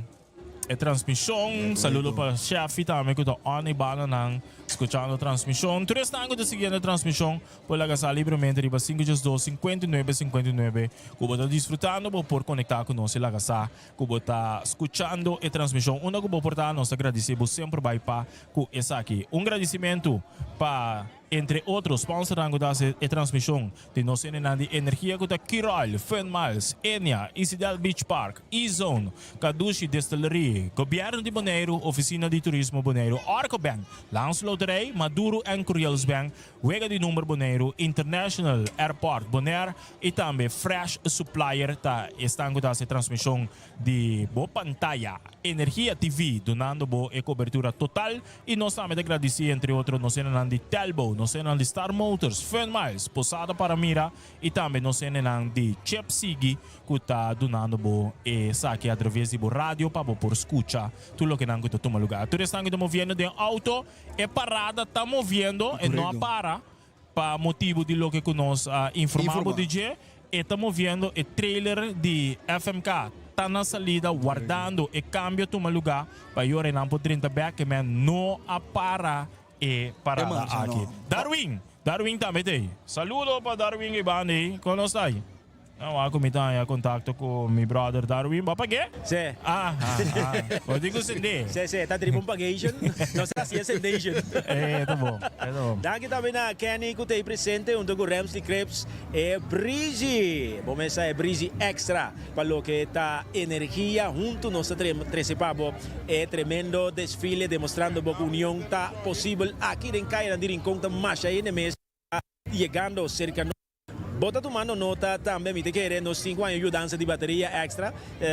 e transmishon. Saludo pa Shefi tambe ku ta on e bananan skuchando transmishon. Tur esnan ku ta siguiendo e transmishon por laga sa libremente riba 582 59 59 ku bo ta disfrutando bo por konektá ku nos i laga sa ku bo ta skuchando e transmishon. Unda ku bo por ta nos ta gradisí bo semper bai pa Ku esaki, un gradisimentu pa, entre otro, sponsornan ku ta hasi e transmishon di nos hendenan di energia ku ta Curoil, Fun Miles, Enea, Isidel Beach Park, E-Zone, Kadushi Distillery, Gobièrnu di Boneiru, Ofisina di Turismo Boneiru, Orco Bank, Landsloterij, Maduro en Curiels Bank, Wega di Number Boneiru, International Airport Bonaire i tambe Fresh Supplier ta esnan ku ta hasi e transmishon di bo pantaya Energia TV dunando bo e cobertura total y nos tambe ta gradici entre otro nos hendenan di Telbo, nos hendenan di Star Motors, Fun Miles, Posada Para Mira y tambe nos hendenan di Chip Sigui cu ta dunando bo esaki a traves di bo radio pa bo por scucha tur loke nan cu ta tuma lugar. Tur esnan cu ta moviendo den auto e parada ta moviendo e no a para Pa motibu di loke ku nos a informá bo di dje, e ta moviendo e trailer di FMK ta na salida wardando e kambio tuma lugá pa e ora nan por drenta bèk e men no a para e parada aki. Darwin! Darwin tambe ta ei. Saludo pa Darwin ei banda ei. Kon nos ta ei? No, wak ku mi ta haña kontakto ku mi brother Darwin. Bo a pag'é? Sí. Ah, ah, ah. Bo tin ku send'é. Sí, sí. Ta triba un pagation. No sa si e sendation. Eh, ta bon. E ta bon. Danki tambe na Kenny ku ta ei presente hunto ku Ramsley Cripps e Breezy. Bo mes sa e Breezy Extra pa loke ta energia. Hunto nos ta trese pa bo e tremendo desfile demostrando bo ku union ta posibel aki den kayanan di Rincon ta masha hende mes ta yegando serka nos. Bo ta tumando nota tambe, mi ta kere nos tin ku haña yudansa di bateria extra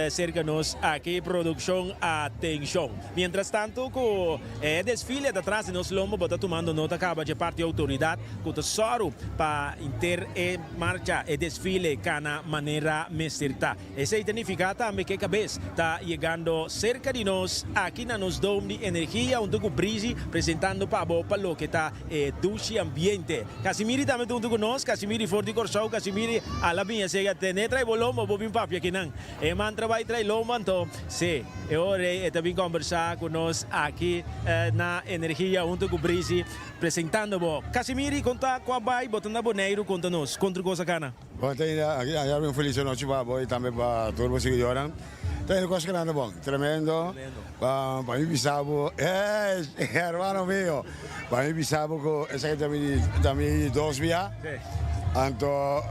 serka nos aki produkshon atenshon. Mientras tanto ku e desfile ta tras di nos lombo bo ta tumando nota kaba dje parti outoridat ku ta sòru pa inter e marcha, e desfile kana manera mester ta. Esei ta nifiká tambe ku e kabes ta yegando serka di nos aki na nos Dome di Energia huntu ku Breezy presentando pa bo pa loke ta e dushi ambiente. Casimiri tambe ta huntu ku nos, Casimiri for di Kòrsou, Casimiri a la biña sega tene trai bo lomba bo bin papia kinan. E man trabai trai lomba anto si e ora ei e ta bin kòmbersá ku nos aki na Energia huntu ku Breezy presentando bo. Casimiri kon ta ku a bai bo ta na Boneiru konta nos kon tur kos a kana. Bon ta ainda aki a un felis anochi pa bo y tambe pa tur bo siguidornan. Ta ainda cos grande bon, tremendo. Pa mi bisa bo, eh, hermano mio, pa mi bisa bo cu esaki ta mi ta mi dos bia. Anto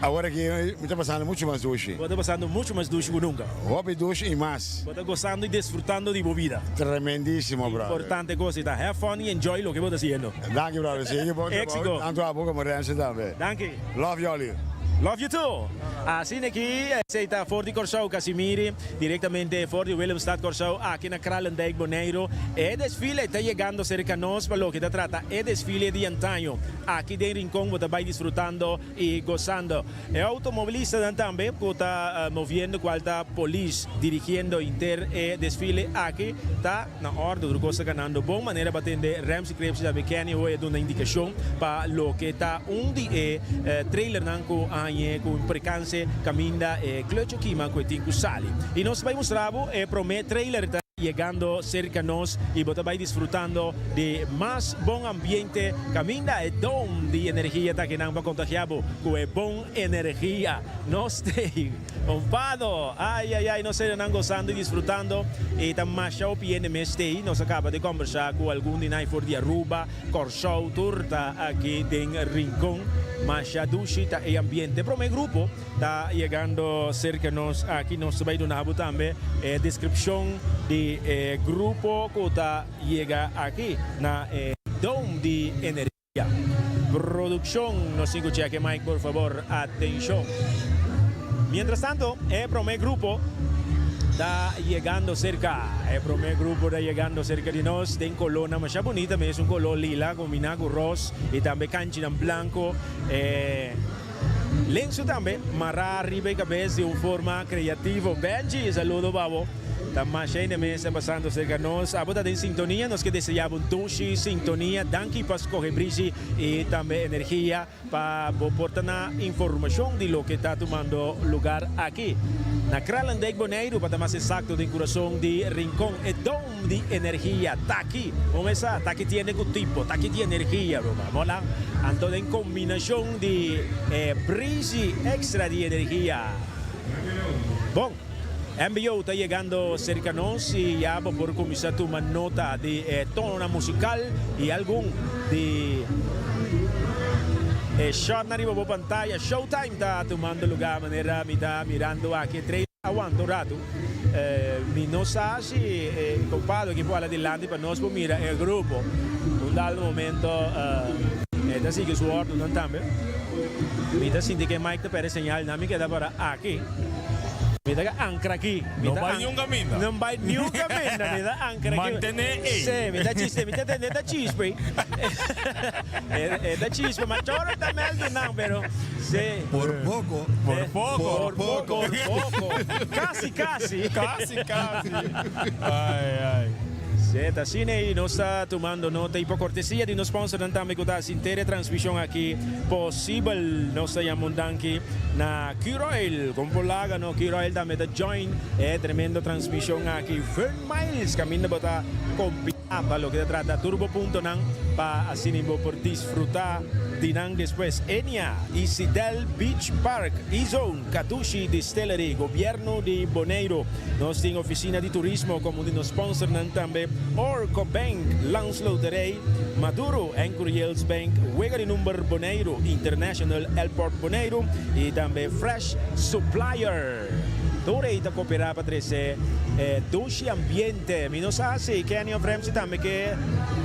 awor aki mi ta pasando mucho mas dushi. Bo ta pasando mucho mas dushi cu nunca. Hopi dushi y mas. Bo ta gozando y disfrutando di bo vida. Tremendisimo, brother. Importante cos y ta have fun y enjoy loke bo ta haciendo. Danki brother, sigui bon trabou, Éxito. tanto abo como Renzo tambe. Danki. Love yoli. Love you too. Asina aki esey ta for di Kòrsou Casimiri, directamente for di Willemstad Kòrsou aki na Kralendijk Boneiru. E desfile ta yegando serka nos pa loke ta trata e desfile di antaño. Aki den Rincon bo ta bay disfrutando y gozando. E automobilistanan tambe cu ta moviendo cual ta polis dirigiendo inter e desfile aki ta na orde. Tur cos ta ganando bon manera pa tende Ramsey Cripps y tambe Kenny Hoy a duna indicacion pa loke ta un di e trailernan cu a hañe cu un percance caminda e clutch a kima cu e tin cu sali. Y nos ta bay mustra bo e prome trailer ta yegando cerca nos y bo ta bay disfrutando di mas bon ambiente caminda e dome di energia ta akinan pa contagia bo cu e bon energia. Nos t'ey Compado! Ay ay ay nos nan gozando y disfrutando y ta masha hopi hende mes t'ey. Nos a caba di combersa cu algun di nan for di Aruba, Corsou tur ta aki den Rincon. Masha dushi ta e ambiente. Prome grupo ta yegando cerca nos aki. Nos ta bay duna bo tambe e descripcion di e grupo cu ta yega aki na e Dome di Energia. Produccion, nos tin cu check e mic por favor. Atencion. Mientras tanto, e prome grupo ta yegando cerca. E prome grupo ta yegando cerca di nos den colornan masha bunita mes, un color lila combina cu ros y tambe canchinan blanco. E Lensu tambe mará riba e kabes di un forma kreativo. Benji, saludo pa bo. Ta masha hende mes ta pasando serka nos. Abo ta den sintonia, nos ke deseá bo un dushi sintonia. Danki pa skohe Brisi i tambe Energia pa bo por ta na informashon di loke ta tumando lugar aki na Kralendijk, Boneiru, pa ta mas esakto den kurason di Rincon. E dom di energia ta aki. Bo mes sa, ta aki tiene ku tipo, ta aki di energia, ruman. Mola. Anto den kombinashon di e brisi extra di energia. Bon, MBO ta yegando serka nos i ya bo por kuminsá tuma nota di e tononan musikal i algun di e shotnan riba bo pantaya. Showtime ta tumando lugá manera mi ta mirando aki e trailer a wanta un ratu. Mi no sa si e kompado aki por hala dilanti pa nos por mira e grupo. Un dado momento e ta sigui su ordunan tambe. Mi ta sinti ke Mike ta perde señal. Na mi keda para aki. Mi ta ankra aki. No bai niun kaminda. No bai niun kaminda. Mi ta ankra aki. Mantené ei. Sí, mi ta chiste. Mi ta tende e ta chispe. E ta chispe. Ma choro ta mel di nan, pero sí. Por poco. Por poco. Por poco. Por poco. Casi, casi. Casi, casi. Ai, ai. Sí, ta asina ei. Nos ta tumando nota y pa cortesia di nos sponsornan tambe cu ta haci henter e transmision aki posibel. Nos ta yama un danki na Curoil. Con por laga no, Curoil tambe ta join e tremendo transmision aki. Vern Miles caminda bo ta compila pa loke ta trata tur bo puntonan pa asina bo por disfruta di nan despues. Enia y Sidel Beach Park, E-Zone, Katushi Distillery, Gobierno di Boneiru. Nos tin Oficina di Turismo como un di nos sponsornan tambe, Orco Bank, Landsloterij, Maduro en Curiels Bank, Wega di Number Boneiru, International Airport Boneiru y tambe Fresh Supplier. Tur ei ta koperá pa trese e dushi ambiente. Mi no sa si Kenny of Ramsey tambe ke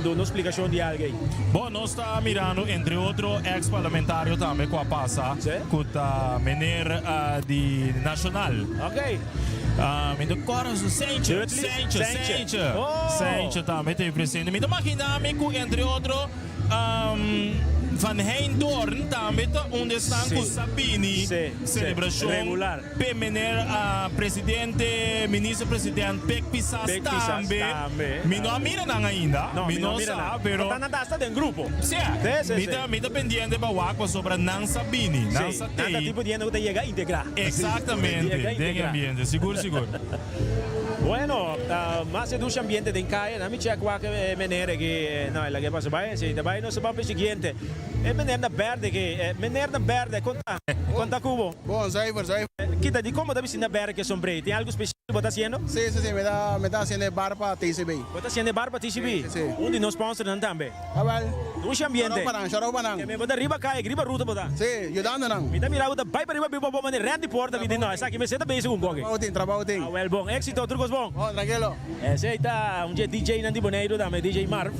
duna un splikashon di algu ei. Bon, nos ta mirando entre otro ex parlamentario tambe ku a pasa ku ta meneer di Nacional. Ok. Mi ta kòrda su Seintje, Seintje, Seintje. Seintje tambe ta ei presente. Mi ta magina mi ku entre otro. Van Heijndoorn tambe ta un di esnan ku sa bini selebrashon p'e mener presidente, minister president Pek Pisas tambe. Mi no a mira nan ainda, mi no sa, pero. Nan ta hasta den grupo. Si, mi ta pendiente pa wak pasobra nan sa bini, nan sa tei. Nan ta tipo di hende ku ta yega integrá. Eksaktamente, den e ambiente, sigur sigur. Bueno, mas e dushi ambiente den kaya. Na mi check wak e meneer aki. No, e laga e pasa bai. Si ta bai nos ta ban pa e siguiente. E meneer na berde aki. E meneer na berde, kon ta? Kon ta ku bo? Bon, zuiver, zuiver. Kita, di kon bo ta bisti na berde ku e sombré? Tin algu spesial ku bo ta hasiendo? Si, si, si. Mi ta, mi ta hasiendo e bar pa TCB. Bo ta hasiendo e bar pa TCB? Si, si, si. Un di nos sponsornan tambe. Jawel. Dushi ambiente. Shout out pa nan, shout out pa nan. Ke mi bo ta riba kaya, riba ruta bo ta. Si, yudando nan. Mi ta mira bo ta bai pa riba biba bo manera Randy Porter mi di no esaki mester ta bezig un poco. Trabou tin, trabou tin. Awel bon, exito, tur cos bon. Bon, trankilo. Esey ta un dje DJ nan di Boneiru tambe, DJ Marv.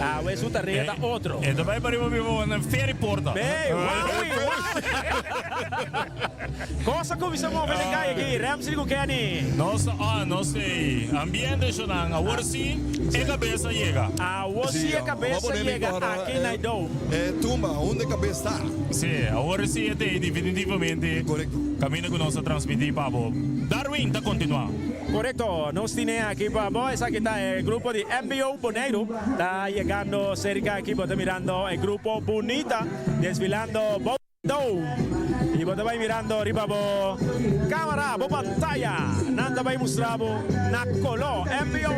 Awe su tarea ta otro. E ta bai pa riba biba bo manera Ferry Porter. Bey, wowie, wowie. Cos a cuminsa move den caya aki, Ramsey cu Kenny. Nos ta on, nos ta ey. Ambiente shonan, awor si e cabes a yega. Awor si e cabes a yega aki na e dome. E tumba, unda e cabes ta. Si, awor si e ta ey definitivamente. Corecto. Caminda cu nos ta transmiti pa bo. Darwin ta continua. Corecto, nos tine aki pa bo. Esaki ta e grupo di MBO Boneiru ta yegando cerca aki. Bo ta mirando e grupo bunita desfilando bou. Dome. Y bo ta bay mirando riba bo camara, bo pantaya. Nan ta bay mustra bo na colo. MBO.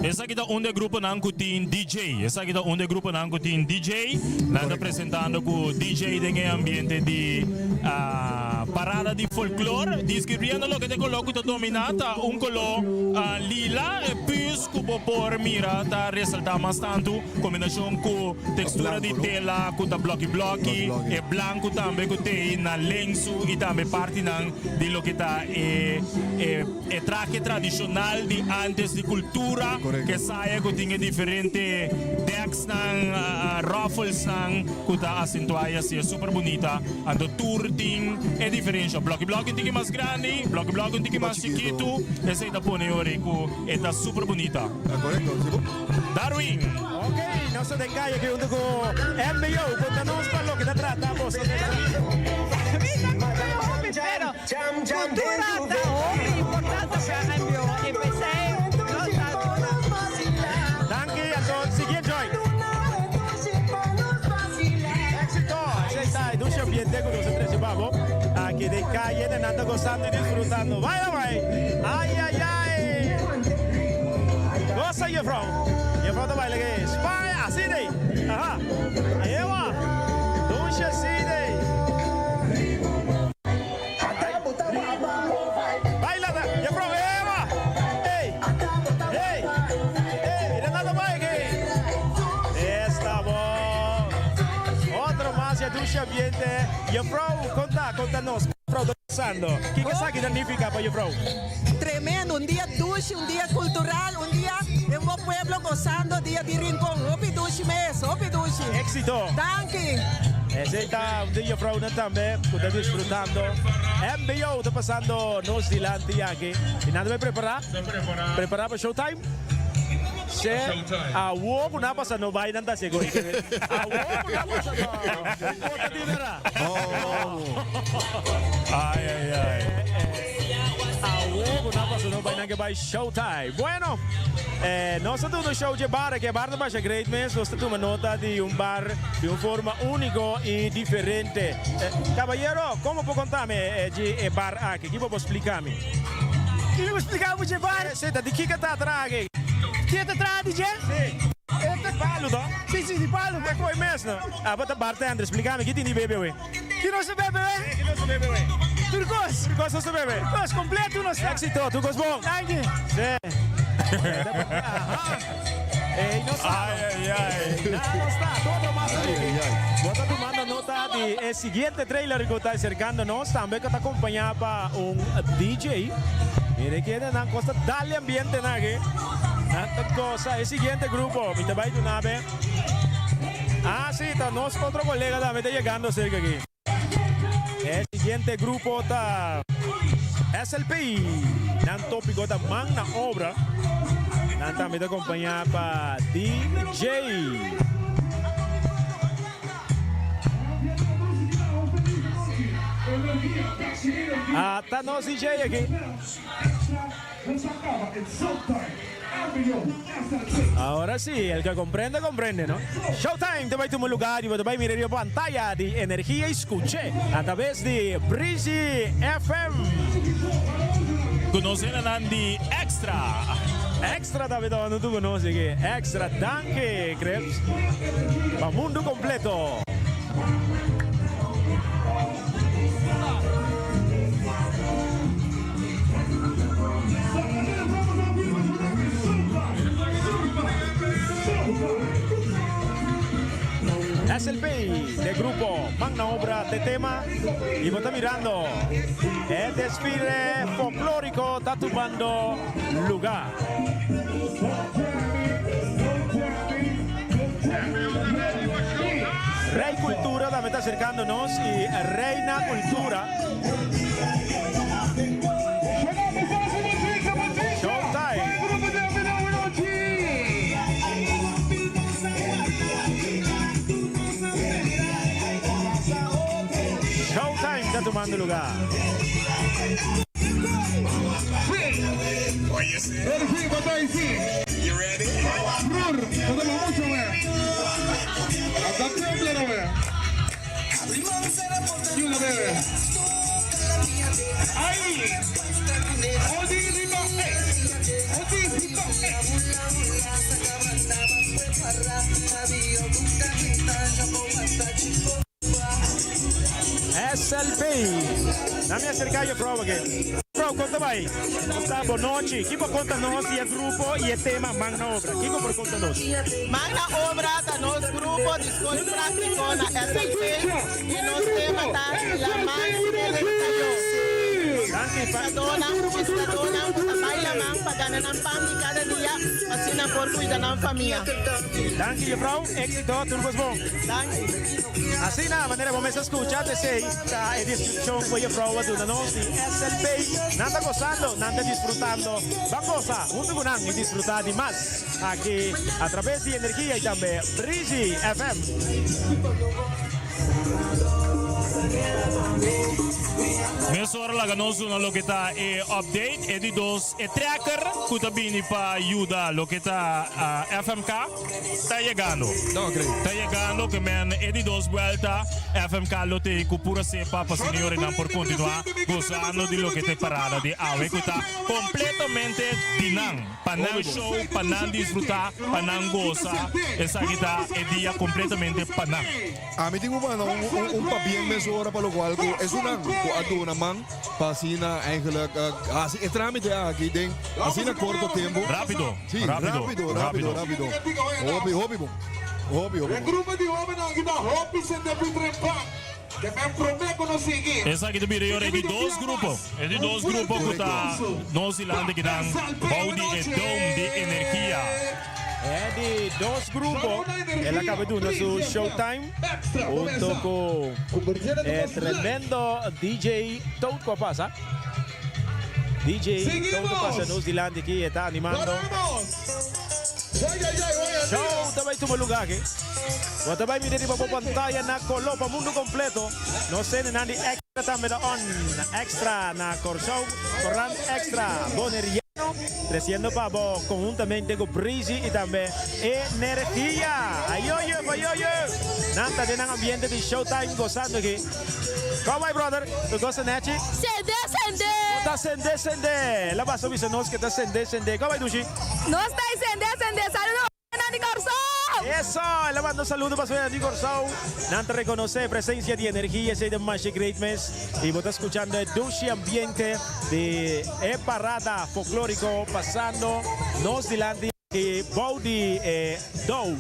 Esaki ta un de gruponan ku tin DJ. Esaki ta un de gruponan ku tin DJ. Nan ta presentando ku DJ den e ambiente di parada di folklor. Describiendo loke ta e koló ku ta dominá ta un koló lila, e pus ku bo por mira ta resaltá mas tantu. Kombinashon ku tekstura di tela ku ta bloki bloki, e blanku tambe ku t'ei na lensu i tambe partinan di loke ta e e trahe tradishonal di antes di kultura ke saya ku tin e diferente deksnan, rufflesnan ku ta asentuá i hasié super bunita. Anto tur tin e diferensha. Bloki bloki un tiki mas grandi, bloki bloki un tiki mas chikitu. Esei ta pone ora ku e ta super bunita. Darwin. Ok, nos ta den calle aki hunto cu MBO. Conta nos pa loke ta trata boso den Hopi, pero cultura ta hopi importante pa MBO. Y p'esey nos ta duna. Danki, anto sigui enjoy. Exito! Esey ta e dushi ambiente cu nos a trece pa bo aki den calle. Nan ta gozando y disfrutando. Baila bay! Ay ay ay! Goza juffrouw. Juffrouw ta baila ke Spaya así dey. Aha. Ewa. Dushi así dey. Baila ta. Juffrouw ewa. Ey. Ey. Ey. Mira nan ta baila ke. Esta bon. Otro mas ya dushi ambiente. Juffrouw konta konta nos. Juffrouw ta gozando. Kiko esaki ta nifica pa juffrouw? Tremendo, un dia dushi, un dia cultural, un dia den bo pueblo gozando dia di Rincon. Hopi dushi mes, hopi dushi. Exito. Danki. Esey ta un di juffrouwnan tambe cu ta disfrutando. MBO ta pasando nos dilanti aki. Y nan ta bay prepara? Prepara pa showtime? Se awo cu nan pasa no bay nan ta haci goy. Awo cu nan pasa no. Bo ta dinara. Ay ay ay. Awo. ku nan paso no bai nan ke bai showtime. Bueno, eh, nos ta duna un show dje bar aki. E bar ta basha great mes. Nos ta tuma nota di un bar di un forma úniko i diferente. Eh, kabayero, komo por konta mi eh, dje e bar aki? Ki bo por splika mi? Ki bo splika bo dje bar? Si, ta di kiko ta traha aki? Ki ta traha di dje? Si. E ta palu to? Si, si, di palu. Ta koe mes no. Abo ta bartender, splika mi ki tin di bebe awe? Ki nos ta bebe we? Ki nos ta bebe we? Tur kos. Tur kos nos ta bebe. Tur kos, kompleto nos ta. Éxito, tur kos bon. Danki. Sí. Ey, no sa. Ay, ay, ay. Na, no sta. Todo mas ta bebe. Bo ta tumando nota di e siguiente trailer ku ta acercando nos. Tambe ku ta acompaña pa un DJ. Mire kende nan kos ta dale ambiente nan aki. Nan ta goza. E siguiente grupo. Mi ta bai duna be. Ah, sí, ta nos otro colega tambe ta llegando cerca aquí. E siguiente grupo ta SLP. Nan tópico ta Man na Obra. Nan tambe ta acompañá pa DJ. Ah, ta nos DJ aki. Ahora sí, el que comprende, comprende, no? Showtime ta bai tuma lugar y bo ta bai mira riba pantaya di Energia y scuche a través di Breezy FM. Cu nos hendenan di Extra. Extra tambe ta wando tu cu nos aki. Extra, danki Crepes. Pa mundo completo. SLP de grupo Magna Obra de tema y bo ta mirando e desfile folklorico ta tumando lugar. Rey Cultura tambe ta acercando nos y Reina Cultura. Showtime. Showtime ta tumando lugar. SLP. Na mi acerca juffrouw aki. Juffrouw, con ta bay? Con ta? Bon nochi. Kico por conta nos di e grupo y e tema Man na Obra? Kico por conta nos? Man na Obra ta nos grupo di scol practico na SLP y nos tema ta La Man sin el Cayó. Nos pescadornan, pescadornan cu ta bay laman pa gana nan pan di cada dia pa asina por cuida nan famia. Danki juffrouw, exito, tur cos bon. Danki. Asina, manera bo mes a scucha, t'esey ta e descripcion cu juffrouw a duna nos di SLP. Nan ta gozando, nan ta disfrutando. Ban goza hunto cu nan y disfruta di mas aki a traves di Energia y tambe Breezy FM. Mesora laga nos duna loke ta e update, e di dos e tracker cu ta bini pa yuda loke ta FMK ta yegando. Ta yegando ke men e di dos buelta FMK lo tei cu pura sepa pa seniorenan por continua gozando di loke ta e parada di awe cu ta completamente di nan. Pa nan show, pa nan disfruta, pa nan goza, esaki ta e dia completamente pa nan. Ami tin ku manda un un pabien mesora pa lokual ku esunnan ku a duna man pa asina eigenlijk hasi e tramite aki den asina korto tempu. Rapido, Sí, rapido, rapido, rapido, rapido. rapido. Hopi, hopi bon. Hopi, hopi E bon. grupo di hobennan aki ta hopi sende Pietren Pan, ke men prome ku nos sigui. Esaki ta bira yora e di dos grupo, e di dos grupo ku ta nos dilanti kinan bou di e dome di energia. E di dos grupo, el a caba duna su showtime hunto cu e tremendo DJ Toad cu a pasa. DJ Toad a pasa nos dilanti aki, e ta animando. Show ta bay tuma lugar aki. Bo ta bay mira riba bo pantaya na colo pa mundo completo. Nos tene nan di. Extra tambe ta on. Extra na Kòrsou, Korant Extra Boneriano, tresiendo pa bo konhuntamente ku Breezy i tambe Energia. Ayoyo, ayoyo! Nan ta den nan ambiente di showtime gosando aki. Kòmai brother, tu gosa nechi? Sende, sende! Bo ta sende, sende! La basta bisa nos ke ta sende, sende. Kòmai dushi? Nos ta sende, sende! Saludo! Nan di Kòrsou! Eso! El a manda un saludo pa su nan di Kòrsou. Nan ta rekonosé e presensia di energia esei den Masha Great mes. I bo ta skuchando e dushi ambiente di e parada folklóriko pasando nos dilanti aki bou di e dome.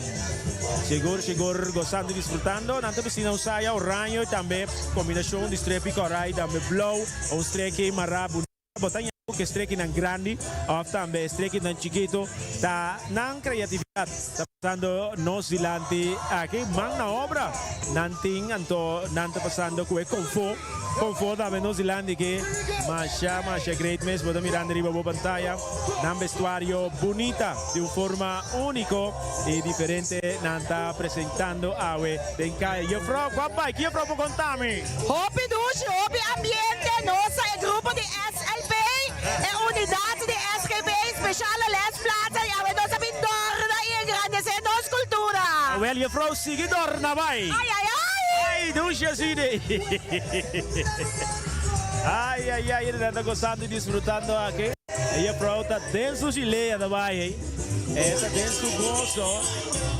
Sigur sigur gosando i disfrutando. Nan ta bisti na un saya oraño i tambe kombinashon di strepi kòrá i tambe blou. Un streki mará bunita. Bo ta ña ku strekinan grandi òf tambe strekinan chikitu ta nan kreatividat ta pasando nos dilanti aki. Man na obra nan tin anto nan ta pasando ku e konfó. Konfó tambe nos dilanti aki. Masha masha great mes bo ta mirando riba bo pantaya nan bestuario bunita di un forma úniko i diferente nan ta presentando awe den kaya. Jufrou kua bai? Ki jufrou por konta mi? Hopi dushi, hopi ambiente, nos ta e grupo di SLP, e unidat di SGB, speciale lesplaatsen y awe nos a bin dorna y engrandece nos cultura. Awel juffrouw sigui dorna bai. Ay ay ay! Ay dushi asina. Ay ay ay nan ta gozando y disfrutando aki. E juffrouw ta den su chilea ta bai ey. E ta den su gozo.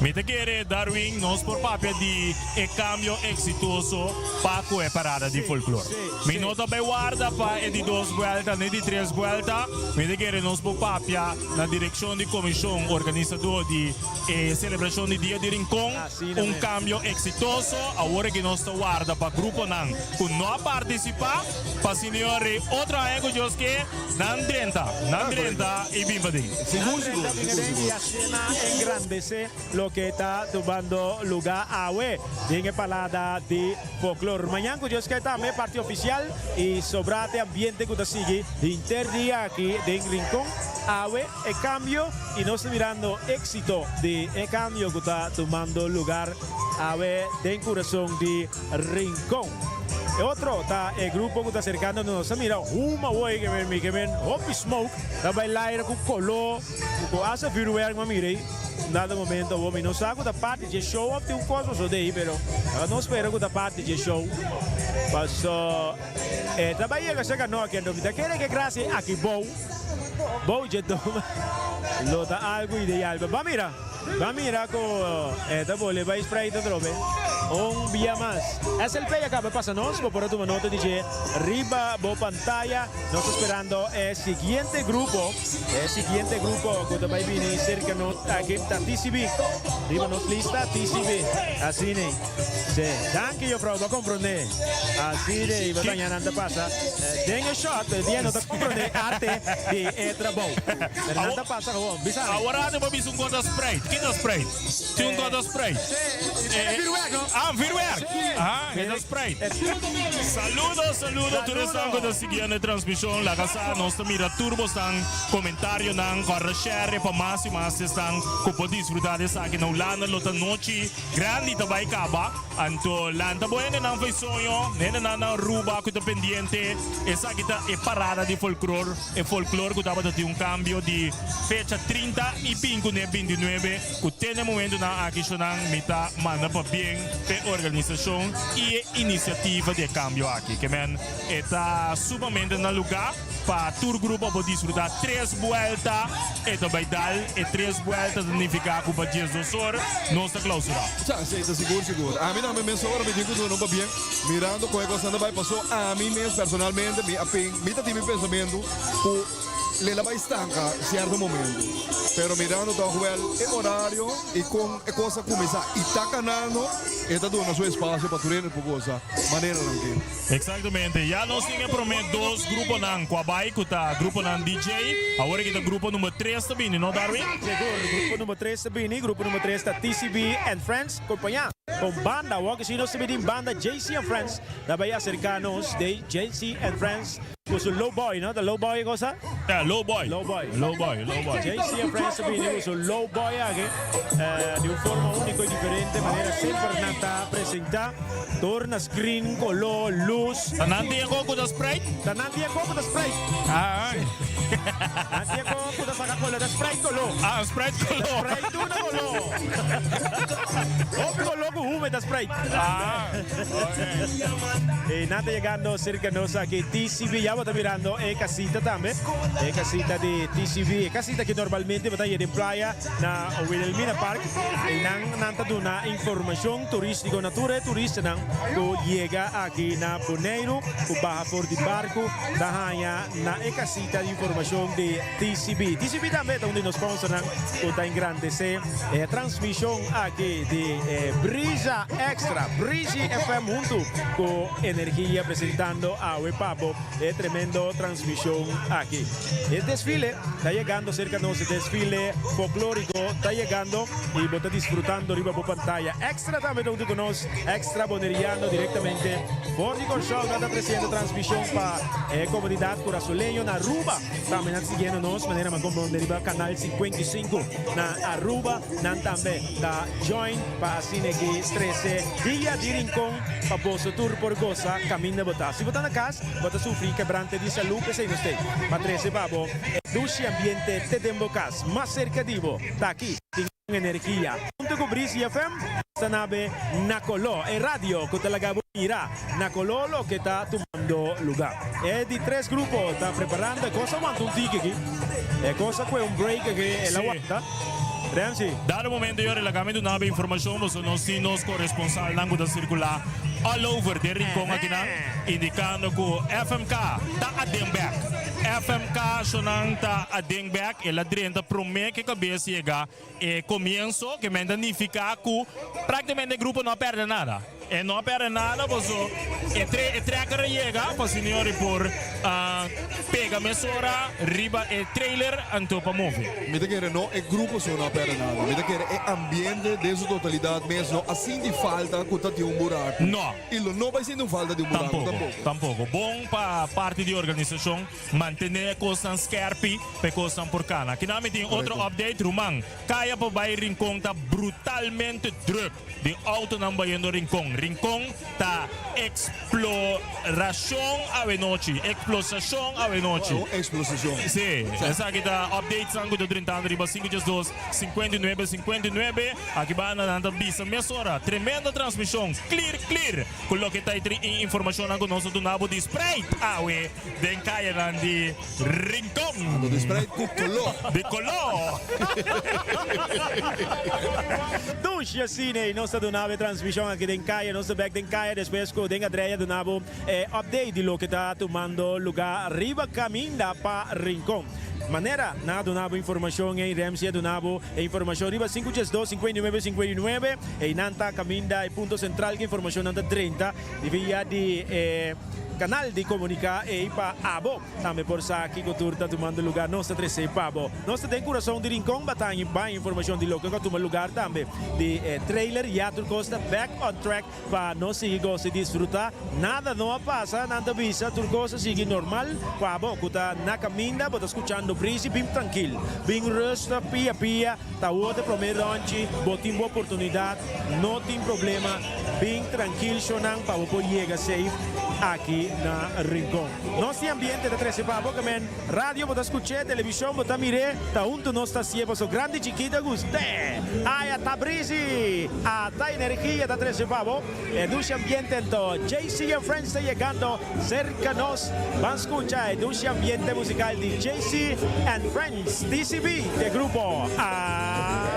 Mi ta kere, Darwin, nos por papia di e kambio eksitoso pa ku e parada di folklor. Mi no ta bai warda pa e di dos buelta ni di tres buelta. Mi ta kere nos por papia na direkshon di komishon organisadó di e selebrashon di Dia di Rincon, un kambio eksitoso. Awor aki nos ta warda pa gruponan ku no a partisipá pa sinior e otro aña ku Dios ke, nan drenta, nan drenta i bin paden. Sigur, sigur, sigur, sigur. Asina engrandece loke ta tumando luga awe den e palada di folklor. Mañan cu Dios ke tambe parti oficial y sobra te ambiente cu ta sigui henter dia aki den Rincon. Awe e cambio y nos ta mirando exito di e cambio cu ta tumando lugar awe den curason di Rincon. E otro ta e grupo cu ta acercando nos. Ta mira huma awor ke men mi ke men hopi smoke ta bay laira cu colo cu hasta vuurwerk mi a mira ey. Un dado momento awor mi no sa cu ta parti dje show of tin un cos paso dey pero laga nos spera cu ta parti dje show paso e ta bay yega cerca nochi anto mi ta kere ke gracia aki bou bou dje toma lo ta algo ideal pero ban mira. Ban mira cu e ta bole bay Sprite atrobe un bia mas. SLP a caba pasa nos, bo por a tuma nota di dje riba bo pantaya. Nos ta sperando e siguiente grupo, e siguiente grupo cu ta bay bini cerca nos aki ta TCB. Riba nos lista TCB. Asina. Si. Danki juffrouw, bo a comprende. Asina y bo ta nan ta pasa den e shot, e dia no ta comprende arte di e trabou. Pero nan ta pasa gewoon. Bisa mi. Awor ate bo bisa un cosa Sprite. Ki ta Sprite? Tin un cosa Sprite. E vuurwerk no? Ah, vuurwerk. Aha, e ta Sprite. Saludo, saludo tur esnan ku ta siguiendo e transmishon. Laga sa nos ta mira tur bosnan komentarionan. Kòrda share pa mas i mas esnan ku por disfruta di esaki. Na Hulanda lo ta nochi grandi ta bai kaba. Anto lanta bo hendenan fai soño, hendenan na Aruba ku ta pendiente. Esaki ta e parada di folklor. E folklor ku tabata tin un kambio di fecha 30 i bin ku ne 29 ku te na e momentunan aki shonan mi ta manda pabien p'e organisashon i e inisiativa di e kambio aki. Ke men e ta sumamente na lugá pa tur grupo por disfrutá tres buelta e ta bai dal e tres buelta ta nifiká ku pa 12 or nos ta klausurá. Sa, si, ta sigur, sigur. Ami tambe mesora mi tin ku duna un pabien. Mirando con e cosnan ta bay paso ami mes personalmente mi a pen mi ta tin mi pensamiento cu le la bay stanca cierto momento pero mirando toch wel e horario y con e cos a cuminsa y ta canando e ta duna su espacio pa tur hende por goza manera nan ke. Exactamente, ya nos tin e prome dos gruponan cu a bay cu ta gruponan DJ, awor aki ta grupo number tres ta bini no Darwin? Sigur, grupo number tres ta bini, grupo number tres ta TCB and Friends compaña. Con banda, awor cu si nos ta bini banda JC and Friends ta bay acerca nos de JC and Friends cu. su low boy, no? Ta low boy e cosa? Ja, low boy. Low boy. Low boy, low boy. JC and Friends ta bini ku su low boy aki di un forma úniko i diferente manera semper nan ta presentá. Tur na screen, koló, lus. Ta nan tin e koko ta Sprite? Ta nan tin e koko ta Sprite. Ah. Nan tin e koko ta saka koló, ta Sprite koló. Ah, Sprite koló. Sprite tur na koló. Hopi koló ku hume ta Sprite. Ah. E nan ta yegando serka nos aki TCB. Ya bo ta mirando e casita tambe. E casita di TCB. E casita ki normalmente bo ta haya den playa na Wilhelmina Park. E nan nan ta duna informacion turistico na tur e turistanan cu yega aki na Boneiru cu baha for di barco ta haya na e casita di informacion di TCB. TCB tambe ta un di nos sponsornan cu ta engrandece e transmision aki di e Brisa Extra, Breezy FM hunto cu Energia presentando awe pa bo e tremendo transmision aki. E desfile ta yegando cerca nos, e desfile folklorico ta yegando y bo ta disfrutando riba bo pantaya. Extra tambe ta hunto cu nos, Extra Boneriano directamente for di Corsou nan ta treciendo transmision pa e comunidad Curasoleño na Aruba. Tambe nan ta siguiendo nos manera mas comprende riba canal 55 na Aruba. Nan tambe ta join pa asina ki trece dia di Rincon pa boso tur por goza caminda bo ta. Si bo ta na cas, bo ta sufri kebrante di salud, p'esey nos t'ey pa trece pa bo e dushi ambiente te den bo cas. Mas cerca di bo ta aki tin energia. Hunto cu Breezy FM ta nabe na coló, e radio cu ta laga bo mira na coló loke ta tumando luga. E di tres grupo ta preparando e cos a wanta un tiki aki. E cos a cue un break aki, el a wanta. Ramsey. Dado momento yo relaga mi duna bo informacion boso nos tin nos corresponsalnan cu ta circula all over den Rincon akinan indicando cu FMK ta aden bek. FMK shonan ta aden bek, el a drenta prome cu e cabes yega e comienso ke men ta nifica cu practicamente e grupo no a perde nada. E no a perde nada paso e e trekker a yega pa Seniori por pega mesora riba e trailer anto pa move. Mi ta kere no e grupo so no a perde nada. Mi ta kere e ambiente den su totalidad mes no a sinti falta cu ta tin un buraco. No. Y lo no bay sinti un falta di un buraco tampoco. Tampoco. Bon pa parti di organisacion mantene e cosnan skerpi pa e cosnan por cana. Kinan mi tin otro update ruman. Caya pa bay Rincon ta brutalmente druk. Di autonan bayendo Rincon. Rincon ta exploracion awenochi. Explosashon awenochi. Oh, explosashon. Sí, esaki ta updatesnan ku ta drentando riba sinku djes dos, sinkuenta i nuebe, sinkuenta i nuebe. Aki banda nan ta bisa mesora. Tremendo transmishon, clear clear, ku loke ta e informashonnan ku nos a duna bo di Sprite awe den kayanan di Rincon. Ando di Sprite ku koló. Di koló. Dushi asina y nos ta duna bo e transmision aki den caya. Nos ta bek den caya despues cu den Adreya duna bo e update di loke ta tumando luga riba caminda pa Rincon. Manera nan a duna bo informacion ey, Ramsey a duna bo e informacion riba sinku djes dos, sinkuenta i nuebe, sinkuenta i nuebe. Eynan ta caminda e punto central cu informacionnan ta drenta via di e canal di comunica ey pa abo. Tambe por sa kiko tur ta tumando lugar nos ta trece pa bo. Nos ta den curason di Rincon Bataña bay informacion di loke cu a tuma lugar tambe di e trailer ya tur cos ta back on track pa nos sigui gosa y disfruta. Nada no a pasa nan ta bisa tur cos a sigui normal pa bo cu ta na caminda bo ta scuchando Breezy bin trankil bin rustig pia pia ta awor ta e prome ronchi bo tin bo oportunidad no tin problema bin trankil shonan pa bo por yega safe aki na Rincon. Nos tin ambiente ta trece pa bo men radio bo ta scuche, television bo ta mire, ta hunto nos ta hacié paso grandi chikito guste. Ay ata brisi, ata energia ta trece pa bo e dushi ambiente anto JC and Friends ta yegando cerca nos. Ban scucha e dushi ambiente musical di JC and Friends, TCB de grupo Ay.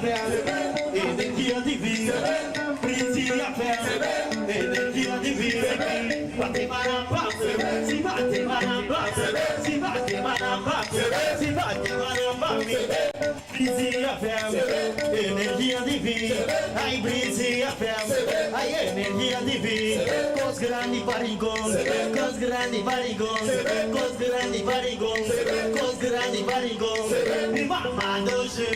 FM, Energia TV, Breezy FM, Energia TV, Bate maramba, si bate maramba, si bate maramba, si bate maramba, Breezy FM, Energia TV, ai Breezy FM, ai Energia TV, Cos grandi pa Rincon, cos grandi pa Rincon, cos grandi pa Rincon, cos grandi pa Rincon, Mi mama dushi,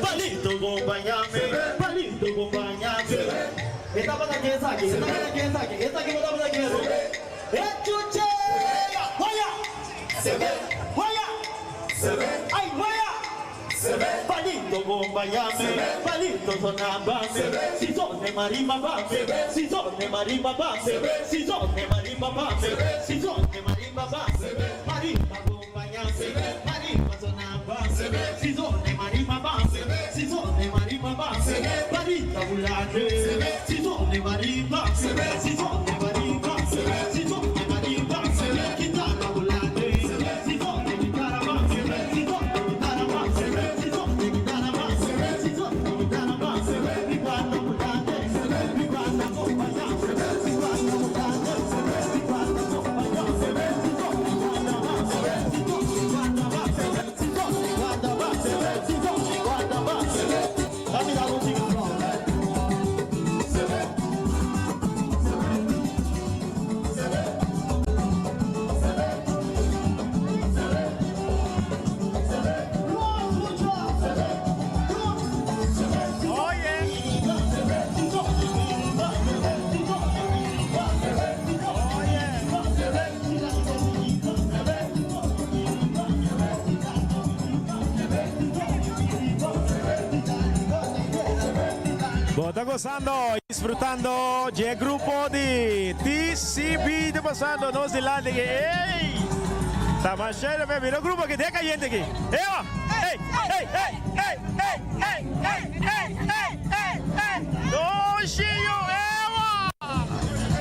Palito compañame, Palito compañame. E tabata ken esaki? E tabata ken esaki? Esaki bo tabata ken eso? E chuche! Waya! Waya! Ay waya! Palito compañame, palito sonabame, si son de marimba bame, si son de marimba bame, si son de marimba bame, si son de marimba bame, marimba compañame, marimba sonabame, si son de marimba bame, si son de marimba bame, marimba bulate, si son de marimba, si son de marimba, si son de marimba, guitarra bulate, si son de guitarra bame, si son de guitarra bame, si son de guitarra bame, si son de guitarra bame, mi banda bulate, mi banda acompañame, mi banda bulate, mi banda acompañame, si son de guitarra bame, si son de guitarra bame, si son de guitarra bame, si son de guitarra bame. Dame la música. Bo ta gozando y disfrutando dje grupo di TCB ta pasando nos dilanti aki. Ey! Ta mas chévere pe mira grupo aki den cayente aki. Ewa! Ey! Ey! Ey! Ey! Ey! Ey! Ey! Ey! Ey! Ey! Ey! Doshio! Ewa!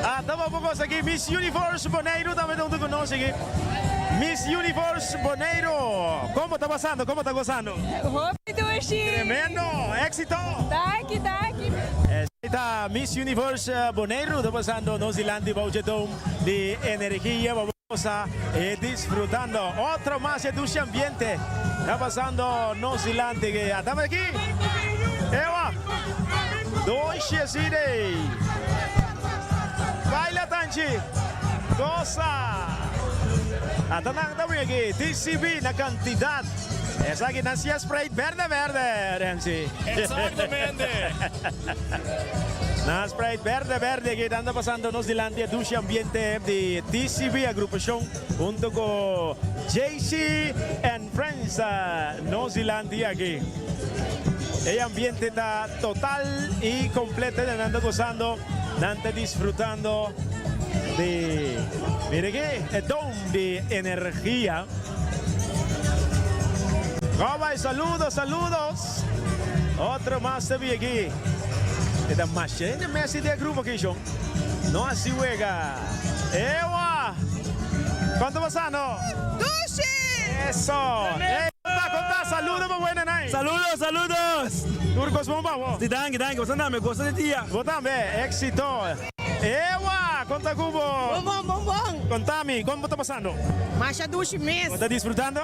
Ata bo por goza aki Miss Universe Boneiru tambe ta hunto cu nos aki. Miss Universe Boneiru, como ta pasando? Como ta gozando? Hopi dushi! Tremendo! Éxito! Danki, danki! Esei ta Miss Universe Boneiru ta pasando nos dilanti bou dje dome di energia pa bo e disfrutando. Otro mas e dushi ambiente ta pasando nos dilanti. Atame aki! Ewa! Dushi asina! Baila Tanchi! Gosa! Ata nan ta win aki TCB na kantidat. Esaki nan sia Sprite berde berde, Remzi. Exactamente. Nan Sprite berde berde aki nan ta pasando nos dilanti e dushi ambiente di TCB agrupashon hunto ku JC and Friends nos dilanti aki. E ambiente ta total y completo nan ta gozando, nan ta disfrutando di mira aki e dome di energia. Cowboy saludos saludos. Otro mas ta bi aki. E ta masha hende Messi den e grupo aki shon. No hasi wega. Ewa! Cuanto pasando? Dushi! Eso! Ey, conta, conta, saludo pa buena nai. Saludos, saludos! Tur cos bon pa bo? Si, danki, danki. Boso tambe gosta di dia. Bo tambe, exito. Ewa! Conta cu bo. Bon, bon, bon, bon. Conta mi, con bo ta pasando? Masha dushi mes. Bo ta disfrutando?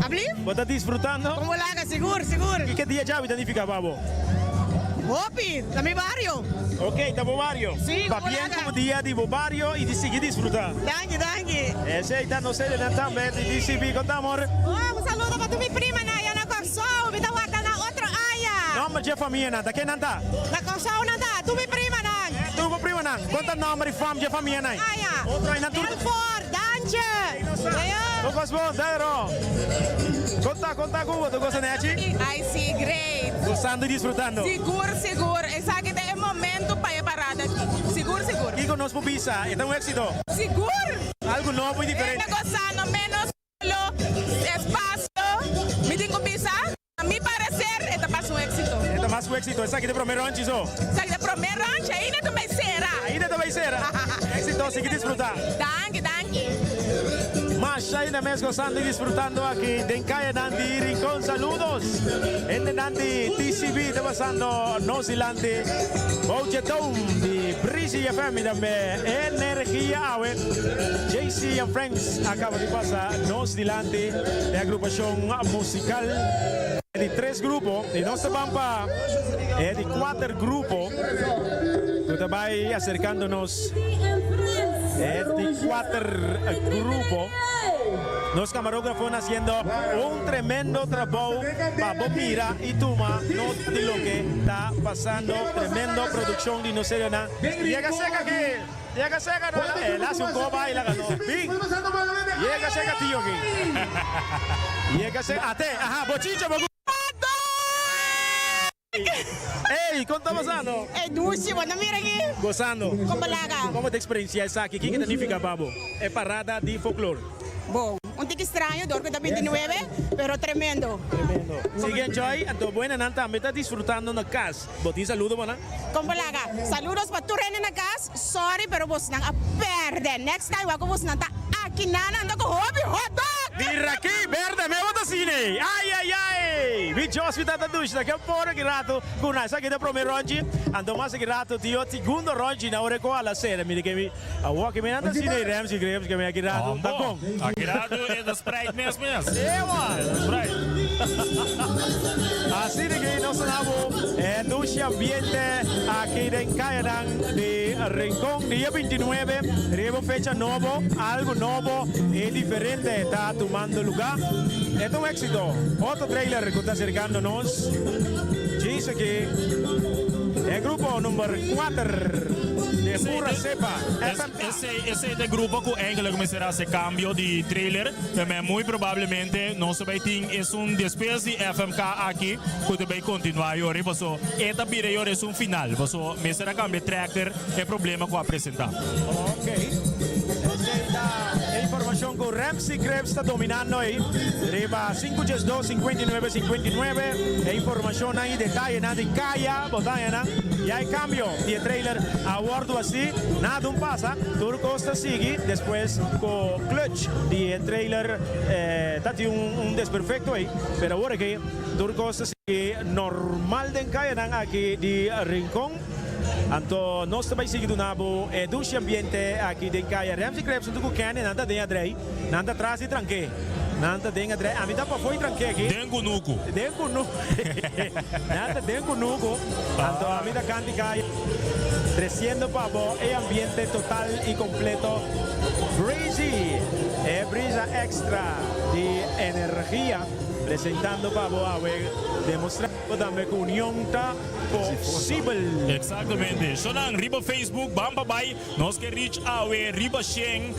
Abli? Bo ta disfrutando? Con bo laga, sigur, sigur. Ki ke dia djabi ta nifica pa bo? Hopi, ta mi bario. Ok, ta bo bario. Si, con bo Pabien laga. cu bo dia di bo bario y di sigui disfruta. Danki, danki. Esey ta nos helenan tambe di DCB. Con ta amor? Oh, un saludo pa tur mi primanan allá na Kòrsou. Mi ta wak na otro aña. Nomber dje famianan ta ken nan ta? Na Kòrsou nan ta, tur mi primanan. Tur bo primanan. Kon ta nomber di fam dje famianan? Aña. Otro aña nan tur. Belfort, Dantje. Bo kos bon, Dairo. Kon ta, kon ta ku bo? Tur kos ta nechi? Ay si, great. Gosando y disfrutando. Sigur, sigur. Esaki ta e momento pa e parada aki. Sigur, sigur. Kiko nos por bisa? E ta un éxito? Sigur! Algo nobo y diferente. E ta gosando menos solo espacio. Mi tin cu bisa, a mi parecer e ta mas un éxito. E ta mas un éxito. Esaki ta e prome ronchi so. Esaki ta e prome ronchi. Ainda ta bay cera. Ainda ta bay cera. Éxito. Sigui disfruta. Danki, danki. Mas. Masha ainda mes gozando y disfrutando aki den cayanan di Rincon. Saludos hendenan di TCB ta pasando nos dilanti. Bouche Dome di Breezy FM y tambe Energia Awe. JC and Friends a caba di pasa nos dilanti e agrupacion musical di tres grupo y nos ta ban pa e di cuater grupo cu ta bay acercando nos e di cuater grupo. Nos camarografonan haciendo un tremendo trabou pa bo mira y tuma nota di loke ta pasando. Tremendo produccion di nos serionan. Yega cerca aki, yega cerca no, el haci un coba y laga no bin. Yega cerca tio aki. Yega cerca, ate, aha, bochincha bo. Ey, kon ta pasando? Ey, dushi, bo ta mira aki? Gozando. Kon bo laga? Komo ta eksperensia esaki? Kiko ta nifiká pa bo e parada di folklor? Bo, un tiki straño dor ku ta bintinuebe, pero tremendo. Tremendo. Sigui enjoy, anto buenanan tambe ta disfrutando na kas. Bo tin saludo pa nan? Kon bo laga? Saludos pa tur hende na kas. Sorry, pero bosnan a pèrdè. Next time wak ku bosnan ta aki nan anda ku hopi hotdog! Mira aki, berde me bo ta sine. Ay ay ay! Mi Dios mi tata dushi ta ke poro ki rato ku na esaki ta prome ronchi, anto mas aki rato tin ot segundo ronchi na ora ku ala sera mira ke mi awor ke mi nan ta sine Ramsey Graves ke mi aki rato ta kon. Aki rato e ta Sprite mes mes. Ewa! E ta Sprite. Asina ke nos ta na bo e dushi ambiente aki den kayanan di Rincon dia 29 riba un fecha nobo, algo nobo y diferente ta tumando luga. E ta un exito. Otro trailer cu ta acercando nos djis aki e grupo number 4 de Pura Cepa FMK. Esey ta e grupo cu eigenlijk mester haci cambio di trailer. Pero muy probablemente nos ta bay tin esun despues di FMK aki cu ta bay continua yori paso e ta bira yori esun final paso mester a cambia tractor e problema cu a presenta. Ok, esey ta e informacion cu Ramsey Krebs ta dominando ey riba 5 diesdos 59 59. E informacionnan y detayenan di caya botañanan ya e cambio di e trailer a wordo haci. Nada un pasa, tur cos ta sigui despues cu clutch di e trailer ta tin un desperfecto ey, pero awor aki tur cos ta sigui normal den cayanan aki di Rincon. Anto nos ta bay sigui duna bo e dushi ambiente aki den caya. Ramsey Krebs hunto cu Kenny nan ta den adrey, nan ta tras di tranke, nan ta den adrey, ami ta pafo di tranke aki. Den cunucu. Den cunucu, nan ta den cunucu, anto ami ta canti caya. Treciendo pa bo e ambiente total y completo Breezy, e brisa extra di energia, presentando pa bo awe, demostrando tambe cu union ta posibel. Exactamente. Shonan riba Facebook ban pa bay nos ke reach awe riba shen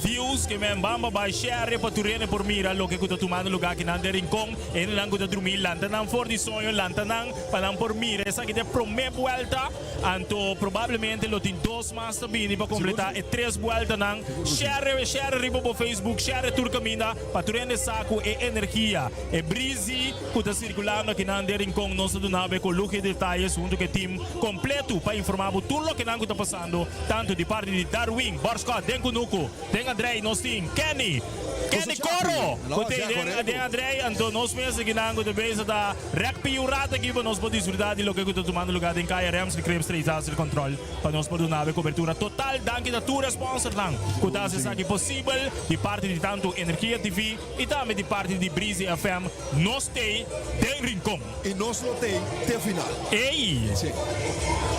views ke men ban pa bay share pa tur hende por mira loke ku ta tumando lugar akinan den Rincon. Hendenan ku ta drumi lanta nan for di soño lanta nan pa nan por mira esaki ta e prome buelta anto probablemente lo tin dos mas ta bini pa completa e tres bueltanan. Share share riba bo Facebook share tur kaminda pa tur hende sa ku e energia e brizi ku ta sirkulando akinan den Rincon nos ta duna bo e koluh i detayes huntu ku e team kompletu pa informa bo tur lokenan ku ta pasando tantu di parti di Darwin, Bòrskòt, den Kunuku, den Andrei nos tin Kenny, Kenny Coro ku ta den den Andrei anto nos mes akinan ku ta bezig ta rèk piu rat aki pa nos por disfrutá di loke ku ta tumando lugá den Kaya Ramsey Cribs Street Hacer Control pa nos por duna bo e kobertura total. Danki na tur e sponsornan ku ta hasi esaki posibel di parti di tantu Energia TV, I tambe di parti di Breezy FM, nos tei den Rincon. I nos lo tei te final. Ey! Si.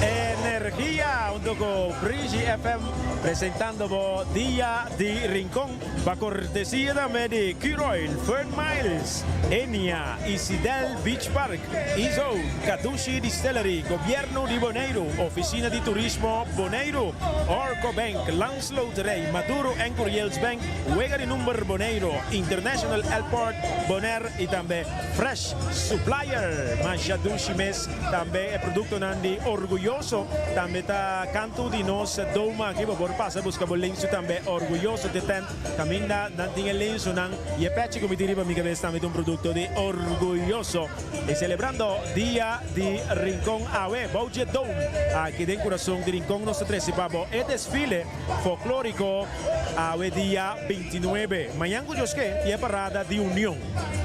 Energia hunto cu Breezy FM presentando bo Dia di Rincon pa cortesia tambe di Curoil, Fern Miles, Enia, Isidel Beach Park, Izone, Kadushi Distillery, Gobierno di Boneiru, Oficina di Turismo Boneiru, Orco Bank, Landsloterij, Maduro en Curiels Bank, Wega di number Boneiro, International Airport, Bonaire. Care y tambe Fresh Supplier. Masha dushi mes. Tambe e productonan di Orguyoso tambe ta canto di nos doma aki. Bo por pasa busca bo lensu tambe Orguyoso te tent caminda nan tin e lensunan y e pechi cu mi tin riba mi cabes tambe ta un producto di Orguyoso. Y celebrando Dia di Rincon awe bou dje dome aki den curason di Rincon nos ta trece pa bo e desfile folklorico awe dia 29. Mañan cu Dios ke tin e parada di Union.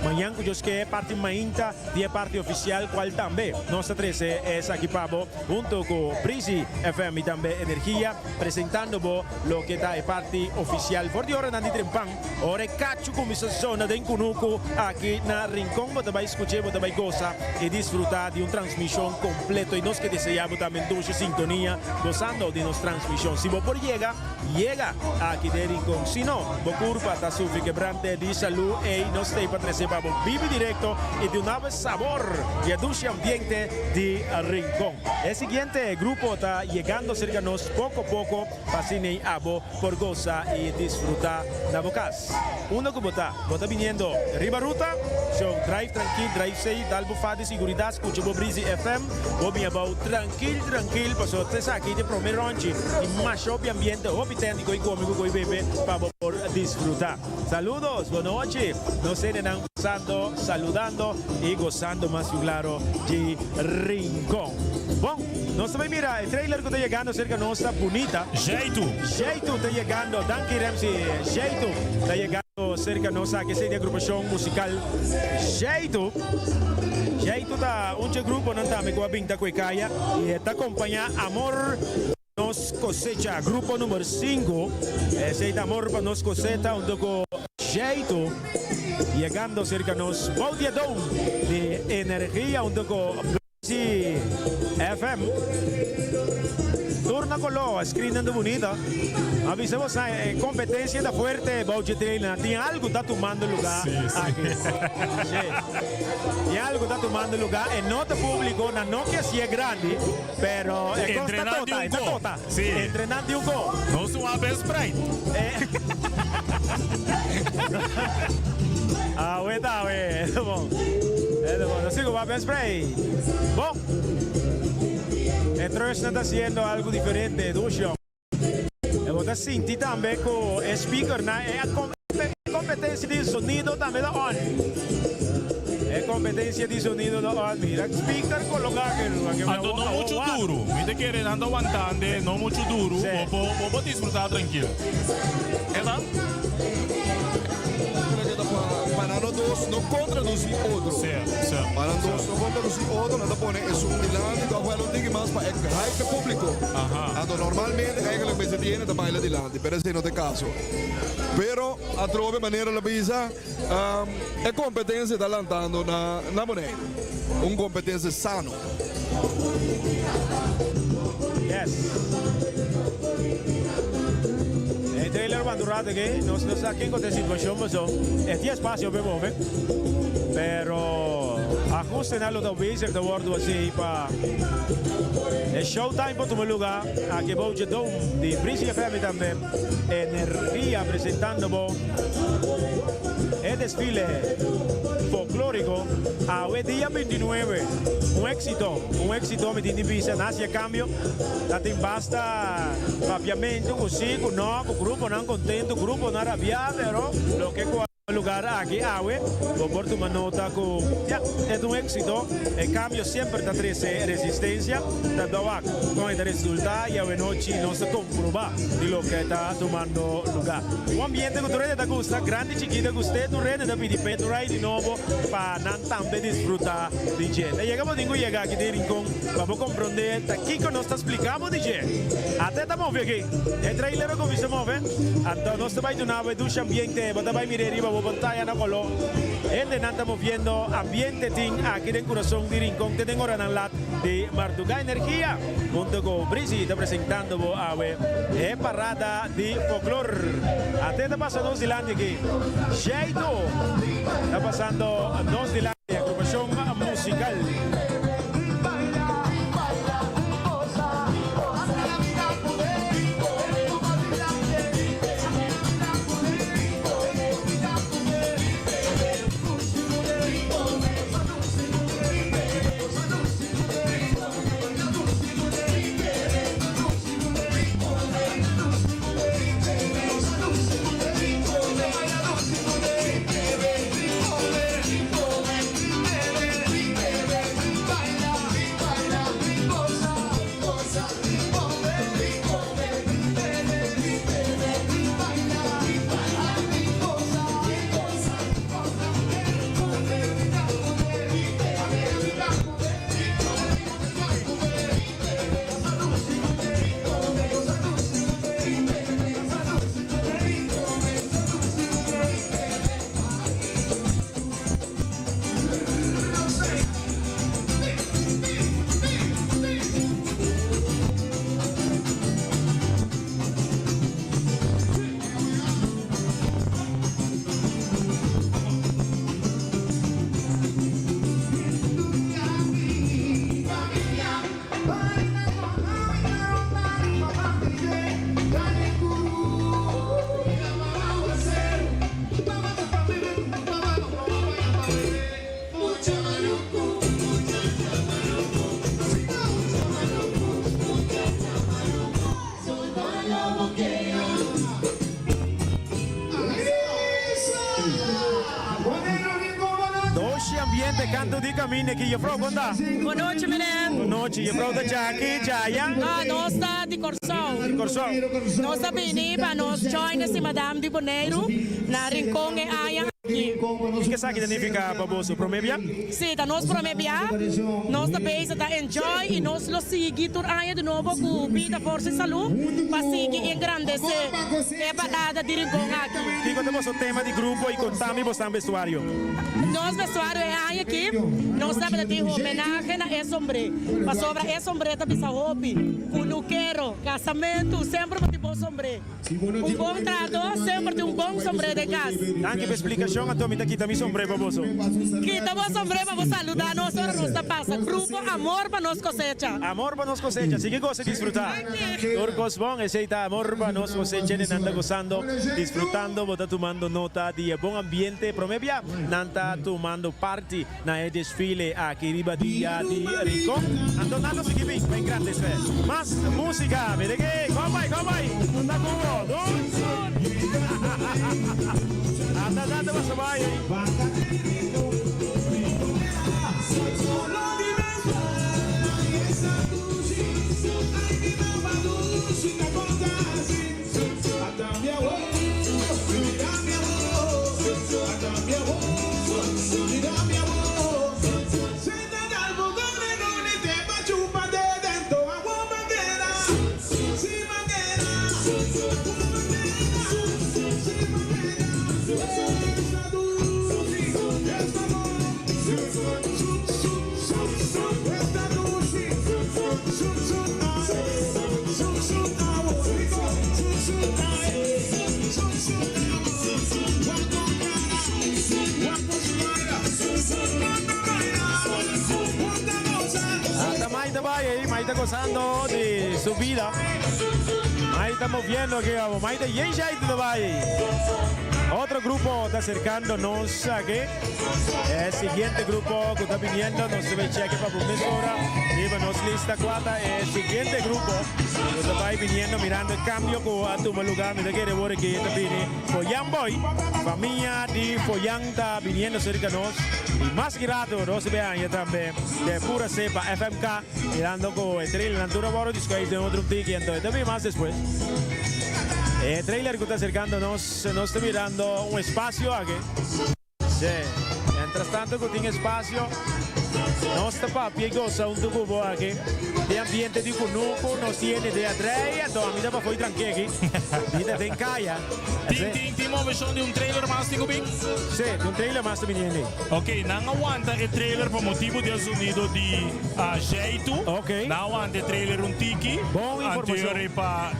Mañan cu Dios ke parti mainta di e parti oficial cual tambe nos ta trece esaki pa bo hunto cu Breezy FM y tambe Energia presentando bo loke ta e parti oficial for di oranan di trempan. Ora e cacho cuminsa zona den cunucu aki na Rincon bo ta bay scuche, bo ta bay goza y disfruta di un transmision completo y nos ke desea bo tambe dushi sintonia gozando di nos transmision. Si bo por yega, yega aki den Rincon. Si no, bo curpa ta sufri kebrante di salu ey nos stay pa trece pa bo bibi directo y duna bo e sabor di e dushi ambiente di Rincon. E siguiente grupo ta yegando cerca nos poco poco. Pa asina ei abo por gosa i disfrutá na bo kas. Unda ku bo ta? Bo ta biniendo riba ruta? Show, drive trankil, drive safe, dal bo fa di siguridat, skucha bo Breezy FM, bo bin abou trankil trankil pasobra ta esaki ta e prome ronchi di masha hopi ambiente, hopi tent di koi komi ku koi bebe pa bo por disfrutá. Saludos, bo nochi, nos hendenan pasando, saludando i gosando mas ku klaro di Rincon. Bon, nos ta bai mira e trailer ku ta yegando serka nos ta bunita. Jeitu. Jeitu ta yegando, danki Remsy. Jeitu ta yegando serka nos aki, esei di agrupashon musikal Jeitu. Jeitu ta un dje gruponan tambe ku a bin ta ku e kaya i e ta kompañá Amor. Nos Cosecha, grupo number 5. Esey ta Amor pa Nos Coseta hunto cu Jeito yegando cerca nos bou di e dome di energia hunto cu Breezy FM. Tur na color, screennan ta bunita. A bisa bo sa e competencia ta fuerte bou dje trailernan. Tin algo ta tumando lugar aki. Si. Tin algo ta tumando lugar. E no ta publico, nan no ke haci'e grandi. Pero e cos ta tota, e ta tota. Sí. Entrenan di un go. Nos un abe Sprite. Awe ta awe. Eso bon. Eso bon. Nos sigo abe Sprite. Bon. E Trust ta haciendo algo diferente, Dushon. E bo ta sinti tambe ku e speakernan e kompetensia di sonido tambe ta on. E kompetensia di sonido ta on. Mira speaker koloká aki riba. Anto no muchu duru. Mi ta kere nan ta wantande no muchu duru. Bo por bo por disfruta trankil. Esa? Pa nan no dos no kontradusí otro. Pa nan dos no kontradusí otro, nan ta pone esun dilanti ku a huela un tiki mas pa e hype e públiko. Anto normalmente eigenlijk mester di hende ta baila dilanti, pero esei no ta e kaso. Pero atrobe manera lo bisa, e kompetensia ta lantando na Boneiru. Un kompetensia sano. Yes. E trailer wanta un rato aki, nos no sa ken ta e situacion paso e tin espacio pa e move, pero ajustenan lo ta bezig ta wordo haci pa e showtime por tuma luga aki bou dje dome di Breezy FM y tambe Energia presentando bo e desfile folklorico awe dia 29. Un exito, un exito mi tin di bisa na haci e cambio. Ta tin basta papiamento cu si, cu no, cu gruponan contento, gruponan rabia, pero loke cu a lugar aki awe bo por tuma nota cu ya, e ta un exito. E cambio semper ta trece resistencia, ta dawak con e ta resulta y awe nochi nos ta comproba di loke ta tumando lugar. Un ambiente cu tur hende ta gusta, grandi y chikito gust'e, tur hende ta pidi p'e tur ai di nobo pa nan tambe disfruta di dje. Ta yega bo tin cu yega aki den Rincon pa bo comprende ta kico nos ta splica bo di dje. Ate ta move aki. E trailer a cuminsa move, anto nos ta bay duna bo e dushi ambiente. Bo ta bay mira riba bo pantaya na colo. Hendenan ta moviendo, ambiente tin aki den curason di Rincon te den oranan lat di marduga. Energia hunto cu Breezy ta presentando bo awe e parada di folklor. Ate ta pasa nos dilanti aki. Jeito ta pasando nos dilanti, agrupacion musical. ambiente kantu di kaminda aki. Jefrouw, kon ta? Bon nochi, meneer. Bon nochi. Jefrouw ta djaki, djaya? No, nos ta di Kòrsou. Di Kòrsou. Nos a bini pa nos join e Simadam di Boneiru na Rincon e aña aki. Kiko esaki ta nifiká pa boso? Promé bia? Sí, ta nos promé bia. Nos ta bezig ta enjoy i nos lo sigui tur aña di nobo ku bida, forsa i salú pa sigui engrandesé e parada di Rincon aki. Kiko ta boso tema di grupo i konta mi bosnan vestuario? Nos vestuario e aña aki nos tabata tin homenahe na e sombré, pasobra e sombré ta bisa hopi, kunukero, kasamentu, semper bo tin bon sombré. Un bon trato semper tin un bon sombré den kas. Danki pa e splikashon, anto mi ta kita mi sombré pa boso. Kita bo sombré pa bo saluda nos ora nos ta pasa. Grupo Amor pa nos kosecha. Amor pa nos kosecha, sigui gosa i disfruta. Tur kos bon, esei ta amor pa nos kosecha, nan ta gosando, disfrutando, bo ta tumando nota di e bon ambiente. Prome bia nan ta tumando parti na e desfile aki riba dia di Rincon. Anto nan lo sigui bin pa engrandece mas musica. Mira ke, kon bai, kon bai, no ta ku bo. Anda anda basa bai. Ata Maita bai ei, Maita gozando di su vida. Maita moviendo aki abo. Maita yen shaitu ta bai ei. Otro grupo ta acercando nos aki. E siguiente grupo cu ta biniendo, nos ta bay cheque pa bo mesora riba nos lista cua ta e siguiente grupo cu ta bay biniendo mirando e cambio cu a tuma lugar. Mi ta kere wor aki ta bini Foyan Boy, famia di Foyan ta biniendo cerca nos y mas ki rato nos ta bay haya tambe de pura cepa FMK mirando cu e trailernan tur a worde discueis den otro tiki anto e ta bin mas despues. E trailer cu ta acercando nos, nos ta mirando un espacio aki. Sí, mientras tanto cu tin espacio, nos ta papia y goza hunto cu bo aki. Den ambiente di cunucu, nos tiene de adrei, anto ami ta pafoi tranqueki. Mi ta den caya. Tin, tin, tin movecion di un trailer mas tin cu bin? Sí, di un trailer mas ta biniendo. Ok, nan a wanta e trailer pa motibo di e zonido di Jaitu. Ok. Nan a wanta e trailer un tiki. Bon informacion. Anterior pa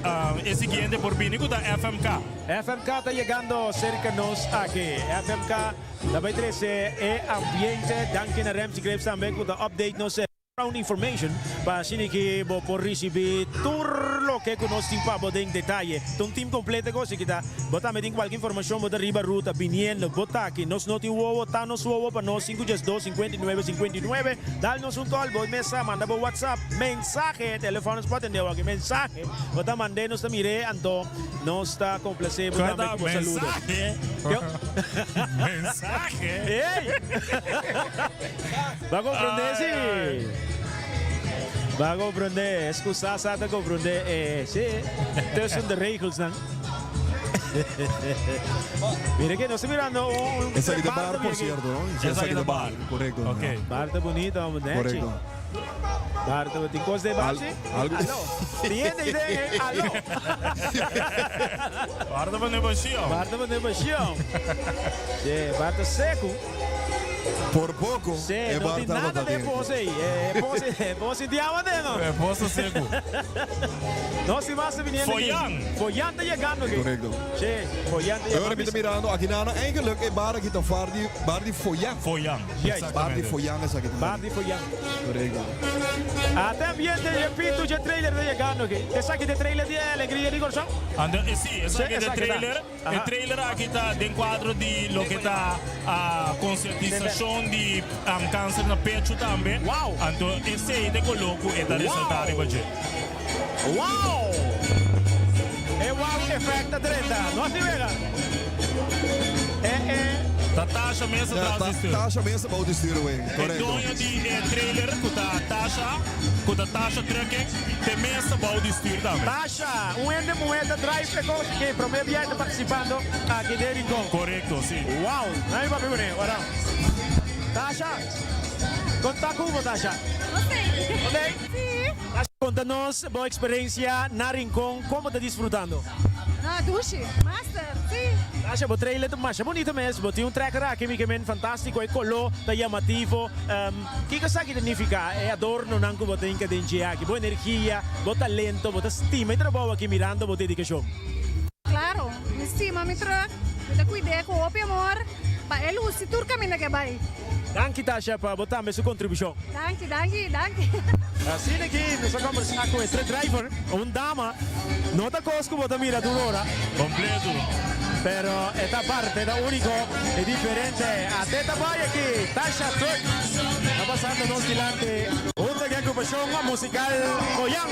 e siguiente por bini cu ta FMK. FMK ta yegando serka nos aki. FMK ta bai trese e ambiente. Danki na Ramsey Graves tambe ku ta update nos e ground information pa asina ki bo por risibi tur loke ku nos tin pa bo den detaye. Ta un team completo ku asina ki ta. Bo tambe tin kualke informashon bo ta riba ruta biniendo bo ta aki. Nos no tin wowo, ta nos wowo pa nos sinku djes dos 59 59. Dal nos un call, bo mesa manda bo WhatsApp mensahe, telefono nos por atende awor aki, mensahe bo ta mand'e nos ta mir'e anto. Nos ta complacé bo tambe cu bo saludo. Mensahe. Ey! Ba comprende si. Ba comprende. Es cu sa sa ta comprende. Eh, si. Tussen de regels nan. Mira que nos ta mirando un Esaki ta bar, por cierto, no? Esaki ta bar. Correcto. Ok. Bar ta bonito, amo nechi. Correcto. Bar ta tin cos de bar si? Algo. Aló. Tiende y den, aló. Bar ta pone pasión. Bar ta pone pasión. Sí, bar ta seco. Por poco. Sí, e no bar tin tabata nada de den. pos ey. Eh, pos, pos sin diawa de no. E pos seco. No, si mas ta viniendo aquí. Foyan. Foyan ta llegando aquí. Correcto. Sí, Foyan ta llegando. Ahora mi ta mirando aki nana eigenlijk e bar aki ta far di bar di Foyan. Foyan. Juist. Bar di Foyan esaki ta. Bar di Foyan. Correcto. Ate ambiente, repito, dje trailer ta llegando aki. Esaki ta e trailer di Alegria di Corsou? Ando, eh, sí, esaki ta e esaki ta. trailer. E Aha. trailer aki ta den cuadro di loke ta concientisacion di cancer na pecho tambe. Wow! Anto esey ta e color cu e ta resalta Wow! riba dje. Wow! E wow effect ta drenta. No así, Vega? E, e. Ta Tasha mes Ta tras di stuur. Tasha mes ta bou di stuur wey, E korekto. doño di e trailer ku ta Tasha, ku ta Tasha Trucking, te mes ta bou di stuur tambe. Tasha, un hende muhé ta drive e kos ke promé bia e ta partisipando aki den Rincon. Korekto, si. Wow! Nan mi papia kuné, ora. Tasha, kon ta ku bo Tasha? Oké. Oké? Si. Tasha, konta nos bo eksperensia na Rincon, kon bo ta disfrutando? Ah, dushi. Master, si. Tasha, bo trailer ta masha bunita mes. Bo tin un trekker aki, mi ke men fantástiko. E koló ta yamativo. Kiko esaki ta nifiká? E adornonan ku bo tin ka den dje aki, bo energia, bo talento, bo ta stima e trabou aki mirando bo dedikashon. Klaro, mi stima mi trùk. Mi ta kuid'é ku hopi amor pa e lusi tur kaminda ku e bai. Danki Tasha pa bo tambe su kontribushon. Danki, danki, danki. Asina aki nos a kombersá ku e truck driver, un dama. No ta kos ku bo ta mira tur ora. Kompleto. Pero e ta aparte, e ta úniko i diferente. Ate ta bai aki, Tasha Truck ta pasando nos dilanti hunto ku e agrupashon musikal Koyan.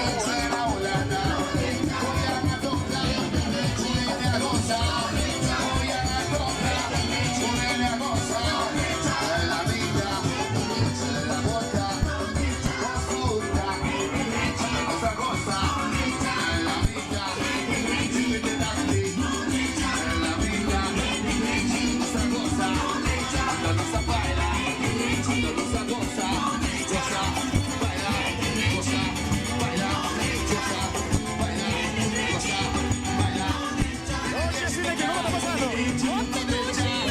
Oye, asina ki, como ta pasando?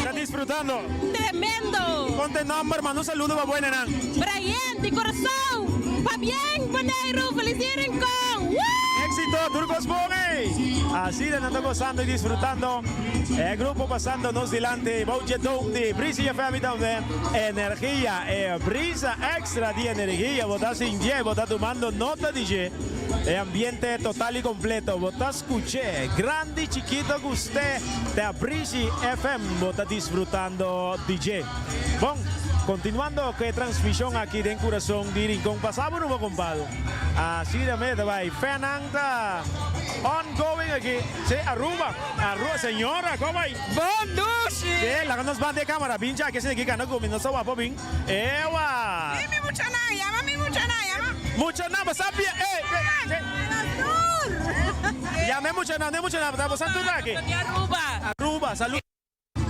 Ta disfrutando? Tremendo! Con te nomber, manda un saludo pa buenanan. Brian di Curaçao! Pabien Boneiru! Feliz dia Rincon! Woo! Éxito, tur cos bon ey! Asina nan ta gozando y disfrutando. E grupo pasando nos dilanti bou dje dome di Brisa FM tambe. Energia, e brisa extra di energia. Bo ta sintié, bo ta tumando nota di dje. E ambiente total y completo. Bo ta scuché, grandi, chikito gust'é, ta Brisi FM bo ta disfrutando di dje. Bon, continuando cu e transmision aki den Curason di Rincon, pasa bo nubo compado. Asina me ta bay. Fenan ta ongoing aki. Sí, Aruba, Aruba, señora, como bay? Bon dushi! Sí, laga nos banda e camara. Bin dja aki asina ki cana cu mi, nos ta wapo bin. Ewa! Bin mi muchanan, yama mi muchanan, yama. Muchanan, bo sa bia, ey, ey, ey. Yama e muchanan, no e muchanan, bo sa tur aki. Di Aruba. Aruba, salu.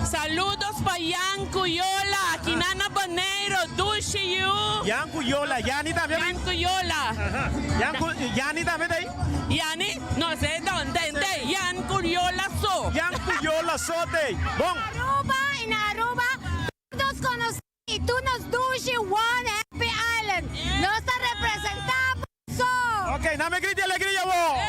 Saludos pa Jan cu Yola, kinan na Boneiro, dushi yu. Jan cu Yola, Yani tambe bin? Jan cu Yola. Jan cu, Yani tambe ta ey? Yani, no se donde, de Jan cu Yola so. Jan cu Yola so ta ey. Bon. Aruba y na Aruba tur nos conoci y tur nos dushi One Happy Island. Nos ta representa boso. Ok, nan me grita di alegria bo.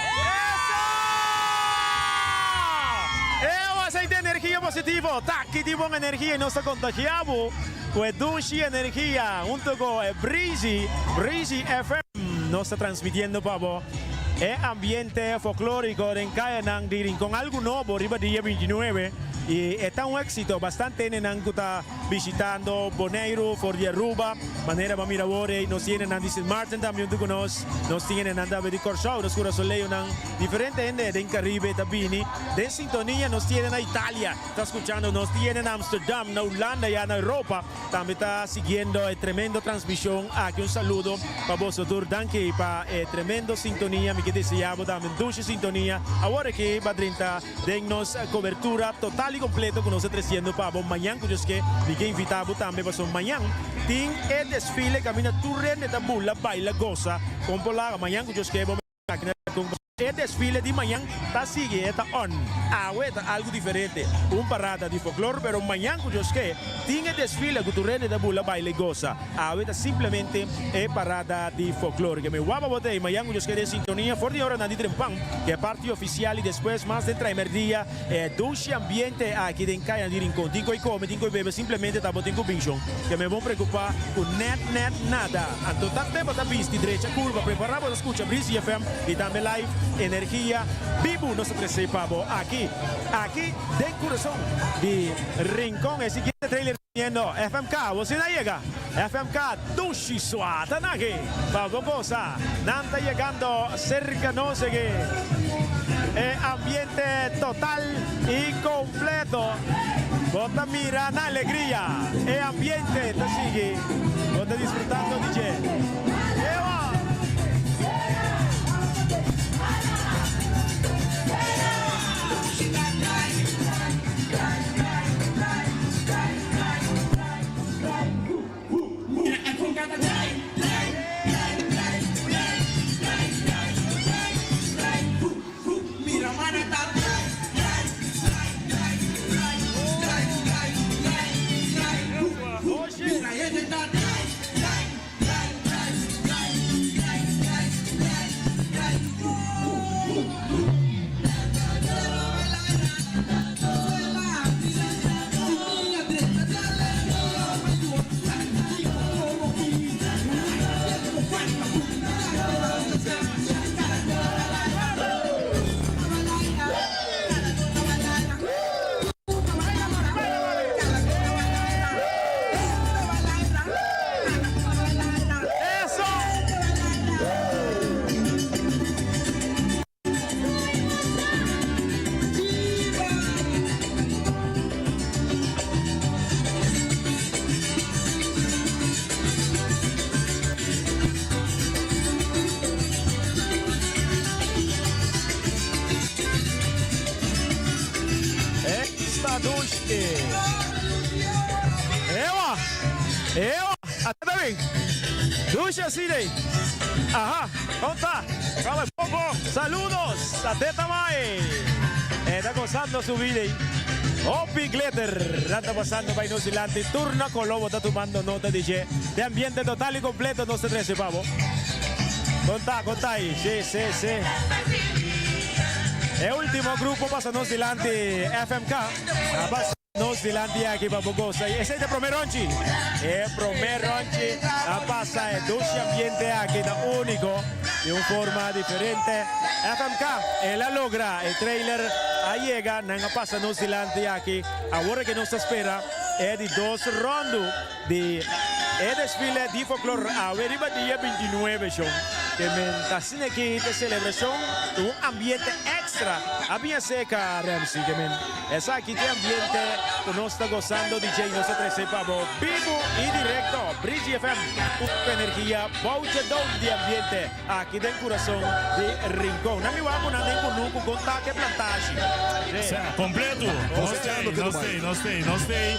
Eso! Ewa, esei ta energia positivo. Taki di bon energia y nos ta contagia bo cu e dushi energia hunto cu e Breezy, Breezy FM. Nos ta transmitiendo pa bo e ambiente folklorico den cayanan di Rincon. Algo nobo riba dia 29 y e ta un exito. Bastante hendenan cu ta Bishitando Boneiru for di Aruba, manera bo a mira awor ei nos hendenan di Sint Maarten tambe huntu ku nos, nos tin hendenan tambe di Kòrsou, nos kurasoleonan, diferente hende den Karibe ta bini den sintonia, nos tin hende na Italia ta skuchando, nos tin hende na Amsterdam, na Hulanda ya na Europa tambe ta siguiendo e tremendo transmishon aki. Un saludo pa boso tur, danki pa e tremendo sintonia, mi ke desea bo tambe un dushi sintonia awor aki ba drenta. Den nos cobertura total y completo cu nos ta treciendo pa bo mañan cu Dios ke, mi ke invita bo tambe pasobra mañan tin e desfile caminda tur rende ta bula, baila, goza con por laga. Mañan cu Dios ke bo aki na Rincon pasobra e desfile di mañan ta sigui, e ta on. Awe ta algo diferente, un parada di folklor, pero mañan cu Dios ke tin e desfile cu tur rende ta bula, baila y goza. Awe ta simplemente e parada di folklore. Ke mi wapa bo ta ei mayan ku Dios kere sintonia for di oranan di trempan ku e parti ofisial i despues mas den traimerdia e dushi ambiente aki den kayanan di Rincon. Tin koi kome, tin koi bebe, simplemente ta bo tin ku binshon. Ke mi bon preokupa ku net net nada. Anto tanten bo ta bisti drecha kurva, prepara bo ta skucha Breezy FM i tambe live energia bibu nos ta trese pa bo aki, aki den kurason di Rincon. E siguiente trailer. Yendo FMK, bo si na yega? FMK dushi sua ta naki pa bo gosa. Nan ta yegando serka nos eki. E ambiente total y completo. Bo ta mira na alegria e ambiente ta sigui. Bo ta disfrutando di dje. Ewa! Esta dushi. Ewa! Ewa! Ata bin. Dushi asina ei. Aha, kon ta? Kaba bon bon. Saludos a Teta Mai. E ta gozando su vida ei. Hopi glitter nan ta pasando bai nos dilanti. Tur na Colobo ta tumando nota di dje. Den ambiente total y completo nos ta trece pa bo. Kon ta? Kon ta ei? Si, si, si. E ultimo grupo pasa nos dilanti FMK. A pasa. Nos dilanti aki pa bo gosa y esey ta prome ronchi. E prome ronchi a pasa e dushi ambiente aki ta unico di un forma diferente. FMK el a logra e trailer a yega nan a pasa nos dilanti aki. Awor ke nos ta spera e di dos rondu di e desfile di folklor awe riba dia 29 shon. Ke men ta asina aki ta celebracion cu un ambiente extra a bin acerca Ramsey ke men. Esaki t'e ambiente ku nos ta gosando di dje i nos ta trese pa bo bibu i direkto. Bridge FM, un energia bou dje don di ambiente aki den kurason di Rincon. Nan mi wak ku nan den kunuku kon ta ke plantashi. Sí. Kompleto. Nos tei, nos tei, nos tei, nos tei.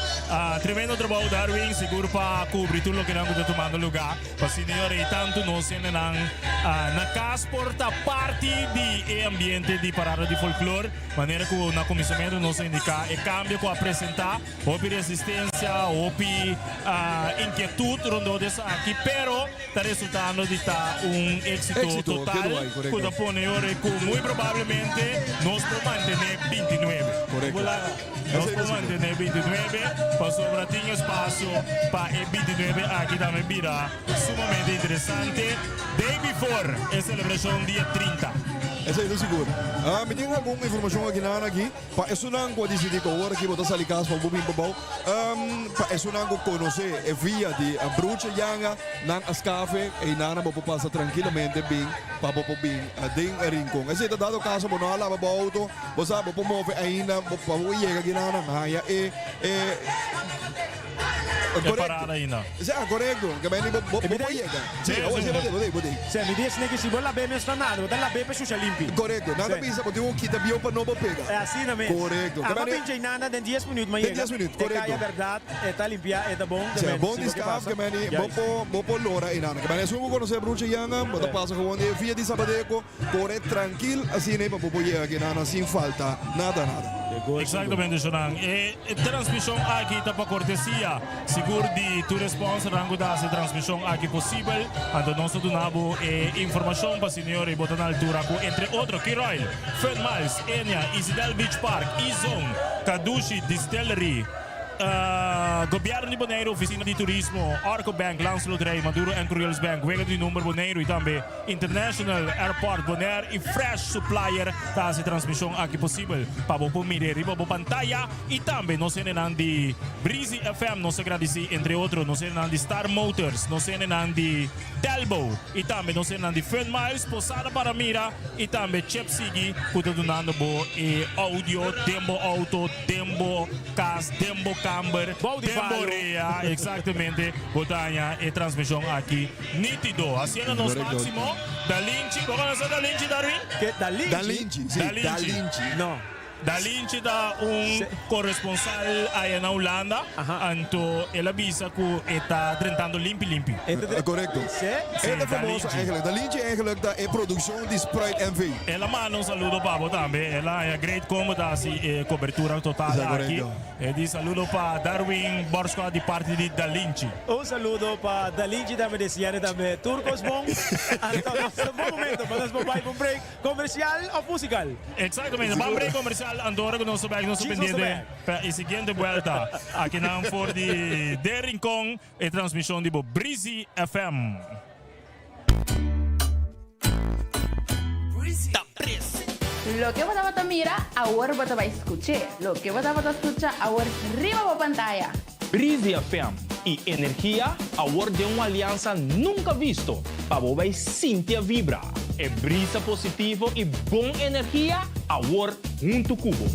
Tremendo trabou Darwin, sigur pa kubri tur loke nan ku ta tumando lugá. Pa asina yora i tantu nos hendenan na kas por ta parti di e ambiente di parada di folklor. Manera ku na kuminsamentu nos a indiká e kambio ku a presentá, hopi resistensia, hopi inkietut rondó di esaki, pero ta resultando di ta un éksito total ku ta pone ora ku muy probablemente nos por mantené bintinuebe. Nos por mantené bintinuebe pasobra tin espasio pa e bintinuebe aki tambe bira sumamente interesante. Day before e selebrashon dia 30. Esei ta sigur. Mi tin algun informashon aki nan aki pa esunnan ku a disidí ku awor aki bo ta sali kas pa bo bin pa bou. Pa esunnan ku konosé e via di Brucha Yanga nan a skafe einan bo por pasa trankilamente bin pa bo por bin den Rincon. Esei ta dado kaso bo no a laba bo outo, bo sa bo por move ainda pa bo yega aki nan haña e E parada ainda. Sí, ah, korekto. Ke beni bo bo por yega. Sí, awo sí, bo te, bo te, bo te. Sí, mi di esne ke si bo lab'é mes ta nada, bo ta lab'é pa shusha limpi. Korekto. Nan ta bisa bo tin ku kita bieu pa no bo pega. E asina mes. Korekto. Ke Ama beni. pincha nana den dies minuut ma Den yega. dies minuut, E korekto. kaya bèrdat, e ta limpiá, e ta bon. Ke Sí, beni, bon si di bo ke skaf, pasa. ke beni bo Juist. por bo por lora einan. Ke beni esun ku konosé Brucha Yanga, bo ta pasa gewoon di e via di Sabadeco. Kore trankil asina pa bo por yega kinan sin falta nada nada. Exactamente Shonan. E transmision aki ta pa cortesia sigur di tur e sponsornan cu ta haci e transmision aki posibel. Anto nos ta duna bo e informacion pa señor y bo ta na altura cu entre otro Kiroil, Fun Miles, Enya, Isidel Beach Park, E-Zone, Kadushi Distillery. Gobièrnu di Boneiru, Ofisina di Turismo, Arco Bank, Landsloterij, Maduro en Curiels Bank, Wega di Number Boneiru i tambe International Airport Bonaire i Fresh Supplier ta hasi e transmishon aki posibel pa bo por mira riba bo pantaya i tambe nos hendenan di Breezy FM nos ta gradisí entre otro nos hendenan di Star Motors, nos hendenan di Telbo i tambe nos hendenan di Fun Miles, Posada Para Mira i tambe Chip Sigui ku ta dunando bo e audio den bo auto, den bo kas, den bo kamber, den bo rea, exactamente bo ta haña e transmishon aki nítido. Haciendo nos máximo. Dalinchi, bo conoce Dalinchi Darwin? Ke Dalinchi? Dalinchi, si, Dalinchi. No. Dalinchi ta un corresponsal aya na Hulanda, anto el a bisa cu e ta drentando limpi limpi. Correcto. E ta famoso eigenlijk. Dalinchi eigenlijk ta e produccion di Sprite NV. El a manda un saludo pa bo tambe. El a haña great con bo ta haci e cobertura total aki. E di saludo pa Darwin Borschoa di parti di Dalinchi. Un saludo pa Dalinchi tambe desiane tambe tur cos bon. Anto nos ta bon momento pa nos por bai pa un break comercial of musical. Exactamente, ban break comercial anto ora cu nos ta bek nos ta pendiente pa e siguiente buelta akinan for di De Rincon e transmision di bo Breezy FM. Loke bo tabata mira, awor bo ta bai skuch'é. Loke bo tabata skucha, awor riba bo pantaya. Breezy FM i Energia awor den un aliansa nunka visto pa bo bai sinti a vibra e brisa positivo i bon energia awor huntu ku bo.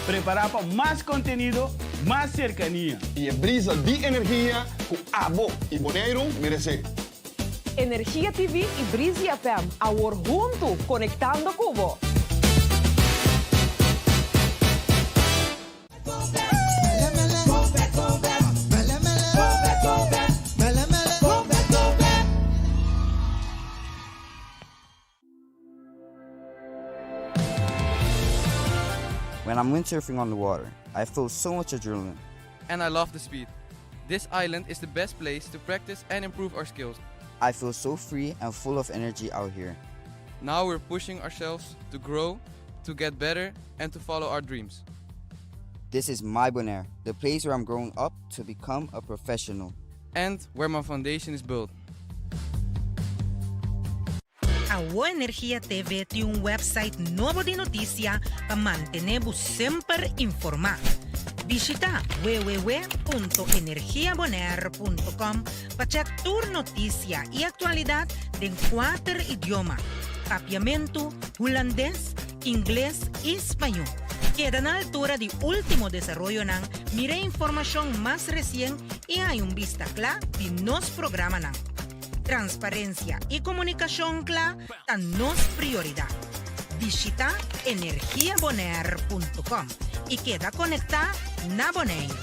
Prepará pa mas kontenido, mas serkania. I e brisa di energia ku abo i Boneiru meresé. Energia TV i Breezy FM awor huntu konektando ku bo. When I'm windsurfing on the water, I feel so much adrenaline. And I love the speed. This island is the best place to practice and improve our skills. I feel so free and full of energy out here. Now we're pushing ourselves to grow, to get better and to follow our dreams. This is my Bonaire, the place where I'm growing up to become a professional. And where my foundation is built. Awo Energia TV tin un website nobo di notisia pa mantené bo semper informá. Bishitá www.energiabonaire.com pa chèk tur notisia i aktualidat den kuater idioma, Papiamentu, Hulandes, Ingles i Spañó. Keda na altura di último desaroyonan, mira e informashon mas resien i haña un bista kla di nos programanan. Transparencia y comunicacion cla ta nos prioridad. Bishita energiabonaire.com y keda conecta na Bonaire.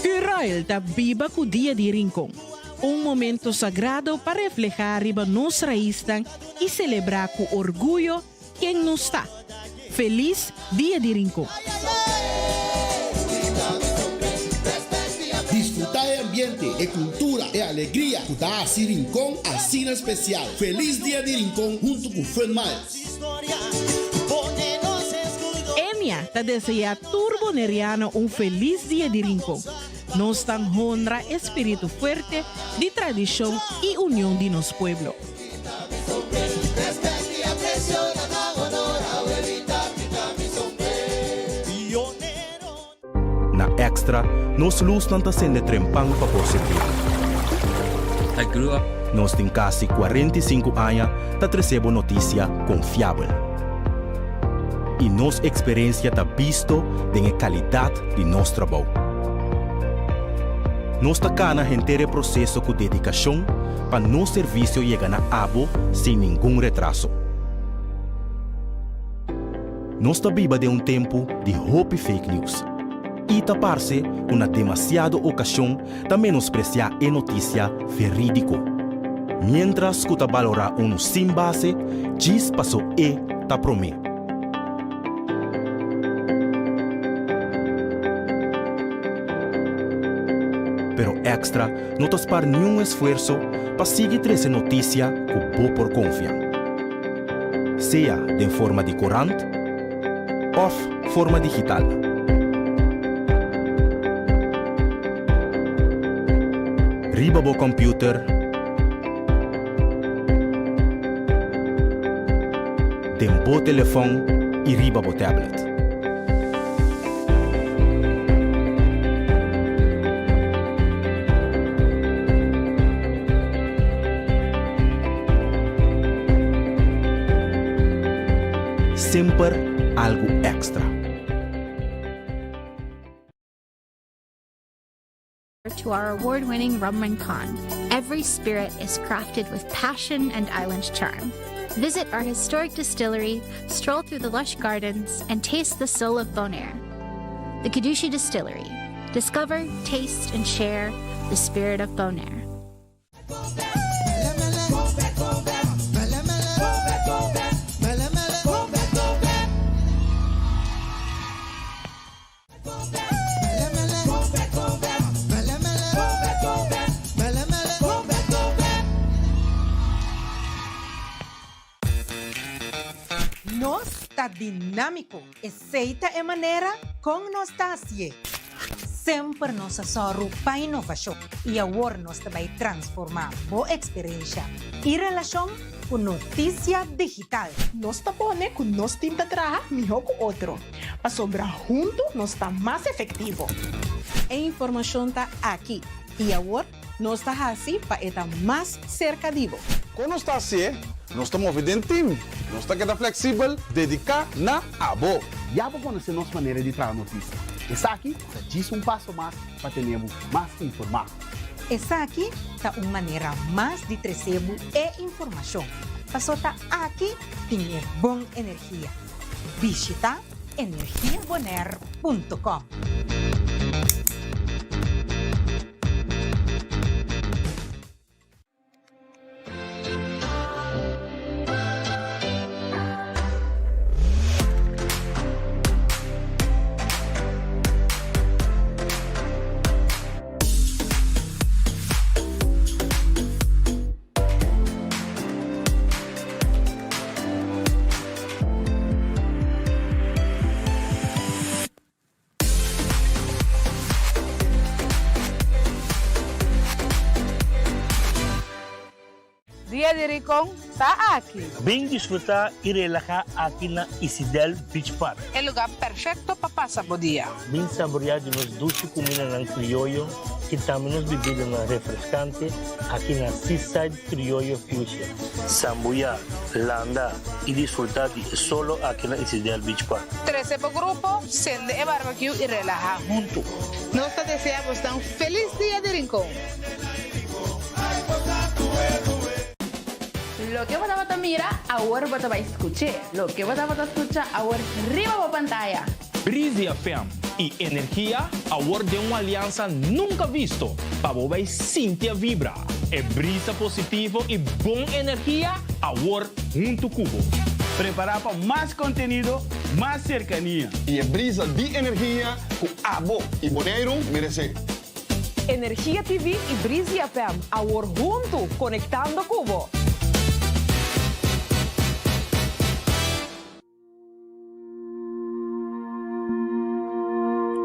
Curoil ta biba ku Dia di Rincon, un momento sagrado pa reflehá riba nos raisnan i selebrá ku orguyo. ken nos ta. Felis Dia di Rincon! Disfrutá e ambiente, e kultura, e alegria ku ta hasi Rincon asina spesial. Felis Dia di Rincon huntu ku Fun Miles! Enia ta deseá tur Boneriano un felis Dia di Rincon. Nos ta honra e spiritu fuerte di tradishon i union di nos pueblo. Na Extra, nos lusnan ta sende trempan pa por sirbi. Nos tin kasi 45 aña ta trese bo notisia konfiabel. I nos eksperensia ta bisto den e kalidat di nos trabou. Nos ta kana henter e proseso ku dedikashon pa nos servisio yega na abo sin ningun retraso. Nos ta biba den un tempu di hopi fake news i ta parse ku na demasiado okashon ta menospresiá e notisia verídiko, miéntras ku ta balorá unu sin base djis paso e ta promé. Pero Extra no ta spar niun esfuerso pa sigui trese notisia ku bo por konfia. Sea den forma di korant òf forma digital. Riba bo kòmpiuter, den bo telefòn i riba bo tablet. Semper algu èkstra. To our award winning Rum Rincon, every spirit is crafted with passion and island charm. Visit our historic distillery, stroll through the lush gardens, and taste the soul of Bonaire. The Kadushi Distillery. Discover, taste, and share the spirit of Bonaire. Nos ta dinámiko, esei ta e manera kon nos ta hasié. Semper nos a sòru pa inovashon i awor nos ta bai transformá bo eksperensha i relashon ku notisia digital. Nos ta pone ku nos tim ta traha mihó ku otro. Pasobra huntu nos ta mas efektivo. E informashon ta aki i awor nos ta hasi pa e ta mas serka di bo. Kon nos ta hasié? Nos ta move den tim. Nos ta keda fleksibel, dediká na abo. Ya bo konosé nos manera di traha notisia. Esaki ta djis un paso mas pa tene bo mas informá. Esaki ta un manera mas di trese bo e informashon, paso ta aki tin e bon energia. Bishita energiabonaire.com. Dia di Ricon ta aki! Bin disfruta y relaha aki na Isidel Beach Park. E lugar perfecto pa pasa bo dia. Bin saborea di nos dushi cumindanan crioyo y tambe nos bibidanan refrescante aki na Seaside Crioyo Fusion. Sambuya, landa y disfruta di e solo aki na Isidel Beach Park. Trece bo grupo, cende e barbecue y relaha hunto. Nos ta desea bosnan un feliz dia di Rincon! Loke bo tabata mira, awor bo ta bai scuch'é. Loke bo tabata scucha, awor riba bo pantaya. Breezy FM y Energia awor den un aliansa nunca visto pa bo bay sinti a vibra e brisa positivo y bon energia awor hunto cu bo. Prepará pa mas kontenido, mas serkania. I e brisa di energia ku abo i Boneiru meresé. Energia TV i Breezy FM, awor huntu konektando ku bo!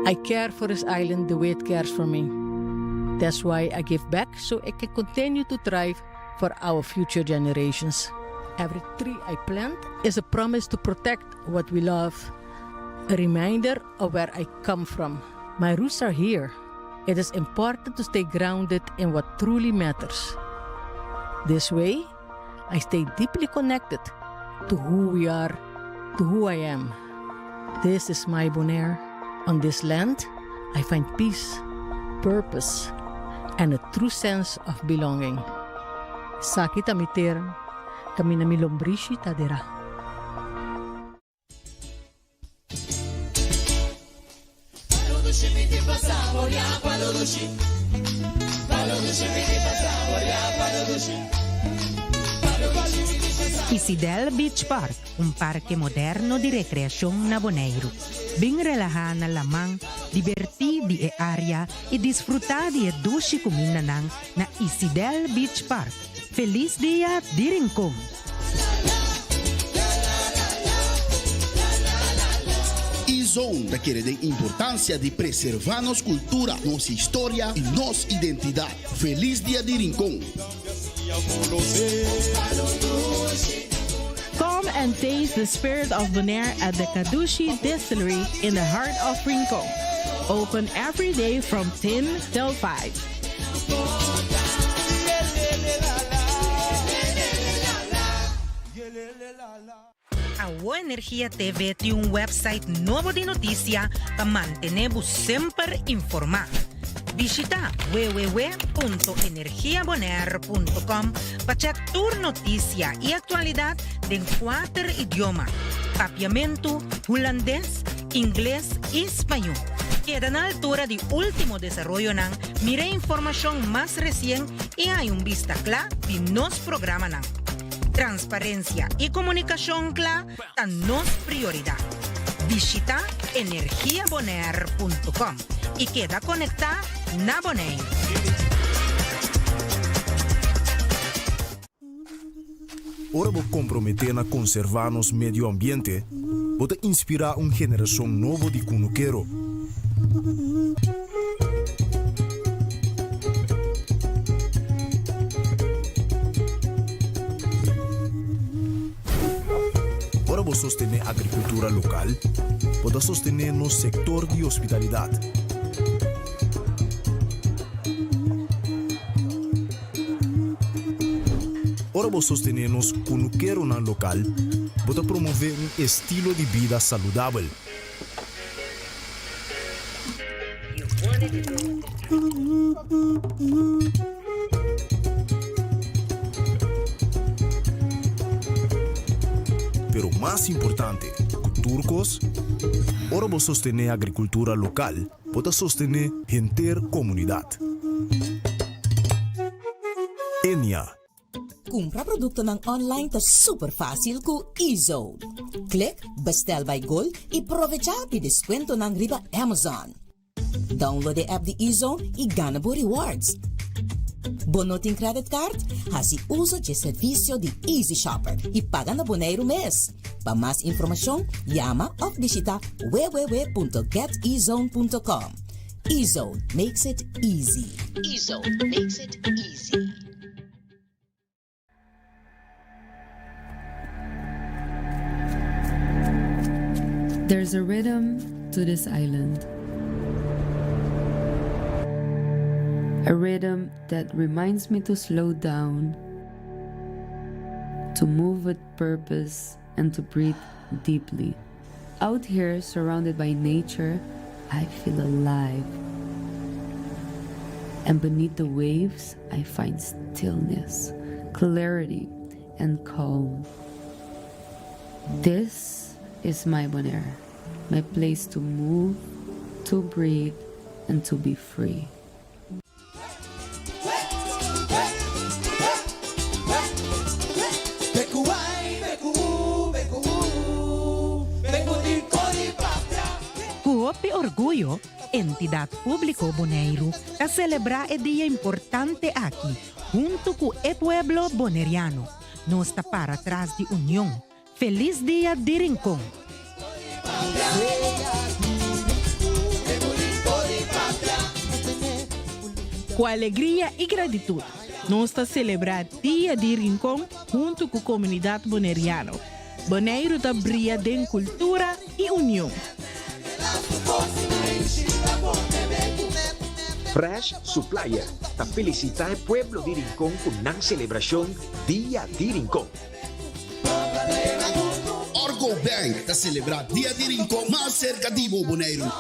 I care for this island the way it cares for me. That's why I give back so it can continue to thrive for our future generations. Every tree I plant is a promise to protect what we love, a reminder of where I come from. My roots are here. It is important to stay grounded in what truly matters. This way, I stay deeply connected to who we are, to who I am. This is my Bonaire. On this land, I find peace, purpose, and a true sense of belonging. Esaki ta mi tera, kaminda mi lombrishi ta derá. Isidel Beach Park, un parke moderno di rekreashon na Boneiru. Bin relahá na laman, dibertí di e área i disfrutá di e dushi kumindanan na Isidel Beach Park. Felis dia di Rincon! E-Zone ta kere den importancia di preserva nos cultura, nos historia y nos identidad. Feliz Dia di Rincon! Come and taste the spirit of Bonaire at the Kadushi Distillery in the heart of Rincon. Open every day from 10 till 5. Awo Energia TV tin un website nobo di notisia pa mantené bo semper informá. Bishitá www.energiabonaire.com pa chèk tur notisia i aktualidat den kuater idioma, Papiamentu, Hulandes, Ingles i Spañó. Keda na altura di último desaroyonan, mira e informashon mas resien i haña un bista kla di nos programanan. Transparensia i komunikashon kla ta nos prioridat. Bishita energiabonaire punto com i keda konektá na Bonaire. Ora bo komprometé na konservá nos medio ambiente, bo ta inspirá un generashon nobo di kunukero. Ora bo sostené agrikultura lokal, bo ta sostené nos sektor di hospitalidat. Ora bo sostené nos kunukeronan lokal, bo ta promové un estilo di bida saludabel. Pero mas importante ku tur kos, ora bo sostené agrikultura lokal, Bo ta sostené henter komunidat. Enia. Kumpra produktonan online ta super fásil ku eZone. Klik Bestel by Gold i provechá di deskuentonan riba Amazon. Download e app di eZone i gana bo rewards. Bo no tin credit card? Hasi uso dje servisio di Easy Shopper i paga na Boneiru mes. Pa mas informashon, yama òf bishita www.getezone.com. Ezone makes it easy. Ezone makes it easy. There's a rhythm to this island. A rhythm that reminds me to slow down, to move with purpose, and to breathe deeply. Out here, surrounded by nature, I feel alive. And beneath the waves, I find stillness, clarity, and calm. This is my Bonaire, my place to move, to breathe, and to be free. orguyo, Entidat Públiko Boneiru ta selebrá e dia importante aki huntu ku e pueblo boneriano. Nos ta para tras di union. Felis Dia di Rincon! Ku alegria i gratitut, nos ta selebrá Dia di Rincon huntu ku komunidat boneriano. Boneiru ta bria den kultura i union. Fresh Supplier ta felisitá e pueblo di Rincon ku nan selebrashon Dia di Rincon. Orgo Bank ta selebrá Dia di Rincon mas serka di bo, Boneiru.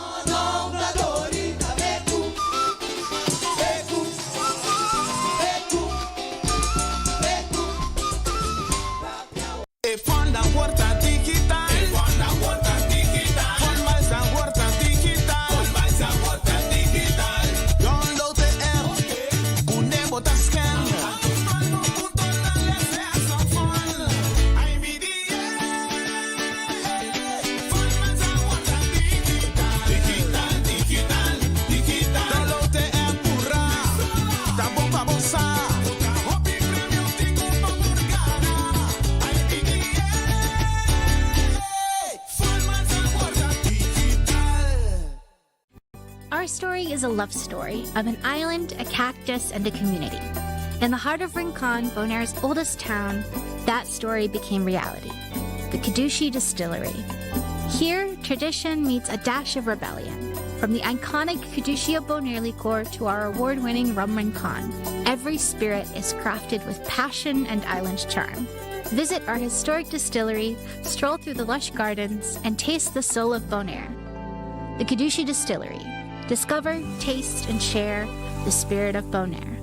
E fonda worta digital. E fonda worta digital. Fonda worta digital. Fonda worta digital. Download de app. Ku bo ta scan. Digital, digital, digital. Download de app, pura. Ta bon pa bo sa. Hopi premio tin ku bo por gana. IBDA. Forma digital. Our story is a love story of an island, a cactus, and a community. In the heart of Rincon, Bonaire's oldest town, that story became reality. The Cadushy Distillery. Here, tradition meets a dash of rebellion. From the iconic Cadushi of Bonaire liqueur to our award winning Rum Rincon, every spirit is crafted with passion and island charm. Visit our historic distillery, stroll through the lush gardens, and taste the soul of Bonaire. The Cadushi Distillery. Discover, taste, and share the spirit of Bonaire.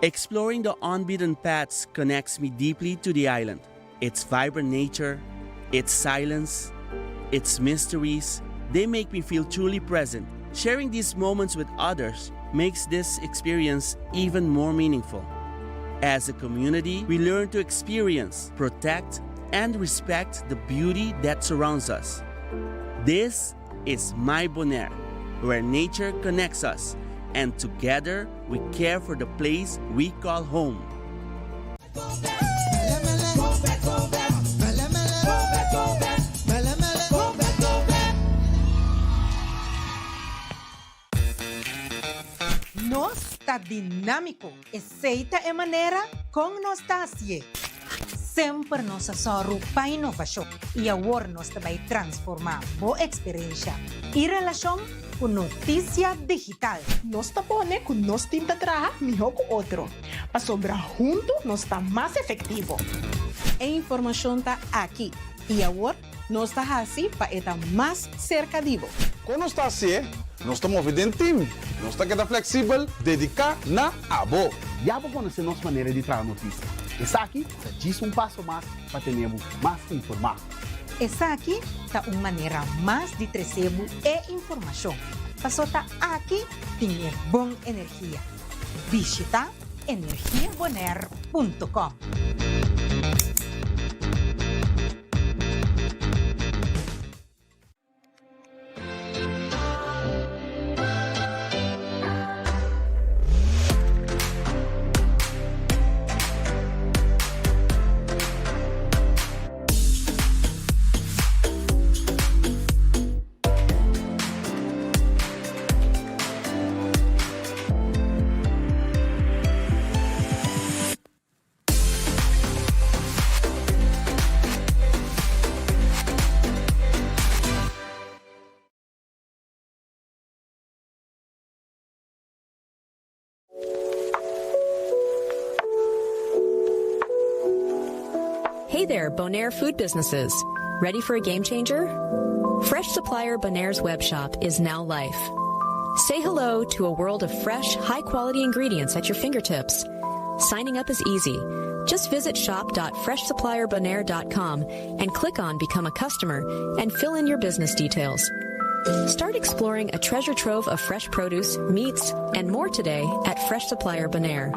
Exploring the unbeaten paths connects me deeply to the island. Its vibrant nature, its silence, its mysteries, they make me feel truly present. Sharing these moments with others makes this experience even more meaningful. As a community, we learn to experience, protect, and respect the beauty that surrounds us. This is My Bonaire, where nature connects us, and together we care for the place we call home. Nos ta dinámiko, esei ta e manera kon nos ta hasié. Semper nos a sòru pa inovashon i awor nos ta bai transformá bo eksperensha i relashon ku notisia digital. Nos ta pone ku nos tim ta traha mihó ku otro, pasobra huntu nos ta mas efektivo. E informashon ta aki i awor nos ta hasi pa e ta mas serka di bo. Kon nos ta hasié? Nos ta move den tim. Nos ta keda fleksibel, dediká na abo. Ya bo konosé nos manera di traha notisia. Esaki ta djis un paso mas pa tene bo mas informá. Esaki ta un manera mas di trese bo e informashon, paso ta aki tin e bon energia. Bishita energiabonaire punto com. there, Bonaire food businesses. Ready for a game changer? Fresh Supplier Bonaire's web shop is now life. Say hello to a world of fresh, high quality ingredients at your fingertips. Signing up is easy. Just visit shop.freshsupplierbonaire.com and click on Become a Customer and fill in your business details. Start exploring a treasure trove of fresh produce, meats, and more today at Fresh Supplier Bonaire.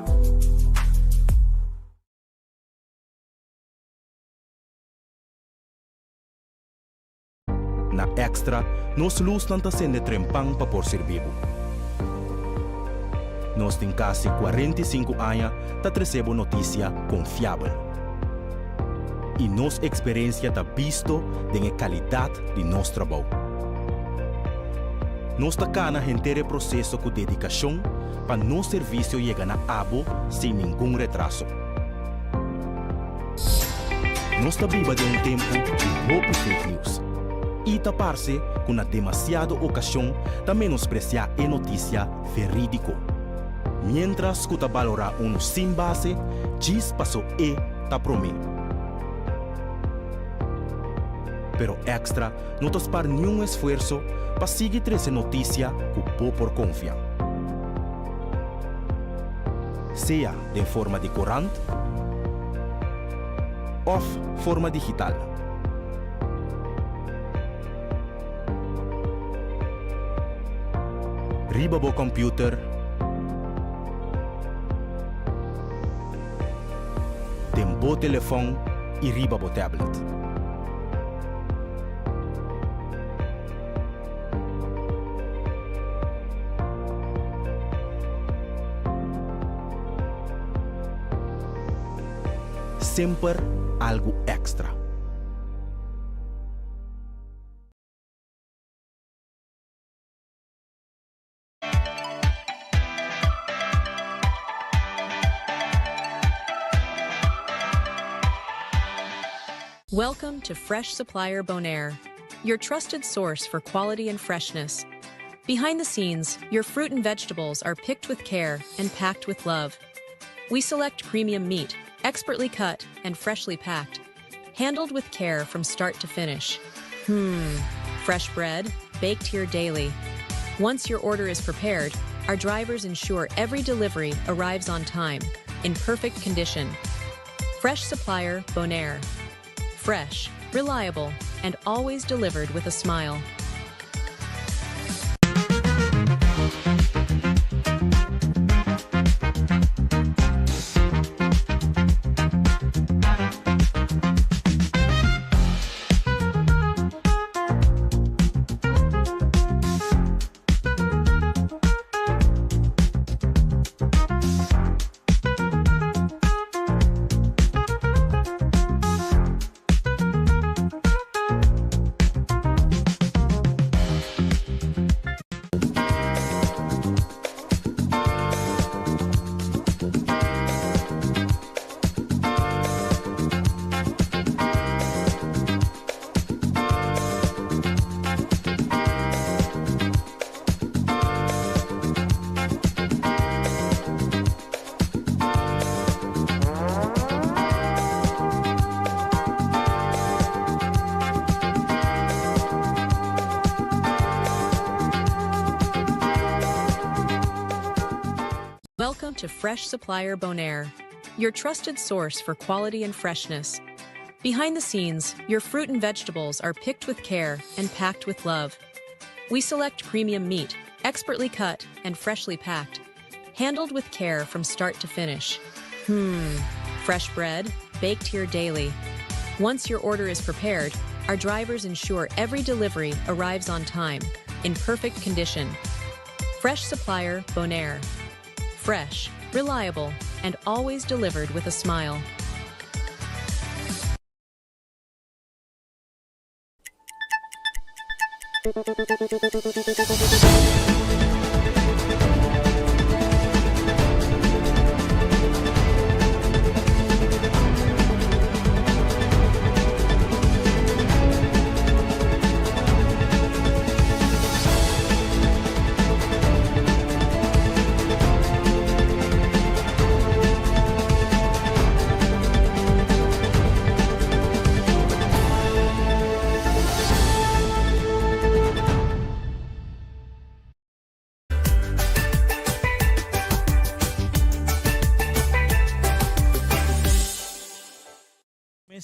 Na Extra, nos lusnan ta sende trempan pa por sirbi bo. Nos tin kasi 45 aña ta trese bo notisia konfiabel. I nos eksperensia ta bisto den e kalidat di nos trabou. Nos ta kana henter e proseso ku dedikashon pa nos servisio yega na abo sin ningun retraso. Nos ta biba den un tempu di hopi fake news i ta parse ku na demasiado okashon ta menospresiá e notisia verídiko, miéntras ku ta balorá unu sin base djis paso e ta promé. Pero Extra no ta spar niun esfuerso pa sigui trese notisia ku bo por konfia. Sea den forma di korant òf forma digital. Riba bo kòmpiuter, den bo telefòn i riba bo tablet. Semper algu èkstra. Welcome to Fresh Supplier Bonaire, your trusted source for quality and freshness. Behind the scenes, your fruit and vegetables are picked with care and packed with love. We select premium meat, expertly cut and freshly packed, handled with care from start to finish. Fresh bread, baked here daily. Once your order is prepared, our drivers ensure every delivery arrives on time, in perfect condition. Fresh Supplier Bonaire. Fresh, reliable, and always delivered with a smile. Welcome to Fresh Supplier Bonaire, your trusted source for quality and freshness. Behind the scenes, your fruit and vegetables are picked with care and packed with love. We select premium meat, expertly cut and freshly packed, handled with care from start to finish. Fresh bread, baked here daily. Once your order is prepared, our drivers ensure every delivery arrives on time, in perfect condition. Fresh Supplier Bonaire. Fresh, reliable, and always delivered with a smile.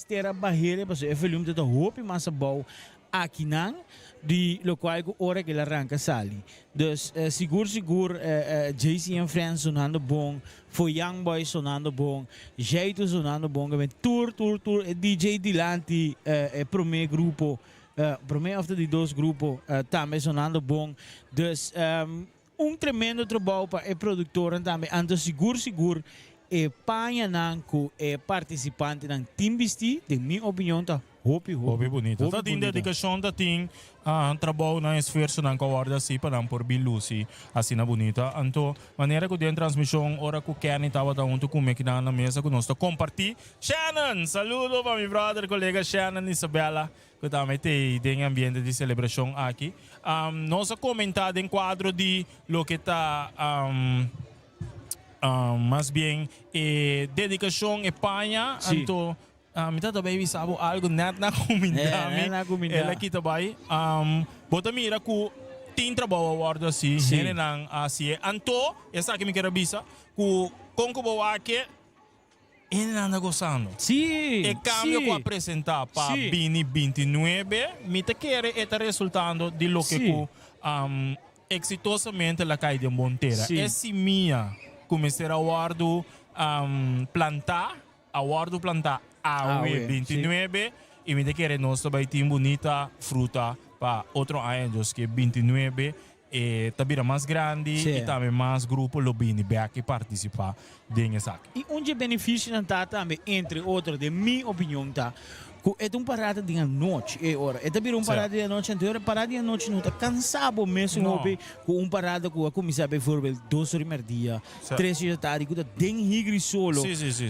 mester a bah'e pasobra e volume ta ta hopi mas abou akinan di locual cu ora cu el a ranca sali. Dus sigur sigur JC and Friends sonando bon, For Young Boys sonando bon, Jaitu sonando bon, tur tur tur e DJ dilanti e prome grupo, prome of ta di dos grupo tambe sonando bon. Dus un tremendo trabou pa e productornan tambe, anto sigur sigur e pañanan cu e participantenan tin bisti, den mi opinion ta Hopi, hopi, Hopi bunita. hopi Ta tin bunita. dedikashon, ta tin trabounan, esfuersonan ku a wòrdu hasi pa nan por bin lusi asina bunita. Anto, manera ku den transmishon ora ku Kenny tabata huntu ku mi akinan na mesa ku nos ta kompartí. Shannon! Saludo pa mi brother, kolega Shannon Isabella ku tambe t'ei den e ambiente di selebrashon aki. Nos a komentá den kuadro di loke ta mas bien e dedikashon, e paña. Sí. Anto, Mi tata bay bisa bo algo net na cuminda mi. Net na cuminda. El a kita bay. Bo ta mira cu tin trabou a wordo haci. Sí. Hendenan a hacié. Anto, esaki mi kier a bisa, cu con cu bo wak e, hendenan ta gozando. Sí, E cambio sí. cu a presenta pa Sí. bini bintinuebe, mi ta kere e ta resultando di loke Sí. cu exitosamente la cay den bon tera. Sí. E simia cu mester a wordo planta, A wòrdu plantá awe 29 i mi ta kere nos ta bai tin bunita fruta pa otro aña Dios ke 29 e ta bira mas grandi i tambe mas grupo lo bini bèk i partisipá den esaki. I un dje benefisionan ta tambe entre otro den mi opinion ta Ku e ta un parada di anochi e ora. E ta bira un parada di anochi anto e ora parada di anochi no ta kansa bo mesun hopi ku un parada ku a kuminsá bijvoorbeeld dos ora di merdia, tres ora di tardi ku ta den higri solo.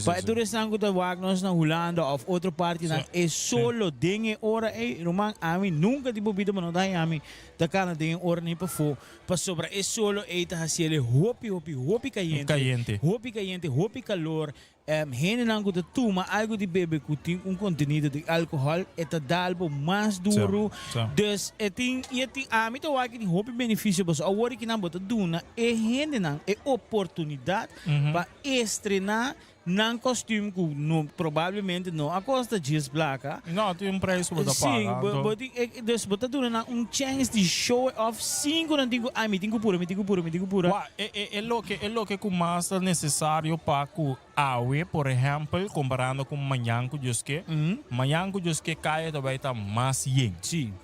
Pa e tur esnan ku ta wak nos na Hulanda òf otro partinan e solo den e ora ei ruman ami nunka di bo bida bo no ta haña mi ta kana den e ora ni pafó pasobra e solo ei ta hasiel e hopi hopi hopi kayente hopi kayente hopi kalor. Hendenan ku ta tuma algu di bebe ku tin un kontenido di alkohòl e ta dal bo mas duru. Dus e tin i e tin ami ta wak e tin hopi benefisio pasobra awor aki nan bo ta duna e hendenan e oportunidat pa estrená nan kòstüm ku no probablemente no a kosta djes plaka. No, tin un preis ku bo ta paga. Si, bo tin e dus bo ta duna nan un chèns di show off sin ku nan tin ku ay mi tin ku pura mi tin ku pura mi tin ku pura. Wak, E loke e loke ku mas ta nesesario pa ku awe, por ehèmpel, komparando ku mañan ku Dios ke, mañan ku Dios ke kaya ta bai ta mas yen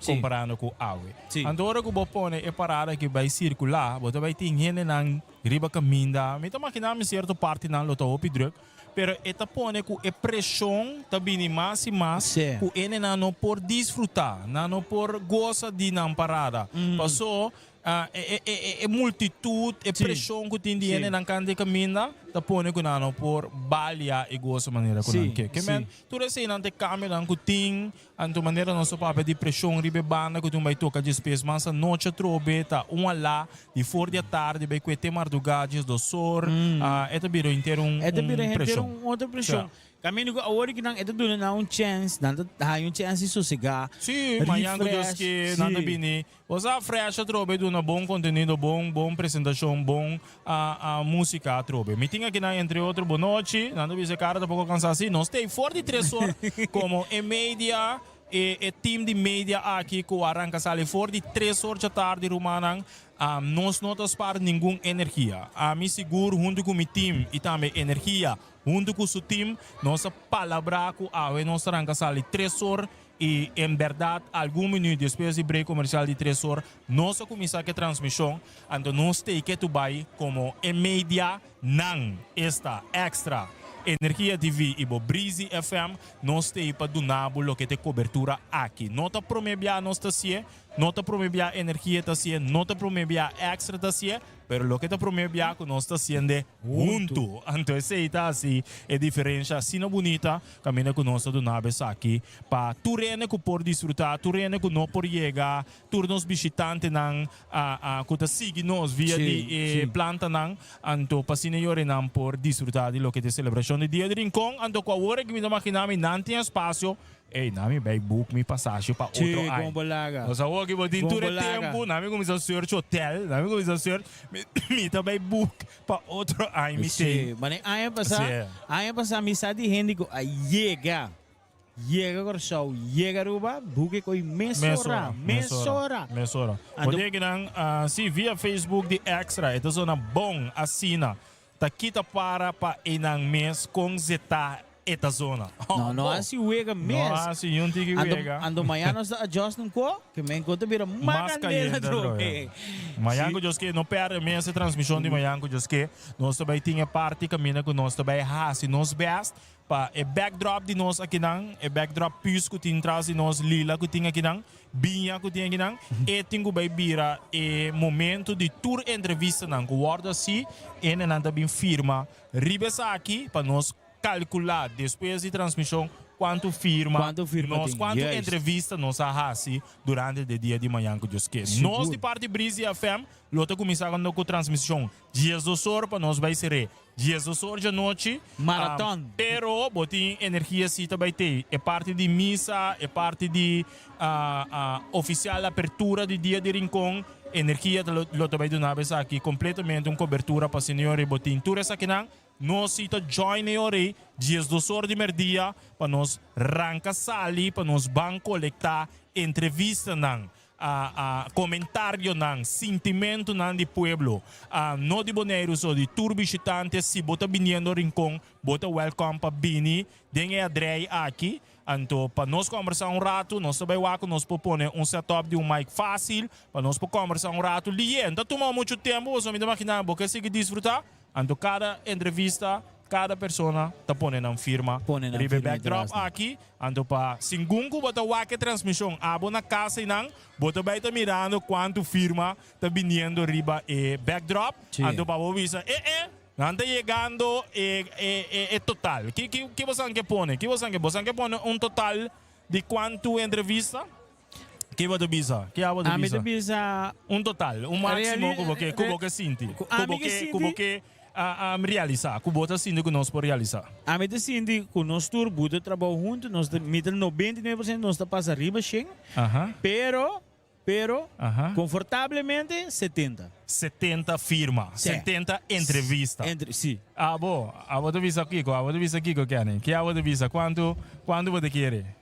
komparando ku awe. Anto ora ku bo pone e parada aki bai sirkulá, bo ta bai tin hendenan riba kaminda. Mi ta maginá mi sierto partinan lo ta hopi drùk, pero e ta pone ku e preshon ta bini mas i mas ku hendenan no por disfrutá, nan no por gosa di nan parada. Paso E multitud, e preshon ku tin di hendenan kanta e kaminda ta pone ku nan no por balia e goso manera ku nan ke. Ke men, tur eseinan ta e kambionan ku tin. Anto manera nos ta papia di preshon riba e banda ku tin bai toka djespes mas anochi atrobe ta un alá di for di atardi bai kue te mardugá djes dos or. E ta bira henter un E ta bira henter preshon. un otro preshon. Caminda cu awor ki nan e ta duna nan un chance, nan ta haya un chance di sosega, Sí, mañan ku Dios refresh. ke nan ta bini. Bo sa fresh atrobe duna bon contenido, bon bon presentacion, bon musica atrobe. Mi tin akinan entre otro Bonochi, nan ta bisa e cara ta poco cansa si, nos ta ey for di tres or como e media, e e team di media aki cu a ranca sali for di tres or djatardi rumannan, nos no ta spaar ningun energia. Ami sigur hunto cu mi team y tambe energia hunto cu su team nos a palabra cu awe nos ta ranca sali tres or I en bèrdat algun minüt despues di break komersial di tres or, nos a kuminsá ku e transmishon, anto nos tei ketu bai komo e media nan, esta Extra, Energia TV i bo Breezy FM, nos tei pa duna bo loke ta e kobertura aki. No ta promé bia nos ta hasié, no ta promé bia Energia ta hasié, no ta promé bia Extra ta hasié, pero loke ta promé bia ku nos ta hasiende huntu. Anto esei ta hasi e diferensha asina bunita. Kaminda ku nos ta duna bo esaki pa tur hende ku por disfrutá, tur hende ku no por yega, tur nos bishitantenan ku ta sigui nos via di e plantanan, anto pa asina yorenan por disfrutá di loke ta e selebrashon di Dia di Rincon. Anto ku awor aki mi ta maginá mi nan tin espasio, ey, nan mi bai book mi pasashi pa otro aña. Nos awor aki bo tin tur e tempu, nan mi kuminsá search hotel, nan mi kuminsá search, mi ta bai book Pa otro aña mi Sí, tin. ma den aña pasá, Sí. aña pasá mi sa di hende ku a yega. Yega Kòrsou, yega Aruba, buka e koi mesora, mesora. Mesora. Bo tin kinan, si via Facebook di Extra e ta zona bon asina, ta kita para pa einan mes kon zeta e ta zona. No, no hasi wega mes. No hasi niun tiki wega. Anto mañana nos ta adjust un ko, ke men ko ta bira mas kandela atrobe. Mañan ku Dios ke, no perde mes e transmishon di mañan ku Dios ke. Nos ta bai tin e parti kaminda ku nos ta bai hasi nos best Pa e backdrop di nos akinan, e backdrop pus ku tin tras di nos, lila ku tin akinan, biña ku tin akinan, e tin ku bai bira e momento di tur entrevistanan ku wòrdu hasi, hendenan ta bin firma riba esaki pa nos kalkulá despues di transmishon kuantu firma Kuantu firma nos, tin, kuantu juist. entrevista nos a hasi durante de dia di mañan ku Dios ke. Nos Sigur. di parti Breezy FM lo ta kuminsá ku transmishon diesdos or pa nos bai ser'é 12 or djanochi. Maraton. Pero bo tin energia si ta bai tei. E parti di misa, e parti di oficial apertura di dia di Rincon, energia ta lo ta bai duna bo esaki completamente un cobertura pa senior y bo tin tur esakinan. Nos si ta join e ora ei 12 or di merdia pa nos ranca sali pa nos ban colecta entrevistanan. A Comentarionan, sintimentunan di pueblo, a no di Boneiru so, di tur bishitante, si bo ta biniendo Rincon, bo ta welcome pa bini den e adrei aki. Anto pa nos combersa un ratu, nos ta bay wak cu nos por pone un setup di un mic facil pa nos por combersa un ratu. Liye, no ta tuma mucho tempo, pasobra mi ta imagina bo ke sigui disfruta. Anto kada entrevista, kada persona ta pone nan firma Pone nan riba e firma backdrop tras nan. aki. Anto pa singun ku bo ta wak e transmishon abo na kas einan, bo ta bai ta mirando kuantu firma ta biniendo riba e backdrop. Sí. Anto pa bo bisa, e e, nan ta yegando e e e e total. Ki ki ki bosan ke pone? Ki bosan ke? Bosan ke pone un total di kuantu entrevista? Ke bo ta bisa? Ke abo ta Ami bisa? ta bisa. Un total, un máximo ku bo ke, ku bo ke sinti. Ku Ku ami bo ke ke, sinti. ku bo ke realisá, ku bo ta sinti ku nos por realisá. Ami ta sinti ku nos tur buta trabou huntu, nos ta, mi ta 99% nos ta pasa riba shen, Aha. pero, pero, Aha. konfortablemente 70. 70 firma, Sí. 70 entrevista. Entre, sí. Abo, abo ta bisa kiko? Abo ta bisa kiko, Kenny? Ke abo ta bisa? Kuantu, kuantu bo ta kere?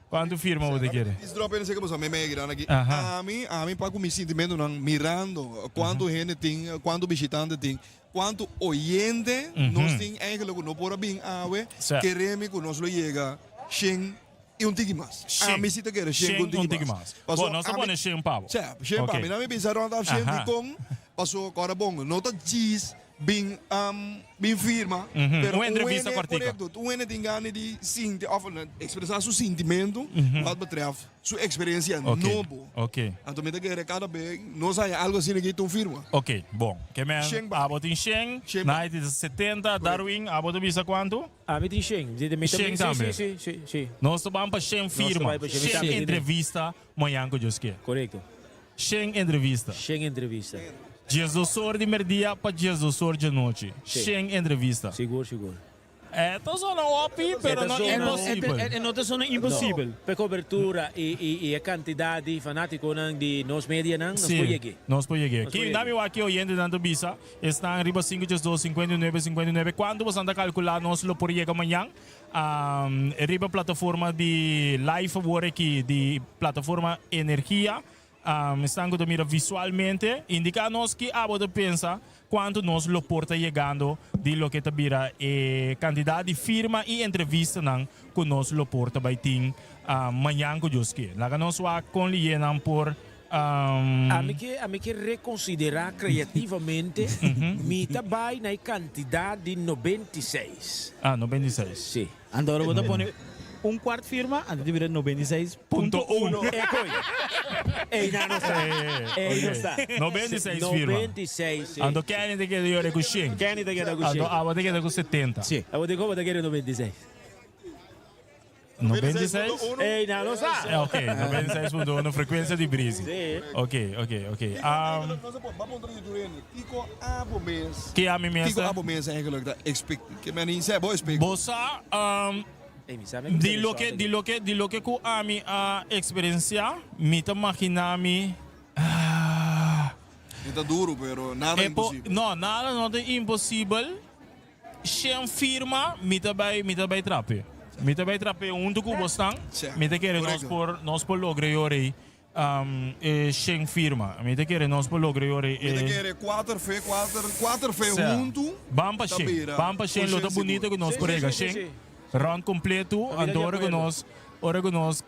Kuantu firma bo ta kere? Is drop en seke boso meme gran aki. Aha. Ami, ami pa ku mi sintimentonan mirando kuantu hende tin, kuantu bishitante tin, kuantu oyente nos tin eigenlijk ku no por a bin awe, Sa. kere mi ku nos lo yega shen i un tiki mas. Shen. Ami si ta kere shen Shen ku un tiki un tiki mas. mas. Paso Bo, nos ta ami- pone shen pa bo. Sa, shen pa Ok. mi. Nan mi bisa rond af shen Aha. dikon, paso kòrda bon, no ta djis bin bin firma, pero Un entrevista un kortiko. Korekto, un hende tin gana di sinti of ekspresá su sintimentu wat betreft su eksperensia nobo. Ok. Anto mi ta kere kada be nos haña algu asina aki ta un firma. Ok, bon. Ke men Shen ba. abo tin shen, Shen ba. Naai tin 70, Darwin abo ta bisa kuantu? Ami tin shen. Shen tambe. Si, si, si, si. Nos ta ban pa shen firma, bai pa shen. Mi shen tambe tin. entrevista mañan ku Dios ke. Korekto. Shen entrevista. Shen entrevista. 12 or di merdia pa 12 or djanochi. Sí. Shen entrevista. Sigur, sigur. E ta zona hopi, pero no imposibel. E no ta zona imposibel. No. P'e cobertura y, y, y e cantidad di fanaticonan di nos medianan, nos Sí, por yeg'é. nos por yeg'é. Nos por Ki dami yeg'é. wak ki oyentenan ta bisa, esnan riba 5 diesdos 59 59, cuanto bosan ta calcula nos lo por yega mañan? Riba plataforma di live awor aki di plataforma Energia, esnan ku ta mira visualmente, indiká nos ki abo ta pensa kuantu nos lo por ta yegando di loke ta bira e kantidat di firma i entrevistanan ku nos lo por ta bai tin mañan ku Dios ke. Laga nos wak kon liyenan por. Ami ke ami ke rekonsiderá kreativamente, mi ta bai na e kantidat di 96. Ah, 96. Sí. Anto ora bo ta pone un kuart firma, anto ta bira 96.1. Ekoi. Ei nan no sa. Ei no sa. 96 firma. 96, sí. Anto Kenny ta keda yora ku shen. Kenny ta keda ku shen. Anto abo ta keda ku 70. Sí. Abo di komo ta kere 96? 96? Ey, nan no sa. Eh, ok, 96.1 frekuensia di Breezy. Sí. Ok, ok, ok. Um, Nos a ba puntra di tur hende, kiko abo mes? Ki ami mes Kiko ta? abo mes eigenlijk ta expect? Ke men in sê bo expect? Bo sa, um, Ey, mi sa mi di loke, di loke, di loke ku ami a eksperensiá, mi ta maginá mi, ah, E ta duro, pero nada e po, imposibel. no, nada no ta imposibel. Shen firma, mi ta bai, mi ta bai trape. Mi ta bay trap'é hunto cu bosnan. Mi ta kere nos por nos por logra e ora ey e shen firma. Mi ta kere nos por logra e ora ey Mi ta kere cuater fe, cuater, cuater fe hunto Ban pa ta shen. bira Ban pa shen. un Lo ta shen bunito sigur. cu nos por yega shen. Rond completo. Anto ora cu nos, ora cu nos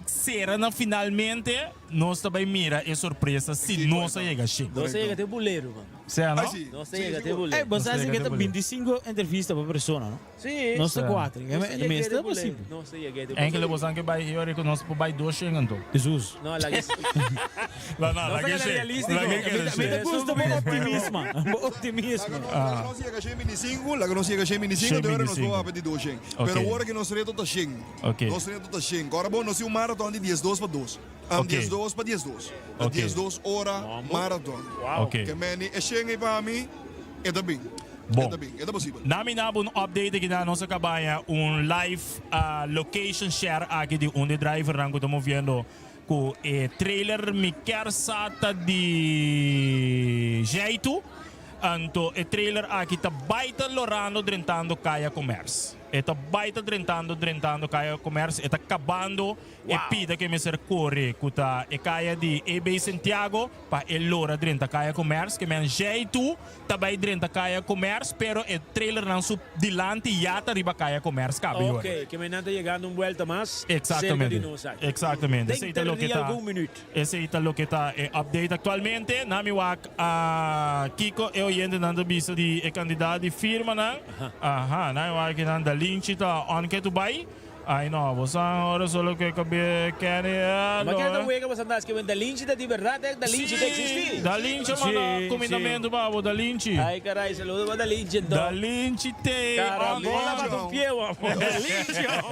Sera na finalmente nos ta bay mira e sorpresa si nos a yega shin. Nos a yega te bulero man. Sea no? Nos a yega te bulero. Ey, bo sa si ke ta 25 entrevista pa persona no? Si. Nos ta cuatro. Nos a yega Mester te ta bulero. posibel. Nos a yega te bulero. Enkele bo san ke bay e ora ku nos por bay dos shin anto. Jesus. No, laga No, no, Nos laga a keda shin. realístico. Laga keda Mi ta shin. gusta bo optimismo. Bo optimismo. Laga nos yega shin mini sinku, laga nos yega shin mini sinku, Shin te ora mini nos por sinku. papia di dos shin. Ok. Pero ora ke nos reto ta shin. Ok. Nos reto ta shenko. Ora bo, nos tin un maraton di diesdos pa dos. Ok. Diesdos pa diesdos. Ta Ok. diesdos ora maraton. Wow. Ok. Ke meni e shen ei pa mi, e ta bin. Bon. E ta bin, e ta posibel. Na mi nabo un update aki na nos a cabaña un live location share aki di un di drivernan cu ta moviendo cu e trailer mi kier sa ta di Jaitu. Anto e trailer aki ta bay ta lorando drentando Kaya Commerce. E ta bai ta drentando drentando kaya Commerce e ta kabando e pida ke mester kore ku ta e kaya di EB Santiago pa e lora drenta kaya Commerce ke men Jaitu ta bai drenta kaya Commerce pero e trailernan su dilanti ya ta riba kaya Commerce kaba yora. Ok, ke men nan ta yegando un buelta mas serka Exactamente di nos aki. exactamente esei ta Denter loke di ta algun minuut. Esei ta loke ta e update actualmente. Na mi wak a kico e oyentenan ta bisa di e cantidad di firmanan. Aha, na mi wak kinan Da Linchi ta on ke tu bay. Ay no, bo sa ora solo ke kabe Kenny eh, Ma ken ta lo. wega boso andas ke wen Da Linchi ta di berdad eh? Da Linchi ta existi? Da Linchi a manda cumindamento pa bo, Da Linchi. Ay caray, saludo pa Da Linchi enton. Da Linchi te on. Carabola mata un pieu amo. Da Linchi amo.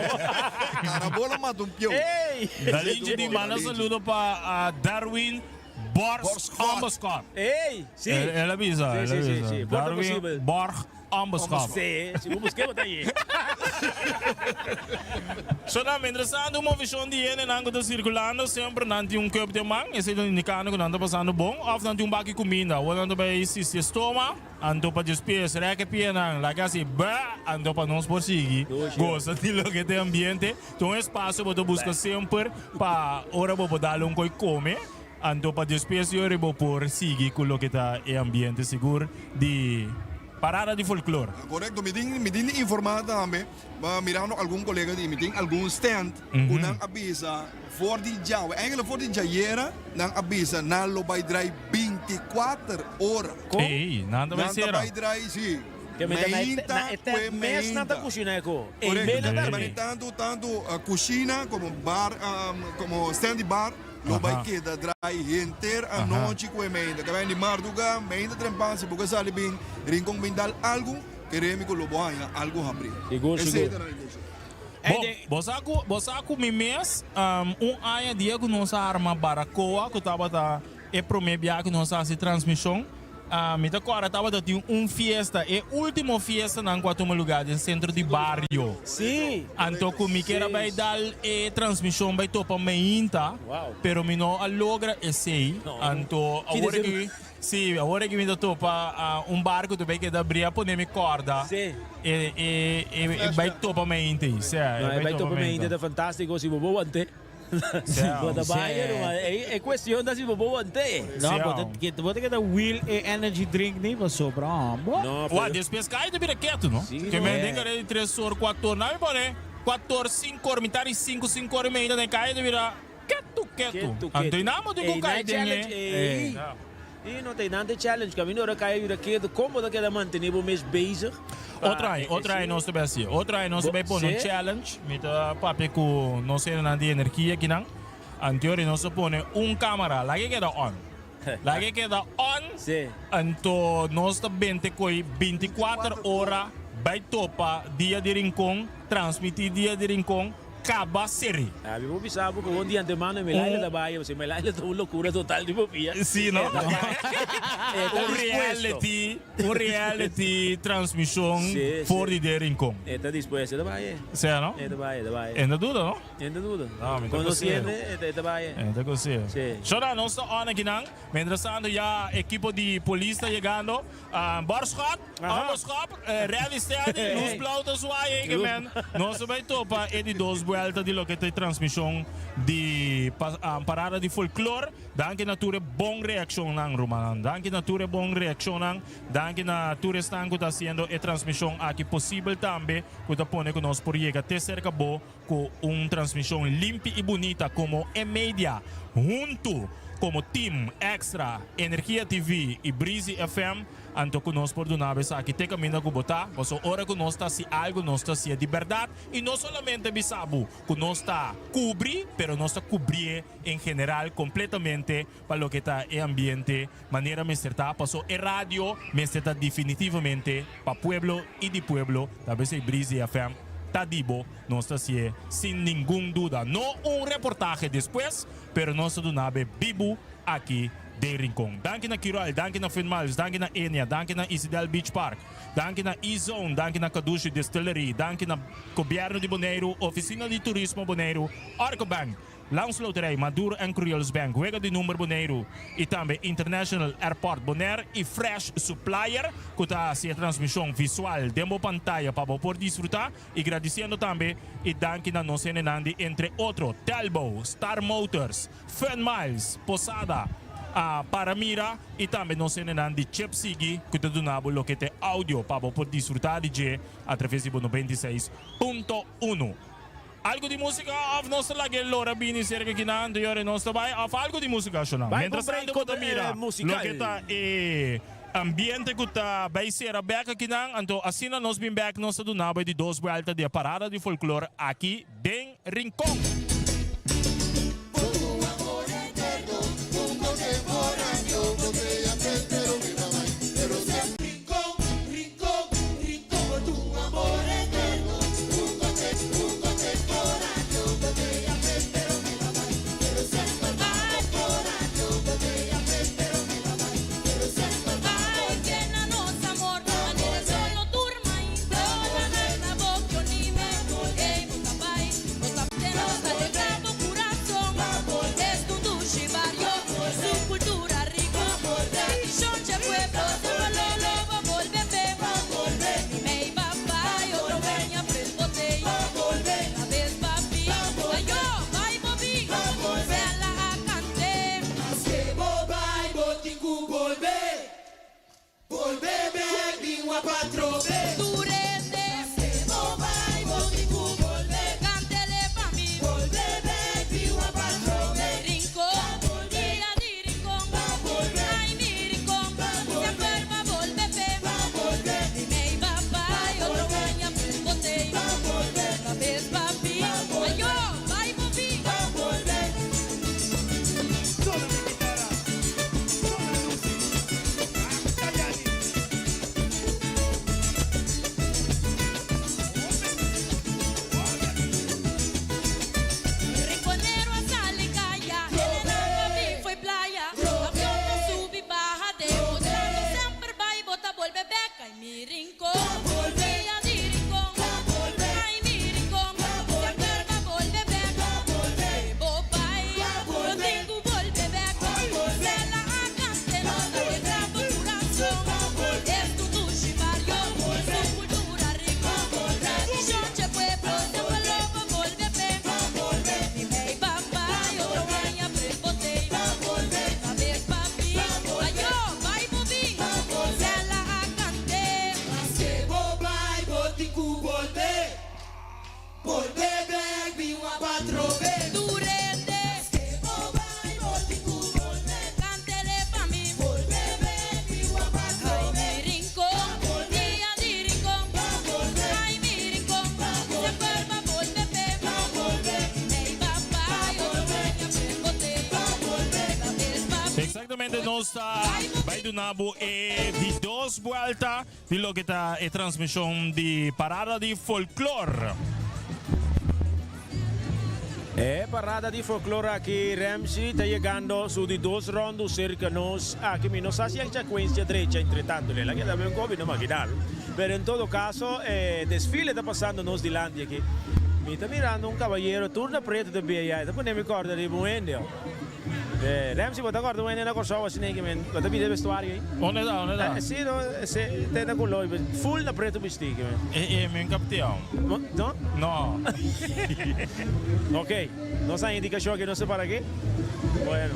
Carabola mata un pieu. Ey! Dalinchi di manda saludo pa Darwin Borg Ombeschap. Ey, si. El a bisa, el a bisa. Darwin Borg Ombeschap. Si, si bo busk'é bo ta hañ'é. So nan, mientras tanto un movishon di hendenan ku ta sirkulando semper nan tin un cup den man, esei ta indikando ku nan ta pasando bon, òf nan tin un baki kuminda, awor nan ta bai sisti e stoma. Anto pa despues rek e pianan laga hasi bè, anto pa nos por sigui gosa di loke ta e ambiente. Ta un espasio bo ta buska semper pa ora bo por dal un koi kome, anto pa despues yori bo por sigui ku loke ta e ambiente sigur di parada di folklor. Korekto, mi tin mi tin di informá tambe, mirando algun kolega di mi tin algun stand ku nan a bisa for di djawe, eigenlijk for di djayera nan a bisa nan lo bai drai binti kuater ora. Ey, nan ta bai Nan ta sera. bai drai, si. Ke men ta na e Meinta na e kue tent mes nan ta meinta. kushina e ko. Ey Korekto. mes nan ta Te arm'é. mane tantu tantu kushina komo bar komo stand di bar lo bai keda drai henter anochi kue meinta. Ke men di marduga meinta trempan si bo ke sali bin Rincon bin dal algu keremi ku lo bo haña algu habri. Sigur, Esei sigur. ta nan intenshon. Bo, bo sa ku, bo sa ku mi mes, un aña dia ku nos a arma Baracoa ku tabata e promé bia ku nos a hasi transmishon, mi ta kòrda tabata tin un fiesta, e último fiestanan ku a tuma lugá den sentro di bario. Sí. Anto ku mi kier a bai dal e transmishon bai topa meinta, pero mi no a logra esei. Anto awor aki, sí, awor aki mi ta topa un bar ku ta bai keda abrí a pone mi kòrda Sí. e e e bai topa meinta ei. Sí, No, e e bai topa meinta ta fantástiko si bo bo want'é. Bo ta bai ruman, e cuestion ta si bo bo want'é. No, bo ta ke bo ta keda wheel e energy drink ni pasobra hombo. No, Wa, despues kai ta bira ketu, no? Ke men den kare di tres or, kuater or, nan mi pone kuater or, sinku or, mitar di sinku, sinku or i media den kai ta bira ketu, ketu. Anto i nan bo tin ku kai den e. I no ta einan ta e challenge, caminda ora caya yuda ketu, con bo ta keda mantene bo mes bezig? Otro aña, otro aña nos ta bay haci. Otro aña nos ta bay pone un challenge. Mi ta papia cu nos hendenan di energia akinan. Anteori nos ta pone un camara, laga e keda on. Laga e keda on, anto nos ta bente coi binti kuater ora bay topa Dia di Rincon, transmiti Dia di Rincon. kaba seri. Ah, mi por bisa bo ku di antemano e Melaila ta bai, pasobra Melaila ta un lokura total di popia. Sí, no? E ta bai. E ta Un dispuesto. reality, un reality transmishon Sí, for sí. di de Rincon. E ta dispuesto, e ta bai. Sea, no? E ta bai, e ta bai. E no duda, no? E no duda. No, mi ta Conociendo, kosé. e ta, e ta bai. E ta kosé. Sí. Shona, nos ta on akinan. Mientras tanto ya ekipo di polis ta yegando. Borschot, Onderschop, ready steady, luz blauw ta zwaai ey men. Nos ta bay topa e di dos buelta di loke ta e transmision di parada di folklor. Danki na tur e bon reaccionnan rumannan. Danki na tur e bon reaccionnan. Danki na tur esnan cu ta haciendo e transmision aki posibel tambe cu ta pone cu nos por yega te cerca bo Ku un transmishon limpi i bunita komo e media huntu komo Team Extra, Energia TV i Breezy FM, anto ku nos por duna bo esaki te kaminda ku bo ta. Pasobra ora ku nos ta hasi algu nos ta hasié di bèrdat i no solamente bisa bo ku nos ta kubri, pero nos ta kubrié en general kompletamente pa loke ta e ambiente manera mester ta, pasobra e radio mester ta definitivamente pa pueblo i di pueblo, ta besei Breezy FM ta di bo. Nos ta hacié sin ningun duda. No un reportahe despues, pero nos ta duna be bibu aki den Rincon. Danki na Kiroil, danki na Fun Miles, danki na Enia, danki na Isidel Beach Park, danki na E-Zone, danki na Kadushi Distillery, danki na Gobierno di Boneiru, Oficina di Turismo Boneiru, Arco Bank, Landsloterij, Maduro en Creoles Bank, Wega di Number Boneiru y tambe International Airport Bonaire y Fresh Supplier cu ta haci e transmision visual den bo pantaya pa bo por disfruta y gradiciendo tambe y danki na nos hendenan di entre otro Telbo, Star Motors, Fun Miles, Posada, Paramira y tambe nos hendenan di Chip Sigui cu ta duna bo loke t'e audio pa bo por disfruta di dje a traves di bo 96.1. Algo di musica of nos ta laga e lora bini cerca kinan anto yora nos ta bay of algo di musica shona. Bay Mientras pa un tanto bo ta break mira musical. loke ta e ambiente cu ta bay cera bek akinan anto asina nos bin bek nos ta duna bo e di dos buelta di e parada di folklor aki den Rincon. Exactamente nos ta bai duna bo e di dos buelta di loke ta e transmision di Parada di Folklor. E parada di folklor aki Ramsey ta yegando su di dos rondu serka nos aki. Mi no sa si e secuencia drecha entretanto el a keda ben kobi no maginal. Pero en todo caso e desfile ta pasando nos dilanti aki. Mi ta mirando un cabayero tur na preto ta bia ya. E ta pone mi corda riba un hende. Ramsey bo ta corda un hende na Corsou asina ki men bo ta bira e vestuario ey? Unda ta? Unda ta? Si no se te na color full na preto bisti ki men. E e mi capteau. No? No. Ok nos a indicacion aki no se para ke. Bueno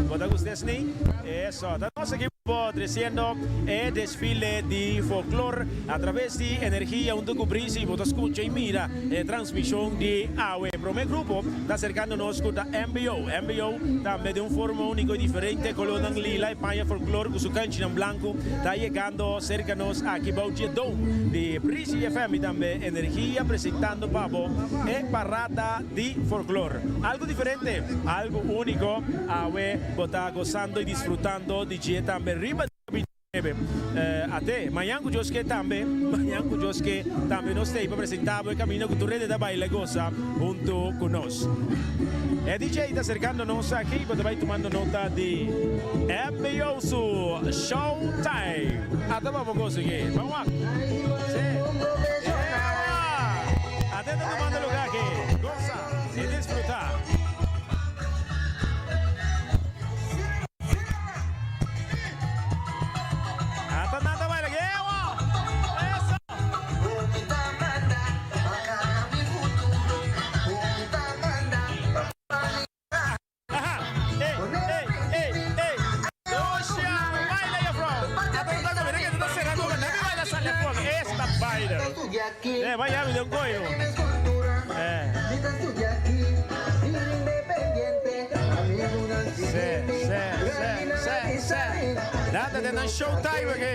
bo ta gusta esni? Eso ta nos aki bo treciendo e desfile di folklor a traves di energia hunto cu Brisa y bo ta scucha y mira e transmision di awe. Prome grupo ta acercando nos cu ta MBO. MBO tambe den un forma unico y diferente, colornan lila y paña folklor cu su canchinan blanco ta yegando cerca nos aki bou dje dome di Brisi FM y tambe Energia presentando pa bo e parada di folklor. Algo diferente, algo unico, awe bo ta gozando y disfrutando di dje tambe riba. Bebe. Ate, mañan ku Dios ke tambe, mañan ku Dios ke tambe nos t'ei pa presentá bo e kaminda ku tur hende ta baila i gosa huntu ku nos. E DJ ta aserkando nos aki, bo ta bai tumando nota di MBO su Show Time. Ata pa bo gosa aki. Ban wak. Si. Ewa! Ate ta tumando luga aki. Gosa i disfrutá. Ata nada baila aquí. Ewa! Eso! Aha! Ey, ey, ey, ey! Dosha! Baila juffrouw! Ata nada baila que ta cerrando, maar nami baila sale afuera. Esta baila. Eh, vaya, mi de un coyo. Eh. Se, se, se, se, se. Data den nan showtime aki.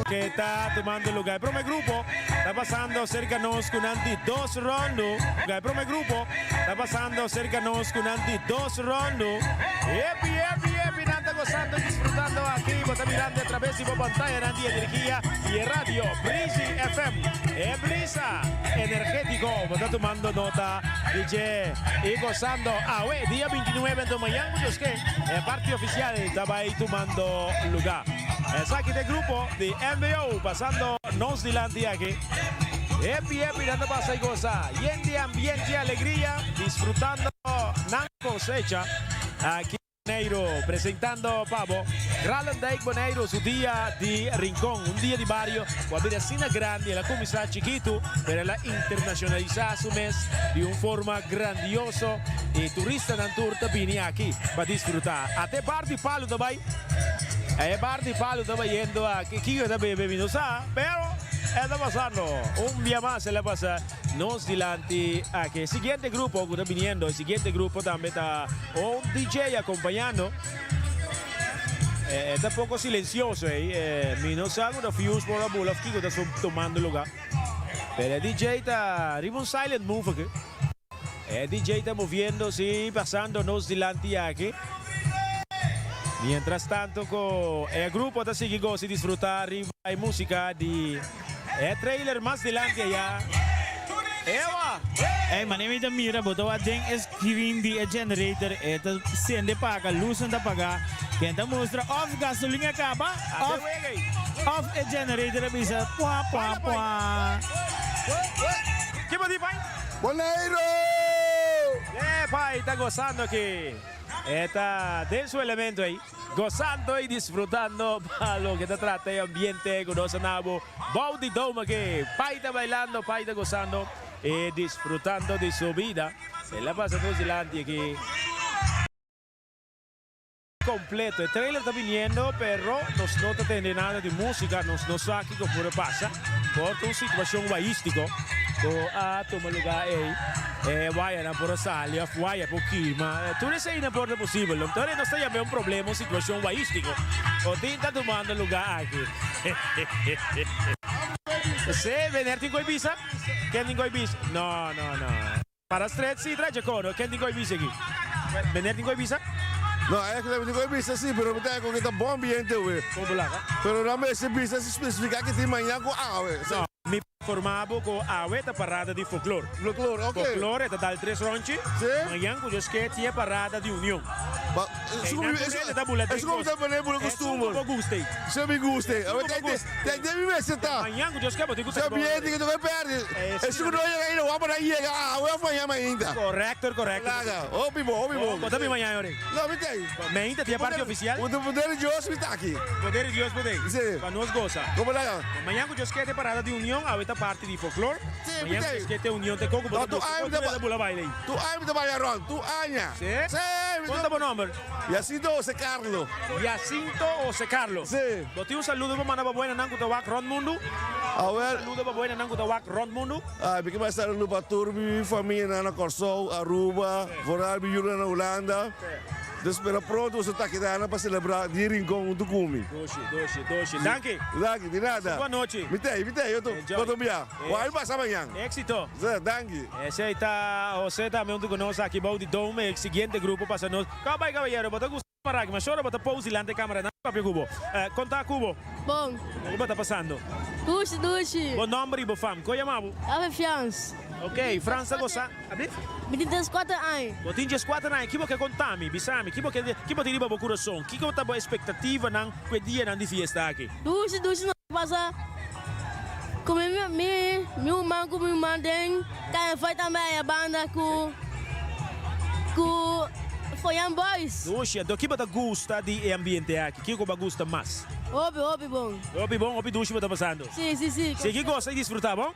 Que ta tumando lugar. E prome grupo ta pasando cerca nos cu nan di dos rondo. E prome grupo ta pasando cerca nos cu nan di dos rondo. Epi, epi, epi, nan ta gozando y disfrutando aki. Bo ta mirando a traves di bo pantayanan di energia y e radio Breezy FM. E brisa energetico. Bo ta tumando nota di dje y gozando awe dia 29 anto mañan cu Dios ke e parti oficial ta bay tumando lugar. Esaki ta e grupo di MBO pasando nos dilanti aki. Happy happy nan ta pasa y goza yen di ambiente y alegria disfrutando nan cosecha aki. Boneiru presentando pa bo Kralendijk Boneiru su dia di Rincon, un dia di bario cu a bira asina grandi, el a cuminsa chikitu pero el a internacionalisa su mes di un forma grandioso y turistanan tur ta bini aki pa disfruta. Ata e bar di palu ta bay, e bar di palu ta bayendo aki, kico e ta bebe mi no sa, pero e ta pasando, un bia mas el a pasa. Nos dilanti aki. E siguiente grupo cu ta biniendo, e siguiente grupo tambe ta un DJ acompañando. E ta poco silencioso ey. E mi no sa cu ta fuse por a bula of kico ta tomando lugar. Pero e DJ ta riba un silent move aki. E DJ ta moviendo si pasando nos dilanti aki. Mientras tanto cu e grupo ta sigui goza y disfruta riba e musica di. E trailer mas dilanti aya. Ewa! Ey mane mi ta mira bo ta wak den e screen di e generator e ta sende paga luznan ta paga ken ta mustra of gasolin a caba of of e generator a bisa pua pua pua. Ki bo di pai? Boneiru! E pai ta gozando aki. E ta den su elemento ey. Gozando y disfrutando pa loke ta trata e ambiente cu nos a nabo bou di dome aki. Pai ta bailando, pai ta gozando y disfrutando di su bida. El a pasa nos dilanti aki completo. E trailer ta biniendo pero nos no ta tende nada di musica, nos no sa kico por a pasa. Por ta un situacion waistico cu a tuma lugar ey. E wayanan por a sali of waya por kima. Tur eseinan por ta posibel. Entonces nos ta yam'é un problema, un situacion waistico cu tin ta tumando lugar aki. Se, meneer tin koe bisa? Ken tin koe bisa? No, no, no. Para stret si traha kono. Ken tin koe bisa aki? Meneer tin koe bisa? No, eigenlijk mi tin koe bisa si, pero mi ta haña ku ta bon ambiente we. Kon bo laga? Pero nan mester bisa si spesifiká ki tin mañan ku awe. No. Mi forma bo ku awe ta parada di folklor. Folklor, ok. Folklor e ta dal tres ronchi. Si. Mañan ku Dios ke tin e parada di union. Ba, Einan ku rende ta bula den Esun ku kos. ta bula bula Esun kustumber. ku bo gusta ei. Esun mi gusta ei. Esun ku bo gusta. Te den mi mester ta. Mañan ku Dios ke bo tin ku Esun ta ambiente ku ta bai pèrdè. Esun ku no yega ainda wak pa nan yega awe òf mañan mainta. Korekto, korekto. Laga, hopi bon, hopi bon. Bo ta bin mañan yori? No, mi ta ei. Mainta tin e parti ofisial? Ku poder di Dios mi ta aki. Poder di Dios bo ta ei. Si. Pa nos gosa. Komo laga? Mañan ku Dios ke te parada di union awe ta parti di folklor. Si, Mañan ku Dios ke te union te kon ku bo ta buska kon tur e ta bula baile ei. Tur aña mi ta baila rond, tur aña. Si? Si. Kon ta bo nomber? Jacinto Jose Carlo. Jacinto Jose Carlo. Si. Bo tin un saludo pa manda pa buenanan ku ta wak rond mundu? Awer. Un saludo pa buenanan ku ta wak rond mundu? Ay, mi ke manda saludo pa tur mi famianan na Kòrsou, Aruba, vooral mi yunan na Hulanda. Nos spera pronto boso ta keda na pa celebra di Rincon hunto cu mi. Doshi, doshi, doshi. Danki. Danki, di nada. Bon nochi. Mi t'ey, mi t'ey, yo to bia. Wou a pasa mañan. Exito. Danki. Esey ta Jose tambe hunto cu nos aki bou di Dome. E siguiente grupo pasa nos. Caba bay caballero, bo ta gusta para aki, ma shora bo ta pose dilanti e camera. Nan papia cu bo. Conta cu bo. Bon. Loke bo ta pasando? Dushi, dushi. Bo nomber y bo fam. Con yama bo? Awe Frans. Ok, Frans ta gosa. Abit? Mi tin dieskuater aña. Bo tin dieskuater aña. Ki bo ke konta mi? Bisa mi, ki bo ke, ki bo tin riba bo kurason? Kiko ta bo espektativanan ku e dianan di fiesta aki? Dushi, dushi nos ta pasa ku mi, mi, mi ruman ku mi ruman den KNV tambe aya banda ku, ku Foyan Boys. Dushi, anto ki bo ta gusta di e ambiente aki? Kiko bo a gusta mas? Hopi, hopi bon. Hopi bon, hopi dushi bo ta pasando? Si, si, si. Sigui gosa i disfruta, bon?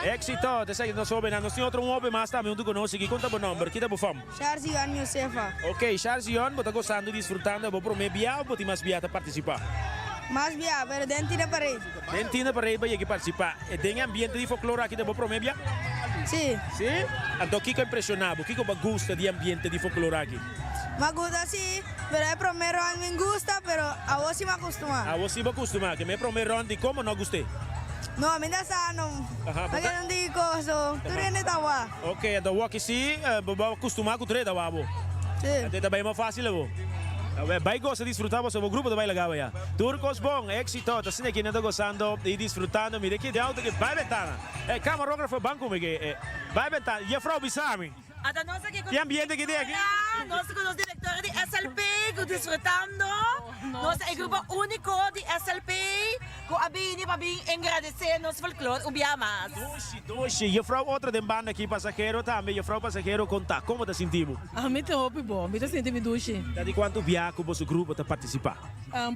Éxito! Ta esaki nos hóbennan. Nos tin otro un hóben mas tambe huntu ku nos. Sigui konta bo nòmber. Kita bo fam? Sharzion Josefa. Ok, Sharzion, bo ta gosando i disfrutando. E bo promé bia òf bo tin mas bia ta partisipá? Mas bia, pero den Tina Parade. Den Tina Parade bo a yega i partisipá. E den e ambiente di folklor aki ta bo promé bia? Sí. Sí? Anto kiko a impreshoná bo? Kiko bo a gusta di e ambiente di folklor aki? M'a gusta sí, pero e promé rònt mi gusta, pero awor sí m'a kustumá. Awor sí bo a kustumá. Ke mi e promé rònt di komo no a gust'é? No, mi ta sa no. Aha, bo Paske ta. no tin koso, tur hende ta wak. Ok, anto awor ki sí, bo bo a kustumá ku tur hende ta wak bo. Sí. Anto e ta bai mas fásil abo. Awor, bai gosa disfrutá pasobra bo grupo ta bai laga bo ya. Tur kos bon, éksito. Ta asina ki nan ta gosando i disfrutando. Mira ki den outo ki bai bentana. E kamarógrafo ban ku mi ki bai bentana. Jefrou bisa mi. Ata nos aki ku Ki ambiente ki tin aki? Nos ku nos direktora di SLP ku disfrutando. Nos ta e grupo úniko di SLP. Ku a bini pa bin engradesé nos folklor un bia mas. Dushi, dushi. Juffrouw otro den banda aki pasahero tambe. Juffrouw pasahero konta, komo ta sinti bo? Ami ta hopi bon. Mi ta sinti mi dushi. Ta di kuantu bia ku boso grupo ta partisipá?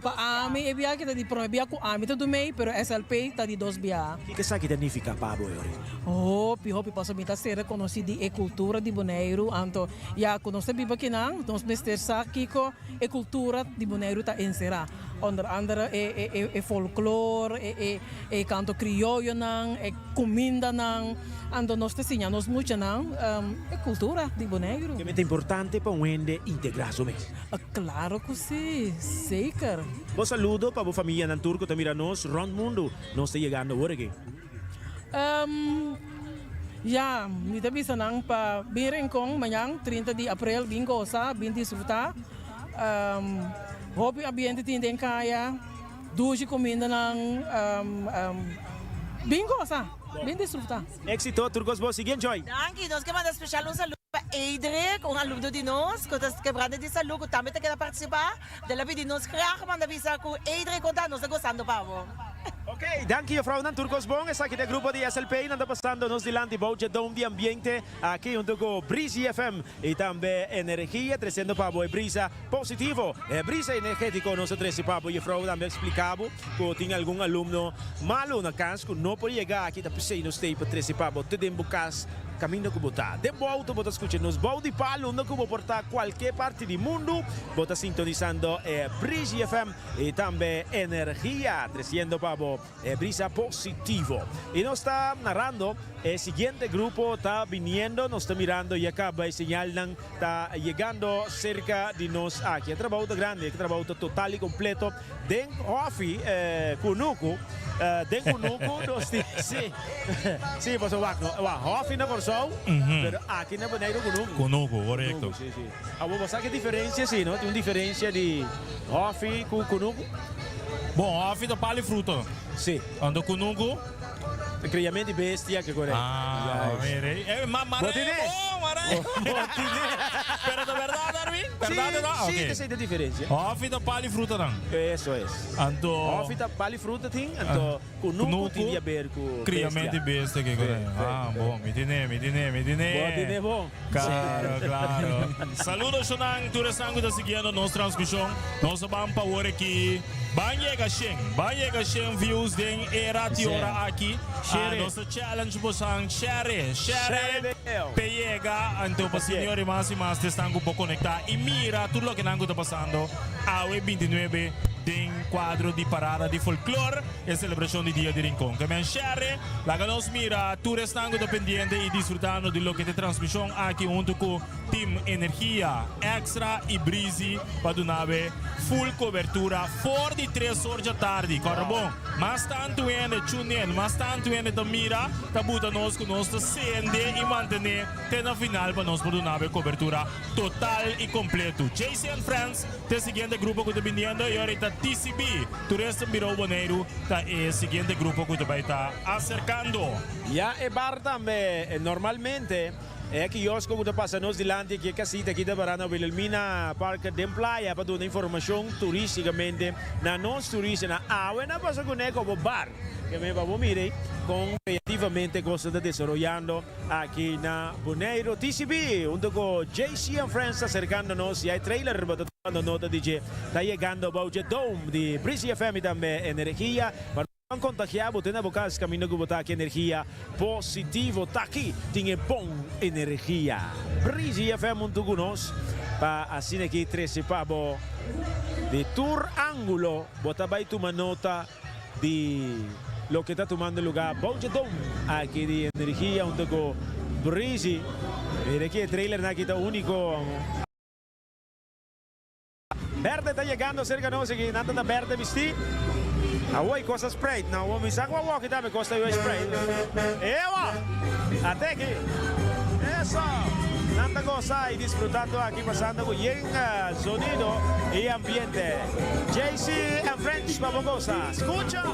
Pa ami e bia aki ta di promé bia ku ami ta dumei, pero SLP ta di dos bia. Kiko esaki ta nifiká pa bo, Yori? Hopi, hopi, pasobra mi ta ser rekonosí di e kultura di Boneiru. Anto ya ku nos ta biba akinan, nos mester sa kiko e kultura di Boneiru ta enserá. Onder andere e folklor, e kanto krioyonan, e kumindanan. Anto nos ta siña nos muchanan e kultura di Boneiru. Keme ta importante pa un hende integrá su mes? Klaro ku si, zeker. Bo saludo pa bo famianan tur ku ta mira nos rònt mundu. Nos ta yegando awor aki. Ya, mi ta bisa nan pa bin Rincon mañan 30 di aprel, bin gosa, bin disfruta. Hopi ambiente tin den kaya, dushi kumindanan. Bin gosa, bin disfruta. Éxito tur kos bo, sigui enjoy. Danki, nos ke manda special un saludo pa Eidrick, un alumno di nos ku ta kebrando di salu ku tambe ta keda partisipá. Del a pidi nos graag manda bisa ku Eidrick konta nos ta gosando pa bo. Ok, danki juffrouwnan, tur kos bon. Esaki ta e grupo di SLP, nan ta pasando nos dilanti bou dje dome di ambiente aki hunto ku Breezy FM y tambe Energia treciendo pa bo e brisa positivo, e brisa energetico nos a trece pa bo. Juffrouw tambe a explica bo cu tin algun alumno malo na cas cu no por yega aki, ta pesey nos stay pa trece pa bo te den bo cas caminda cu bo ta. Den bo auto bo ta scucha nos bou di palo unda cu bo por ta cualke parti di mundo bo ta sintonisando e Breezy FM y tambe Energia treciendo pa bo E brisa positivo. Y nos ta narando e siguiente grupo ta biniendo, nos ta mirando ya caba e señalnan ta yegando cerca di nos aki. E trabao ta grandi, e trabao ta total y completo den hofi Cunucu, den Cunucu nos tin, si, si, pasobra wak no, wak hofi na Corsou, pero aki na Boneiru Cunucu. Cunucu, corecto. Cunucu, si, si. Awor bo sa ki diferencia si, no? Tin un diferencia di hofi cu Cunucu? Bon, hofi ta pali fruto. Si. Anto kunuku? Ta kriamento di bestia ke kore. Ah, mire. Eh, ma, ma Bo tine? Bon, mare. Bo tine? Pero ta berdad, Darwin? Berdad Si, ta? si, Ok. ta esei ta diferencia. Hofi ta pali frutanan. Eso es. Anto. Hofi ta pali fruta tin, anto kunuku tin di haber ku bestia. Kriamento di bestia ke kore. Si, si, Ah, si. bon, mi tine, mi tine, mi tine. Bo tine bon. Claro, claro. Saludo shonan tur esnan ku ta siguiendo nos transmishon. Nos a ban pa wor aki. Ban yega shen. Ban yega shen views den e rati ora aki. Share. Nos ta challenge bosan share, share Share pe yega. Anto pa senior i mas i mas esnan ku por konektá i mira tur loke nan ku ta pasando awe 29 den kuadro di parada di folklor. E selebrashon di Dia di Rincon. Ke men share, laga nos mira tur esnan ku ta pendiente i disfrutando di loke ta e transmishon aki huntu ku Team Energia Extra i Breezy pa duna be full kobertura for di tres or djatardi. Kòrda bon, mas tantu hende tune in, mas tantu hende ta mira, ta buta nos ku nos ta sende i mantené te na final pa nos por duna be kobertura total i kompleto. JC and Friends ta e siguiente grupo ku ta biniendo i ora ta TCB. Toeristen Bureau Boneiru ta e siguiente grupo ku ta bai ta aserkando. Ya e bar tambe normalmente e kiosko ku ta pasa nos dilanti aki e kasita aki ta para na Wilhelmina Park den playa pa duna informashon turistikamente na nos turistanan. Awe nan pasa kuné komo bar ke men pa bo mira kon kreativamente kosnan ta desaroyando aki na Boneiru. TCB hunto ku JC and Friends ta aserkando nos ya e trailer bo ta Cuando nota di dje ta yegando bou dje dome di Breezy FM y tambe Energia pa no contagia bo te na bo cas caminda cu bo ta aki energia positivo ta aki tin e bon energia Breezy FM hunto cu nos pa asina aki trece pa bo di tur angulo bo ta bay tuma nota di loke ta tumando lugar bou dje dome aki di Energia hunto cu Breezy mira aki e trailernan aki ta unico. Berde ta yegando cerca nos aki, nan ta ta berde bisti. Awor e cos ta spreid. No, awor mi sa cu awor aki tambe cos ta spreid. Ewa! Ate aki. Eso! Nan ta goza y disfrutando aki pasando cu yen sonido y ambiente. JC and Friends pa bo goza. Scucha!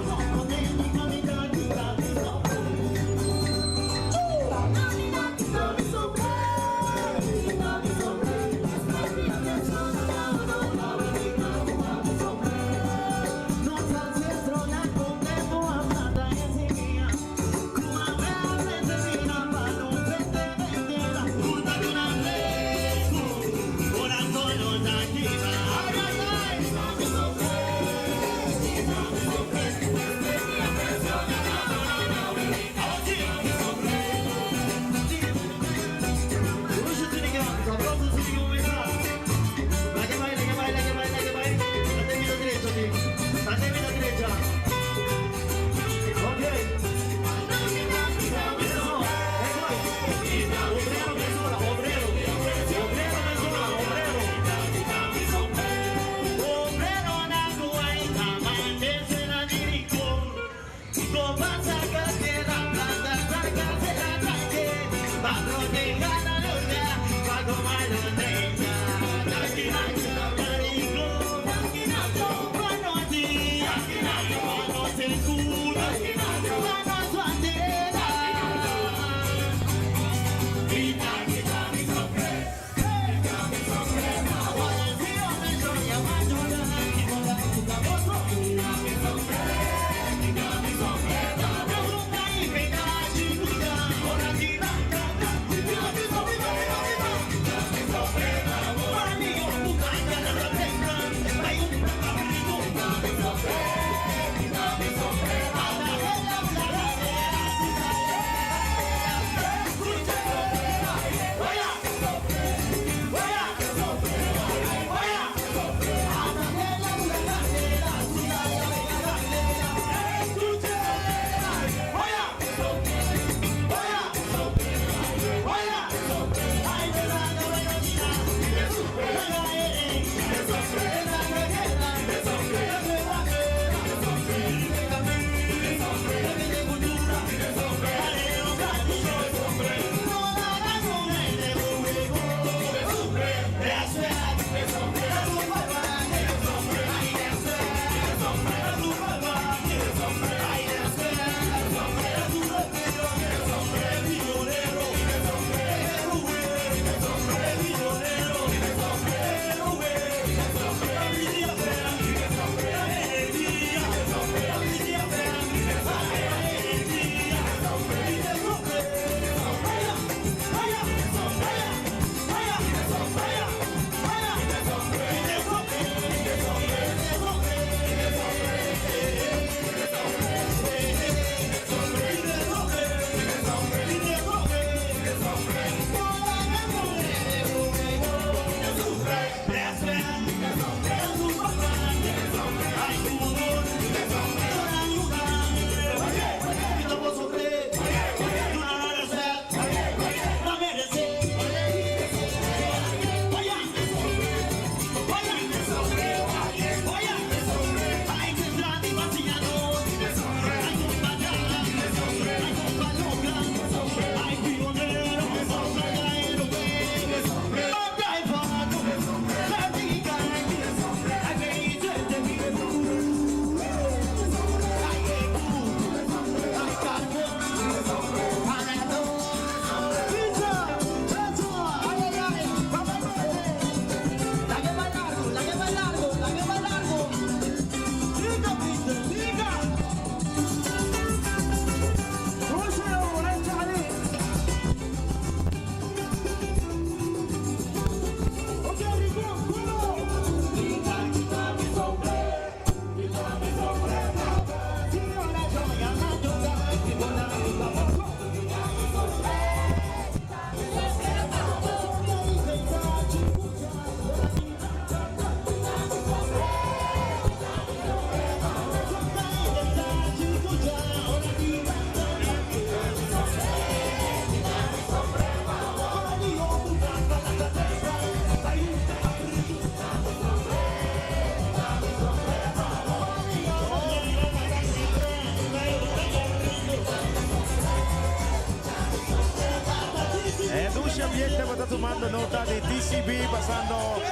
E dushi ambiente bo ta tumando nota di TCB pasando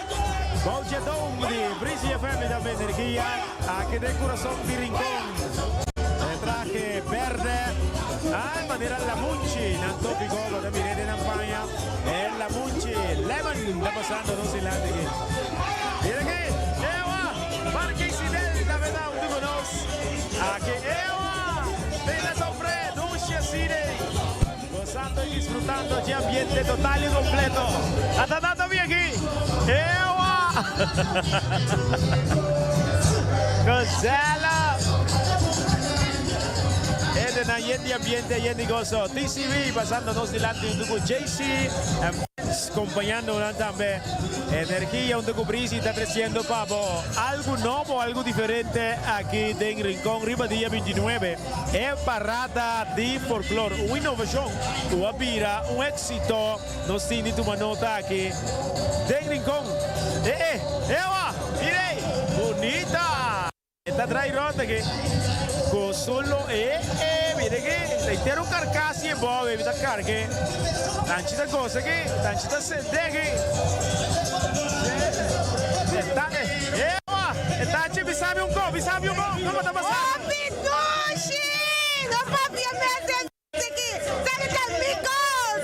bou dje dome di Breezy FM tambe energia aki den curason di Rincon. E trahe berde ay manera lamunchi nan topico bo ta mire den nan paña e lamunchi lemon ta pasando nos dilanti aki. Mira aki ewa Parke Isidel tambe ta hunto cu nos aki ewa den la sombre dushi asina. Gozando y disfrutando dje ambiente total y completo. Ata tanto bien aquí. Ewa! Gozala! Hendenan yen di ambiente, yen di gozo. TCB pasando nos dilanti hunto cu JC and Friends compañando nan tambe. Energia hunto cu Breezy ta treciendo pa bo algo nobo, algo diferente aki den Rincon riba dia 29. E parada di folklor, un inovashon ku a bira un éksito. Nos tin di tuma nota aki den Rincon. E e, ewa, mira ei, bunita! Ta drai rond aki. Ku su lo e e mira aki. Ta henter un karkas i e bou e ta karga. Tanchi ta gosa aki. Tanchi ta sende aki. E ta e ewa! E tanchi bisa mi un ko, bisa mi un ko. Kiko ta pasando? Hopi dushi! No papia mes den Tiki, Sali ta mi kos!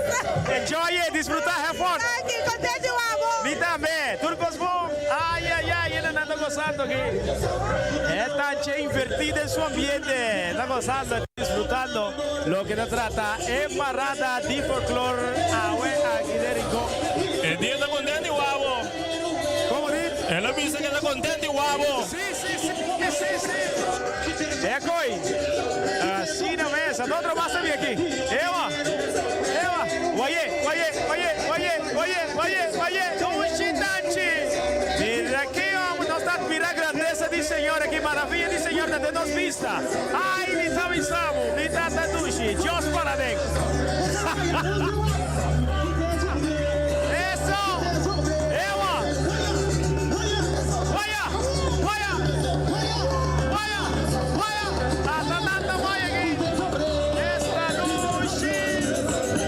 Enjoy it, disfruta, have fun! Danki, contento wou! Mi tambe, tur kos bon! Ay ay ay, hendenan ta gozando aki. E tanche inverti den su ambiente, ta gozando, disfrutando loke ta trata e parada di folklor awe aki den Rincon. E dia ta contento y wabo. Como di? El a bisa que ta contento y wabo. Si, si, si, si, si. Ecoy. Asina mes. Ata otro mas también aki. Ewa. Ewa. Waye, waye, waye, waye, waye, waye, waye. Dushi danchi. Mira aki homber. Nos ta admira grandeza di Señor aki. Maravilla di Señor ta den nos bista. Ay, mi ta bisa bo. Mi ta ta dushi. Dios para den. Eso. Ewa. Waya. Waya. Waya. Waya. Ata tanta waya aki. Esta dushi.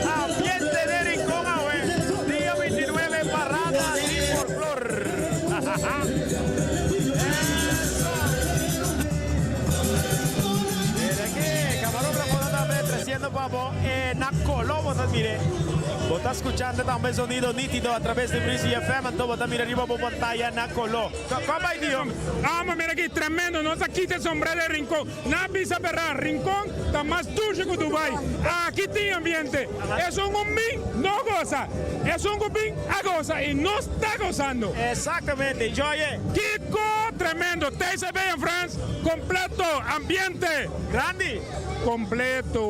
Ambiente de Rincon awe. Dia 29 parada di folklor. Eso. Mira aki, camarógrafo ta tambe treciendo pa bo e na colo bo ta mire. Bo ta scuchando tambe sonido nitido a traves di Breezy FM, anto bo ta mira riba bo pantaya na colo. Con bay Dio? Amo mira aki tremendo nos a kita e sombrero e Rincon na bisa berdad Rincon ta mas dushi ku Dubai aki tin ambiente esun ku bin no gosa esun ku bin a gosa y nos ta gosando. Exactamente enjoy e. Kiko tremendo TCB en Frans completo ambiente. Grandi. Completo.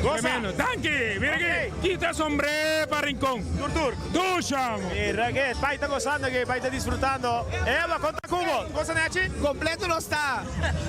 Gosa. Tremendo danki mira aki kita sombrero pa Rincon. Tur tur. Dusha. Mira ke pai ta gozando aki, pai ta disfrutando. Eva, kon ta kubo? Tu gosa nechi? Completo nos ta.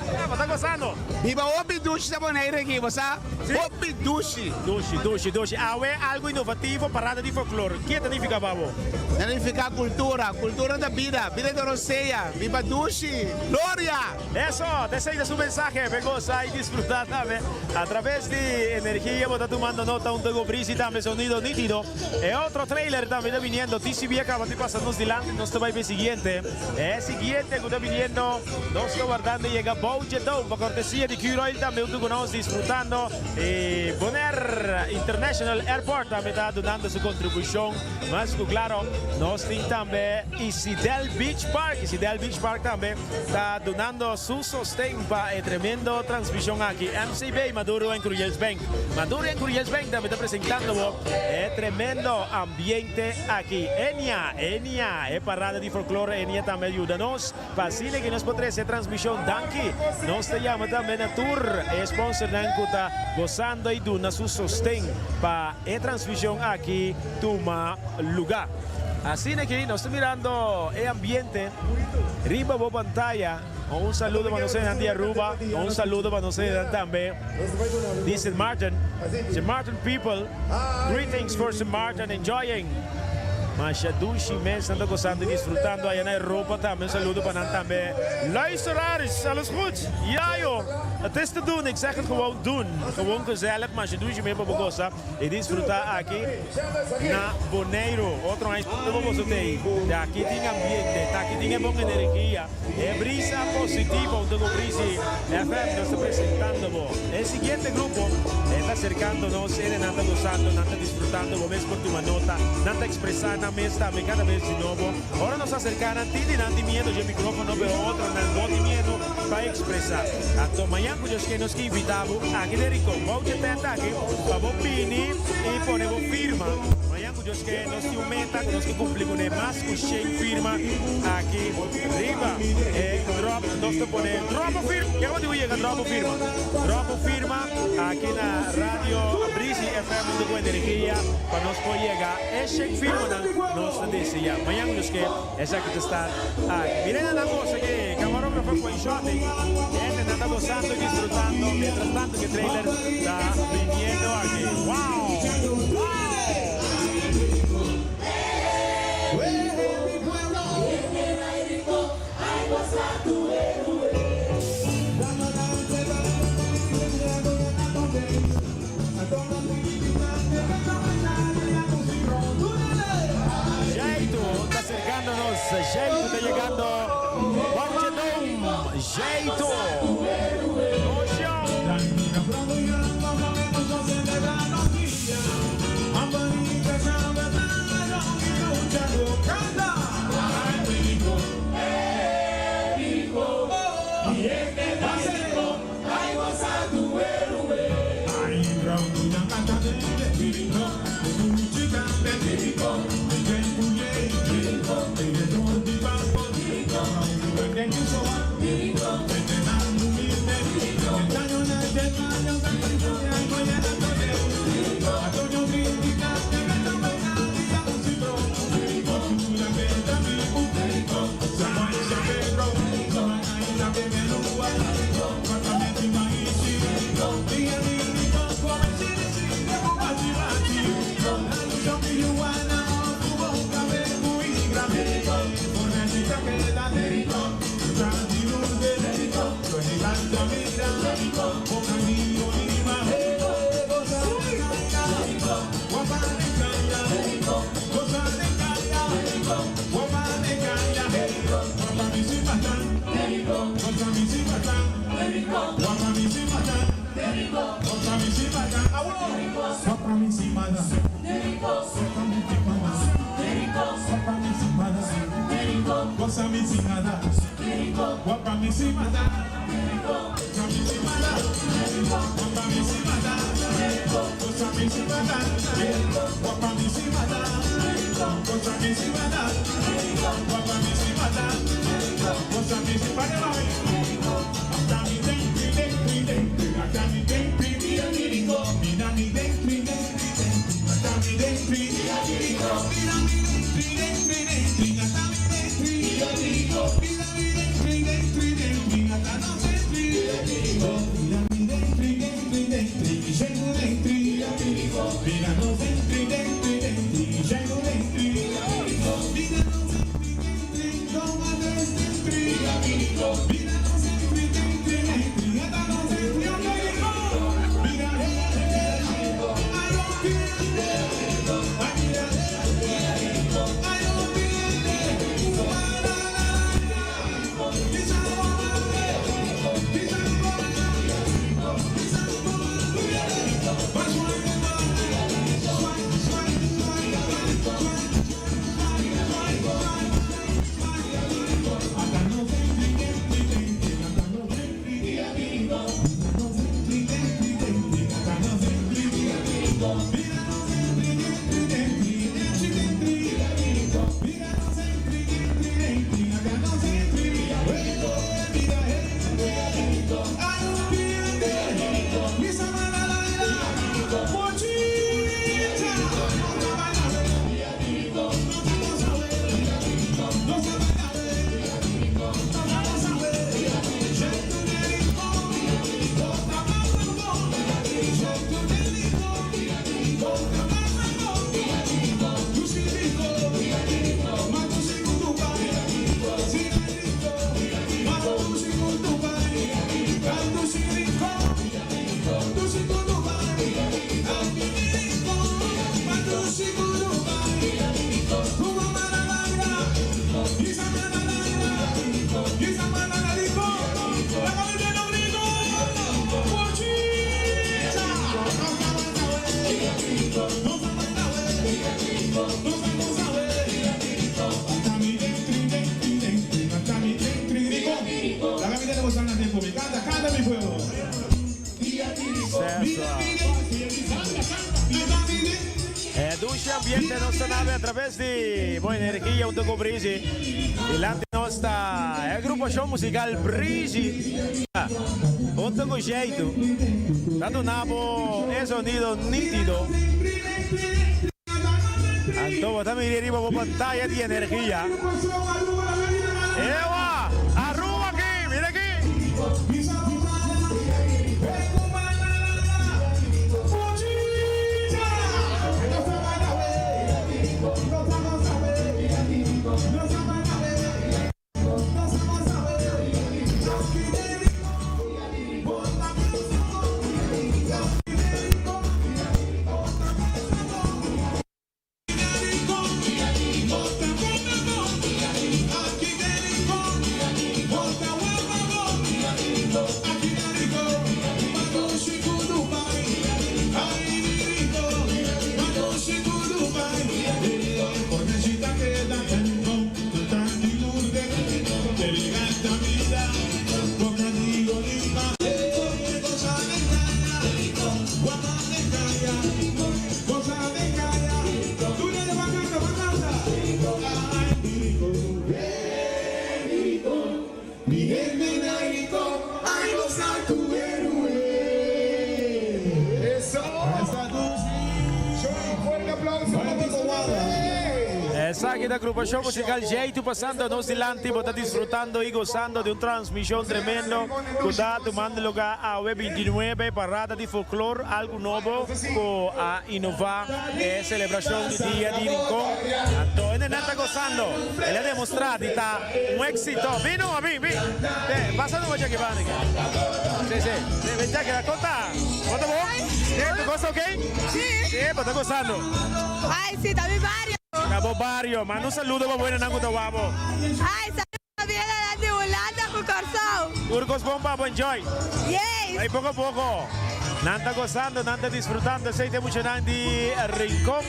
Eva, ta gozando. Biba hopi dushi ta Bonaire aki, bo sa? Hopi dushi. Dushi, dushi, dushi. Awe algo inovativo, parada di folklor. Ke ta nifica pa bo? Ta nifica cultura. Cultura ta bida. Bida ta rosea. Biba dushi. Gloria! Eso, ta esei ta su mensahe. Pe gosa y disfruta tambe. A traves di energia bo ta tumando nota un toco brisi tambe sonido nitido. E otro trailer tambe ta biniendo. TCB a caba di pasa nos dilanti. Nos ta bay pa e siguiente. E siguiente cu ta biniendo nos ta wardando yega Bouge Dome pa cortesia di Curoil tambe hunto cu nos disfrutando. Y Bonaire International Airport tambe ta dunando su contribucion. Mas cu claro nos tin tambe Isidel Beach Park. Isidel Beach Park tambe ta dunando su sosten pa e tremendo transmision aki. MCB, Maduro en Cruijers Bank. Maduro en Cruijers Bank tambe ta presentando bo e tremendo ambiente aki. Enia, Enia, e parada di folklore Enia tambe a yuda nos pa asina ki nos por trece e transmision. Danki. Nos ta yama tambe na tur e sponsornan cu ta gozando y duna su sosten pa e transmision aki tuma luga. Asina ki nos ta mirando e ambiente riba bo pantaya. Un saludo pa nos hendenan di Aruba, un saludo pa nos hendenan tambe di Sint Maarten. Sint Maarten people, greetings for Sint Maarten, enjoying. Masha dushi mes nan ta gozando y disfrutando aya na Europa tambe. Un saludo pa nan tambe. Luisteraars, alles goed? Ja joh, het is te doen, ik zeg het gewoon doen. Gewoon gezellig, masha dushi mes pa bo goza. E disfruta aki na Boneiru. Otro aña bo boso t'ei. Ta aki tin ambiente, ta aki tin e bon energia, e brisa positivo hunto cu Brisi FM nos ta presentando bo. E siguiente grupo e ta acercando nos, hendenan ta gozando, nan ta disfrutando, bo mes por tuma nota, nan ta expresa nan mes tambe cada bes di nobo. Ora nos acerca nan tin di nan tin miedo dje microfono pero otronan no tin miedo pa expresa. Anto mañan cu Dios ke nos ke invita bo aki den Rincon. Bou dje tent aki pa bo bini y pone bo firma. Mañan cu Dios ke nos tin un meta cu nos ke cumpli cune mas cu shen firma aki riba e drop. Nos ta pone drop bo firma. Ke bo tin cu yega drop bo firma. Drop bo firma aki na Radio Brisi FM hunto cu Energia pa nos por yega e shen firmanan nos ta desea. Mañan cu Dios ke. Esaki ta sta aki. Miren nan gosa ke camarógrafo cu e shotting. Hende nan ta gozando y disfrutando mientras tanto ke trailer ta biniendo aki. Wow! Wow! Zjeitu ta yegando. Bòntje Dom, Zjeitu. E dushi ambiente nos ta nabe a traves di Bo Energia hunto cu Breezy. Dilanti nos ta e agrupacion musical Breezy hunto cu Jeitu ta duna bo e sonido nitido. Anto bo ta mira riba bo pantaya di energia. Ewa! Aruba aki! Mira aki! Esaki ta Agrupashon Musikal Jeitu pasando nos dilanti. Bo ta disfrutando y gozando di un transmision tremendo cu ta tumando lugar awe 29, Parada di Folklor, algo nobo cu a inova e celebracion di Dia di Rincon. Anto e nenan ta gozando, el a demostra di ta un exito. Bin numa, bin, bin. Te, pasa numa djaki banda aki. Si, si. Bin djaki, con ta? Bo ta bon? Si, tu cos ta ok? Si. Si, bo ta gozando. Ay, si, ta mi bario. Ta bo bario. Manda un saludo pa buenanan cu ta wak bo. Ay, saludo pa buenanan di Hulanda cu Corsou. Tur cos bon pa bo, enjoy. Yes. Ay, poco a poco. Nan ta gozando, nan ta disfrutando. Esey ta e muchanan di Rincon.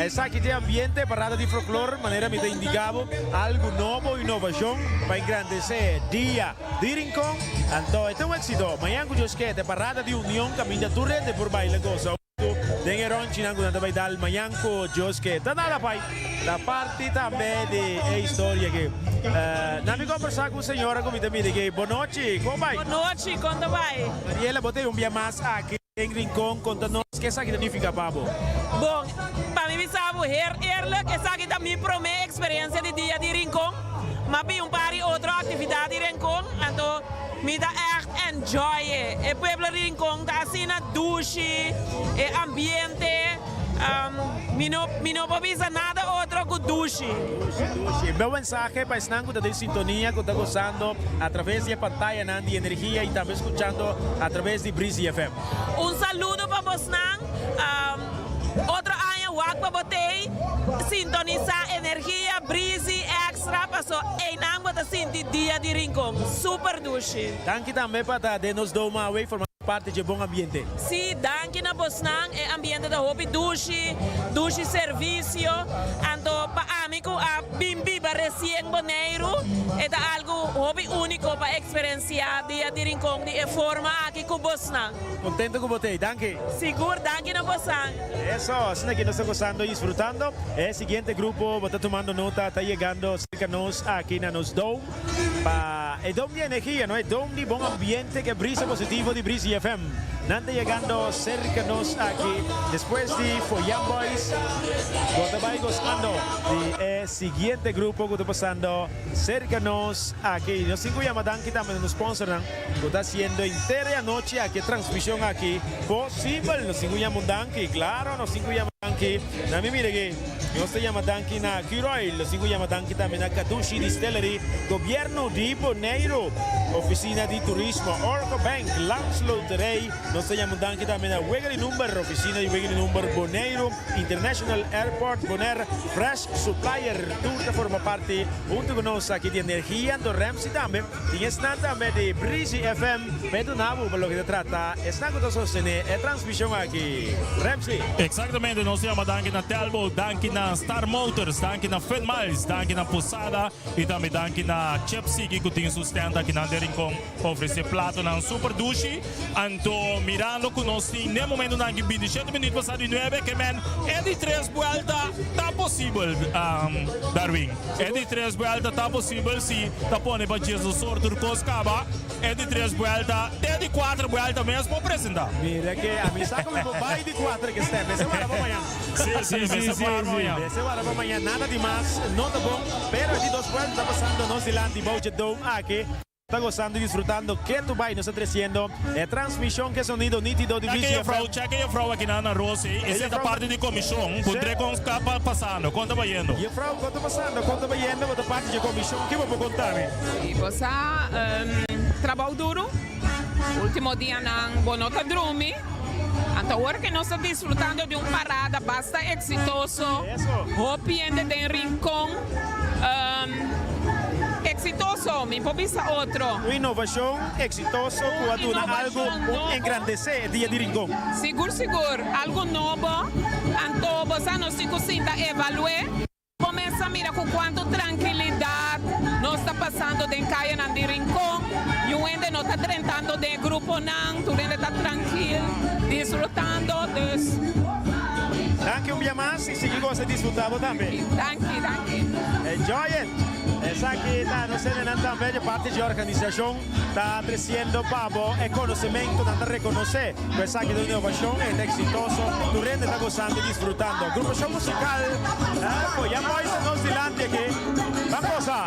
Esaki ta e ambiente, parada di folklor, manera mi ta indica bo, algo nobo, innovacion pa engrandece Dia di Rincon. Anto e ta un exito. Mañan cu Dios ke, ta e parada di union caminda tur hende por baila goza. Den e ronchinan ku nan ta bai dal mañan ku Dios ke ta nada pai ta parti tambe di e historia aki. Nan mi kombersá ku un señora ku mi ta mira aki. Bonochi, kon bai? Bonochi, kon ta bai? Mariela, bo ta un bia mas aki den Rincon. Konta nos ke esaki ta nifiká pa bo. Bon, pa mi bisa bo her eerlijk, esaki ta mi promé eksperensia di Dia di Rincon. M'a bin un par di otro aktividat di Rincon, anto Mi ta ègt enjoy e. E pueblo di Rincon ta asina dushi, e ambiente, mi no mi no por bisa nada otro ku dushi. Dushi, dushi. Bel mensahe pa esnan ku ta den sintonia, ku ta gozando a traves di e pantayanan di Energia i tambe skuchando a traves di Breezy FM. Un saludo pa bosnan. Otro aña wak pa bo tei sintonisa Energia, Breezy, Extra paso einan bo ta sinti dia di Rincon. Super dushi. Danki tambe pa ta den nos doma awe y forma parti dje bon ambiente. Sí, danki na bosnan. E ambiente ta hopi dushi, dushi servicio. Anto pa ami cu a bin biba recien Boneiru, e ta algo hopi unico pa experiencia dia di Rincon di e forma aki cu bosnan. Contento cu bo t'ey. Danki. Sigur, danki na bosan. Eso, asina ki nos ta gozando y disfrutando. E siguiente grupo, bo ta tumando nota, ta yegando cerca nos aki na nos dome pa e dome di energia, no? E dome di bon ambiente, ke brisa positivo di Breezy FM. Nan ta yegando cerca nos aki despues di Foyan Boys. Bo ta bay gozando di e siguiente grupo cu ta pasando cerca nos aki. Nos tin cu yama danki tambe na nos sponsornan. Cu ta haciendo henter e anochi aki e transmision aki posibel. Nos tin cu yama un danki, claro nos tin cu yama danki na mi mira aki. Nos ta yama danki na Curoil, nos tin cu yama danki tambe na Kadushi Distillery, Gobierno di Boneiru, Oficina di Turismo, Orco Bank, Landsloterij. Nos ta yama un danki tambe na Wega di Number, Oficina di Wega di Number Boneiru, International Airport Bonaire, Fresh Supplier. Tur ta forma parti hunto cu nos aki di Energia Anto Ramsey tambe. Tin esnan tambe di Breezy FM pa e duna bo pa loke ta trata esnan ku ta sostené e transmishon aki. Ramsey. Exactamente, nos yama danki na Telbo, danki na Star Motors, danki na Fun Miles, danki na Posada y tambe danki na Chef Sigi cu tin su stand aki nan den Rincon ofrece platonan super dushi. Anto mirando cu nos tin n'e momentonan aki 27 minuut pasa di nuebe ke men e di tres buelta ta posibel, Darwin. E di tres buelta ta posibel si ta pone pa Jesus or tur kos kaba. E di tres buelta te di kuater buelta mes por presenta. Mira ke ami sa ku mi por bai di kuater ke step. Mester wara pa mañan. Si, si, mester wara pa mañan. Mester wara pa mañan. Nada di mas no ta bon, pero e di dos buelta ta pasando nos dilanti bou dje dome aki. Ta gozando y disfrutando ketu bai nos ta treciendo e transmision ke sonido nitido di Cheke VCFM. juffrouw, cheke juffrouw aki na na Rosy, esey ta parti di comision, puntr'e con ta pasando, con ta bayendo. Juffrouw, con ta pasando, con ta bayendo, bo ta parti dje comision, ki bo por conta mi? Si bo sa trabou duru, ultimo dianan bo no ta drumi, anto awor ke nos ta disfrutando di un parada basta exitoso, hopi hende den Rincon. Exitoso, mi por bisa otro. Un innovacion exitoso cu a duna algo un engrandece e dia di Rincon. Sigur sigur, algo nobo, anto bo sa nos tin cu sinta evalue. Bo mes a mira cu cuanto trankilidad nos ta pasando den cayanan di Rincon, yu hende no ta drentando den e gruponan, tur hende ta trankil, disfrutando, dus. Danki un bia mas y sigui gosa y disfruta bo tambe. Danki, danki. Enjoy it! Esaki ta nos hendenan tambe di parti dje organisacion ta treciendo pa bo e conocemento, nan ta reconoce cu esaki ta un innovacion, e ta exitoso, tur hende ta gozando y disfrutando. Agrupacion musical Foya Boys ta nos dilanti aki. Ban goza!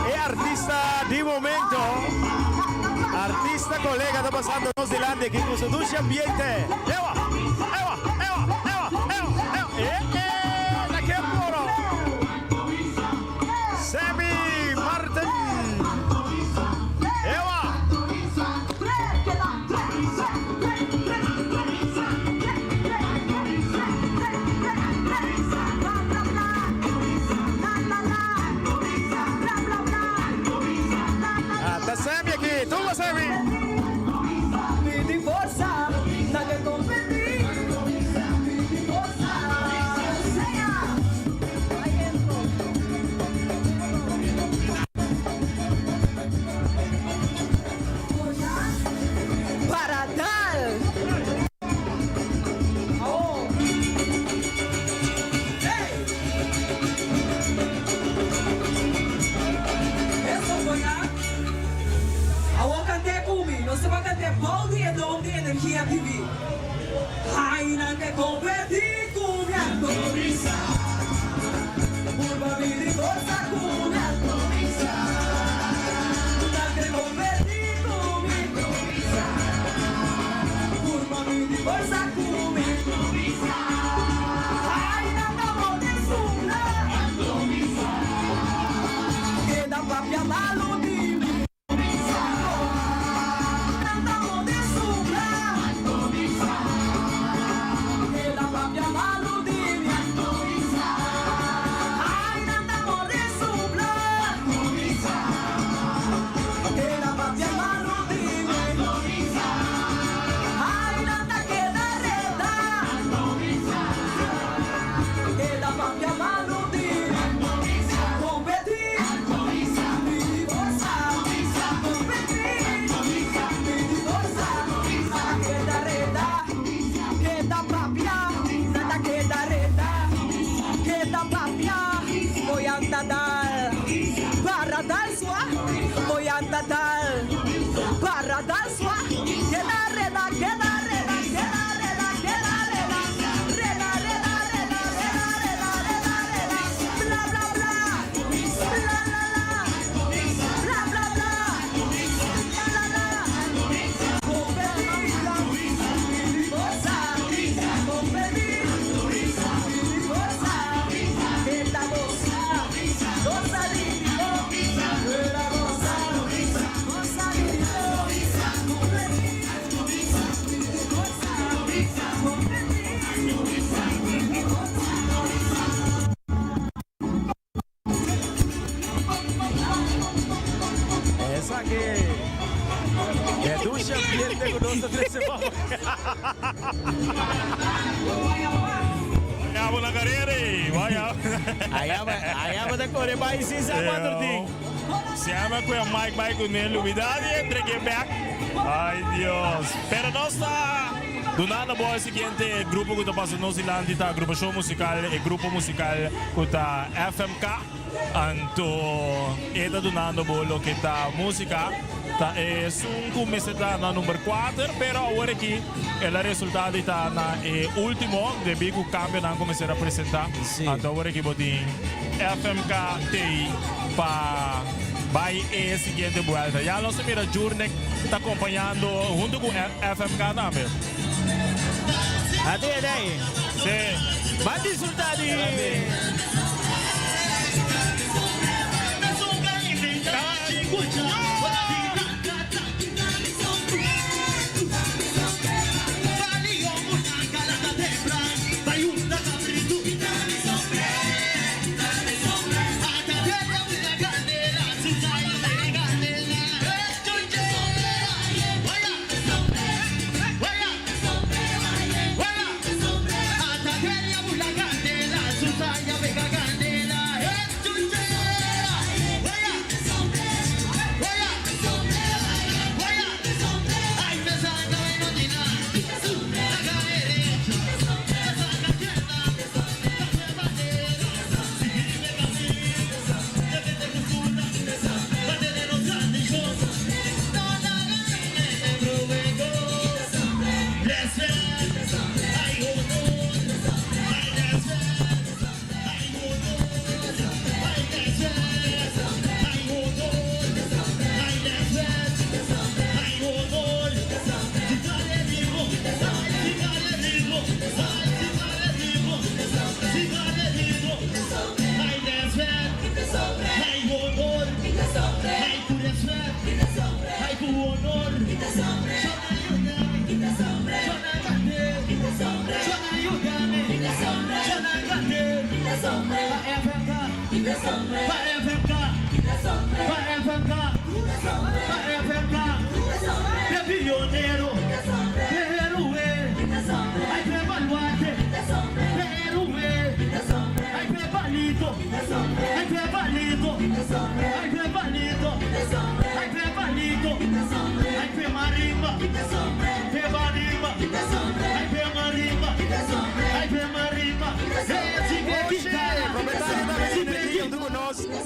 E artista di momento, artista colega ta pasando nos dilanti aki cu su dushi ambiente. Ewa, ewa, ewa, ewa, ewa, ewa, e, e, na ke poro. Sammy Martin. Ewa. Ah, ta Sammy aki. Tumba, Sammy. Pidi forsa, na ke kompetí. Pidi forsa, sea. Para dal. Eso boya. Awor kant'é ku mi. Nos ta ban kant'é bou di e dom di Energia TV. Ai nan ke kompetí ku mi anto bisa. Purba bini gosa ku mi anto bisa. Nan ke kompetí ku mi. Purba bini gosa ku mi. Ai nan ta morde supla. Keda papia malu di mi. Nan ta morde supla. Keda papia malu di mi. Ai nan ta morde supla. Keda papia malu di mi. Ai nan ta keda reda. Keda papia malu di mi. Kompetí. Pidi forsa. Kompetí. Pidi forsa. Keda reda. Keda papia. Nan ta keda reda. Keda papia. Boyanta dal. Para dal sua. Boyanta dal. Para dal sua. Keda reda, keda reda, keda reda, keda reda. Reda, reda, reda, reda, reda, reda, reda. Bla, bla, bla. La, la, la. Bla, bla, bla. La, la, la. Kompetí. Pidi forsa. Kompetí. Pidi forsa. Keda gosa. Gosa ritmo. Keda gosa. Gosa ritmo. Kompetí. Pidi forsa. Kompetí. Pidi forsa. Esaki e dushi ambiente ku nos ta trese pa bo. Laga bo na carera ey. Vaya. Aya ba, aya ba ta core bai sin sa cuanto tin. Siempre cu e mic bai cu ne lubida di entregue bek. Ay Dios. Pero nos ta dunando bo e siguiente grupo cu ta pasa nos dilanti ta agrupacion musical, e grupo musical cu ta FMK. Anto e ta dunando bo loke ta musica. Ta esun cu mester ta na number cuater, pero awor aki el a resulta di ta na e ultimo debi cu cambionan cu mester a presenta. Anto awor aki bo tin FMK tei pa bay e siguiente buelta. Ya nos ta mira Jurnek ta acompañando hunto cu FMK tambe. Ate e. Si. Ban disfruta di.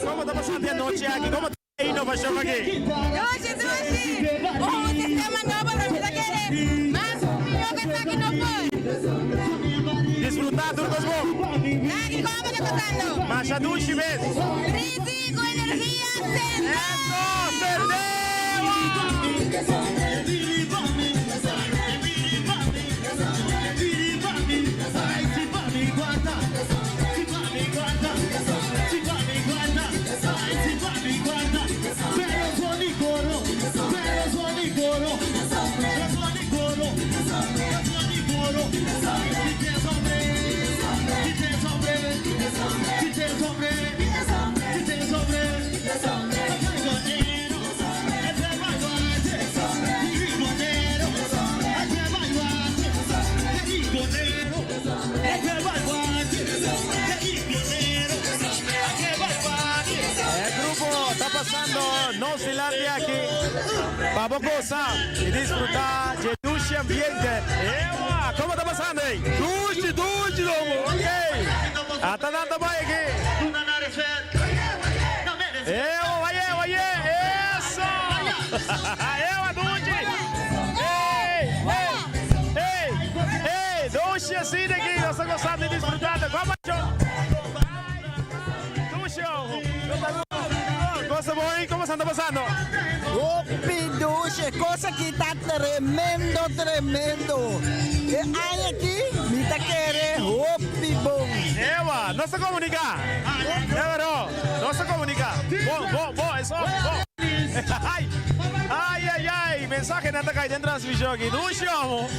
Como ta pasando e anochi aki? Como ta e innovacion aki? Dushi, dushi! Un sistema nobo pero mi ta kere mas mihó ku esaki no por. Disfruta tur cos bon. Aki como ta pasando? Masha dushi mes. Risi ku energia sende! Eso! Sende! E grupo ta pasando nos dilanti aki pa bo goza y disfruta dje dushi ambiente. Ewa! Como ta pasando ey? Dushi, dushi lobo! Ok! Ata nan ta bay aki. Ewa, baye, baye! Eso! Ewa, dushi! Ey, ey, ey, ey! Dushi asina aki, nos ta gozando y disfrutando. Como Cosa bon, como sta pasando? Hopi dushi, cos aki ta tremendo, tremendo. E aña aki mi ta kere hopi bon. Ewa, nos ta comunica. Ewa no, nos ta comunica. Bon, bon, bon, eso, bon. Ay, ay, ay, ay, mensahenan ta cay den transmision aki. Dushi, amo.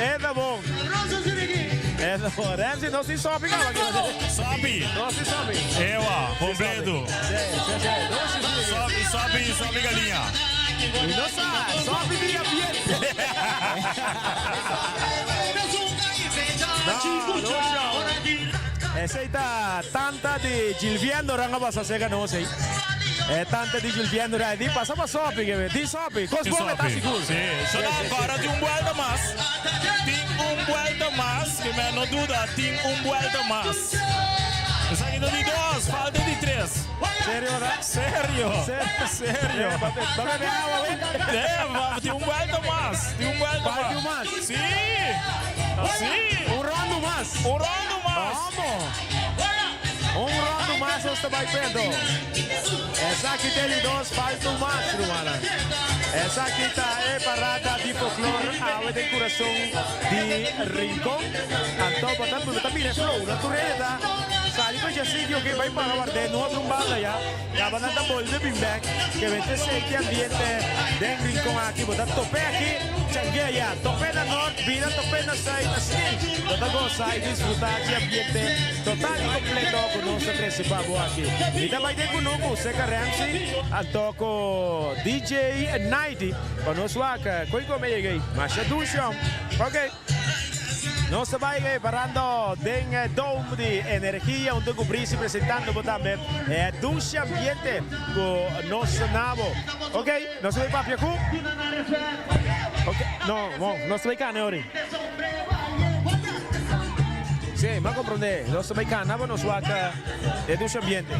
E ta bon. E ta bon. Ramsey, nos tin sopi kaba aki. Sopi. Nos tin sopi. Ewa, completo. Sopi, sopi, sopi galiña. Mi no sa, sopi di ambiente. Esei ta tanta di Gilvian Doran a pasa serka nos ei. E tanta di Gilvian Doran di pasa pa sopi ke be. Di sopi. Kos bon e ta sigur. Si. So nan ancora tin un buelta mas. Tin un buelta mas. Ke men no duda tin un buelta mas. Esaki ta di dos. Falta di tres. Serio ta? Serio. Serio. Ba bebe awa we. Tin un buelta mas. Tin un buelta mas. Falta un mas. Si! Si! Un rondu mas! Un rondu mas! Vamos! Un rondu mas nos ta bai pendo. Esaki ta e di dos, falta un mas, rumannan. Esaki ta e parada di folklor awe den kurason di Rincon. Anto bo ta bo ta mira e flow, no? Tur hende ta sali pa dje sitio ke bai para ward'é no otro un banda ya. Caba nan ta bolbe bin bek. Ke wete senti ambiente den Rincon aki. Bo ta tope aki Changueya, tope na nort, bira tope na zuid. Así bo ta gosa y disfruta dje ambiente total y completo cu nos ta trece pa bo aki. Mi ta bay den cunucu cerca Ramsey anto cu DJ Nighty pa nos wak koe come yega ey. Masha dushi hom. Ok. Nos ta bai parando den e Dome di Energia hunto cu Brisi presentando bo tambe e dushi ambiente cu nos nabo. Ok, nos ta bai papia cu. Ok, no, bon, nos ta bai cana ori. Si, m'a comprende. Nos ta bai cana pa nos wak e dushi ambiente.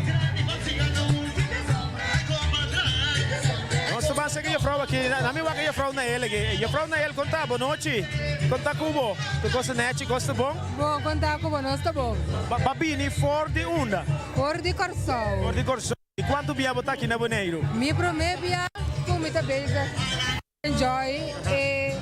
Nos ta basa ku jefrou aki. Na mi wak e jefrou Nael aki. Jefrou Nael, kon ta? Bonochi. Kon ta ku bo? Tur kos ta nechi? Kos ta bon? Bon, kon ta ku bo? Nos ta bon. Ba bini for di unda? For di Kòrsou. For di Kòrsou. I kuantu bia bo ta aki na Boneiru? Mi promé bia ku mi ta bezig. Enjoy e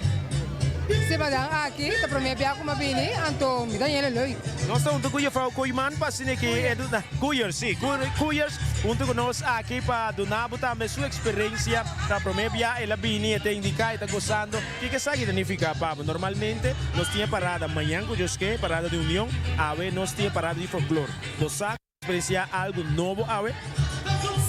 simadan aki ta prome bia ku mi a bini anto mi ta yena leuk. Nos ta huntu ku Juffrouw Kooijman pa asina ki e duna Koeiers, si, Koeiers huntu ku nos aki pa duna bo tambe su eksperensia. Ta prome bia el a bini, e ta indiká, e ta gosando. Kiko esaki ta nifiká pa bo? Normalmente nos tin e parada mañan ku Dios ke, parada di union. Awe nos tin e parada di folklor. Bo sa Experienciá algu nobo awe?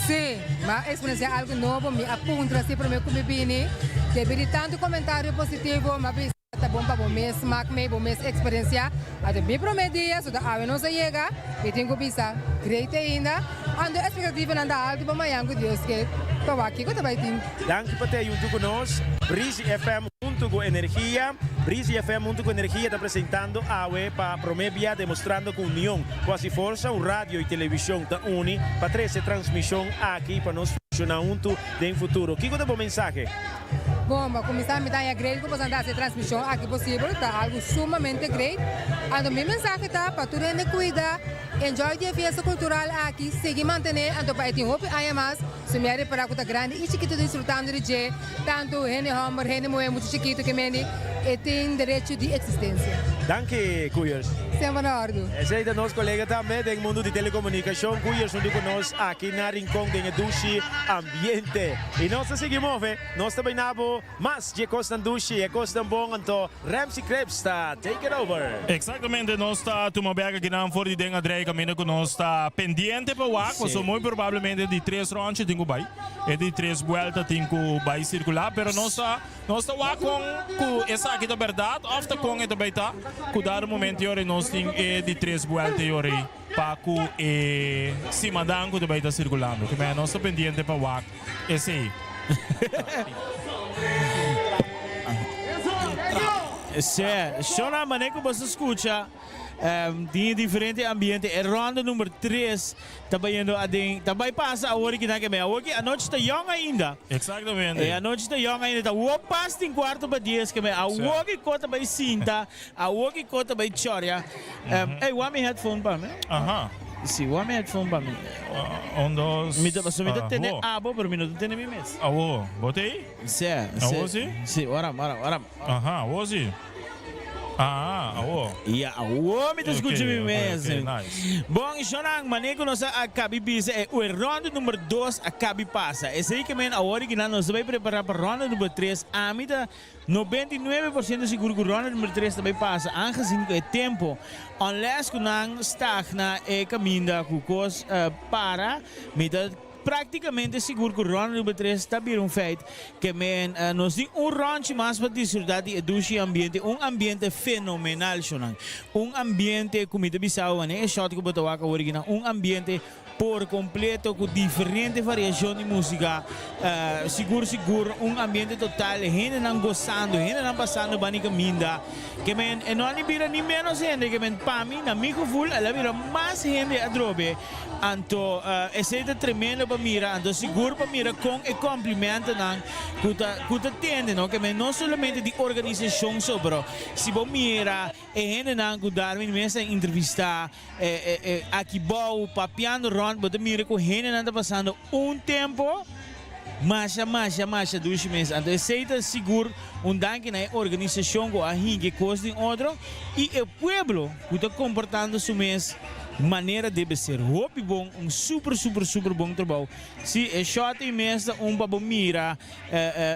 Sí, mi a experienciá algu nobo. Mi a puntra si promé ku mi bini. Debí di tantu komentario positivo, mi a bisa ta bon pa bo mes mak mei, bo mes experienciá. Anto mi promé dia, so ta awe nos a yega, mi tin ku bisa great ainda. Anto expectativanan ta altu pa mañan ku Dios ke pa wak kiko ta bai tin. Danki pa te junto ku nos. Breezy FM hunto ku Energia. Breezy FM hunto ku Energia ta presentando awe pa promé bia demostrando ku union ku hasi forsa un radio y television ta uni pa trese transmision aki pa nos funciona hunto den futuro. Kiko ta bo mensahe? Bon, pa cuminsa mi ta haña great cu boso a haci e transmision aki posibel, ta algo sumamente great. Anto mi mensahe ta pa tur hende cuida, enjoy di e fiesta cultural aki, sigui mantene, anto pa e tin hopi aña mas, su mi a repara cu ta grandi y chikito disfrutando di dje, tanto hende homber, hende muhe, mucha chikito ke mende e tin derecho di existencia. Danki Koeiers. Semper na ordu. Esei ta nos kolega tambe den mundu di telekomunikashon. Koeiers huntu ku nos aki na Rincon den e dushi ambiente. I nos ta sigui move. Nos ta bai na bo mas dje kosnan dushi, e kosnan bon. Anto Ramsey Cripps ta take it over. Exactamente, nos ta tuma bek akinan for di den Adrey caminda cu nos ta pendiente pa wak, pasobra muy probablemente di tres rondje tin cu bay, e di tres buelta tin cu bay circula, pero nos ta nos ta wak con cu esaki ta berdad of ta con e ta bay ta, cu dado momento yori nos tin e di tres buelta yori pa cu e simadan cu ta bay ta circulando. Kimen nos ta pendiente pa wak esey. Se, shona mane ku boso skucha tin e diferente ambiente. E ronda number tres ta bayendo aden, ta bai pasa awor ki nan ke bay. Awor ki anochi ta yong ainda. Exactamente. E anochi ta yong ainda. Ta awor pas tin kuarto pa dies ke bay. Awor ki ko ta bai sinta, awor ki ko ta bai choria. Ey, wak mi headphone pa mi. Aha. Si, wak mi headphone pa mi. Un, dos, Mi ta, pasobra mi ta tende awo. abo, pero mi no ta tende mi mes. Awo, bo ta ey? Si, si. Awo si? Si, ora, ora, ora. Aha, awo si. Ah, awo. Ya, awo mi ta skucha mi Ok, ok, mes. ok, nice. Bon, Shonan, mane ku nos a kabi bisa e e ronda number dos a kabi pasa. Esei ke men awor di kinan nos ta bai prepara pa ronda number tres. Ami ta 99 por ciento sigur ku ronda number tres ta bai pasa, aangezien ku e tempo, unless ku nan stagna e kaminda ku kos para, mi ta. práktikamente sigur ku rònda number tres ta bira un feit. Ke men nos tin un rònchi mas pa disfrutá di e dushi ambiente, un ambiente fenomenal shonan. Un ambiente ku mi ta bisa bo manera e shòt ku bo ta wak awor akinan, un ambiente por kompleto ku diferente variashon di músika, sigur sigur un ambiente total, hendenan gosando, hendenan pasando bani kaminda. Ke men e no a ni bira ni ménos hende, ke men pa mi, na mi gevoel, el a bira mas hende atrobe. Anto esei ta tremendo pa mira, anto sigur pa mira kon e komplimentonan ku ta ku ta tende no, ke men no solamente di organisashon so, pero si bo mira e hendenan ku Darwin mes a entrevistá e aki bou papiando rònt bo ta mira ku hendenan ta pasando un tempo masha masha masha dushi mes. Anto esei ta sigur un danki na e organisashon ku a hinka e kos den otro i e pueblo ku ta komportando su mes Manera debe ser. Hopi bon, un super super super bon trabou. Si e shot ei mes ta un pa bo mira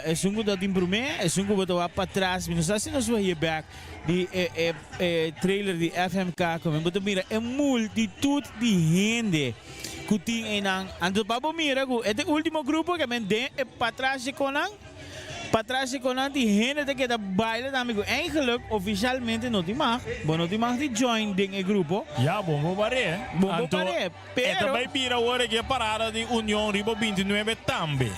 esun ku ta tin prome, esun ku bo ta wak patras. Mi no sa si nos por hia bek di e e e trailer di FMK ku bo ta mira e multitud di hende ku tin einan. Anto pa bo mira ku e ta e ultimo grupo ke men den e patras dje konan. Patras di konan tin hende ta keda baila tambe ku eigenlijk ofishalmente no tin mag. Bo no tin mag di join den e grupo. Ya, bon bo bar'é. Bon bo Anto, bar'é, e ta pero. bai bira ora ku e parada di Union riba bintinuebe tambe.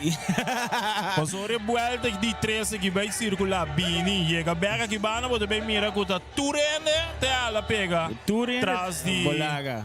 Pasobra e buelta di trese ki bai sirkulá bini yega bèk aki banda bo ta bai mira ku ta tur hende te hala pega Tur hende tras di. bolaga.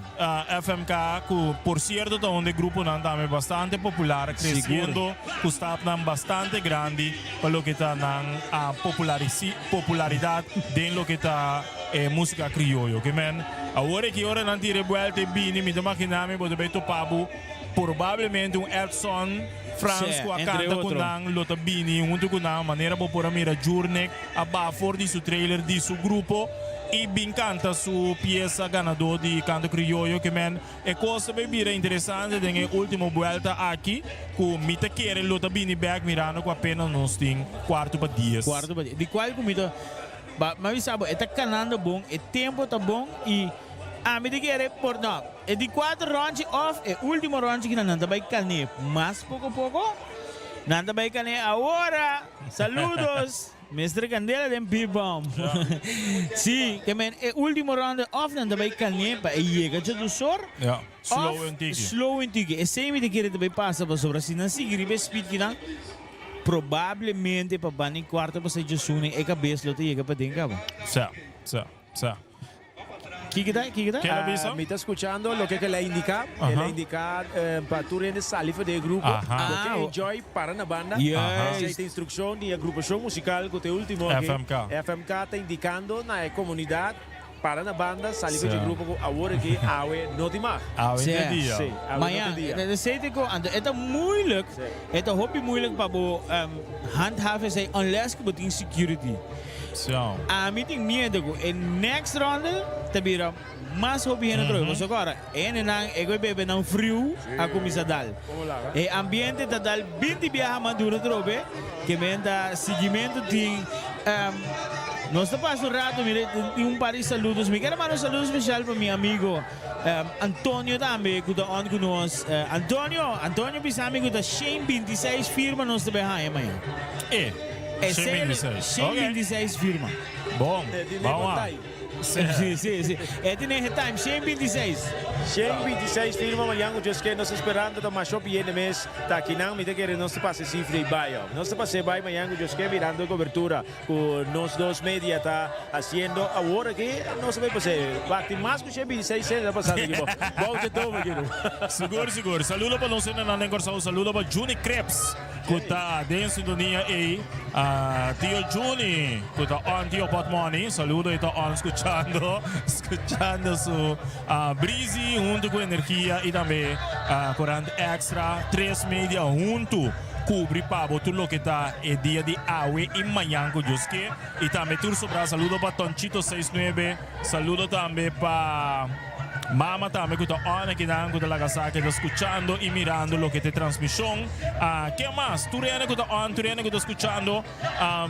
FMK ku por sierto ta un di e gruponan tambe bastante popular kresiendo ku stapnan bastante grandi pa loke ta nan popularidat den loke ta e musika krioyo. Ke men awor aki ora nan tira e buelta e bini mi ta magina mi bo ta bay topa bo probablemente un Edson Frans ku a kanta ku nan lo ta bini huntu ku nan manera bo por a mira Jurnek a baha for di su trailer di su grupo y bin canta su pieza ganador di Canto Criollo ke men e cos ta bay bira interesante den e ultimo buelta aki cu mi ta kere lo ta bini bek mirando cu apenas nos tin cuarto pa dies. Cuarto pa dies. Di cual cu mi ta ba mi a bisa bo e ta canando bon e tempo ta bon y ami ta kere por no e di cuatro ronchi of e ultimo ronchi kinan nan ta bay cane mas poco poco nan ta bay cane awora. Saludos! Mester Candela den P-Bomb. Sí, ke men e ultimo ronde of nan ta bai kane pa e yega djadusor Ja, slow of un tiki. slow un tiki. Esei mi ta kere ta bai pasa pasobra si nan sigui riba e speed kinan probablemente pa banda i kuarto pasai djasune e kabes lo ta yega paden kaba. Sa, sa, sa. Kiko ta? Kiko ta? Ken a bisa? Mi ta skuchando loke ku el a indiká. El a indiká pa tur hende sali for di e grupo. Bo ke enjoy, para na banda. Esei ta instrukshon di e agrupashon musikal ku ta e último aki. FMK. FMK ta indikando na e komunidat, para na banda, sali for di e grupo ku awor aki awe no tin mag. Awe no tin dia. Sí, awe no tin dia. Mañan, esei ta ku anto e ta moeilijk, e ta hopi moeilijk pa bo handhaven esei unless ku bo tin security. Ami tin miedo ku e next ronde ta bira mas hopi hende atrobe. Pasobra ku ora e hendenan e ku e bebe nan friu a kuminsá dal. E ambiente ta dal binti biaha mas duro atrobe ke men ta siguimentu tin. Nos ta pasa un rato mira tin un par di saludos. Mi kier a manda un saludo special pa mi amigo Antonio tambe ku ta on ku nos. Antonio, Antonio bisa mi ku ta shen 26 firma nos ta bai haña mañan. E, shen 26. Shen 26 firma. Bon, ban wak. Si, si, si. E tin e time, shen 26. Shen 26 firma mañan ku Dios ke nos ta esperando ta masha hopi hende mes ta akinan. Mi ta kere nos ta pasa e sifra ei bai. Nos ta pasa e bai mañan ku Dios ke mirando e kobertura. Ku nos dos media ta hasiendo awor aki nos ta bay pas'é. Wak tin mas ku 126 sent ta pasando aki bo. Bou dje toma aki no. Sigur sigur. Saludo pa nos hendenan den Kòrsou. Saludo pa Juni Krebs ku ta den sintonia ei. Tio Juni ku ta on Tio Potmoni. Saludo e ta on skuchando skuchando su Breezy huntu ku Energia i tambe Korant Extra. Tres media huntu. Kubri pa bo tur loke ta e dia di awe i mañan ku Dios ke. I tambe tur sobrá saludo pa Tonchito seis nuebe, saludo tambe pa. Mama tambe ku ta on akinan ku ta laga sa ke ta skuchando i mirando loke ta e transmishon. Ke mas? Tur hende ku ta on, tur hende ku ta skuchando,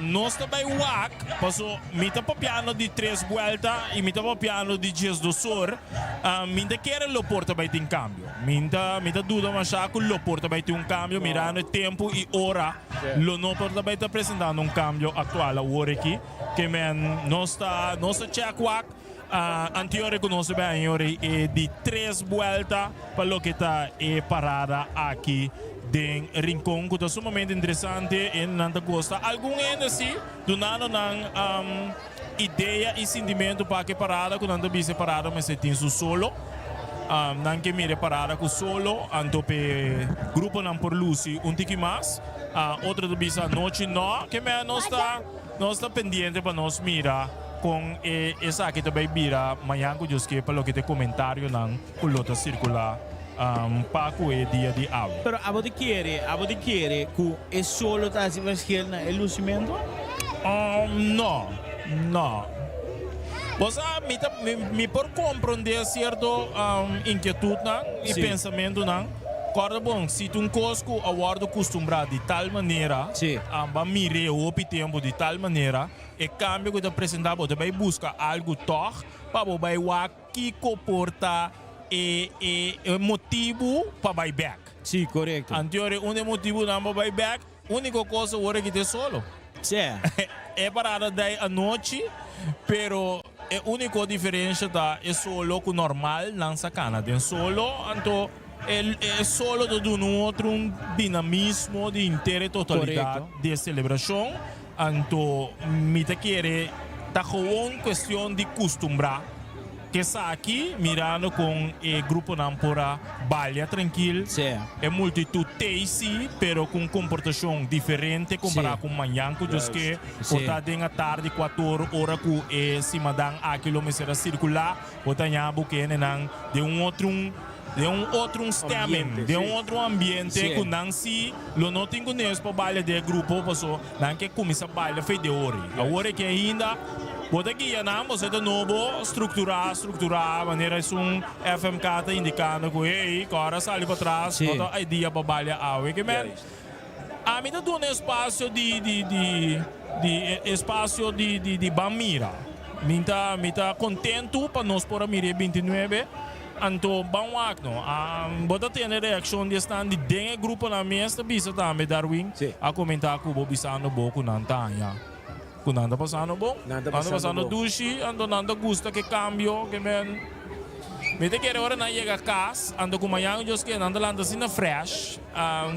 nos ta bai wak paso mi ta papiando di tres buelta i mi ta papiando di diesdosor. Mi ta kere lo por ta bai tin kambio. Mi ta mi ta duda masha ku lo por ta bai tin un kambio mirando e tempu i ora lo no por ta bai ta presentando un kambio aktual awor aki. Ke men nos ta nos ta check wak. Anterior ku nos a bai aña e di tres buelta pa loke ta e parada aki den Rincon ku ta sumamente interesante e nan ta gosta algun hende si dunando nan idea i sintimentu pa ke parada ku nan ta bisa e parada mester tin su solo nan ke mira e parada ku solo anto p'e gruponan por lusi un tiki mas otro ta bisa anochi no ke men nos ta Nos ta pendiente pa nos mira kon e esaki ta bay bira mañan ku Dios ke pa loke ta e komentarionan ku lo ta sirkulá pa ku e dia di awe. Pero abo ta kere, abo ta kere ku e solo ta hasi verschil na e lusimentu? No, no. Bo sa, mi ta, mi, mi por komprondé sierto inkietutnan i pensamentunan. Kòrda bon, si ta un kos ku a wòrdu kustumbrá di tal manera, bo a mir'é hopi tempu di tal manera, e kambio ku ta presentá bo ta bai buska algu tòg pa bo bai wak kiko por ta e e motibu pa bai bèk. Sí, korekto. Anteor e un di e motibunan pa bai bèk, úniko kos awor e kita e solo. Sí. E parada dai anochi, pero e úniko diferensha ta e solo ku normal nan sa kana den solo, anto e e solo ta duna un otro un dinamismo di henter e totalidat di e selebrashon, anto mi ta kere ta gewoon kuestion di kustumbrá. Esaki mirando con e gruponan por a balia trankil, e multitud t'ey si, pero cu un comportacion diferente compara cu mañan cu Dios ke por ta den atardi cuator ora cu e simadan aki lo mester a circula, bo ta haña bo kendenan den un otro den un otro stemming, den un otro ambiente cu nan si lo no tin cu nes pa balia den e grupo paso Nan ke kuminsá baila fe di ori. Awor e ke ainda bo ta guia nan, bo ta nobo strukturá, strukturá, manera esun FMK ta indikando ku hey, ku ora sali patras no ta e dia pa balia awe. Ke men, ami ta duna espasio di di di di espasio di di di ban mira. Mi ta mi ta kontentu pa nos por a mira e bintinuebe. Anto ban wak no. Bo ta tene reakshon di esnan di den e gruponan mes ta bisa tambe Darwin a komentá ku bo bisando bo ku nan ta haña ku nan ta pasando bon. Nan ta pasando dushi anto nan ta gusta ke kambio ke men mi ta kere ora nan yega kas anto ku mañan Dios ke nan ta lanta asina fresh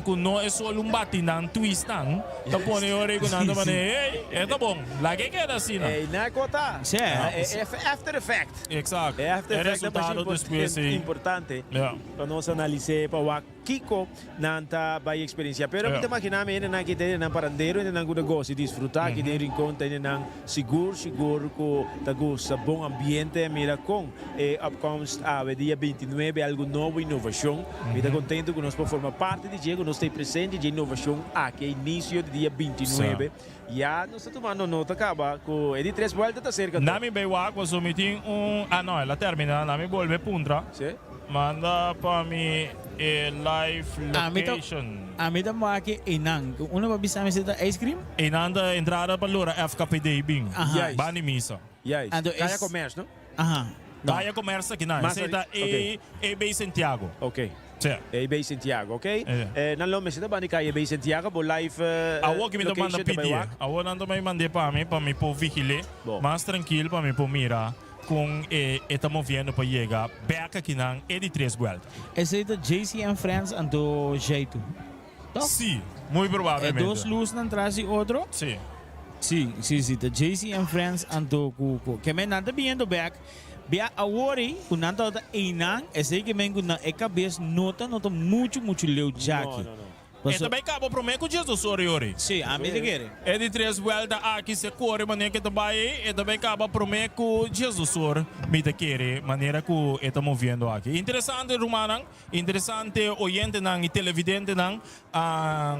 ku no e sol un bati nan twist nan ta pone ora ku nan ta mane hey e ta bon laga e keda asina. Ey na e kota. E after effect. Exacto. E after E effect ta masha resultado despues ei. importante Ja. pa nos analis'é pa wak kiko nan ta bai experiencia. Pero mi Ja. ta imagina mi hendenan aki ta hendenan parandero, hendenan ku ta gosa i disfruta aki den Rincon ta hendenan sigur sigur ku ta gusta bon ambiente. Mira kon e opkomst awe dia 29 algu nobo, inovashon. Mi ta kontento ku nos por forma parti di dje, ku nos ta ei presente dje inovashon aki a inicio di dia 29. Ya nos ta tumando nota caba cu e di tres buelta ta cerca toch. Nami bay wak paso mi tin un ah no el a termina nami bolbe puntra. Si. Manda pa mi e live location. Ami ta wak einan. Uno pa bisa mi si ta ice cream? Einan ta entrada pa lora FKPD bin. Aha. Bani misa. Juist. Anto Kaya es Commerce no? Aha. No. Kaya Commerce aki nan. Mas Esey ta ok. A B Santiago. Ok. Sí. AB Santiago, ok. Eh. Nan lo mester ta banda di kaya AB Santiago, bo live Awor ki mi ta manda location ta bai pidi. wak. Awor nan ta bai mand'é pa mi, pa mi por vigil'é Bo. mas trankil, pa mi por mira kon e e ta moviendo pa yega bek akinan e di tres buelta. Esei ta JC and Friends anto Jaitu, toch? Sí, muy E probablemente. dos lusnan tras di otro? Sí. Sí, sí, sí, ta JC and Friends anto ku ku. Ke men nan ta biniendo bek. Bia awor ei ku nan tabata einan, esei ke men ku nan e kabes no ta nota muchu muchu leu djaki. No, no, no. E ta bai kaba promé ku Jesus ori ori. Sí, ami ta kere. E di tres buelta aki si e kore manera ku e ta bai ei, e ta bai kaba promé ku Jesus or, mi ta kere, manera ku e ta moviendo aki. Interesante rumannan, interesante oyentenan i televidentenan.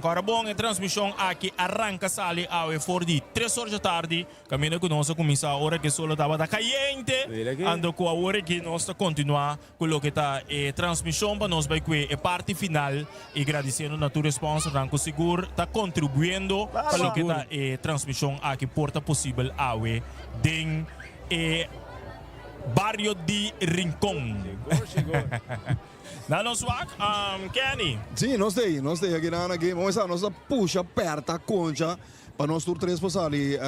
Kòrda bon e transmishon aki a ranka sali awe for di tres or djatardi. Kaminda ku nos a kuminsá ora ku e solo tabata kayente, anto ku awor aki nos ta kontinuá ku loke ta e transmishon pa nos bai kue e parti final i gradisiendo na tur e sponsornan ku sigur ta kontribuyendo pa loke ta e transmishon aki por ta posibel awe den e bario di Rincon. Na nos wak, Kenny. Sí, nos ta ei, nos ta ei aki nan aki. Bo mester sa, nos ta pusha pèrta koncha pa nos tur tres por sali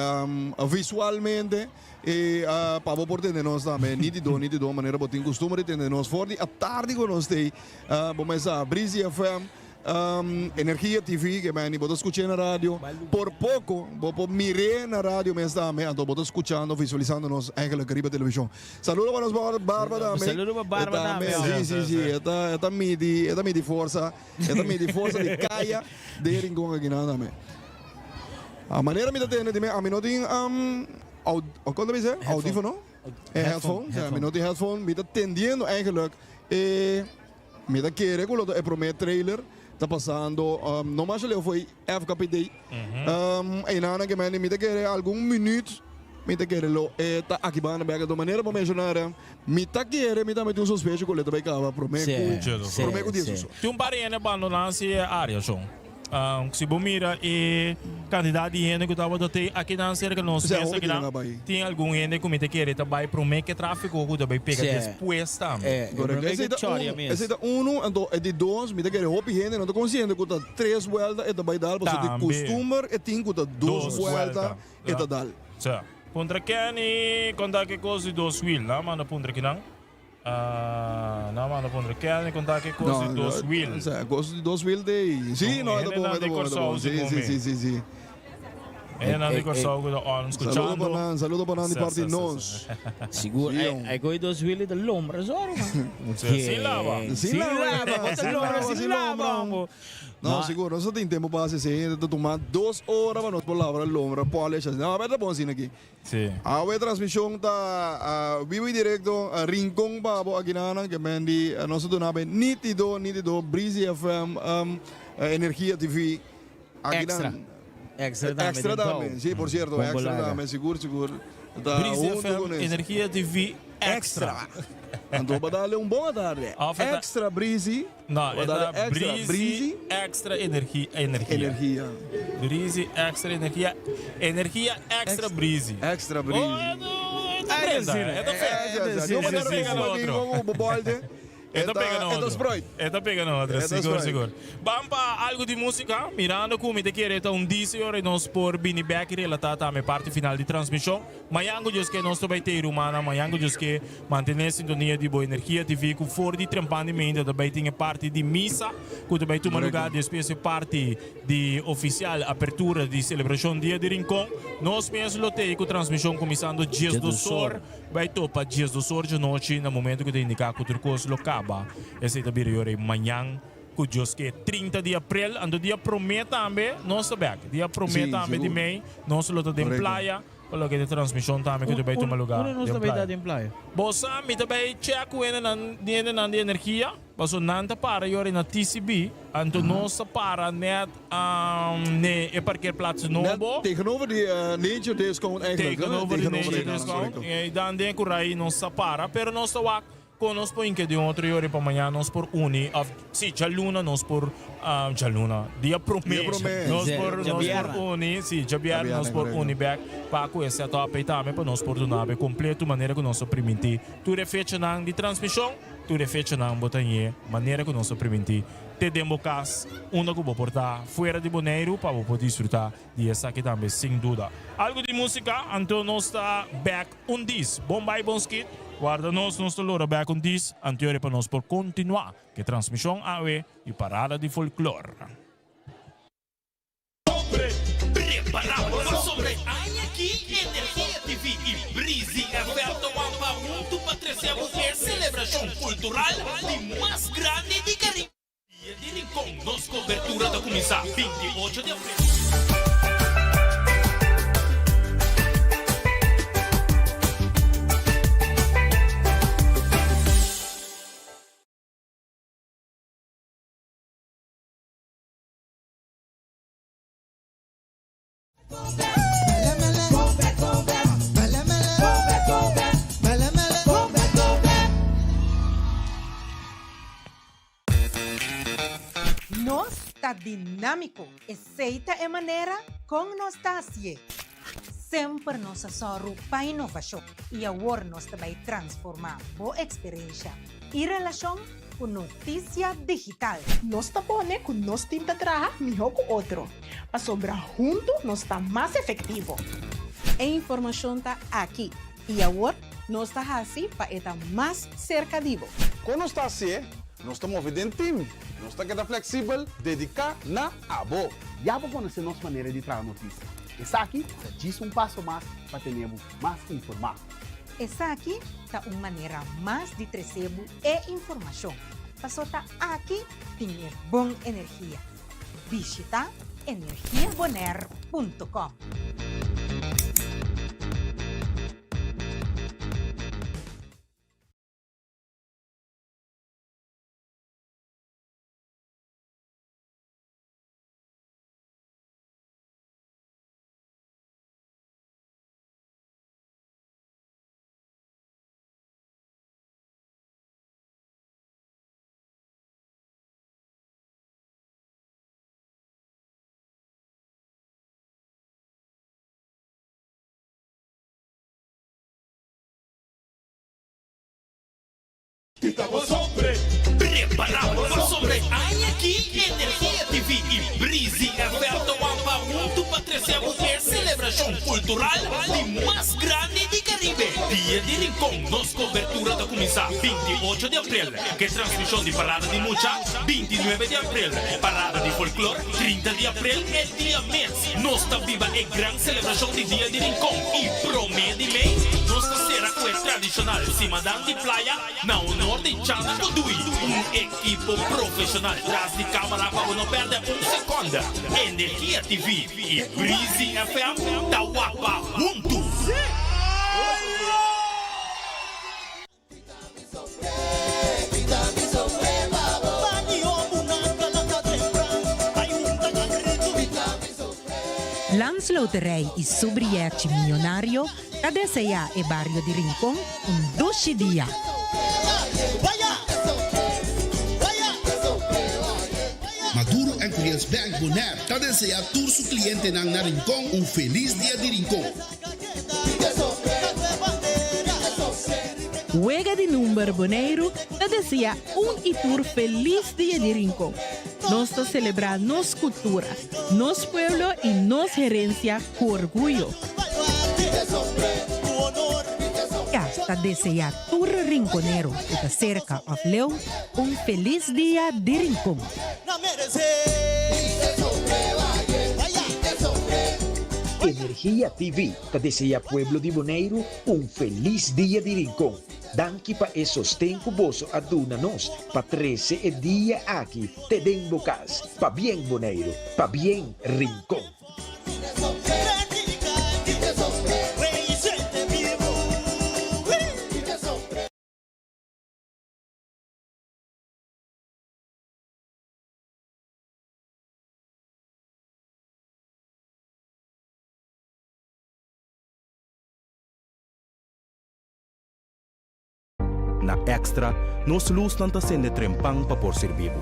visualmente i pa bo por tende nos tambe nítido, nítido, manera bo tin kustumber di tende nos for di atardi ku nos ta ei. Bo mester sa, Breezy FM, Energia TV, ke meni bo ta skuch'é na radio, por poko bo por mir'é na radio mes tambe, anto bo ta skuchando, visualisando nos eigenlijk riba televishon. Saludo pa nos barba tambe. Saludo pa barba tambe. Si, si, si. E ta, e ta midi, e ta midi forsa, e ta midi forsa di kaya den Rincon akinan tambe. A manera mi ta tende di mi, ami no tin au, kon ta bisa? Audífono? E headphone. Si, ami no tin headphone. Mi ta tendiendo eigenlijk e, mi ta kere ku lo ta e prome trailer ta pasando no masha leu fo'i FKPD. Einan ke mende mi ta kere algun minuut mi ta kere lo e ta aki banda bek. Anto manera bo menshoná Rem, mi ta kere mi tambe tin un sospecho ku lo e ta bai kaba prome ku prome ku dies oso. Tin un par di hende bandoná si e área shon. Si bo mira e kantidat di hende ku tabata te akinan serka nos Sea mes hopi akinan, nan a bai. tin algun hende ku mi ta kere ta bai prome ke trafiko ku ta bai pega despues tambe. Correcto. Esei ta unu, esei ta unu, anto e di dos mi ta kere hopi hende no ta konsiente ku ta tres buelta e ta bai dal pasobra di Tambe. kustumber e tin ku ta dos Dos buelta buelta. e ta dal. Sa. Puntra Kenny konta ke kos di dos wiel. Nan a manda puntra kinan. Nan manda puntra Kenny konta ke kos di dos wiel. Sa, kos di dos wiel te. Si, no, e ta bon, e ta bon, e ta bon. Si, si, si, si, si. Hendenan di Kòrsou ku ta on skuchando. Saludo pa nan, saludo pa nan di parti nos. Sigur, ai koi dos wiel ta lombra zòru man. Sin laba. Sin laba, Sin laba, sin laba, hombo. No, sigur, nos ta tin tempu pa hasi esei. Ta tuma dos ora pa nos por labra lombra, polish, asina. No, pero ta bon asina aki. Sí. Awe transmishon ta bibu y direkto Rincon pa bo akinanan ke men di nos ta duna be nitido nitido Breezy FM Energia TV Extra. akinan. Extra tambe Extra den tou. tambe, sí por cierto Bon extra bolaga. tambe sigur sigur ta Breezy hunto FM con es. Energia TV Extra. Anto bo dale un bon atarde. Of e ta- Extra Breezy. No, Bo e dale ta extra Breezy Breezy Extra Energia. Energia. Energia. Breezy Extra Energia. Energia Extra Breezy. Extra Breezy. Oh, e ta prenda, e ta fe. Yo E ta pega na otro. E E ta pega na E ta otro. Sprite. E ta pega na otro, E ta sigur, Sprite. sigur. Ban pa algo di músika, mirando ku mi ta kere ta un disi ora i nos por bini bek i relatá tambe parti final di transmishon. Mañan ku Dios ke nos ta bai tei rumannan, mañan ku Dios ke mantené sintonia di bo Energia TV ku for di trempan di meinta ta bai tin e parti di misa ku ta bai tuma lugá despues e parti di ofisial apertura di selebrashon Dia di Rincon. Nos mes lo tei ku transmishon kuminsando diesdos or bai topa diesdos or djanochi na momento ku ta indiká ku tur kos lo kaba. Esei ta bira yora ei mañan ku Dios ke 30 di aprel. Anto dia promé tambe nos ta bèk. Dia promé tambe di mei nos lo ta den playa. Pa loke ta transmishon tambe ku ta bai tuma lugá Unda nos ta bai ta den playa? Bo sa mi ta bai check ku hendenan di hendenan di energia paso nan ta para yori na TCB anto nos ta para net ne e parkeerplaats nobo. Net tegenover di Nature Discount eigenlijk. Tegenover di Nature Discount i dan den ku rai nos ta para pero nos ta wak Kon nos por hinka den otro yori pa mañana nos por uni of si djaluna nos por djaluna dia prome nos por nos por uni si djabièrnè nos por uni bek pa ku e set up ei tambe pa nos por duna be kompleto manera ku nos a primintí tur e fechanan di transmishon tur e fechanan bo ta ñe manera ku nos a primintí te den bo kas unda ku bo por ta fuera di Boneiru pa bo por disfrutá di esaki tambe sin duda algu di músika anto nos ta bek. Un dis, bon bai bon skit, warda nos, nos ta lora bek un dis, anteore pa nos por kontinuá ku e transmishon awe di Parada di Folklor. Prepará bo pasobra e aña aki Energia TV i Breezy FM ta wampa huntu pa trese bo e selebrashon kultural di mas grandi di Karibe. Dia di Rincon, nos kobertura ta kuminsá. kuminsá 28 di april. Nos ta dinámiko, esei ta e manera kon nos ta hasié. Semper nos a sòru pa inovashon i awor nos ta bai transformá bo eksperensha i relashon ku notisia digital. Nos ta pone ku nos tim ta traha mihó ku otro, pasobra huntu nos ta mas efektivo. E informashon ta aki i awor nos ta hasi pa e ta mas serka di bo. Kon nos ta hasié? Nos ta move den tim. Nos ta keda fleksibel, dediká na abo. Ya bo konosé nos manera di traha notisia. Esaki ta djis un paso mas pa tene bo mas informá. Esaki ta un manera mas di trese bo e informashon, paso ta aki tin e bon energia. Bishita energiabonaire punto com. Prepara bo pasobra e aña aki Energia TV i Breezy FM ta wak pa huntu pa trese bo e selebrashon kultural di mas grandi di Karibe. Dia di Rincon, nos kobertura ta kuminsá 28 di aprel ku e transmishon di Parada di Mucha, 29 di aprel Parada di Folklor, 30 di aprel e dia mes nos ta biba e gran selebrashon di Dia di Rincon i promé di mei nos ta sera ku e tradishonal Simadan di Playa na honor di Chana Godui, un ekipo profeshonal tras di kamara pa bo no pèrdè un sekònde. Energia TV i Breezy FM ta wak pa huntu! Landsloterij y su brièchi miyonario ta deseá e bario di Rincon un dushi dia. Maduro and Curiels Bank Bonaire ta deseá tur su clientenan na Rincon un felis dia di Rincon. Wega di Number Boneiru ta desea un i tur felis Dia di Rincon. Nos ta selebrá nos kultura, nos pueblo i nos herensia ku orguyo. Ya ta deseá tur rinkonero ku ta serka òf leu un felis Dia di Rincon. Energia TV ta desea pueblo di Boneiru un felis Dia di Rincon. Danki pa e sosten ku boso a duna nos pa trese e dia aki te den bo kas. Pabien Boneiru, pabien Rincon. Na Extra, nos lusnan ta sende trempan pa por sirbi bo.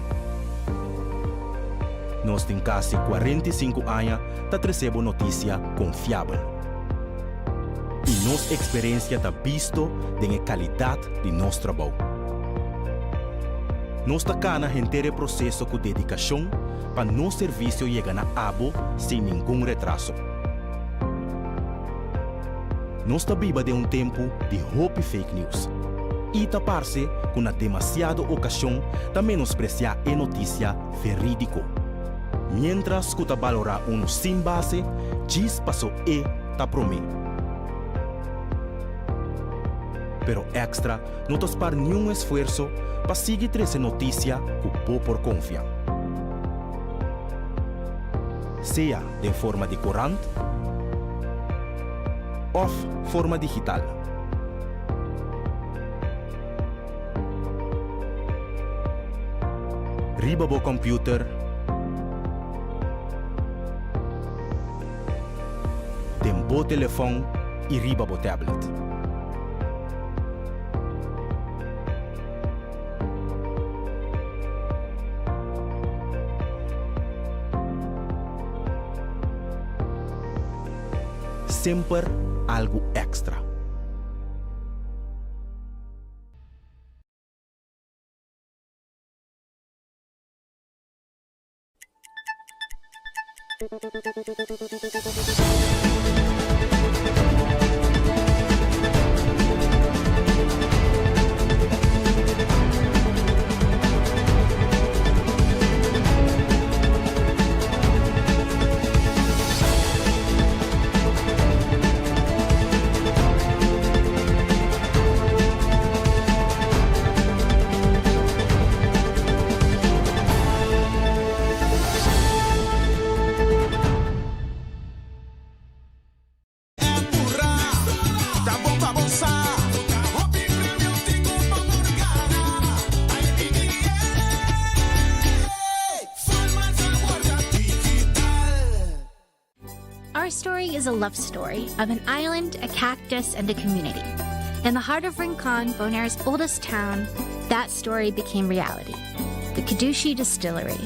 Nos tin kasi 45 aña ta trese bo notisia konfiabel. I nos eksperensia ta bisto den e kalidat di nos trabou. Nos ta kana henter e proseso ku dedikashon pa nos servisio yega na abo sin ningun retraso. Nos ta biba den un tempu di hopi fake news i ta parse ku na demasiado okashon ta menospresiá e notisia verídiko, miéntras ku ta balorá unu sin base djis paso e ta promé. Pero Extra no ta spar niun esfuerso pa sigui trese notisia ku bo por konfia. Sea den forma di korant òf forma digital. Riba bo kòmpiuter, den bo telefòn i riba bo tablet. Semper algu èkstra. Our story is a love story of an island, a cactus, and a community. In the heart of Rincon, Bonaire's oldest town, that story became reality. The Kadushi Distillery.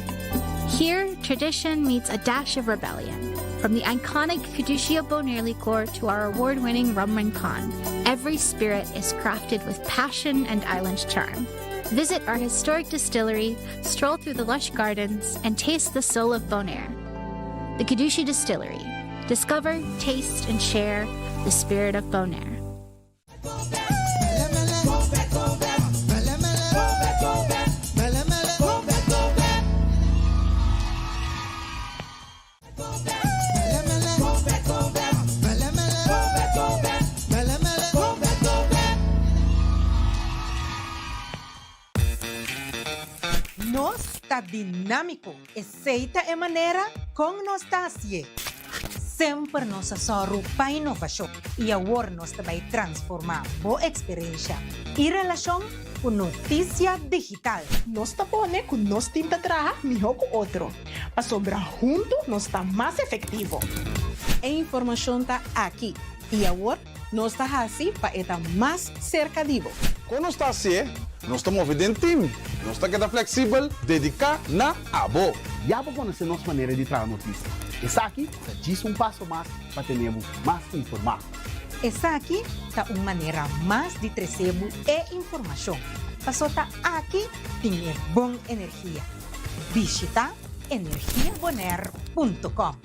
Here, tradition meets a dash of rebellion. From the iconic Caducea Bonaire liqueur to our award winning Rum Rincon, every spirit is crafted with passion and island charm. Visit our historic distillery, stroll through the lush gardens, and taste the soul of Bonaire. The Kadushi Distillery. Discover, taste, and share the spirit of Bonaire. Nos ta dinámiko, esei ta e manera kon nos ta hasié. Semper nos a sòru pa inovashon i awor nos ta bai transformá bo eksperensha i relashon ku notisia digital. Nos ta pone ku nos tim ta traha mihó ku otro, pasobra huntu nos ta mas efektivo. E informashon ta aki i awor Nos ta hasi pa e ta mas serka di bo. Kon nos ta hasié? Nos ta move den tim. Nos ta keda fleksibel, dediká na abo. Ya bo konosé nos manera di traha notisia. Esaki ta djis un paso mas pa tene bo mas informá. Esaki ta un manera mas di trese bo e informashon, paso ta aki tin e bon energia. Bishita energiabonaire punto com.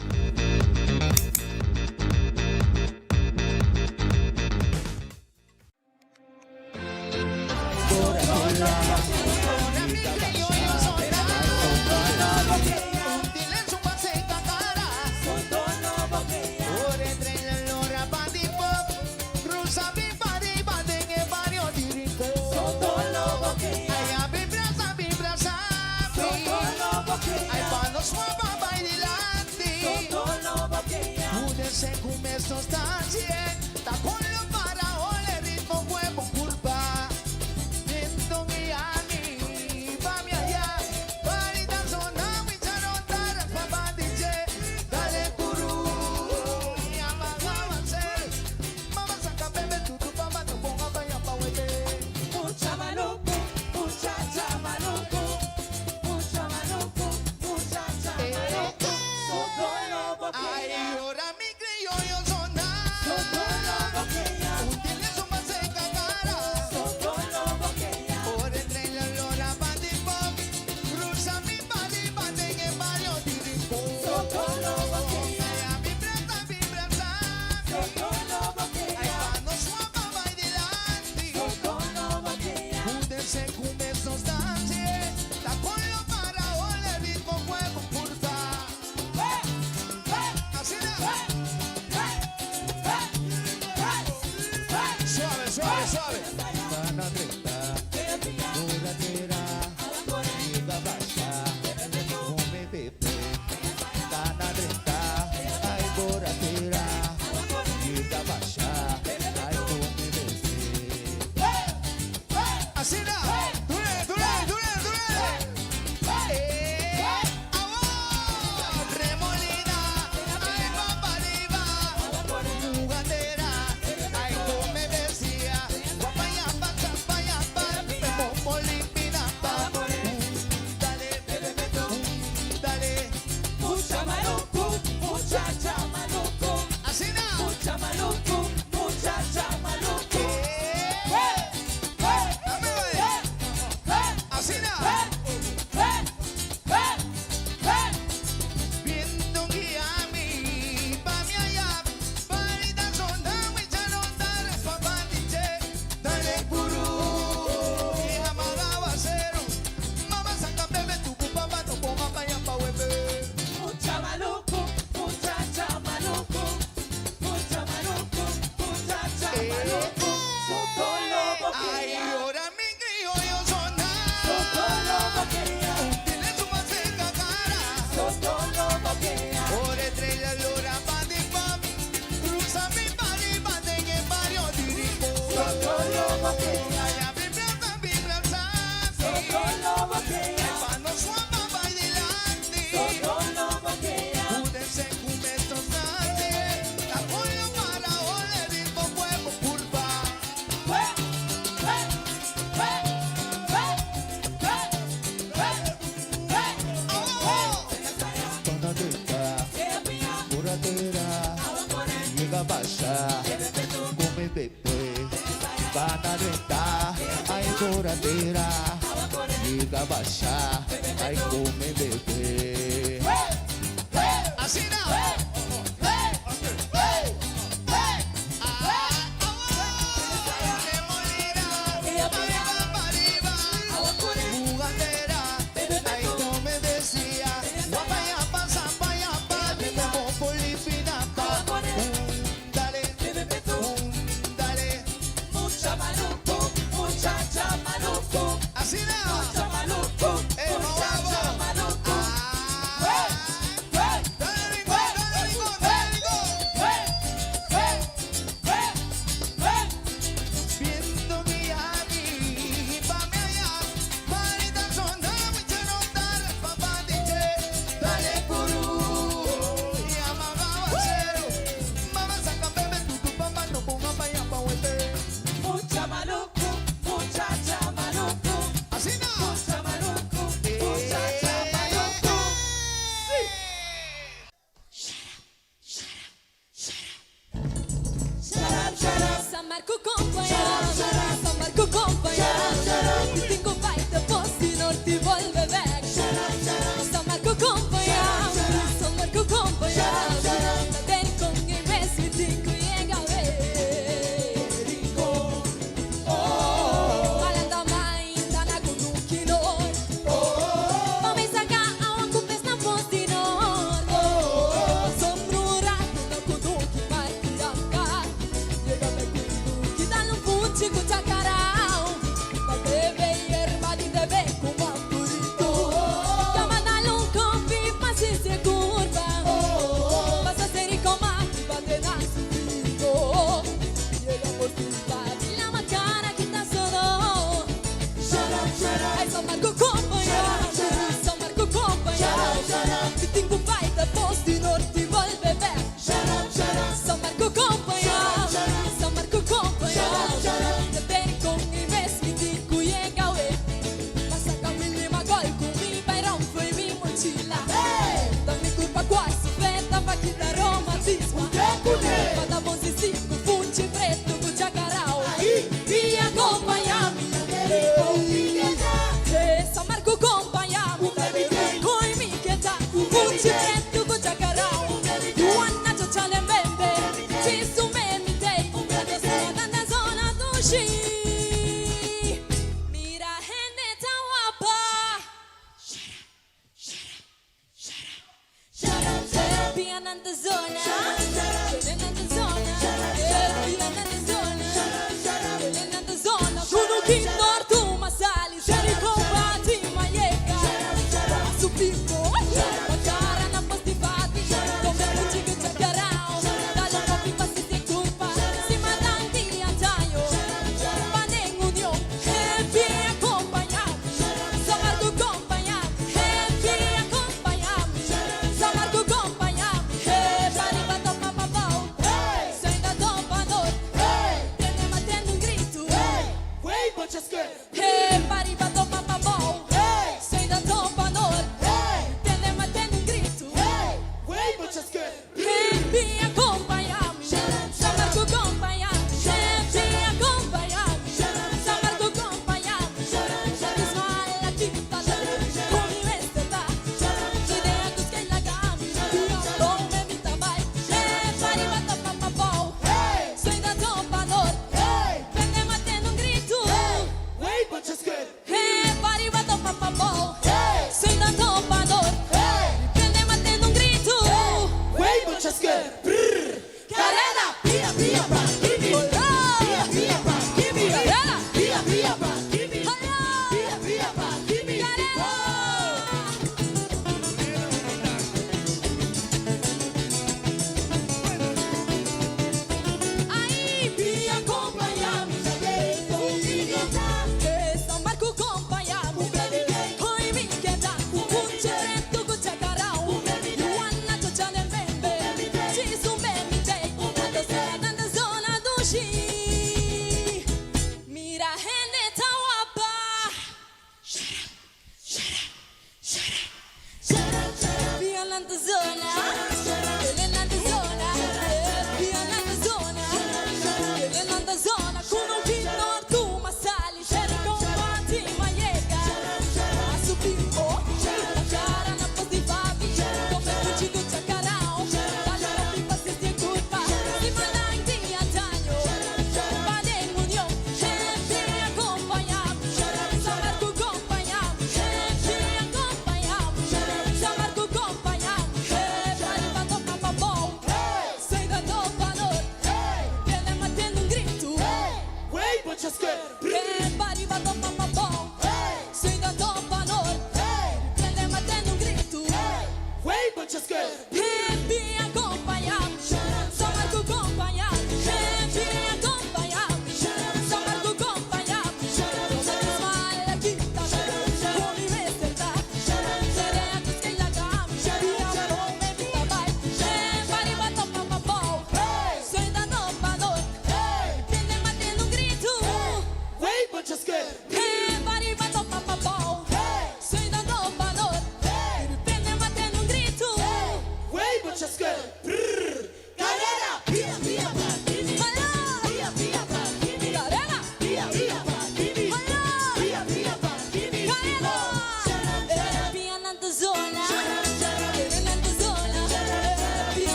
ta basha, bai come bebe. Asina!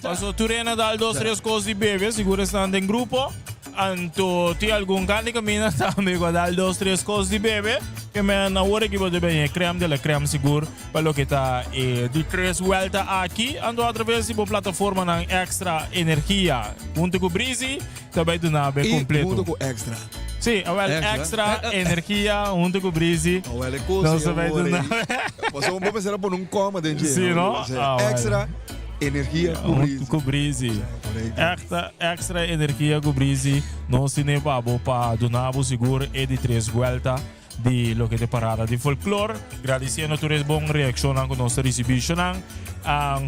Paso tur hende a dal dos tres kos di bebe, sigur esnan den grupo. Anto tin algun kant di kaminda tambe ku a dal dos tres kos di bebe. Ke men awor aki bo ta bini e krèm de la krèm sigur pa loke ta e di tres wèlta aki. Anto atraves di bo plataformanan Extra Energia hunto ku Breezy ta bai duna bo e I kompleto. hunto ku Extra. Sí, awel Extra. Extra Energia hunto ku Breezy Awel e kos nos ta bai awor duna ei. Pasobra bo mester a pone un kòma den dje, Sí, no? no? Ah, wel. Extra Energia ku Hunto Breezy. ku Breezy. Extra, extra energia ku Breezy nos tine pa bo pa duna bo sigur e di tres vuelta di loke ta parada di folklor. Gradisiendo tur e bon reakshonnan ku nos ta risibí. Shonnan,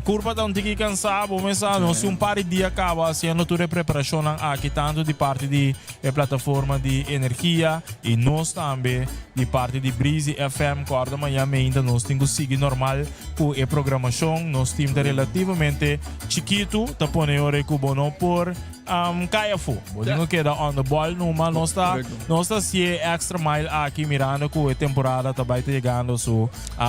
kurpa ta un tiki kansá, bo mes sa, nos tin un par di dia kaba hasiendo tur e preparashonnan aki tantu di parti di e plataforma di energia i nos tambe di parti di Breezy FM. Kòrda maña meinta nos tin ku sigui normal ku e programashon. Nos tim ta relativamente chikitu, ta pone ora ku bo no por kai afó. Bo tin ku keda on the ball numa. Nos ta nos ta hasié extra mile aki mirando ku e temporada ta bai ta yegando su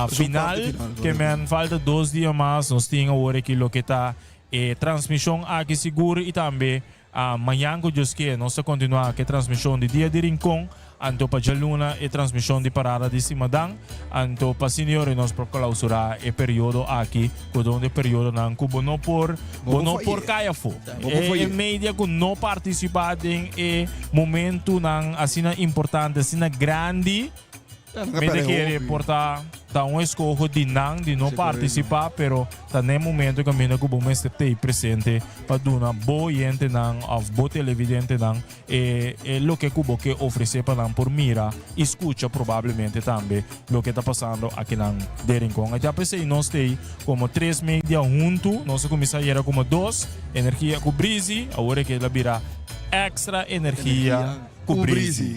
final. Ke men falta dos dia mas. Nos tin awor aki loke ta e transmishon aki sigur i tambe Mañan ku Dios ke nos ta kontinuá ku e transmishon di Dia di Rincon, anto pa djaluna e transmishon di Parada di Simadan, anto pa Siniori nos por klausurá e periodo aki ku ta un di e periodonan ku bo no por bo no por kai afó. E media ku no partisipá den e momentunan asina importante, asina grandi, Mi ta kere por ta ta un eskoho di nan di no partisipá, pero ta n'e momento kaminda ku bo mester t'ei presente pa duna bo oyentenan òf bo televidentenan e e loke ku bo ke ofresé pa nan por mira i skucha probablemente tambe loke ta pasando akinan den Rincon. A p'esei nos t'ei komo tres media huntu, nos a kuminsá ayera komo dos, Energia ku Breezy, awor e keda bira Extra Energia. Ku brisi.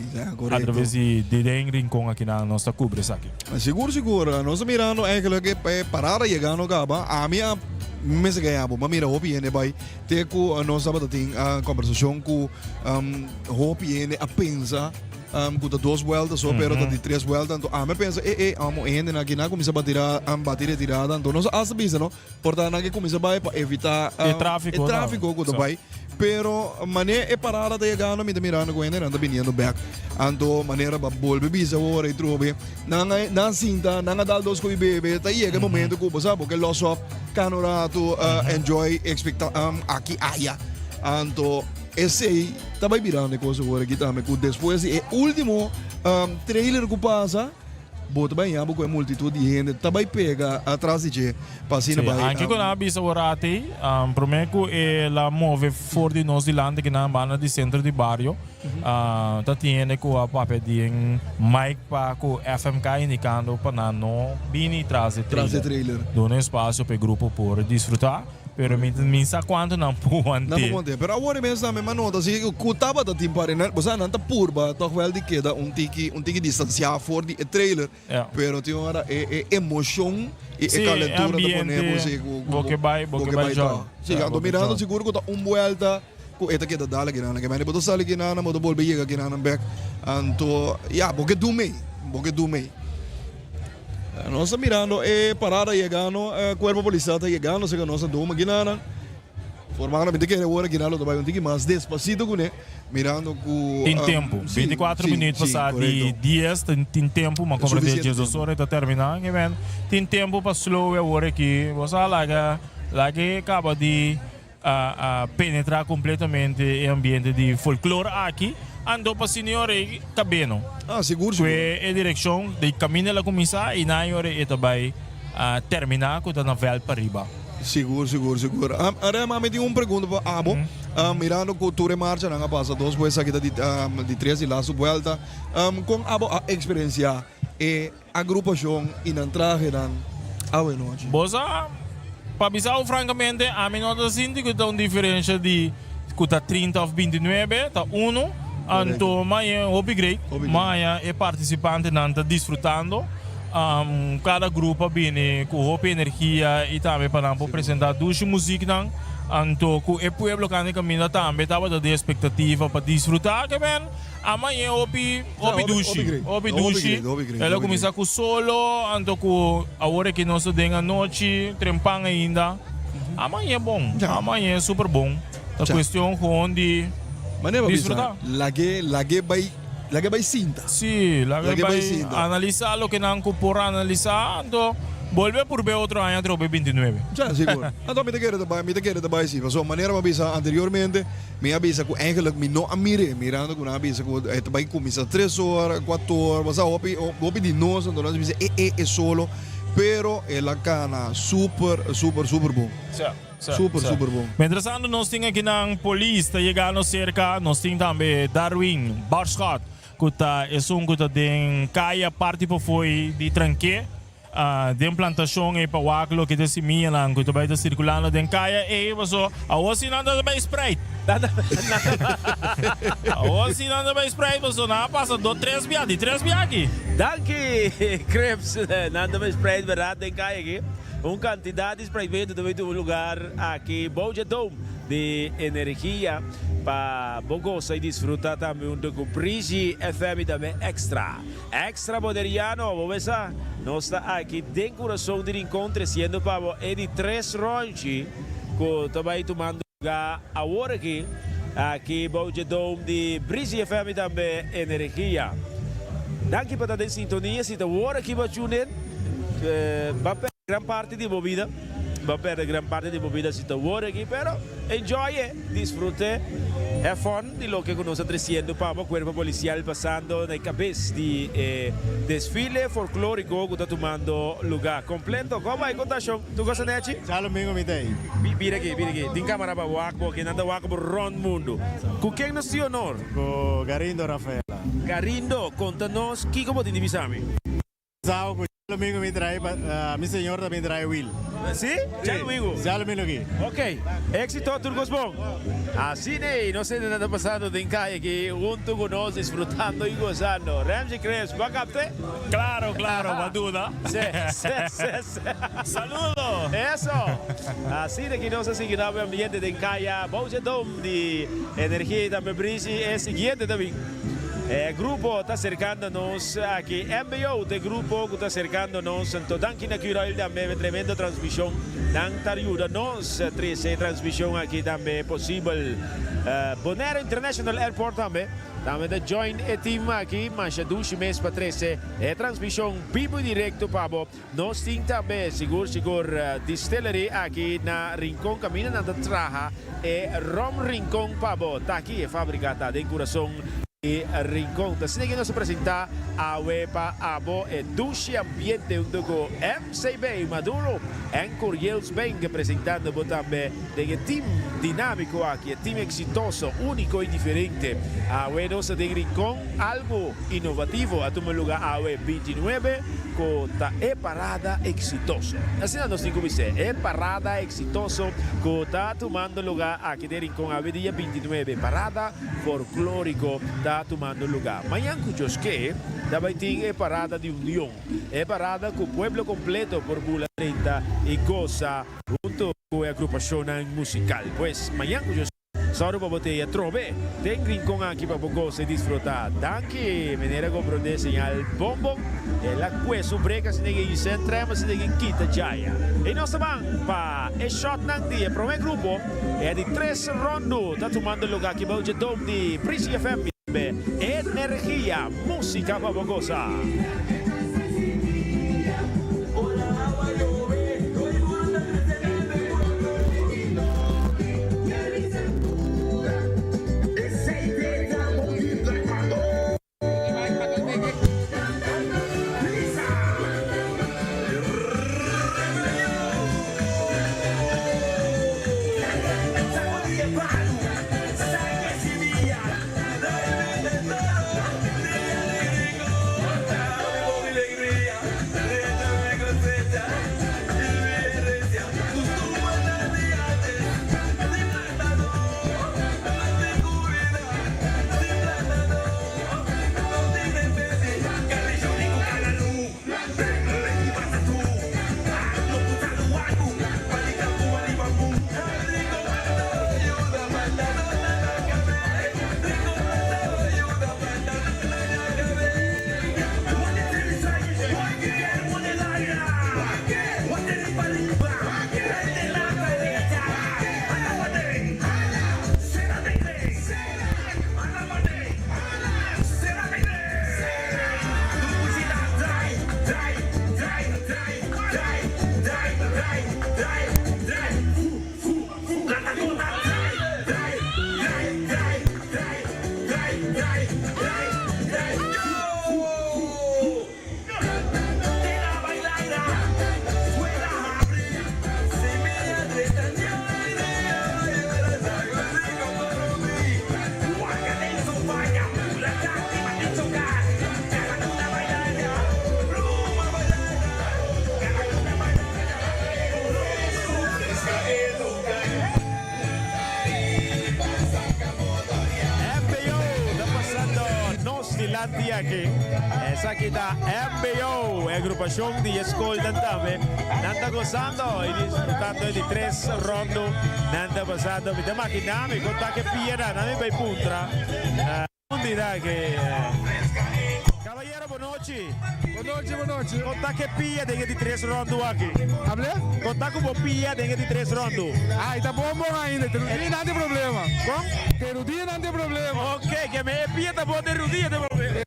A traves di den Rincon akinan nos ta kubri esaki. Sigur sigur. Nos ta mirando eigenlijk e parada yegando kaba. Ami a mester gaya bo. M'a mira hopi hende bai te ku nos tabata tin kombersashon ku hopi hende a pensa ku ta dos buelta so pero ta di tres buelta. Anto ami a pensa e e amo e hendenan akinan a kuminsa bati bati retirada. Anto nos a hasta bisa no. Por ta nan ke kuminsá bai pa evitá E tráfiko e tráfiko ku ta bai. Pero manera e parada ta yegando mi ta mirando ku hendenan ta biniendo bèk. Anto manera pa bolbe bisa ora i trobe nan a nan sinta, nan a dal dos ko'i bebe, ta yega e momento ku bo sa bo ke los òf, kana un ratu, enjoy ekspekta aki aya. Anto esei ta bai birando e kos awor aki tambe ku despues di e último trailer ku pasa, Bo ta bai haña bo ku e multitut di hende ta bai pega atras di dje pa asina Sí, bai. anke ku nan a bisa ora atei, promé ku el a move for di nos dilanti ku nan banda di sentro di bario, ta tin hende ku a papia den mic pa ku FMK indikando pa nan no bini tras di Tras di trailer. trailer. Duna espasio pa e grupo por disfrutá. Pero mi mi sa cuanto nan por want'é. Nan por want'é. Pero awor e mes tambe m'a nota si cu tabata tin pare nan, bo sa nan ta purba toch wel di keda un tiki un tiki distancia for di e trailer. Ja. Pero tin ora e e emocion y e Sí, e calentura ta pone ambiente, bo si cu bo ke bai bo ke bai toch. join. Sí, Ja, anto bo ke mirando join. sigur cu ta un buelta cu e ta keda dal akinan. Ke mende bo ta sali akinan, bo ta bolbe yega akinan bek. Anto ya, bo ke du mei, bo ke du mei. Nos ta mirando e parada yegando, e cuerpo policial ta yegando cerca nos ta doma Guinana. Formando mi ta kere awor Guinana lo ta bay un tiki mas despacito cune, mirando cu Tin tempo, si, 24 si, minuut si, pasa di correcto. 10, tin, tin tempo, ma comprende Suficiente 12 tempo. ora e ta termina, ke men tin tempo pa slow awor aki, bo sa laga, laga e caba di a penetra completamente e ambiente di folklore aki, anto pa senior e cabeno. Ah, sigur, sigur. Cu e direccion di caminda el a cuminsa y na ora e ta bay a termina cu ta na veld pariba. Sigur, sigur, sigur. Rem, ami tin un pregunta pa abo. Mirando cu tur e marchanan a pasa dos bues, aki ta di tres di lastu buelta. Con abo a experiencia e Agrupashon i nan trahenan awe nochi. Bo sa, pa bisa bo frankamente, ami no ta sinti ku ta un diferensha di ku ta trinta òf bintinuebe, ta unu. Anto maña hopi great, maña e partisipantenan ta disfrutando. Kada grupo a bini ku hopi energia i tambe pa nan por presentá dushi muziknan. Anto ku e pueblo kanda kaminda tambe tabata den espektativa pa disfrutá. Ke men. Amañe hopi hopi dushi, hopi dushi. El a kuminsá ku solo, anto ku awor aki nos ta den anochi, trempan ainda. Amaña bon, amaña super bon. Ta cuestion gewoon di Manera bo bisa, disfruta. lag'é, lag'é bai, lag'é bai sinta. Sí, lag'é Lag'é bai bai sinta. analisa loke nan ku por analisa, anto bolbe purbe otro aña atrobe 29. Ja, sigur. Anto mi ta kere ta bai, mi ta kere ta bai si. Pasobra manera bo a bisa anteriormente, mi a bisa ku eigenlijk mi no a mir'é, mirando ku nan a bisa ku e ta bai kuminsá tres or, kuater or, bo sa hopi, hopi di nos anto nos a bisa e e e solo, pero el a kana super, super, super bon. Ja. Super, super bon. Mientras tanto nos tin akinan polis ta yegando cerca, nos tin tambe Darwin Barschot cu ta esun cu ta den caya parti pafoi di Tranqué den plantacion ey pa wak loke ta simianan cu ta bay ta circulando den caya ey paso awor si nan ta bay spreid. Awor si nan ta bay spreid paso nan a pasa do tres bia di tres bia aki. Danki Cripps, nan ta bay spreid berdad den caya aki. Un kantidat di spreikmento ta bay tuma lugar aki bou dje Dome di Energia pa bo gosa y disfruta tambe hunto cu Breezy FM y tambe Extra. Extra Boneriano, bo mesa nos ta aki den curason di Rincon treciendo pa bo e di tres ronchi cu ta bay tumando lugar awor aki, aki bou dje Dome di Breezy FM y tambe Energia. Danki pa ta den sintonia, si ta awor aki bo a tune in. Ba perde gran parti di bo bida, ba perde gran parti di bo bida si ta wor aki, pero enjoy e, disfrute, have fun di loke ku nos ta tresiendo pa bo. Kuerpo Polisial pasando na e kabes di e desfile folkloriko ku ta tumando luga kompleto. Kon bai kontashon? Tur kos ta nechi? Djadomingo mi ta ei. Bira aki, bira aki. Tin kamara pa wak bo, kinan ta wak bo rond mundu. Ku ken nos tin honor? Ku Garindo Rafaela. Garindo, konta nos kiko bo tin di bisa mi. Sao cu djadomingo mi trae pa mi señor ta bin trae Will. Si? Djadomingo? Djadomingo aki. Ok. Exito tur cos bon. Asina ey nos hende nan ta pasando den caya aki hunto cu nos disfrutando y gozando. Ramsey Cruz, bo a capte? Claro, claro, bo a duda. Si, si, si, si. Saludo! Eso! Asina ki nos a sigui na bo ambiente den caya bou dje dom di energia y tambe brisi e siguiente ta bin. E grupo ta acercando nos aki. MBO ta e grupo cu ta acercando nos. Anto danki na Curoil tambe pa e tremendo transmision. Nan ta yuda nos trece e transmision aki tambe posibel. Bonaire International Airport tambe tambe ta join e team aki. Masha dushi mes pa trece e transmision bibo y directo pa bo. Nos tin tambe sigur sigur distillery aki na Rincon caminda nan ta traha e rom Rincon pa bo. Ta aki e fabrica ta den curason di Rincon. Ta asina ki nos a presenta awe pa abo e dushi ambiente hunto cu MCB Maduro en Curiels Bank presentando bo tambe den e team dinamico aki, e team exitoso, unico y diferente. Awe nos ta den Rincon algo inovativo a tuma luga awe 29. Ku ta e parada eksitoso. Asina nos tin ku bis'é, e parada eksitoso ku ta tumando lugá aki den Rincon awe dia 29, parada folklóriko ta tumando lugá. Mañan ku Dios ke, ta bai tin e parada di union, e parada ku pueblo kompleto por bula drenta i gosa huntu ku e agrupashonnan musikal. Pues, mañan ku Dios. Sorry pa bo te atrobe den rincon aki pa bo gosa y disfruta. Danki meneer a comprende señal bon bon. El a cue su brek asina ke Yusen trem asina ke kita djaya. Y nos ta ban pa e shotnan di e prome grupo. E di tres rondu ta tumando luga aki bou dje dome di Breezy FM. Energia, musica pa bo gosa. dilanti aki. Esaki ta MBO, e agrupashon di e skolnan tambe. Nan ta gosando i disfrutando di tres rondo. Nan ta pasando. Mi ta makiná mi kon ta ke pianan. Nan mi bai puntra. Un di ke. Caballero, bonochi. Bonochi, bonochi. Kon ta ke pia den e di tres rondu aki? Hable? Kon ta ku bo pia den e di tres rondu? Ay, ta bon bon ainda. Te rudia nan tin problema. Kon? Te rudia nan tin problema. Ok, ke me e pia ta bon, te rudia tin problema.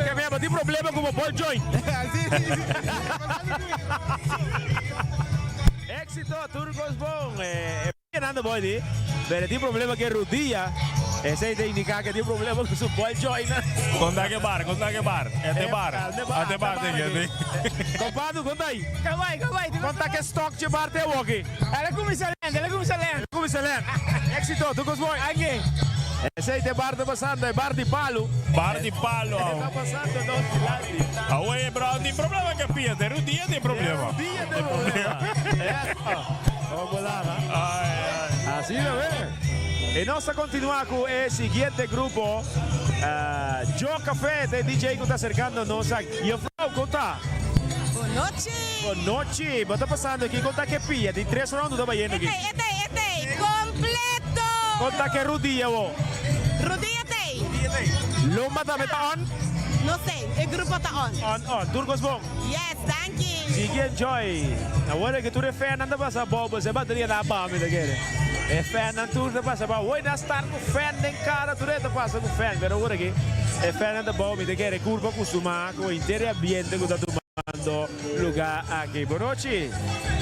Ke me bo tin problema ku bo ball joint. Si, si, si. Éxito, tur kos bon. E Nan ta boy di, pero e tin problema ku e rudia. Esei ta indiká ku e tin problema ku su ball joint. Kon ta ke bar? Kon ta ke bar? E te bar. A te bar te ke. Kompadu, kon ta ei? Kawai, kawai. Kon ta ke stock dje bar te awoki? El a kuminsá lent, el a kuminsá lent. El a kuminsá lent. Éxito, tur kos bon. Anke. Esei ta e bar ta pasando, e bar di palu. Bar di palu. E ta pasando nos dilanti. Awe, bro, tin problema ke pia, te rudia tin problema. Te rudia tin problema. Así lo ve. Y nos ta continua cu e siguiente grupo. Joe Café, de DJ cu ta acercando nos aki. Juffrouw, con ta? Bon nochi. Bon nochi. Bo ta pasando aki con ta ke pia? Di tres rondo ta bayendo aki. Etey, etey, etey. Completo. Con ta ke rudia bo? Rudia tey. Rudia tey. Lomba tambe ta on? No sé, e grupo ta on. On, on. Tur cos bon? Yes, danki. Sigui enjoy. Awor e ke tur e fannan ta pasa abou, pues e bateria ta abou mi ta kere. E fannan tur ta pasa abou. Hoy nan start ku fan den kara tur e ta pasa ku fan, pero awor aki e fannan ta abou mi ta kere kurpa kustumá ku henter e ambiente ku ta tumando lugá aki. Bonochi.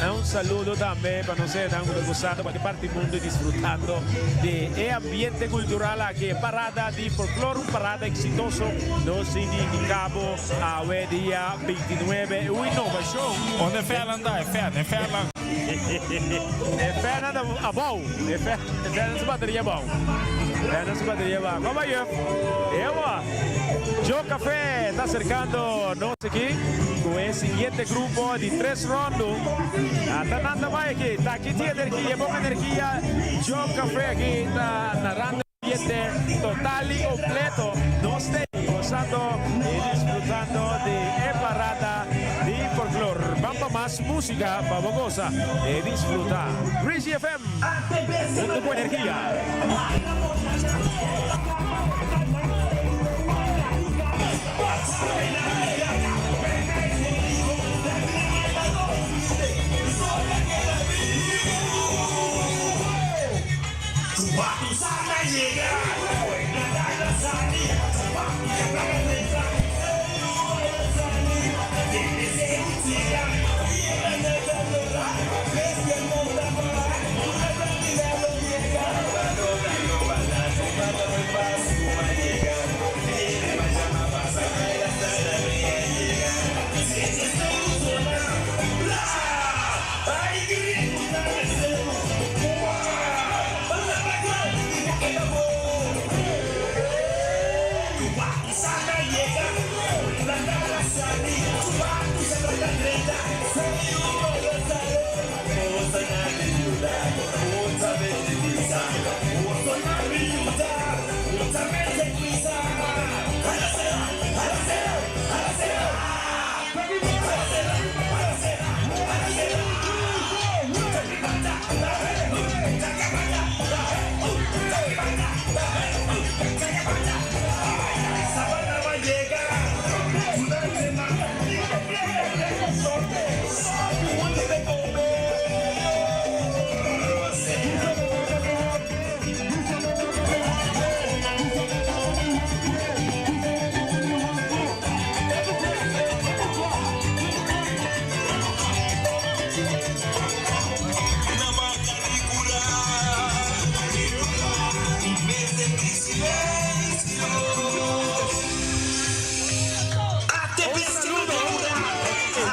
Un saludo tambe pa nos esnan ku ta gosando pa ki parti mundo y disfrutando di e ambiente kultural aki. E parada di folklor, un parada eksitoso nos tin di Cabo. Awe dia 29 un innovacion. Unda e Fernan ta? E Fern, e Fernan. E Fernan ta abou. E Fernan su bateria abou. Fernan su bateria abou. Kom maar juf. Ewa. Joe Café ta acercando nos aki cu e siguiente grupo di tres rondo. Ata nan ta bay aki. Ta aki tin energia, bon energia. Joe Café aki ta narando. Ambiente total y completo. Nos ta gozando y disfrutando di e parada di folklor. Ban pa mas musica pa bo goza y disfruta. Breezy FM, hunto cu energia.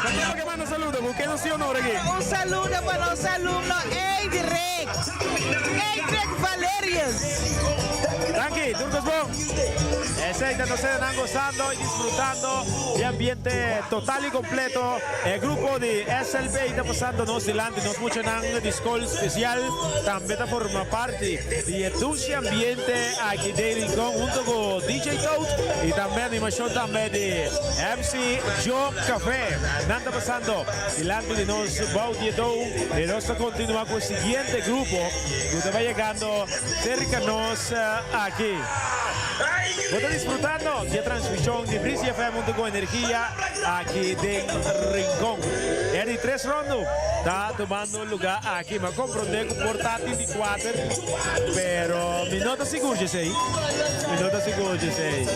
Ken bo ke manda saludo? Ku ken nos tin honor aki? Un saludo pa nos alumno Eidrick. Eidrick Valerius. Danki, tur kos bon. Esei ta nos nan gozando y disfrutando di ambiente total y completo. E grupo di SLB ta pasando nos dilanti. Nos muchanan di skol spesial tambe ta forma parti di e dulce ambiente aki den Rincon hunto ku DJ Toad y tambe animashon tambe di MC Joe Café. Nan ta pasando dilanti di nos bou di e dou y nos ta continua cu e siguiente grupo cu ta bay yegando cerca nos aki. Bo ta disfrutando di e transmision di Breezy FM hunto cu Energia aki den Rincon. E di tres rondo ta tumando lugar aki. Mi a comprende cu por ta tin di cuater, pero mi no ta sigur djesey. Mi no ta sigur djesey.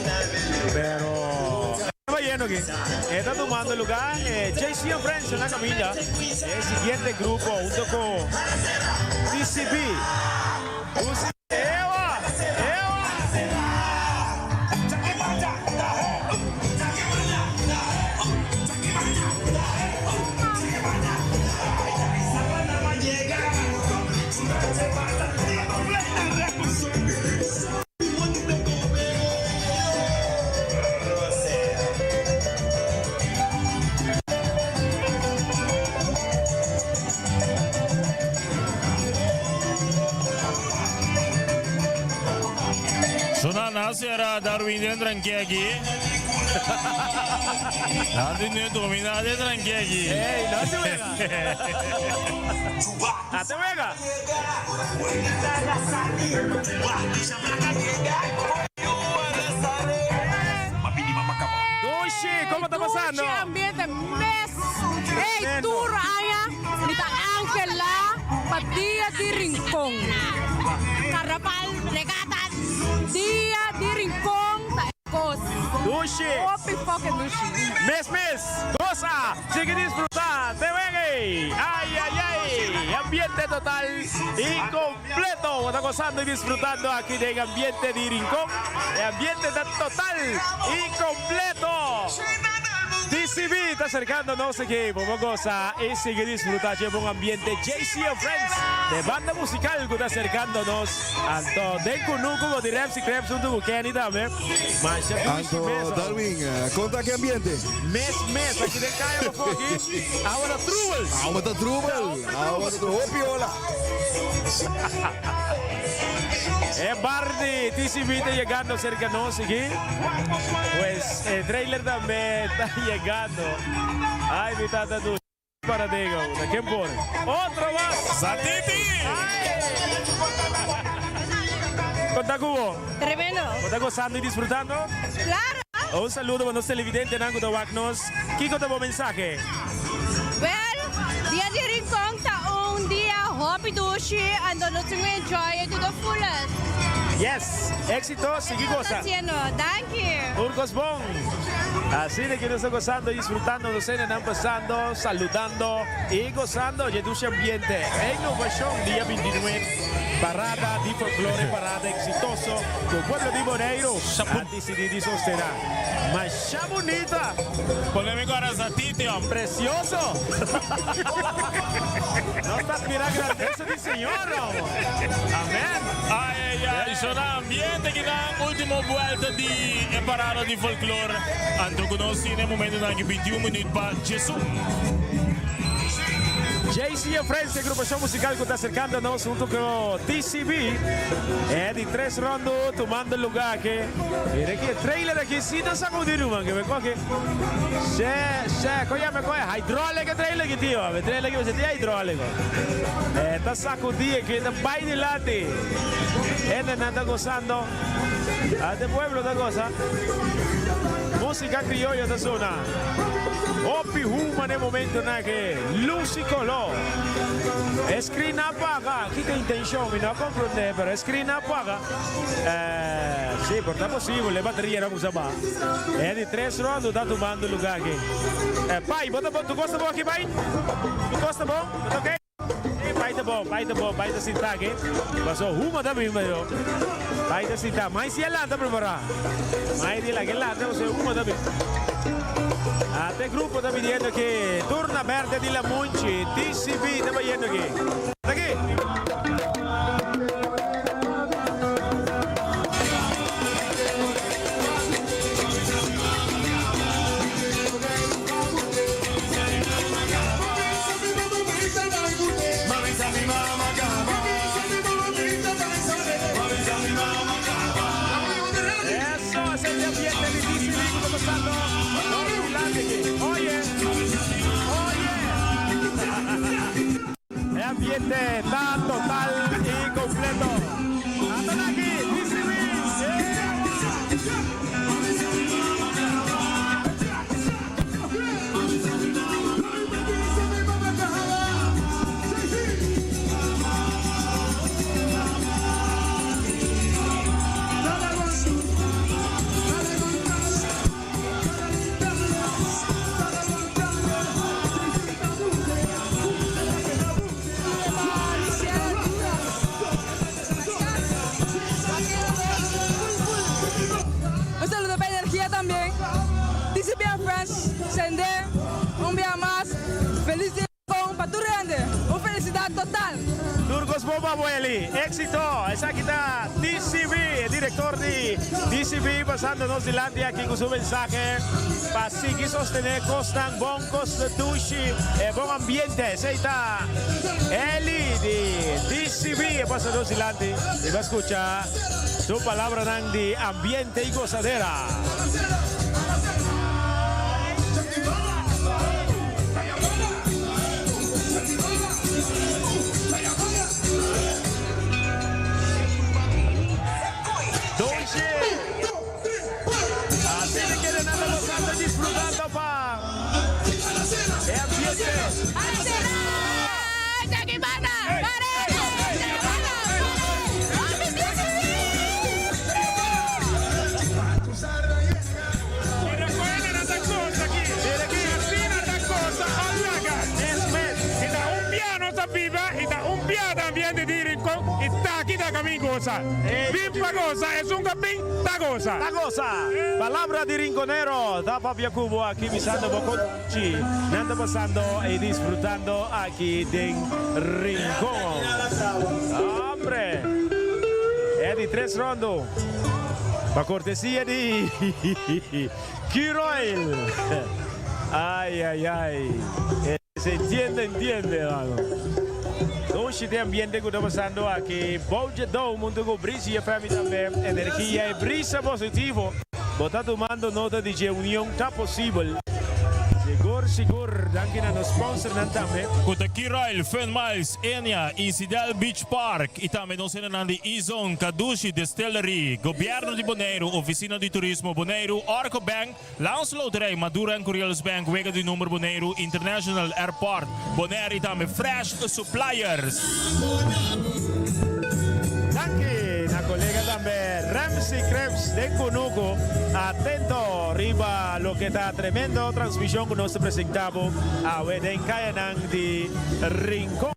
Pero e ta bayendo aki. E ta tumando lugar e JC and Friends na caminda. E siguiente grupo hunto cu TCB. Ewa! Ewa! Sona na sera Darwin den tranqui aki. Darwin den domina den tranqui aki. Ey, no se wega. Ah, te wega. Dushi, como ta pasando? Dushi ambiente mes. Ey, tur aña mi ta Angela pa dia di Rincon. Carnaval, regata, dia di Rincon ta e cos. Dushi. Hopi fucking dushi. Mes mes, goza, sigui disfruta, te weg'ey. Ay ay ay, ambiente total y completo. Bo ta gozando y disfrutando aki den ambiente di Rincon. E ambiente ta total y completo. DCB ta acercando nos aki pa bo goza y sigui disfruta dje bon ambiente. JC and Friends de banda musical cu ta acercando nos. Anto den cunucu bo di Reps y Creps hunto cu Kenny tambe. Masha dushi Anto mes. Darwin, con ta ki ambiente? Mes mes aki den caya pafó aki. Awa ta trubel. Awa ta trubel. Awa ta trubel. Hopi ola. E bar di TCB ta yegando cerca nos aki. Pues e trailer tambe ta yegando. Ay mi tata du para digo, na ken pone? Otro mas. Zatiti! Con ta cu bo? Tremendo. Bo ta gozando y disfrutando? Claro. Un saludo pa nos televidentenan cu ta wak nos. Kico ta bo mensahe? Well, Dia di Rincon ta un dia hopi dushi anto nos tin cu enjoy it to the fullest. Yes! Exito, sigui goza. Danki. Tur cos bon. Asina cu nos ta gozando y disfrutando nos cenanan pasando, saludando y gozando dje dushi ambiente. Innovacion dia 29, parada di folklore, parada exitoso cu pueblo di Boneiru a dicidi di sostena. Masha bunita! Pone mi corazon titio. Precioso! Nos ta admira grandeza di Señor, amo. Amen! Ay ay ay, sona ambiente ki nan ultimo buelta di e parada di folklore. Anto cu nos tin e momentonan aki 21 minuut pa djesun. JC and Friends, e agrupacion musical cu ta acercando nos hunto cu TCB. E di tres rondo tumando lugar aki. Mira aki e trailer aki si ta sacudi ruman ke me coge. She, she, con yama coge hydraulic e trailer aki tio. E trailer aki mester tin hydraulic. E ta sacudi aki, ta bay dilanti. Hendenan ta gozando. Ate pueblo ta goza. Musica crioyo ta sona. Hopi huma n'e momentonan aki. Luz y color. E screen a paga. Kiko intencion? Mi no a comprende, pero e screen a paga. Si, por ta posibel, e bateria no kusa baha. E di tres rondo ta tumando luga aki. Pai, bo ta bon? Tu kos ta bon aki, pai? Tu kos ta bon? Bo ta ok? Si, pai ta bon, pai ta bon, pai ta sinta aki. Paso huma ta bin mayo. Pai ta sinta. Mai si a lanta prepara. Mai di la ke lanta paso huma ta bin. Ate grupo ta pidiendo ki. Terna Berde di Lamunchi, TCB ta bayendo aki. Aki. Eso, ese es el ambiente di TCB cu ta pasando nos dilanti aki. Oye, oye. E ambiente ta total y completo. Ata aki, TCB. Un saludo pa Energia tambe. TCB and Friends sende un bia mas feliz dia con pa tur hende. Un felicidad total. Tur cos bon pa bo Eli. Exito! Esaki ta TCB, e director di TCB pasando nos dilanti aki cu su mensahe pa sigui sostene cosnan bon, cos dushi, e bon ambiente. Esey ta Eli di TCB a pasa nos dilanti y bo a scucha su palabranan di ambiente y gozadera. Doshi! Asina kere nan ta gozando y disfrutando pa e ambiente. Ta goza! Palabra di Rinconero ta papia cu bo aki bisando bo con chi nan ta pasando y disfrutando aki den Rincon. Hombre! E di tres rondo pa cortesia di Q-Royal. Ay ay ay. Se entiende entiende hermano. Nochi den ambiente cu ta pasando aki. Bou dje dou munto cu Brisi FM tambe. Energia y brisa positivo. Bo ta tumando nota di dje union ta posibel. Sigur sigur. Danki na nos sponsornan tambe. Cu ta Kiroil, Fun Miles, Enya, Incidel Beach Park y tambe nos hendenan di E-Zone, Kadushi Distillery, Gobierno di Boneiru, Oficina di Turismo Boneiru, Orco Bank, Lans Loterij, Maduro en Curiels Bank, Wega di Number Boneiru, International Airport, Bonaire y tambe Fresh Suppliers. Danki na colega tambe Ramsey Krebs den Cunucu. Atento riba loke ta tremendo transmision cu nos ta presenta bo awe den cayanan di Rincon.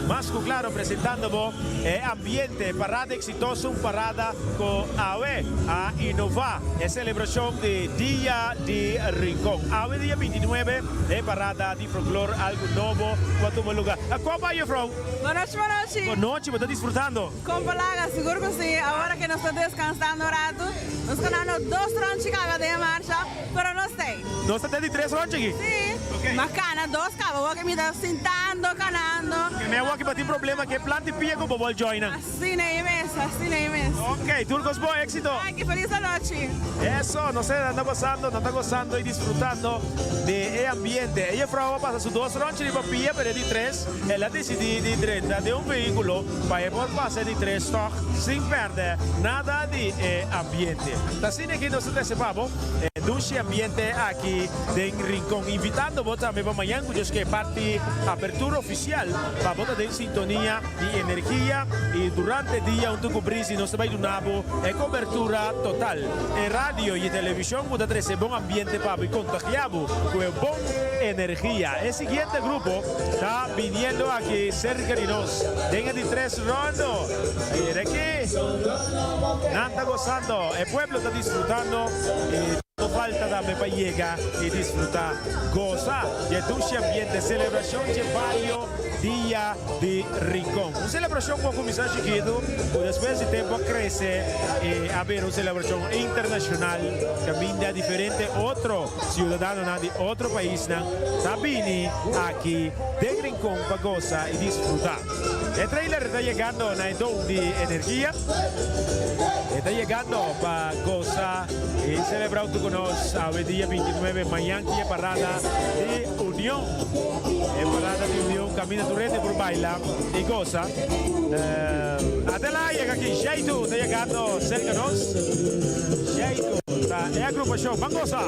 Mas cu claro presentando bo e ambiente, parada exitoso, un parada cu awe a inova e celebracion di Dia di Rincon. Awe dia 29 e parada di folklor algo nobo cu a tuma lugar. Con bay juffrouw? Bonochi, bonochi. Bonochi, bo ta disfrutando? Con palaga, sigur cu si. Awor cu nos ta descansando un rato, nos ganando dos ronchi caba den e marcha. Pero no stay. Nos ta den di tres rondje aki? Si. Ma cana dos caba wak mi ta sintando, canando. Ke me awor ki bo tin problema ke plan di pia ku bo bol join nan? Asina ei mes, asina ei mes. Ok, tur cos bon, exito. Danki, feliz anochi. Eso, nos a anda gozando, nan ta gozando y disfrutando di e ambiente. E juffrouw a pasa su dos rondje riba pia, pero e di tres el a dicidi di drenta den un vehiculo pa e por pasa e di tres tog sin perde nada di e ambiente. Ta asina aki nos ta trece pa bo e dushi ambiente aki den Rincon. Invitando bo tambe pa mañan cu Dios ke parti apertura oficial pa bo ta den sintonia di energia y durante dia hunto cu Brisi nos ta bay duna bo e cobertura total. E radio y e television cu ta trece bon ambiente pa bo y contagia bo cu e bon energia. E siguiente grupo ta biniendo aki cerca di nos den e di tres rondo. Mira aki. Nan ta gozando, e pueblo ta disfrutando y. no falta tambe pa yega y disfruta, goza di e dushi ambiente, celebracion dje bario Dia di Rincon. Un celebracion cu a cuminsa chikitu, cu despues di tempo a crece y a bira un celebracion internacional caminda diferente otro ciudadanonan di otro paisnan ta bini aki den Rincon pa goza y disfruta. E trailer ta yegando na e Dome di Energia. E ta yegando pa gosa y celebra hunto cu nos awe dia 29. Mañan tin e parada di Union. E parada di Union caminda tur hende por baila y gosa. Adela yega aki. Jaitu ta yegando cerca nos. Jaitu ta e agrupacion. Ban gosa!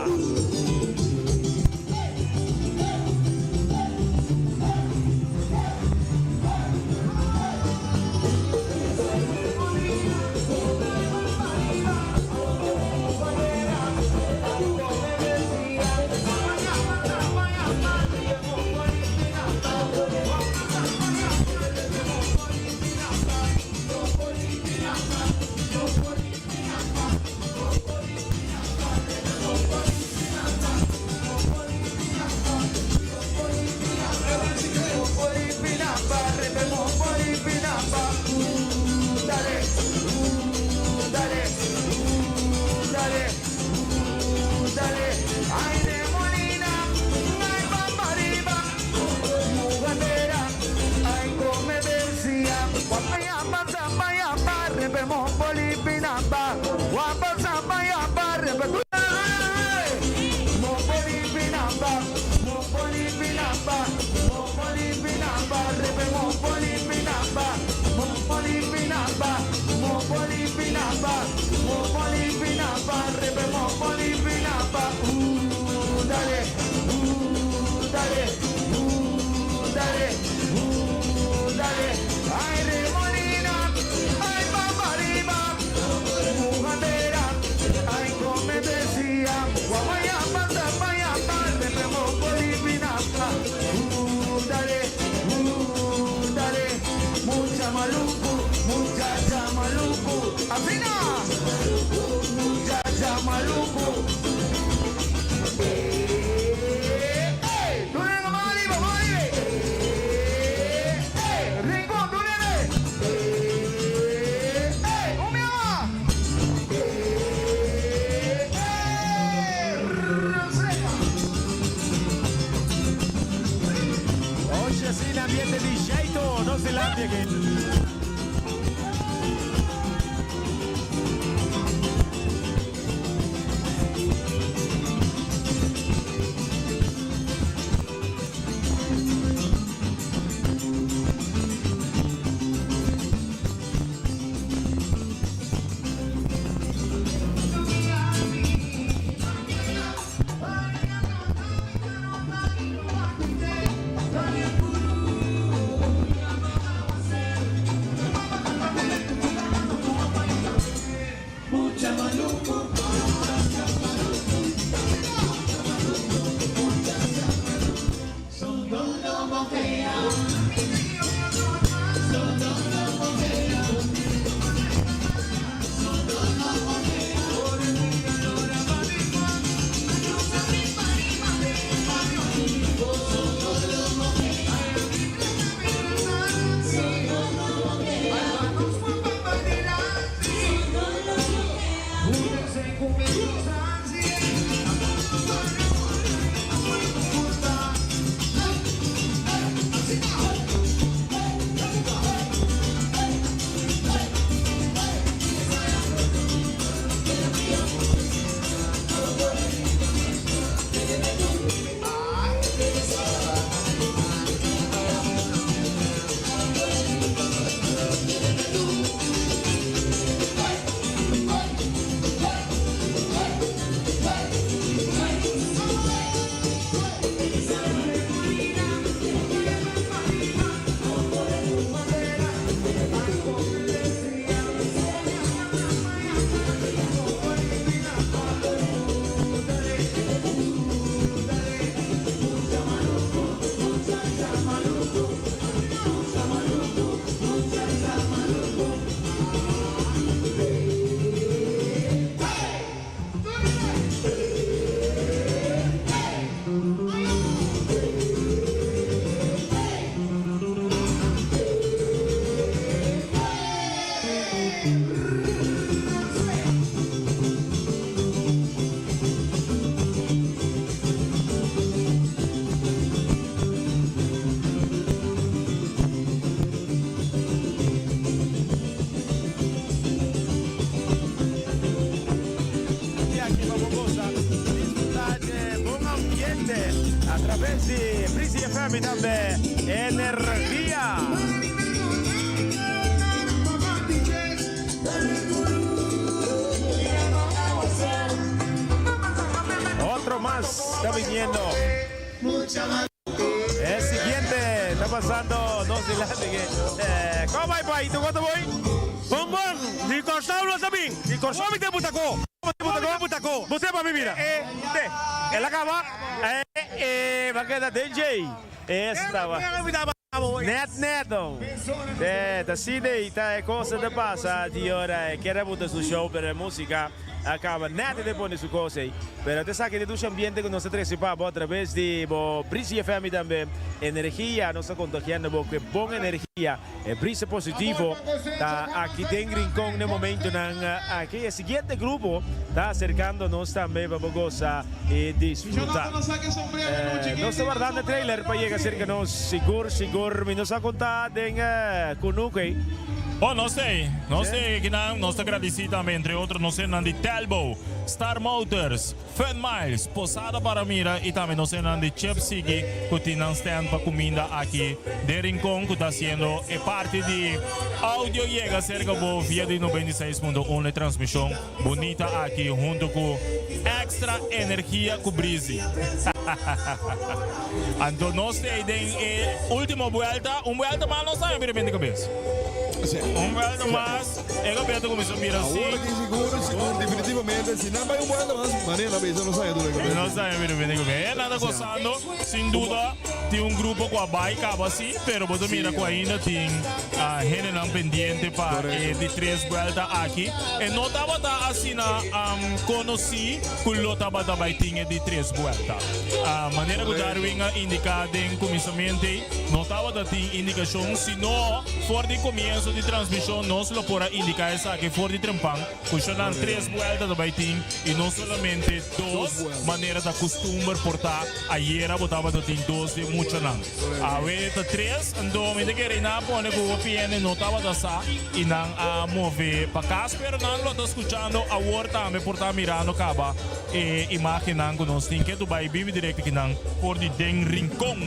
Oye, asina ambiente di Jaito, nos dilanti aki. di Breezy FM y tambe Energia. Otro mas ta viniendo. E siguiente ta pasando nos dilanti ke eh, Kon bai pai? Tu konta boi? Bon bon, di Kòrsou nos a bin. Di Kòrsou. Bo mi te butako. Bo mi te butako. Bo sepa mi bira. E, te. El a kaba. E, e, ba keda den djei. Esta ba. Net net don. Te, ta asina ei ta e cosa ta pasa di ora e kier a buta su show pero e musica a caba net e pone su cos ei. Pero ta esaki ta dushi ambiente cu nos ta trece pa bo a traves di bo Breezy FM y tambe Energia. Nos ta contagiando bo cu e bon energia, e brisa positivo ta aki den Rincon n'e momentonan aki. E siguiente grupo ta acercando nos tambe pa bo goza y disfruta. Nos ta wardando e trailer pa yega cerca nos. Sigur, sigur mi no sa con ta den cunuco ey. Oh, nos ta ey. Nos ta ey akinan. Nos ta gradici tambe entre otro nos hendenan di Telbo, Star Motors, Fun Miles, Posada Para Mira y tambe nos hendenan di Chip Sigui cu tin nan stand pa cuminda aki den Rincon cu ta haciendo e parti di audio yega cerca bo via di 96.1 e transmision Bunita aki hunto cu extra energia cu Breezy. Anto nos ta den e ultimo buelta. Un buelta mas nos ta bira bende cabes. Un buelta mas e cabes ta cuminsa bira así. Awor aki sigur, sigur, definitivamente si nan bay un buelta mas, manera nan bisa no saña tur e cabes. No saña bira bende cabes. E nan ta gozando, sin duda tin un grupo cu a bay caba así, pero bo ta mira cu ainda tin. Hendenan pendiente pa e di tres buelta aki. E no tabata asina konosí ku lo tabata bai tin e di tres buelta. Manera ku Darwin a indiká den kuminsamentu ei, no tabata tin indikashon, sino for di komienso di transmishon nos lo por a indiká esaki for di trempan ku shonan tres buelta ta bai tin i no solamente dos manera ta kustumber por ta. Ayera bo tabata tin dos di e muchanan. Awe ta tres, anto mi ta kere i nan a pone ku hopi hende no tabata sa i nan a move pa kas, pero nan lo ta skuchando awor tambe por ta mirando kaba e imagennan ku nos tin ke bai bibi direkto kinan for di den Rincon.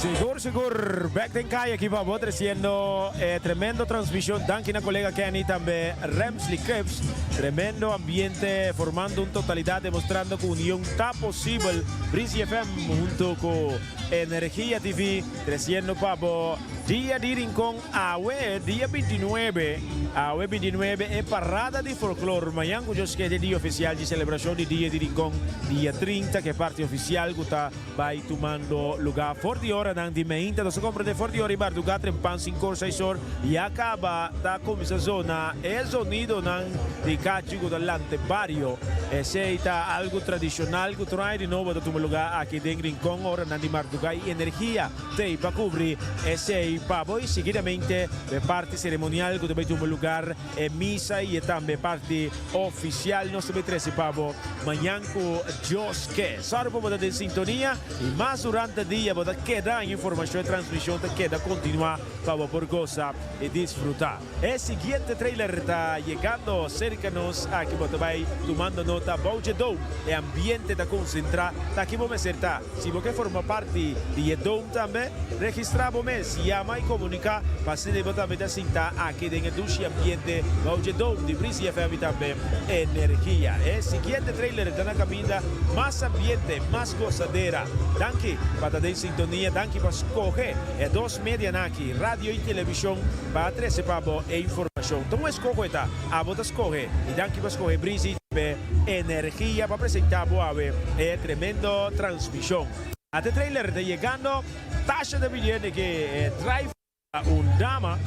Sigur sigur, bek den kaya aki pa bo treciendo e tremendo transmision. Danki na colega Kenny tambe Remsley Cripps. Tremendo ambiente formando un totalidad demostrando cu union ta posibel. Breezy FM hunto cu Energia TV treciendo pa bo Dia di Rincon awe dia 29, awe 29 e parada di folklor. Mañan cu Dios kere dia oficial di celebracion di Dia di Rincon dia 30 cu e parti oficial cu ta bay tumando lugar for di oranan di meinta. Nos a comprende for di ora y barduga trempan cincor seisor ya caba ta cuminsa zona e zonidonan di cachi cu ta lante bario. Esey ta algo tradicional cu tur aña di nobo ta tuma lugar aki den Rincon oranan di marduga y energia t'ey pa cubri esey pa bo y seguidamente e parti ceremonial cu ta bay tuma lugar e misa y e tambe parti oficial nos ta bay trece pa bo mañan cu Dios ke. Sòru pa bo ta den sintonia y mas durante dia bo ta keda en informacion e transmision ta keda continua pa bo por goza y disfruta. E siguiente trailer ta yegando cerca nos aki bo ta bay tumando nota bou dje dome e ambiente ta concentra ta aki bo mester ta. Si bo ke forma parti di e dome tambe registra bo mes yama y comunica pa asina bo tambe ta sinta aki den e dushi ambiente bou dje dome di Breezy FM y tambe Energia. E siguiente trailer ta na caminda mas ambiente mas gozadera. Danki pa ta den sintonia danki pa scoge e dos medianan aki radio y television pa trece pa bo e informacion. Ta un escoho e ta, abo ta scoge y danki pa scoge Breezy TV Energia pa presenta bo awe e tremendo transmision. Ate trailer ta yegando, Tasha ta pidiendo ke e driver ta un dama,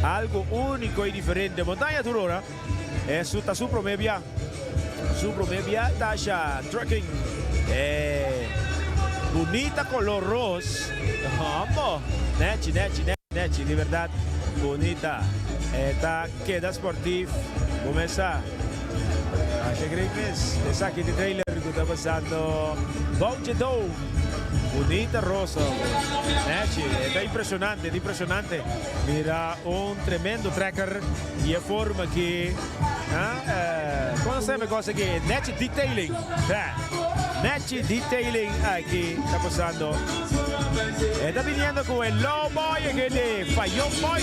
algo unico y diferente. Montaña tur ora, e su ta su prome bia, su prome bia Tasha Trucking. E bunita color ros, hombo, nechi, nechi, nechi. Nechi di berdad bunita e ta keda sportief bo mes sa masha great mes esaki di trailer cu ta pasando bou dje dome bunita rosa nechi e ta impresionante ta impresionante mira un tremendo trekker y e forma ki ha cono seme cosa ki nechi detailing. Nechi Detailing aki ta pasando. E ta biniendo cu e Low Boy aki di Fayon Boy.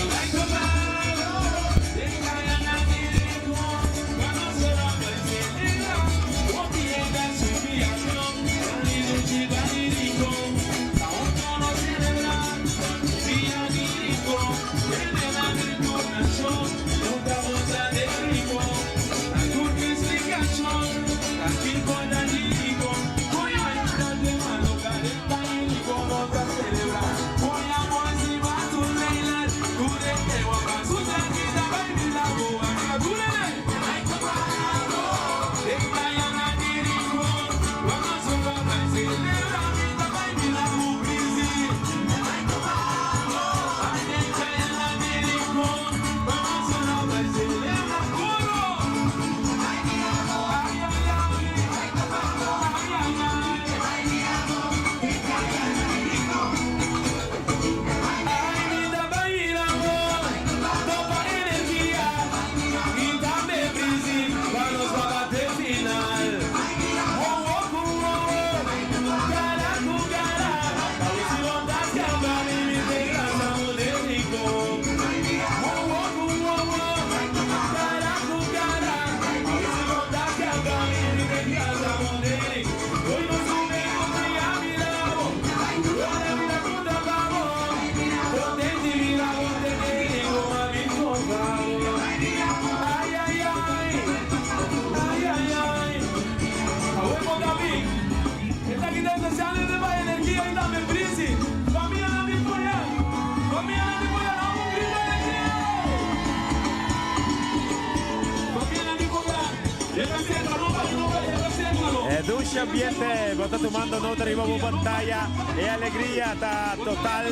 E dushi ambiente, bo ta tumando nota riba bo pantaya. E alegria ta total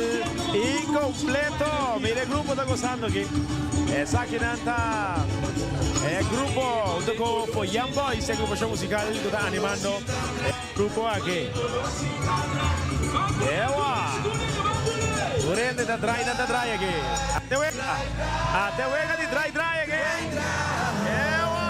y completo. Mira e grupo ta gozando aki. Esakinan ta e grupo hunto cu Foyan Boys, e agrupacion musical cu ta animando e grupo aki. Ewa! Tur hende ta draai, nan ta draai aki. Ate wega! Ate wega di draai draai aki! Ewa!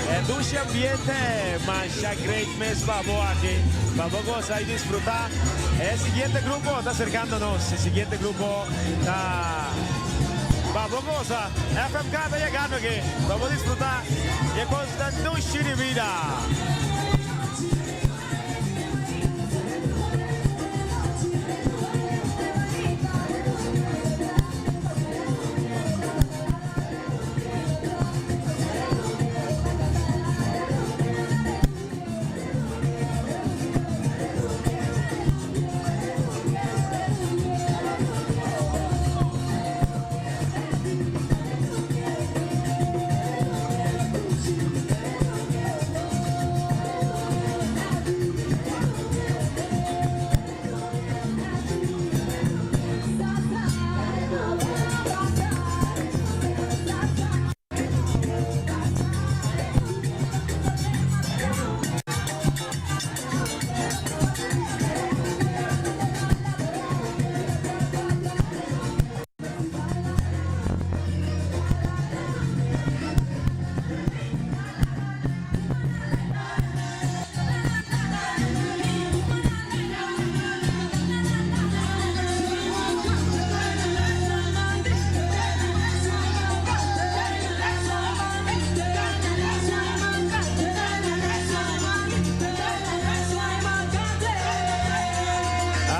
E dushi ambiente masha great mes pa bo aki pa bo goza y disfruta. E siguiente grupo ta acercando nos. E siguiente grupo ta pa bo goza. FMK ta yegando aki pa bo disfruta e cosnan dushi di bida.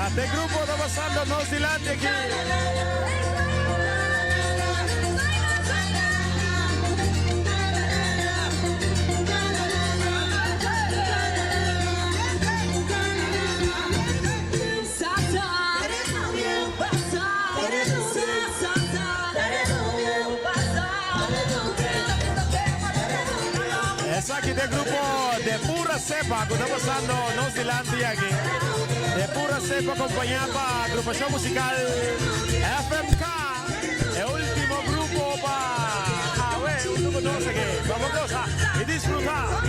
Ate grupo ta pasando nos dilanti aki. Cepa ku ta pasando nos dilanti aki. De Pura Cepa kompañá pa agrupashon musikal FMK. E último grupo pa awe huntu ku nos aki. Bamos gosa i disfrutá.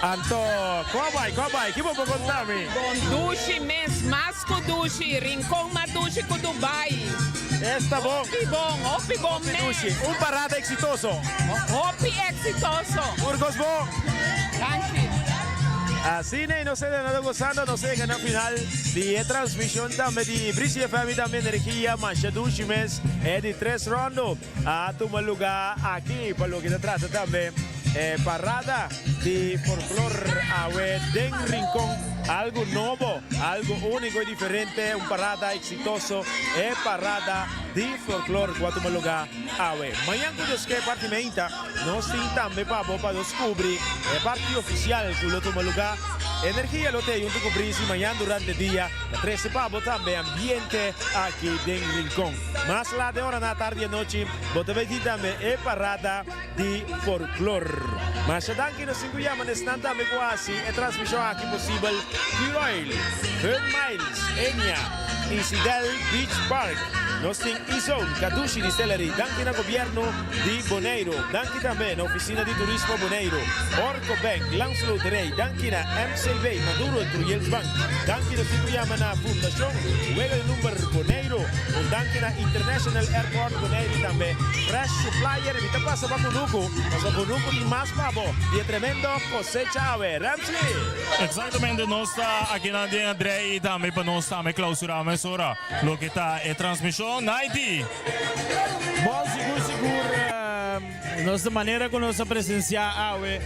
Anto, kua bai, kua bai? Ki bo por konta mi? Bon dushi mes, mas ku dushi. Rincon mas dushi ku Dubai. Esta bon. Hopi bon, hopi bon Hopi mes. dushi. Un parada exitoso. Hopi exitoso. Burgos bon. Danki. Asina y nos ta nada gozando, nos a yega na final di e transmision tambe di Brisi FM y tambe Energia Masha Dushi mes e di tres rondo a tuma luga aki pa loke ta trata tambe e parada di folklor awe den Rincon, algo nobo, algo unico y diferente, un parada exitoso, e parada di folklor cu a tuma luga awe. Mañan cu Dios ke parti meinta nos tin tambe pa bo pa nos cubri e parti oficial cu lo tuma luga. Energia lo tey hunto cu Brisi mañan durante dia ta trece pa bo tambe ambiente aki den Rincon. Mas laat den ora na tardi anochi bo ta bay tin tambe e parada di folklor. Masha danki nos tin ku yama na esnan tambe ku a hasi e transmishon aki posibel, Q-Oil, Hun Miles, Enia, Isidel Beach Park. Nos tin E-Zone, Kadushi Distillery, danki na Gobierno di Boneiru, danki tambe na Ofisina di Turismo Boneiru, Orco Bank, Landsloterij, danki na MCB, Maduro en Trujills Bank, danki nos tin ku yama na Fundashon Wega di Number Boneiru, un danki na International Airport Boneiru i tambe Fresh Supplier. Mi ta pasa pa kunuku, pasobra kunuku tin mas pa bo di e tremendo kosecha awe. Ramsey! Exactamente, nos ta akinan den André y tambe pa nos tambe clausura mesora loke ta e transmision. Naiti! Bon, sigur sigur nos ta manera ku nos a presencia awe.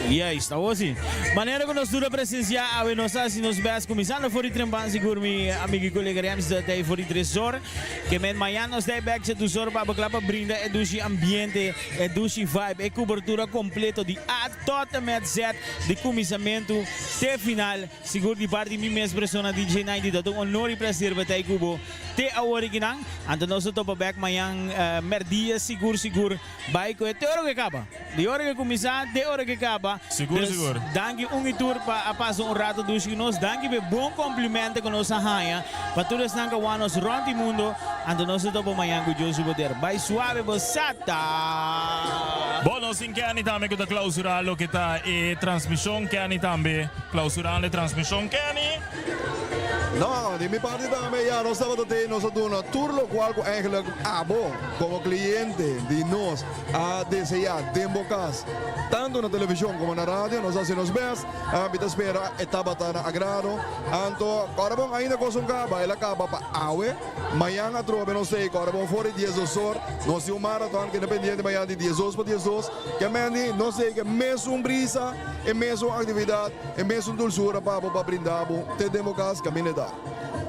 Juist, awor si. Manera ku nos tur a presencia awe, nos a hasi nos best kuminsando for di trempan sigur mi amigo y kolega Ramsey ta ei for di tresor. Ke men mañan nos ta e bek sedusor pa bo kla pa brinda e dushi ambiente, e dushi vibe, e kubertura kompleto di A tot en met Z, di kuminsamentu te final. Sigur di parti mi mes persona DJ Ninety ta ta un honor y placer pa ta ei ku bo te awor akinan. Anto nos ta topa bek mañan merdia sigur sigur. Bai ku e te ora ku e kaba. Di ora ku e kuminsá te ora ku e kaba. Sigur Dus sigur. danki un i tur pa a pasa un rato dushi ku nos. Danki pa e bon komplimento ku nos a haña. Pa tur esnan ku a wak nos rònt di mundo. Anto nos ta topa mañan ku Dios su poder. Bai suave bo sa ta. Bon, nos tin Kenny tambe ku ta klausurá loke ta e transmishon. Kenny tambe klausurando e transmishon. Kenny! No, di mi parti tambe ya nos tabata tei nos a duna tur locual cu eigenlijk abo como cliente di nos a desea den bo cas, tanto na television como na radio, nos a haci nos best, mi ta spera e tabata na agrado. Anto ora bon ainda cos un caba, el a caba pa awe, mañan atrobe nos tei, ora bon for di diesdos or, nos tin un marathon kende pendiente mañan di diesdos pa diesdos, ke mendi nos tei ke mesun brisa. E mesun actividad, e mesun dulzura pa bo pa brinda bo te den bo cas caminda ta.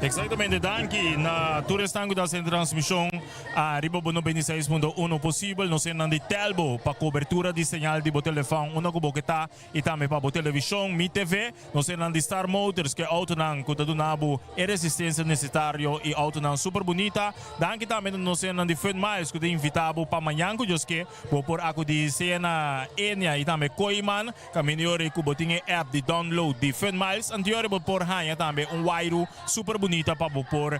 Exactamente, danki na tur esnan cu ta haciendo transmision ariba bo 96.1 posibel. Nos hendenan di Telbo pa cobertura di señal di bo telefon unda cu bo ke ta y tambe pa bo television, Mi TV. Nos hendenan di Star Motors cu e autonan cu ta duna bo e resistencia necetario y autonan super bunita. Danki tambe na nos hendenan di Fun Miles cu ta invita bo pa mañan cu Dios ke. Bo por akudí sea na Enia i tambe Kooiman, kaminda yori ku bo tin e app di download di Fun Miles. Anto yori bo por haña tambe un wairu super bunita pa bo por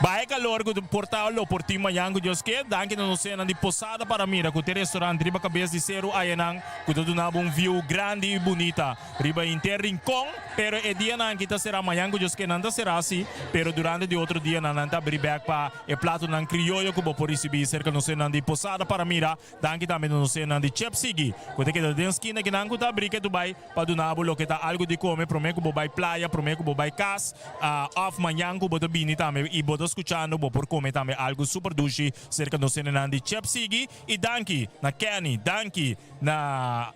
baha e kalor ku por ta lo por tin mañan ku Dios ke. Danki na nos senan di Posada para mira ku te restaurant riba kabes di seru ayanan ku ta duna bo un view grandi i bunita. Riba henter Rincon, pero e dianan aki ta será mañan ku Dios ke nan ta será si, pero durante di otro dianan nan ta abrí bèk pa e platonan krioyo ku bo por risibí serka nos hendenan di Posada para mira. Danki tambe na nos hendenan di Chep Sigui ku ta keda den skina kinan ku ta abrí ke tu bai pa duna bo loke ta algu di kome promé ku bo bai playa, promé ku bo bai kas òf mañan ku bo ta bini tambe i bo ta skuchando bo por kome tambe algu super dushi serka nos hendenan di Chep Sigui. I danki na Kenny, danki na.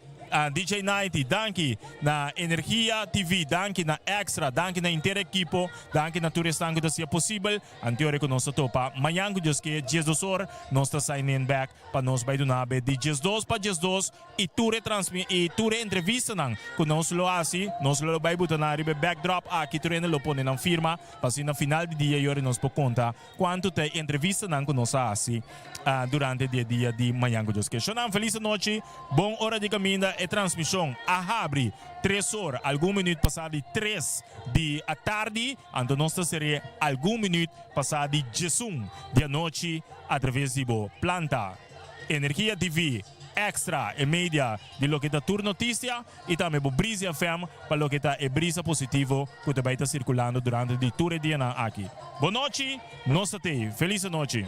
DJ Nighty, danki na Energia TV, danki na Extra, danki na henter ekipo, danki na tur esnan ku ta hasié posibel. Anteora ku nos ta topa mañan ku Dios ke 12 or nos ta sign in back pa nos bai duna be di 12 pa 12 i tur e transmi i tur e entrevistanan ku nos lo hasi nos lo bai buta nan riba e backdrop aki tur hende lo pone nan firma pa asina na final di dia yori nos por konta kuantu ta e entrevistanan ku nos a hasi durante di e dia di mañan ku Dios ke. Shonnan felis anochi bon ora di kaminda e transmishon a habri tres or algun minuut pasa di tres di atardi. Anto nos ta ser'é algun minuut pasá di djesun di anochi atraves di bo planta Energia TV, Extra, e media di loke ta tur notisia i tambe bo Brisa FM pa loke ta e brisa positivo ku ta bai ta sirkulando durante di tur e dianan aki. Bo nochi, nos ta tei. Felis anochi.